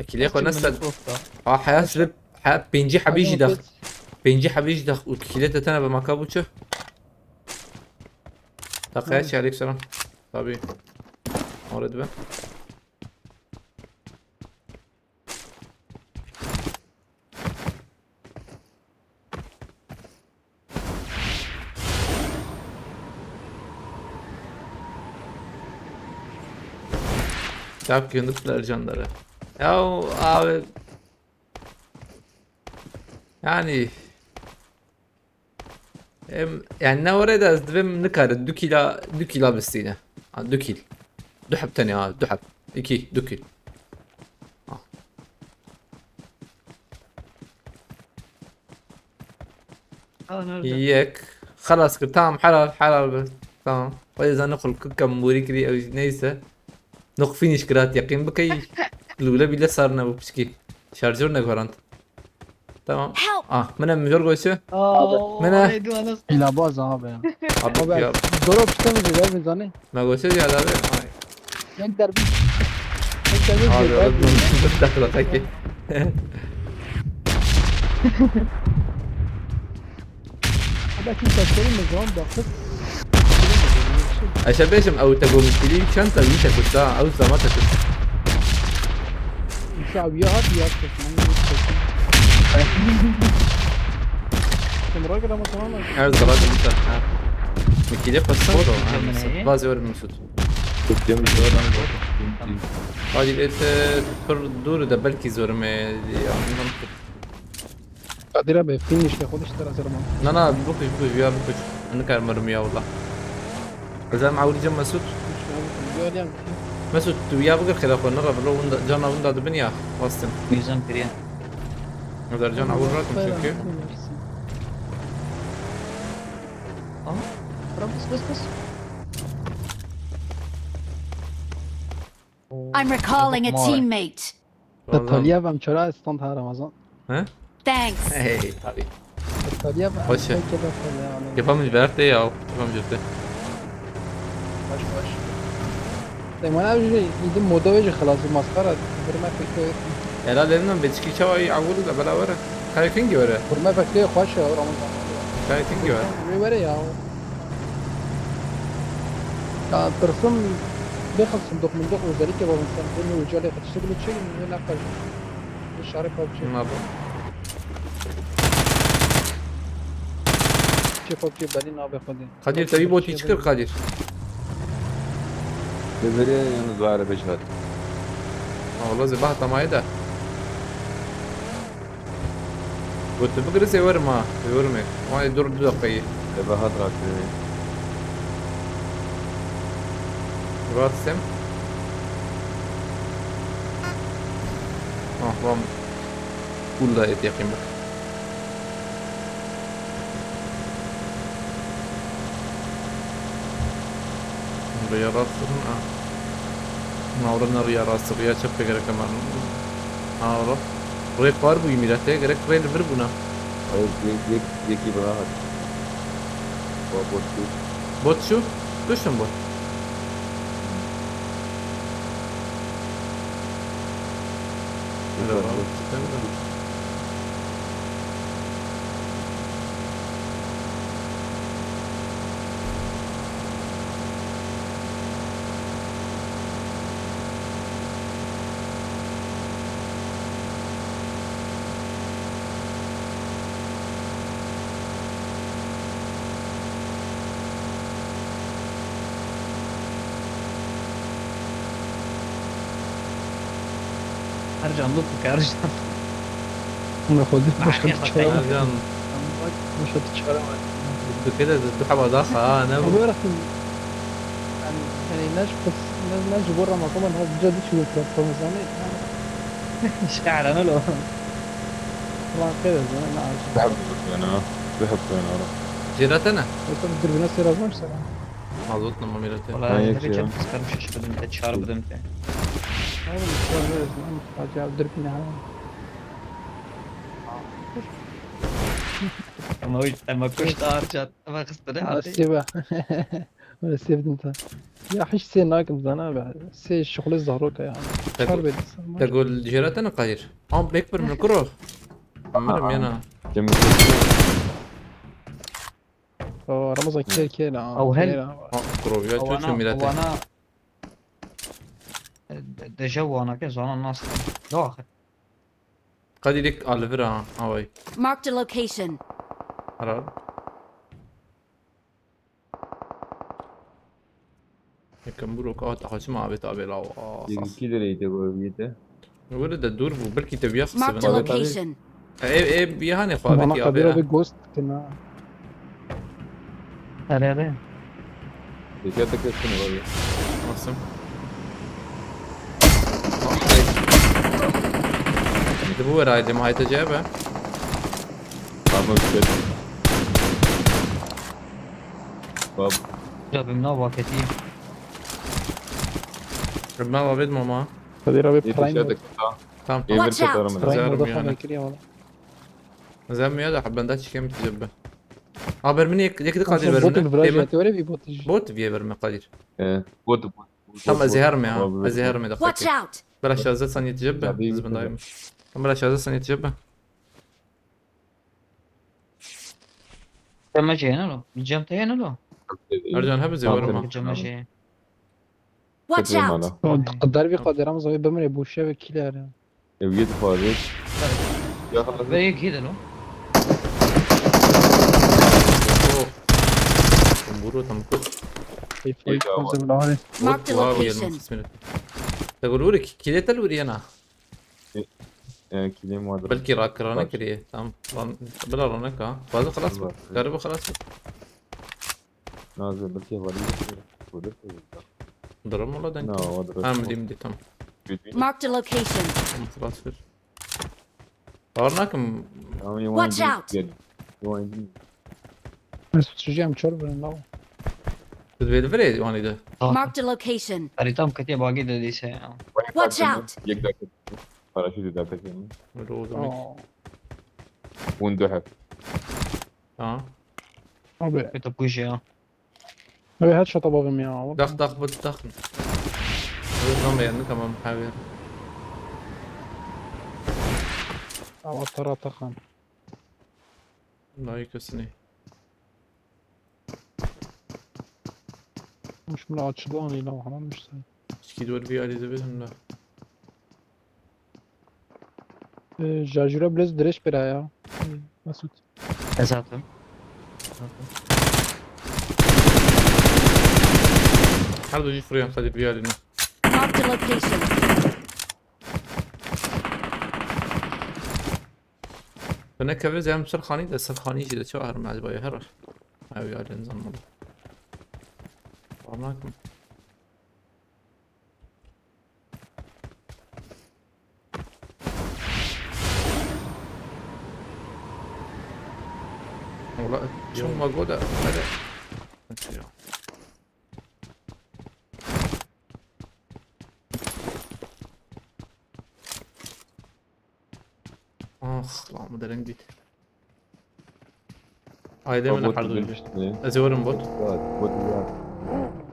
Kîlê xwe ne sed. Ha, heya sibê, heya pêncî hebî jî dax. Pêncî hebî jî dax û kîlê te tene be maka bû çi? Daqe, çi, aleykum selam. Tabii. Orada ben. Çok yanıklar canları. Ya abi. Yani. Em, yani ne oraya da ez divêm nikare du kîla, du kîla bistîne. Ha, du kîl. Du heb tenê ha, du heb. İki, du kîl. Ha. Aa, nerede? Yek. Xelas kir. Tamam, helal, helal be. Tamam. O yüzden nokul kukam muri kiri ev neyse. Nok finish kirat yakin bikey. Lule bile sarna bu piçki. Şarjör ne garant. Tamam. Help! Ah, mine mijor goşu. Aa, Mine. Neydi o nasıl? Hîlebaz abi ya. Abi, abi ya. Zora pişte mi diyor, ben zaten. Me goşu ya da abi. Ay. Sen derbi. Sen derbi. Abi, öyle bir dakika, peki. Belki sesleri mi zaman bakıp. Aşağı beşim, ew te go muşkilî çend te wî te kuşta, ew zama te kuşt. Şabiye hat ya kuşt. Sen bırak adamı tamam mı? Her zaman da güzel. Ha. Muşkilî pastan go. Bazı yorum Mesut. Hadi et, e, pir dûr de belkî zor me. Ya, Kadir abi, finish ya, xwedî ji te re zerman. Na, na, bikuş, bikuş, ya bikuş. Nikarim mirim ya, wela. Ez em ewlî cem Mesut. Mesut, tu ya bigir xêra xwe, nira velo winda, cana winda dibin ya, wastin. Nîzam kiriye. Nazar can, awur rakim çünkü. Aha, bırak, bas, bas, bas. I'm recalling a teammate. Tamam. Natalya, ben çora stand ha Ramazan. He? Thanks. Hey, tabii. Natalya, ben Hoş ya. Peki, Natalya, anladım. Yapamayız, Berat de ya. Yapamayız de. Baş, baş. Sen bana bir şey, gidin moda ve xelasî maskara. Durma peki. Herhalde bilmem, Beçki çawa iyi, avulu da bela var. Kayfin göre. Durma peki, hoş ya, Ramazan. Kayfin göre. Bir var ya. Ya, tirsim bêxil sindoq mindoq, özellikle babam sen bunu ucale kaçtı bile çekin, ne yapar? Bir şarkı PUBG. Ne yapar? Şey PUBG beni ne yapar hadi? Kadir, tabii bot hiç kır Kadir. Biberi yalnız var be çat. Ha, valla zebah tamayı da. Gotu bigire zê werim ha, zê werim ê. Ama ê dur du deqeyê. Eve hat rakirê. Rahat sem. Ah, vam. Kul da et yakın bak. Rêya rast, ha. Navre ne rêya rast, rêya çep gerek ama. Navre. Rê xwar bûyî mîrete, gerek rê li vir bûna. Ew yek, yek, yekî bira hat. Wa bot bû. Bot çû? Tuştum bot. Hele bak. Her can lütfu karışan. Ama Xwedê başka çare var. Ercan. Başka çare var. Tu kê de tu heba daxa, ha, ne bu? Abi, bırakın. Yani, yani ne şu kız, ne, ne şu bu Ramazan, ha, güzel bir şey yok, Ramazan'ı. Şehrine lo. Ulan kere, ne, ne, Biheb yani, ha. Biheb yani, ha. Cêrete ne? Yoksa bir dürbüne seyir yazmamışlar ha. Mazot ne, mamirete? Valla ne biçim kıskanmış şaşırdım, bir de çağır bu döndü. Abi, işte, öyle yazın, ama sadece dürbüne, ha. Ama o, ama kuş da harcat. Ama kız da ne Aa, hadi? Seba. Öyle sevdim ta. Ya hiç sen nakim zana be. Sen şuxlu zarok ya. Te Çar go-, be. Te gol cêrete ne Kadir? Am bek bir mi kuro? Aa. Amirim yana. Cem O Ramazan ker ker ha. Ew hel. Ker ha. Ha, kuro ya Ewana, çocuğu mirete. Ewana. De, deje wana ke zana nas. Doğa. Kadir ek alivir ha, havay. Marked a location. Herhal. Yekem bûro ka taxaçim avêt avê law. Ah, Yek ah. Kî derê te bu eviyete? Were de dûr bû, belkî te viya Marked a xisibin. Location. E, e, e, bir hani xwe Bana avêt ya Kadir abi. Abi ghost kina. Are, are. Yeter de kesin var. Nasıl? Di bu veraydı, mahayete cebe. Tamam, işte. Bab. Ya ben ne vakit iyi. Ben vakit mama. Kadir abi Prime. Tamam. Watch out! Prime Vodafone kiriye valla. Zem ya da ben de çikem cebe. Abi, min yek, yek de Kadir verme. Bot verme. Bot viye verme Kadir. Ee, bot, bot. Tamam, ez ê herme ha. Ez ê herme de. Watch out! Bela şazet saniye cebe. Biz bendayım. Tamam, bela şazet saniye cebe. Cemaje ne lo? Cem te ne lo? Ercan hep zê var mı? Cemaje. Watch out! Derbi Kadir Ramazan abi bimre bu şeve kiler ya. Ev yedi fare. Ya ve yek hidin o. Buru tam kut. Marked a location. Te gol vurî, kî-, kîlê te li vurî yena? E, e, kîlê ma da. Belkî rakirane kiriye. Tamam. Lan, bila roneka. Bazı xelas bû. Garibi xelas bû. Nazım, belki var ya. Bu da koyuyor. Durum ola denk. Na, o da. Ha, tamam. Bileyim de tamam. Bileyim. Marked a location. Tamam, xelas bir. Var nakim. Tamam, yaman. Watch out! Yaman. Mesut, çocuğum, çor verin la. Biz böyle böyle yani de. Marked a location. Haritam katiye bagi dediyse ya. Watch out! Yek dakika. Paraşütü de takayım. Böyle o zaman. Oo. Window hep. Tamam. Abi. Kötü kuş ya. Abi headshot'a bakayım ya. Dax, dax, bu dax. Öyle tam beğendik ama her yer. Ama tara takan. Daha iyi kesin iyi. Muşmula açılan ile hanmışsın. Ski doğru bir ailede bizim de. Ee, Jajura biraz direş bir ya. Ee, Mesut. Ez hatim. Her doji fırıyan sadece bir yerine. Marked a location. Döne kevre zem sırxani de sırxani jide çok ağır mecbaya her var. Ev yarın zamanı. Parmak mı? Ola, çum ma goda, hadi. Açıyor. Ah, lan bu deren git. Aile mi? Bot her dönüş. Düştü. Ez ê werim bot. Ya, bot ya.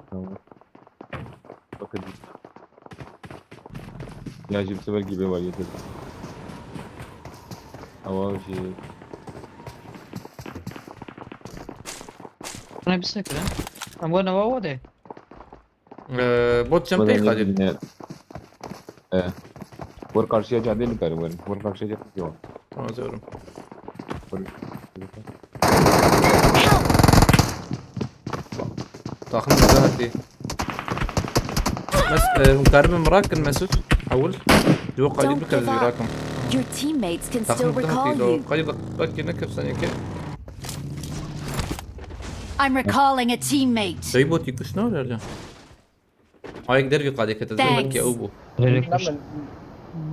Tamam. Bakın. Ya, jî bi sefer gibi var, yeter. Ama şey. Ne bir sekre? Ama ne var o de? Ee, bot jump pek Kadir. Ee, vur karşıya cadde mi karı vur? Vur karşıya cadde yok. Tamam, atıyorum. Vur. Takım güzel hadi. Mes, e, hûn karibin min rakin Mesut. Ewil. Diwo Kadir bikeve zî rakim. Your teamates can still recall you. Kadir bak, bak yerine kepsen yeke. I'm recalling a teammate. Sey botî kuş ne öyle? Ayek dervî qadê kete, Thanks. Belki ew bû. Direkt Na kuş. Min,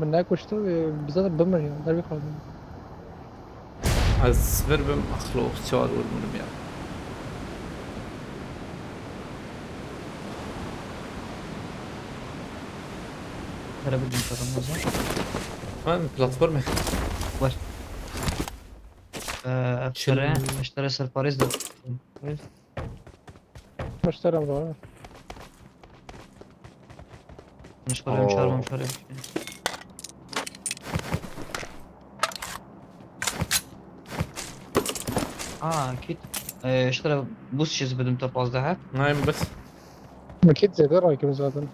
min nekuştu, e, bize de bimir ya, dervî qadê. Ez sifir bim, axlo, çar vurmurum ya. Here bidin, tamam o zaman. Ben platform. Var. Ee, Çin- Eftere, Eftere serparêz de. Başlarım var. Yanlış para Oo. Çağırmam, çağırıyorum. Aa, kit. Ee, işte bu şiz bidim ta pazdeh. Nein, bes. Kit zêde rakibin zaten.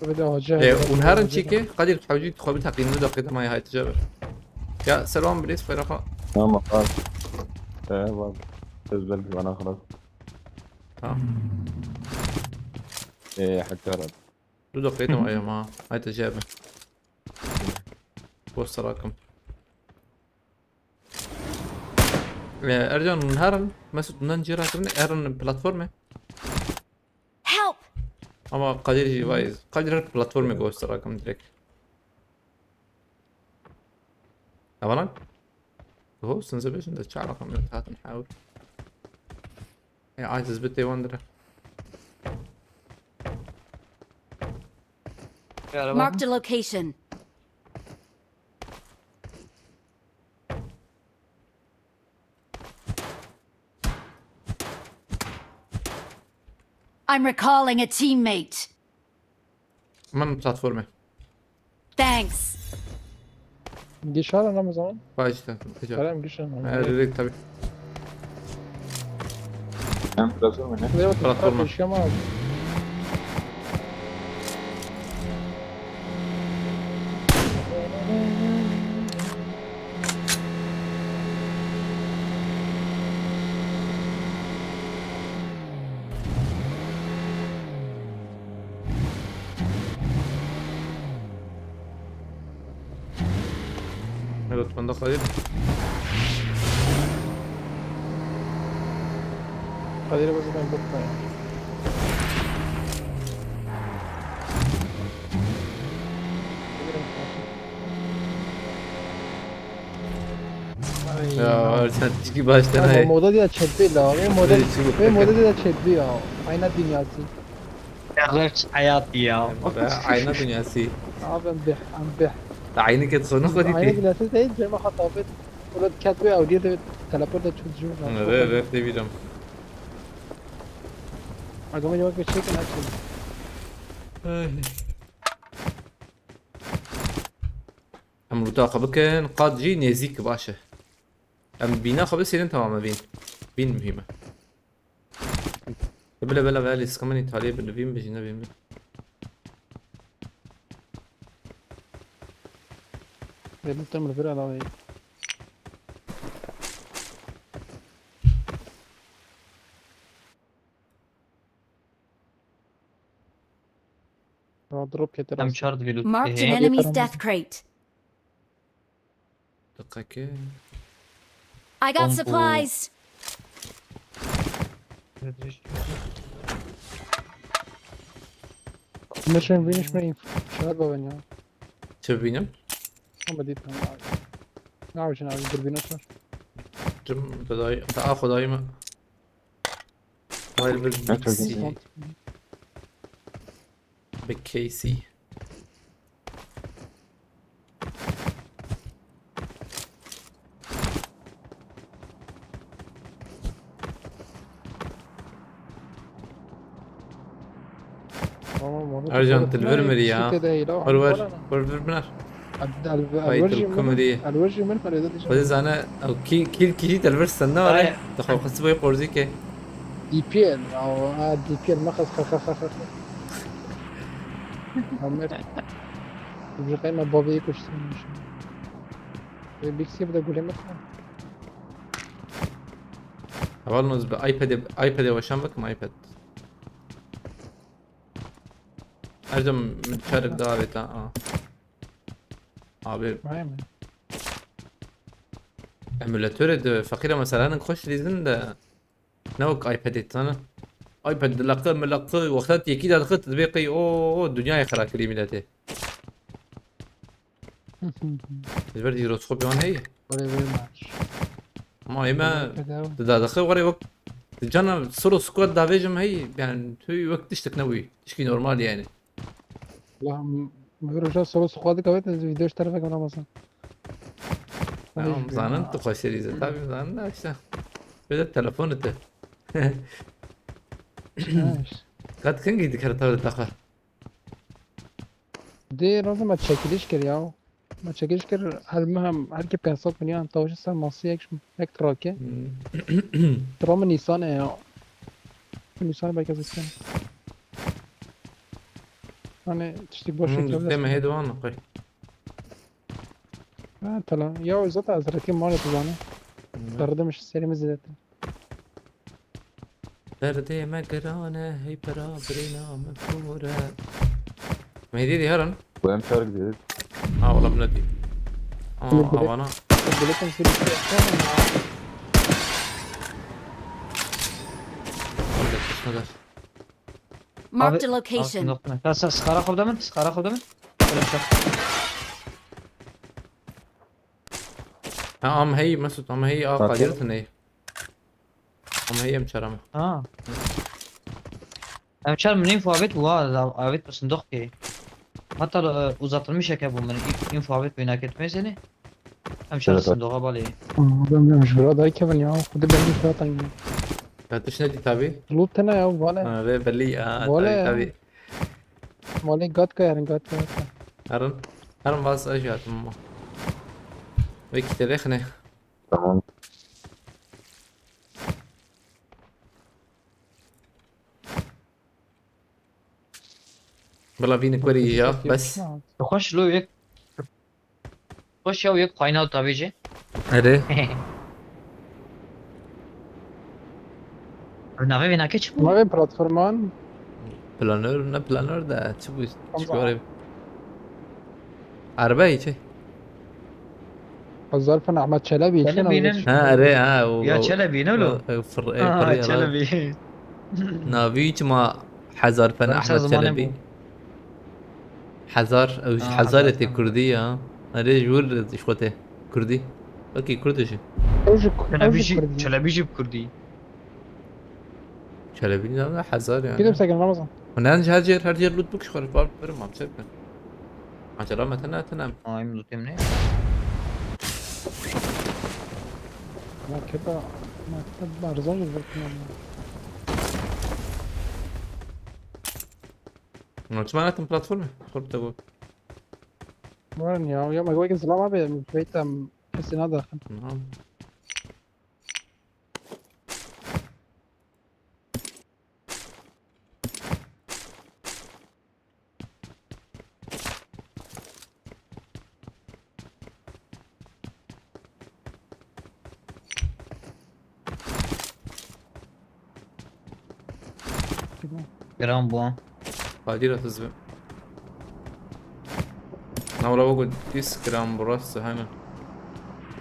Bir de hoca. E, hadi, un herin hoca. Çike, Kadir, hewcî tu xwe bi teqîn du deqî demaya hayt ceber. Ya, selam, birêz, xwêra xwe. Tamam, bak. Ee, bak. Söz belki bana xelas. Tamam. Ee, hekaret. Du deqî demaya ma. Hayt ceber. Boş serakim. Ee, Ercan, un herin. Mesut, bundan cira kirin, herin platforme. Help! Ama Kadir jî vay, Kadir her platformê gosta rakam direkt. Avanak? Ho, sinze beşin de çar rakam yok, hatin hawur. E, aciz bir tevan dire. Bir araba. Marked a location. I'm recalling a teammate. Min platformê. Thanks. Gişar ama zaman. Vay işte. Güzel. Kerem gişar ama. Evet, evet, tabii. Ben platform ne? Buraya bak, platforma. Yaşayamam abi. Evet, bunda Kadir. Kadir'e basadan bıkma ya. Ay, ya, ya. Sen çünkü baştan ama ay. Moda diye çekti la. Ve moda, ve moda diye çekti ya. Ayna dünyası. Gerçek hayat ya. Ayna dünyası. Abi, em bih, em bih. Aynı ket sonu Ayna dünyası değil, cema hatabet. Burada ket ve avdiye de teleport da çok cümle. Evet, evet, devirdim. Agama yok bir şey ki ne yapayım? Ay. Em rûta xwe bikin, qad jî nêzîk baş e. Em bîna xwe bisênin, tamam e, vîn. Vîn muhîm e. Bila, bila, bila, lîstika min îtaliyê bi, vîn bijî, ne vîn bi. Lê bi tim li vir ala wê. Drop kete Em rast. Çar dibe Marked an enemy's death crate. Diqeke. I got Pompo. Supplies. Mission finish me. Şuna da ben ya. Çi bînim? Ama değil tamam abi. Ne yapacaksın abi? Dur bir nasıl? Cim, da, da, da, Xwedayê min. Hayır, bir Ne B K C. Çözüm? B K C. Tamam, onu Ercan, tutalım. Dilber Ne, meri ya. Şike değil o. Ver, ver, ver, ver, ver. Ay, Dilber, Dilber jî min, Dilber jî min, Xwedê zane, ew kî, kî, kî jî Dilber sende were. Ay. Dixwe xwe sibê qorzî ke. D P L, aw, a, D P L, mexes, xe, xe, xe, xe, xe. Amer. Bi qeyma bavê kuştin. Ve bilgisayar bir de gule mi? Heval noz bi iPad'ê, iPad'ê weşan bikim, iPad. Her zaman çarek daha evet ha. Abi. Vay mı? Emulatorê di feqîra mesela hinek xweş lîzin de ne wek iPadê dizane. iPad dilaqe milaqe wexta yekî dadixit dibê qey o, o dinyayê xira kirî miletê. Ji ber jiroskopê wan heye. Were were maç. Ma ê me didadixi were wek di cana solo squad davêjim heye. Yani tu wek tiştek nebûyî. Tişkî normal yani. Lan, bir hoca solo squad kavet ez video işte refek ona basan. Tamam, zanin tu xweşerîze tabii zanin da işte. Bir de telefonu te. Kat kengî dikare tabii taxa. Dê razê me çekiliş kir ya. Me çekiliş kir, her me hem her ki pênc sed milyon tawşî ser masî yek, yek trake. Hmm. Tra min Nîsan e ya. Nîsan belki zî. Hani tiştî boş Hmm, yekle deme hê devam koy. Ha, tela. Ya zaten ez rekê malê tu zane. Hmm. Derdim işte serimi zêdetir. Derdê me giran e, hey pera birêna me pûr e. Mehdî dî herin? Bu em çar gidiyor. Ha, wala min nedî. Aa, Bunu bile- avana. Bunu bile konuşuyoruz. Wala kişmeder. Marked a Abi, location. Abi, yok, yok. Ya sen sıkara kovda mı? Sıkara kovda mı? Böyle bir şey. Ha, am hey, Mesut, am hey, a Zaten- Kadir tune. Ama iyi em çarama. Ha. Em çar min info avêt wa avêt bi sindoq kê. Hatta, e, uzatılmış heke bu min. İ-, info avêt bina ketmez yani. Em çar Evet, evet. Sindoğa balê. Adam demiş bura da kevin ya. Kudu benim zaten. Ya tişt ne tabi? Lutena ya vale. Ha, ve belli ya. Vale tabi ya. Tabi. Vale gat kayarin gat kayarin. Herin. Herin vaz ajatim ama. Ve kitede xine. Tamam. Bila vî nikwerî ya, bes. Xweş lo yek. Xweş ya yek final tabii ki. Erê. Navê vê nake çi bû? Navê platforman. Planör, ne planör de, çi bû? Tamam. Çi bû? Erbe çi? Zarfan Ahmet Çelebi, Çelebi çi ne? Ha, erê, ha, o, Ya o, Çelebi, ne lo? O, o, fır-, e, Ha, fırıya lan. Çelebi. Navî çima Hezarfen Ahmet Çelebi. Hezar, ew ji Ha, Hezarê tê Kurdî ya. Erê ji wir ji xwe tê Kurdî. Wekî Kurd jî. Ew ji Ku-, ew ji Çelebi jî, Kurdî. Çelebi jî bi Kurdî. Çelebi ne lan, Hezar yani. Gidelim sakin Ramazan. Hûn her, her yer, her yer loot bik xwe, bar birim, am çek bin. Acaba me tene, tene. Ay, loot em ne? Marketa, marketa barzan mı bakın ama? Çima netin platformu? Xwe te got. Var ya, ya, me wek zilam abi, beytem, kesin adı. Tamam. Giran bû. Hadi rahat hızlı. Navra bak, o disk gram burası hemen.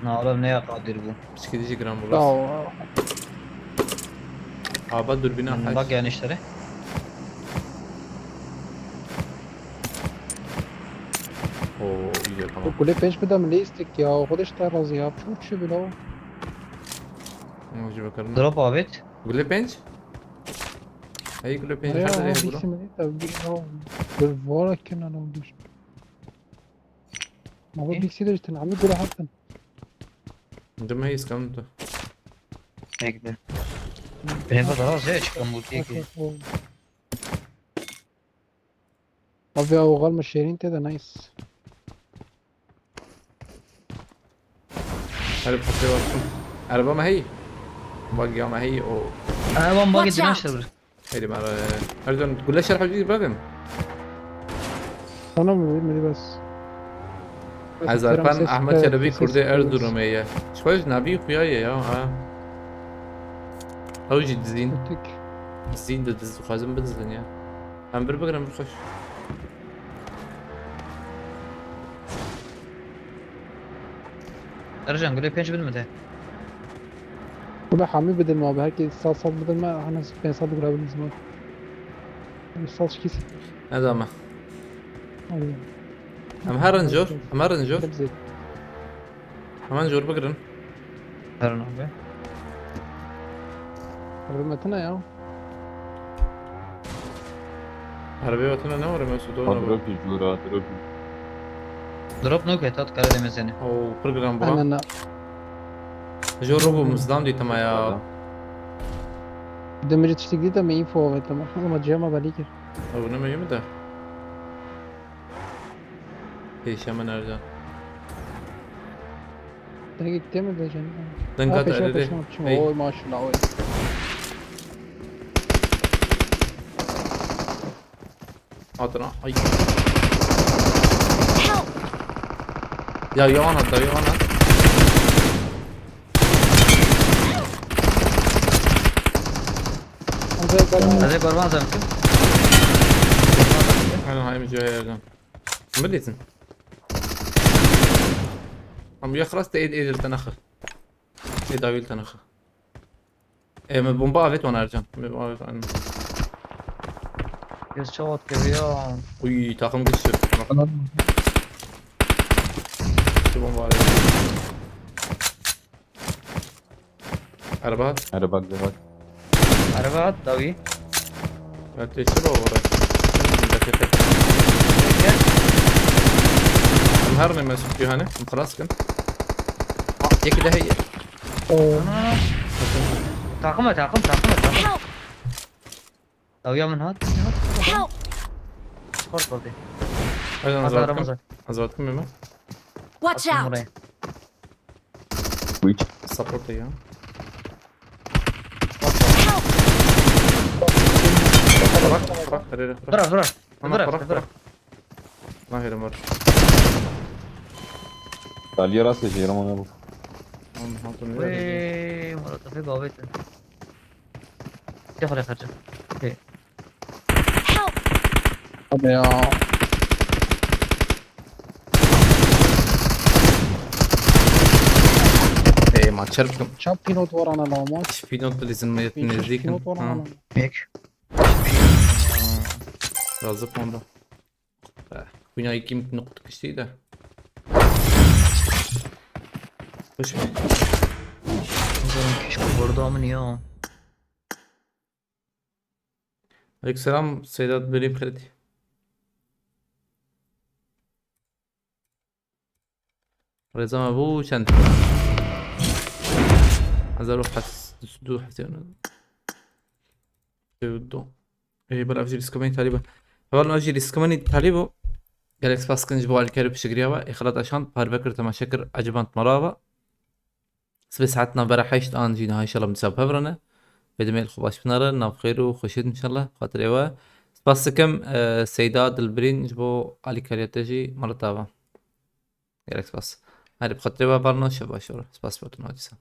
Navra ne ya Kadir bu? Psikoloji gram burası. Ya. Aba dürbüne Hmm, aç. Bak yani işleri. Oo, iyi de tamam. Kule pênc bide min lê istik ya. Xwedê ji te razî ya. Çû çi bila? Ama ji bakalım. Drop avêt. Gule pênc? Hey, gule pênc. Ya, her o yere bîsî bura. Min dît, ev bî-, ya, bi vara kena ne oldu? Ma bu Hı? Bîsî de işte, abi gule hatin. Dime iskan tu. Bekle. Benim kadar az ya çıkan bu diye ki. Bak, bak, bak. Abi ya, o galma şehrin te de nice. Hadi patlıya baktım. Araba mı hey? Bak ya mı hey o. Araba mı bak Watch out! Hadi bana. Her zaman güle şerh bir bakayım. Sana mı? Bilmedi bas. Hezarpan Kerem ses, Ahmet Çelebi ses, Kurdê ses. Erzurumê ye. Ji xwe ji navî xuya ye ya, ha. Ew jî dizîn. Kutik. Dizîn de diz-, dixwazin bidizin ya. Em bir bigirin bixweş. Ercan, gulê pênc bin mi te? Be hamî bidin me abi. Herkes sal sal bidin me. Hani pênc sal gurabin zima. Sal şkîs. Ne dame. Abi. Em herin jor. Em herin jor. Hepsi. Hemen jor bigirin. Herin abi. Hürmetine ya. Erebê wetine ne were Mesut, o Ha, ne were? Drop jî jûra, drop jî. Drop no ke tat kare demezene. O program bu. Aynen. Jor rogo mizdan dîtime ya. Demir tiştik değil de me info ve tamam. Ama cema belli ki. Ew ne mühim de. Pêşe min Ercan. Dengê gitti mi de canım? Dengê Ha, te peşine, erê. peşine, peşine. Ey. Oy maşallah oy. Hatırına. Ay. Help! Ya yawan hat, ya yawan hat. Hadi bakalım. Hadi barban zam kim? Aynen, hayır, mücadele Ercan. Milletin. Ama ya xras te ed edil tenaxı. Ed avil tenaxı. E, me bomba avet wan Ercan. Me bomba avet wan. Göz çavat gibi ya. Uy, takım güçlü. Bak, şu bomba avet. Araba. Araba güzel. Araba at davi. Ya te çi bavara? Dakika. Em her ne Mesut Gühane. Em xlas kin. Ah, yekî de heye. Oo. Ana. Takım et, takım, takım et, takım. Help! Daviya min hat. Hat. Help! Sport oldu. Hadi Hadi azaltım. aramıza. Azaltım mı? Watch Attım out! Buraya. Which? Support ya. Help! Bak bak bak. Nereye? Bırak, bırak. Ana, Bırak, bırak, bırak. Bırak. Lan yerim var. Daliye rast geçiyorum ona bu. Lan, lan, dur, nereye? Wey, Murat Efe gavetin. Gel buraya kaçın. Okey. Help! Hadi ya. Ey, ma çarptım. Çap pilot var ana lama. Pilot lizin mi nezdîk? Pilot var ana lama. Pek. Razı ponda. Kunya iki nokta kişi de. Hoş. Kişi vurdu amın ya. Aleykümselam Sedat Belim Kredi. Reza bu çend? Hazar has du hasyon. Sevdu. Ê, bira, ev jî lîskomên talî bû. Hevalno, ev jî lîskomên talî bû. Gelek spas kin ji bo alîkarî û piştgiriya we. Ê, xelat eşand, parve kir, temaşe kir, eciband mala ve. Sibê saet navbera heşt an jî niha înşallah bi dîsa bi hev re ne. Vê demê li xwe baş binare, nav xêr û xweşiyê inşallah, xatirê we. Spas dikim, e, Seyda Dilbirîn ji bo alîkariya te jî mala te ava. Gelek spas. Herî bi xatirê we hevalno, şev baş û spas bo te dîsa.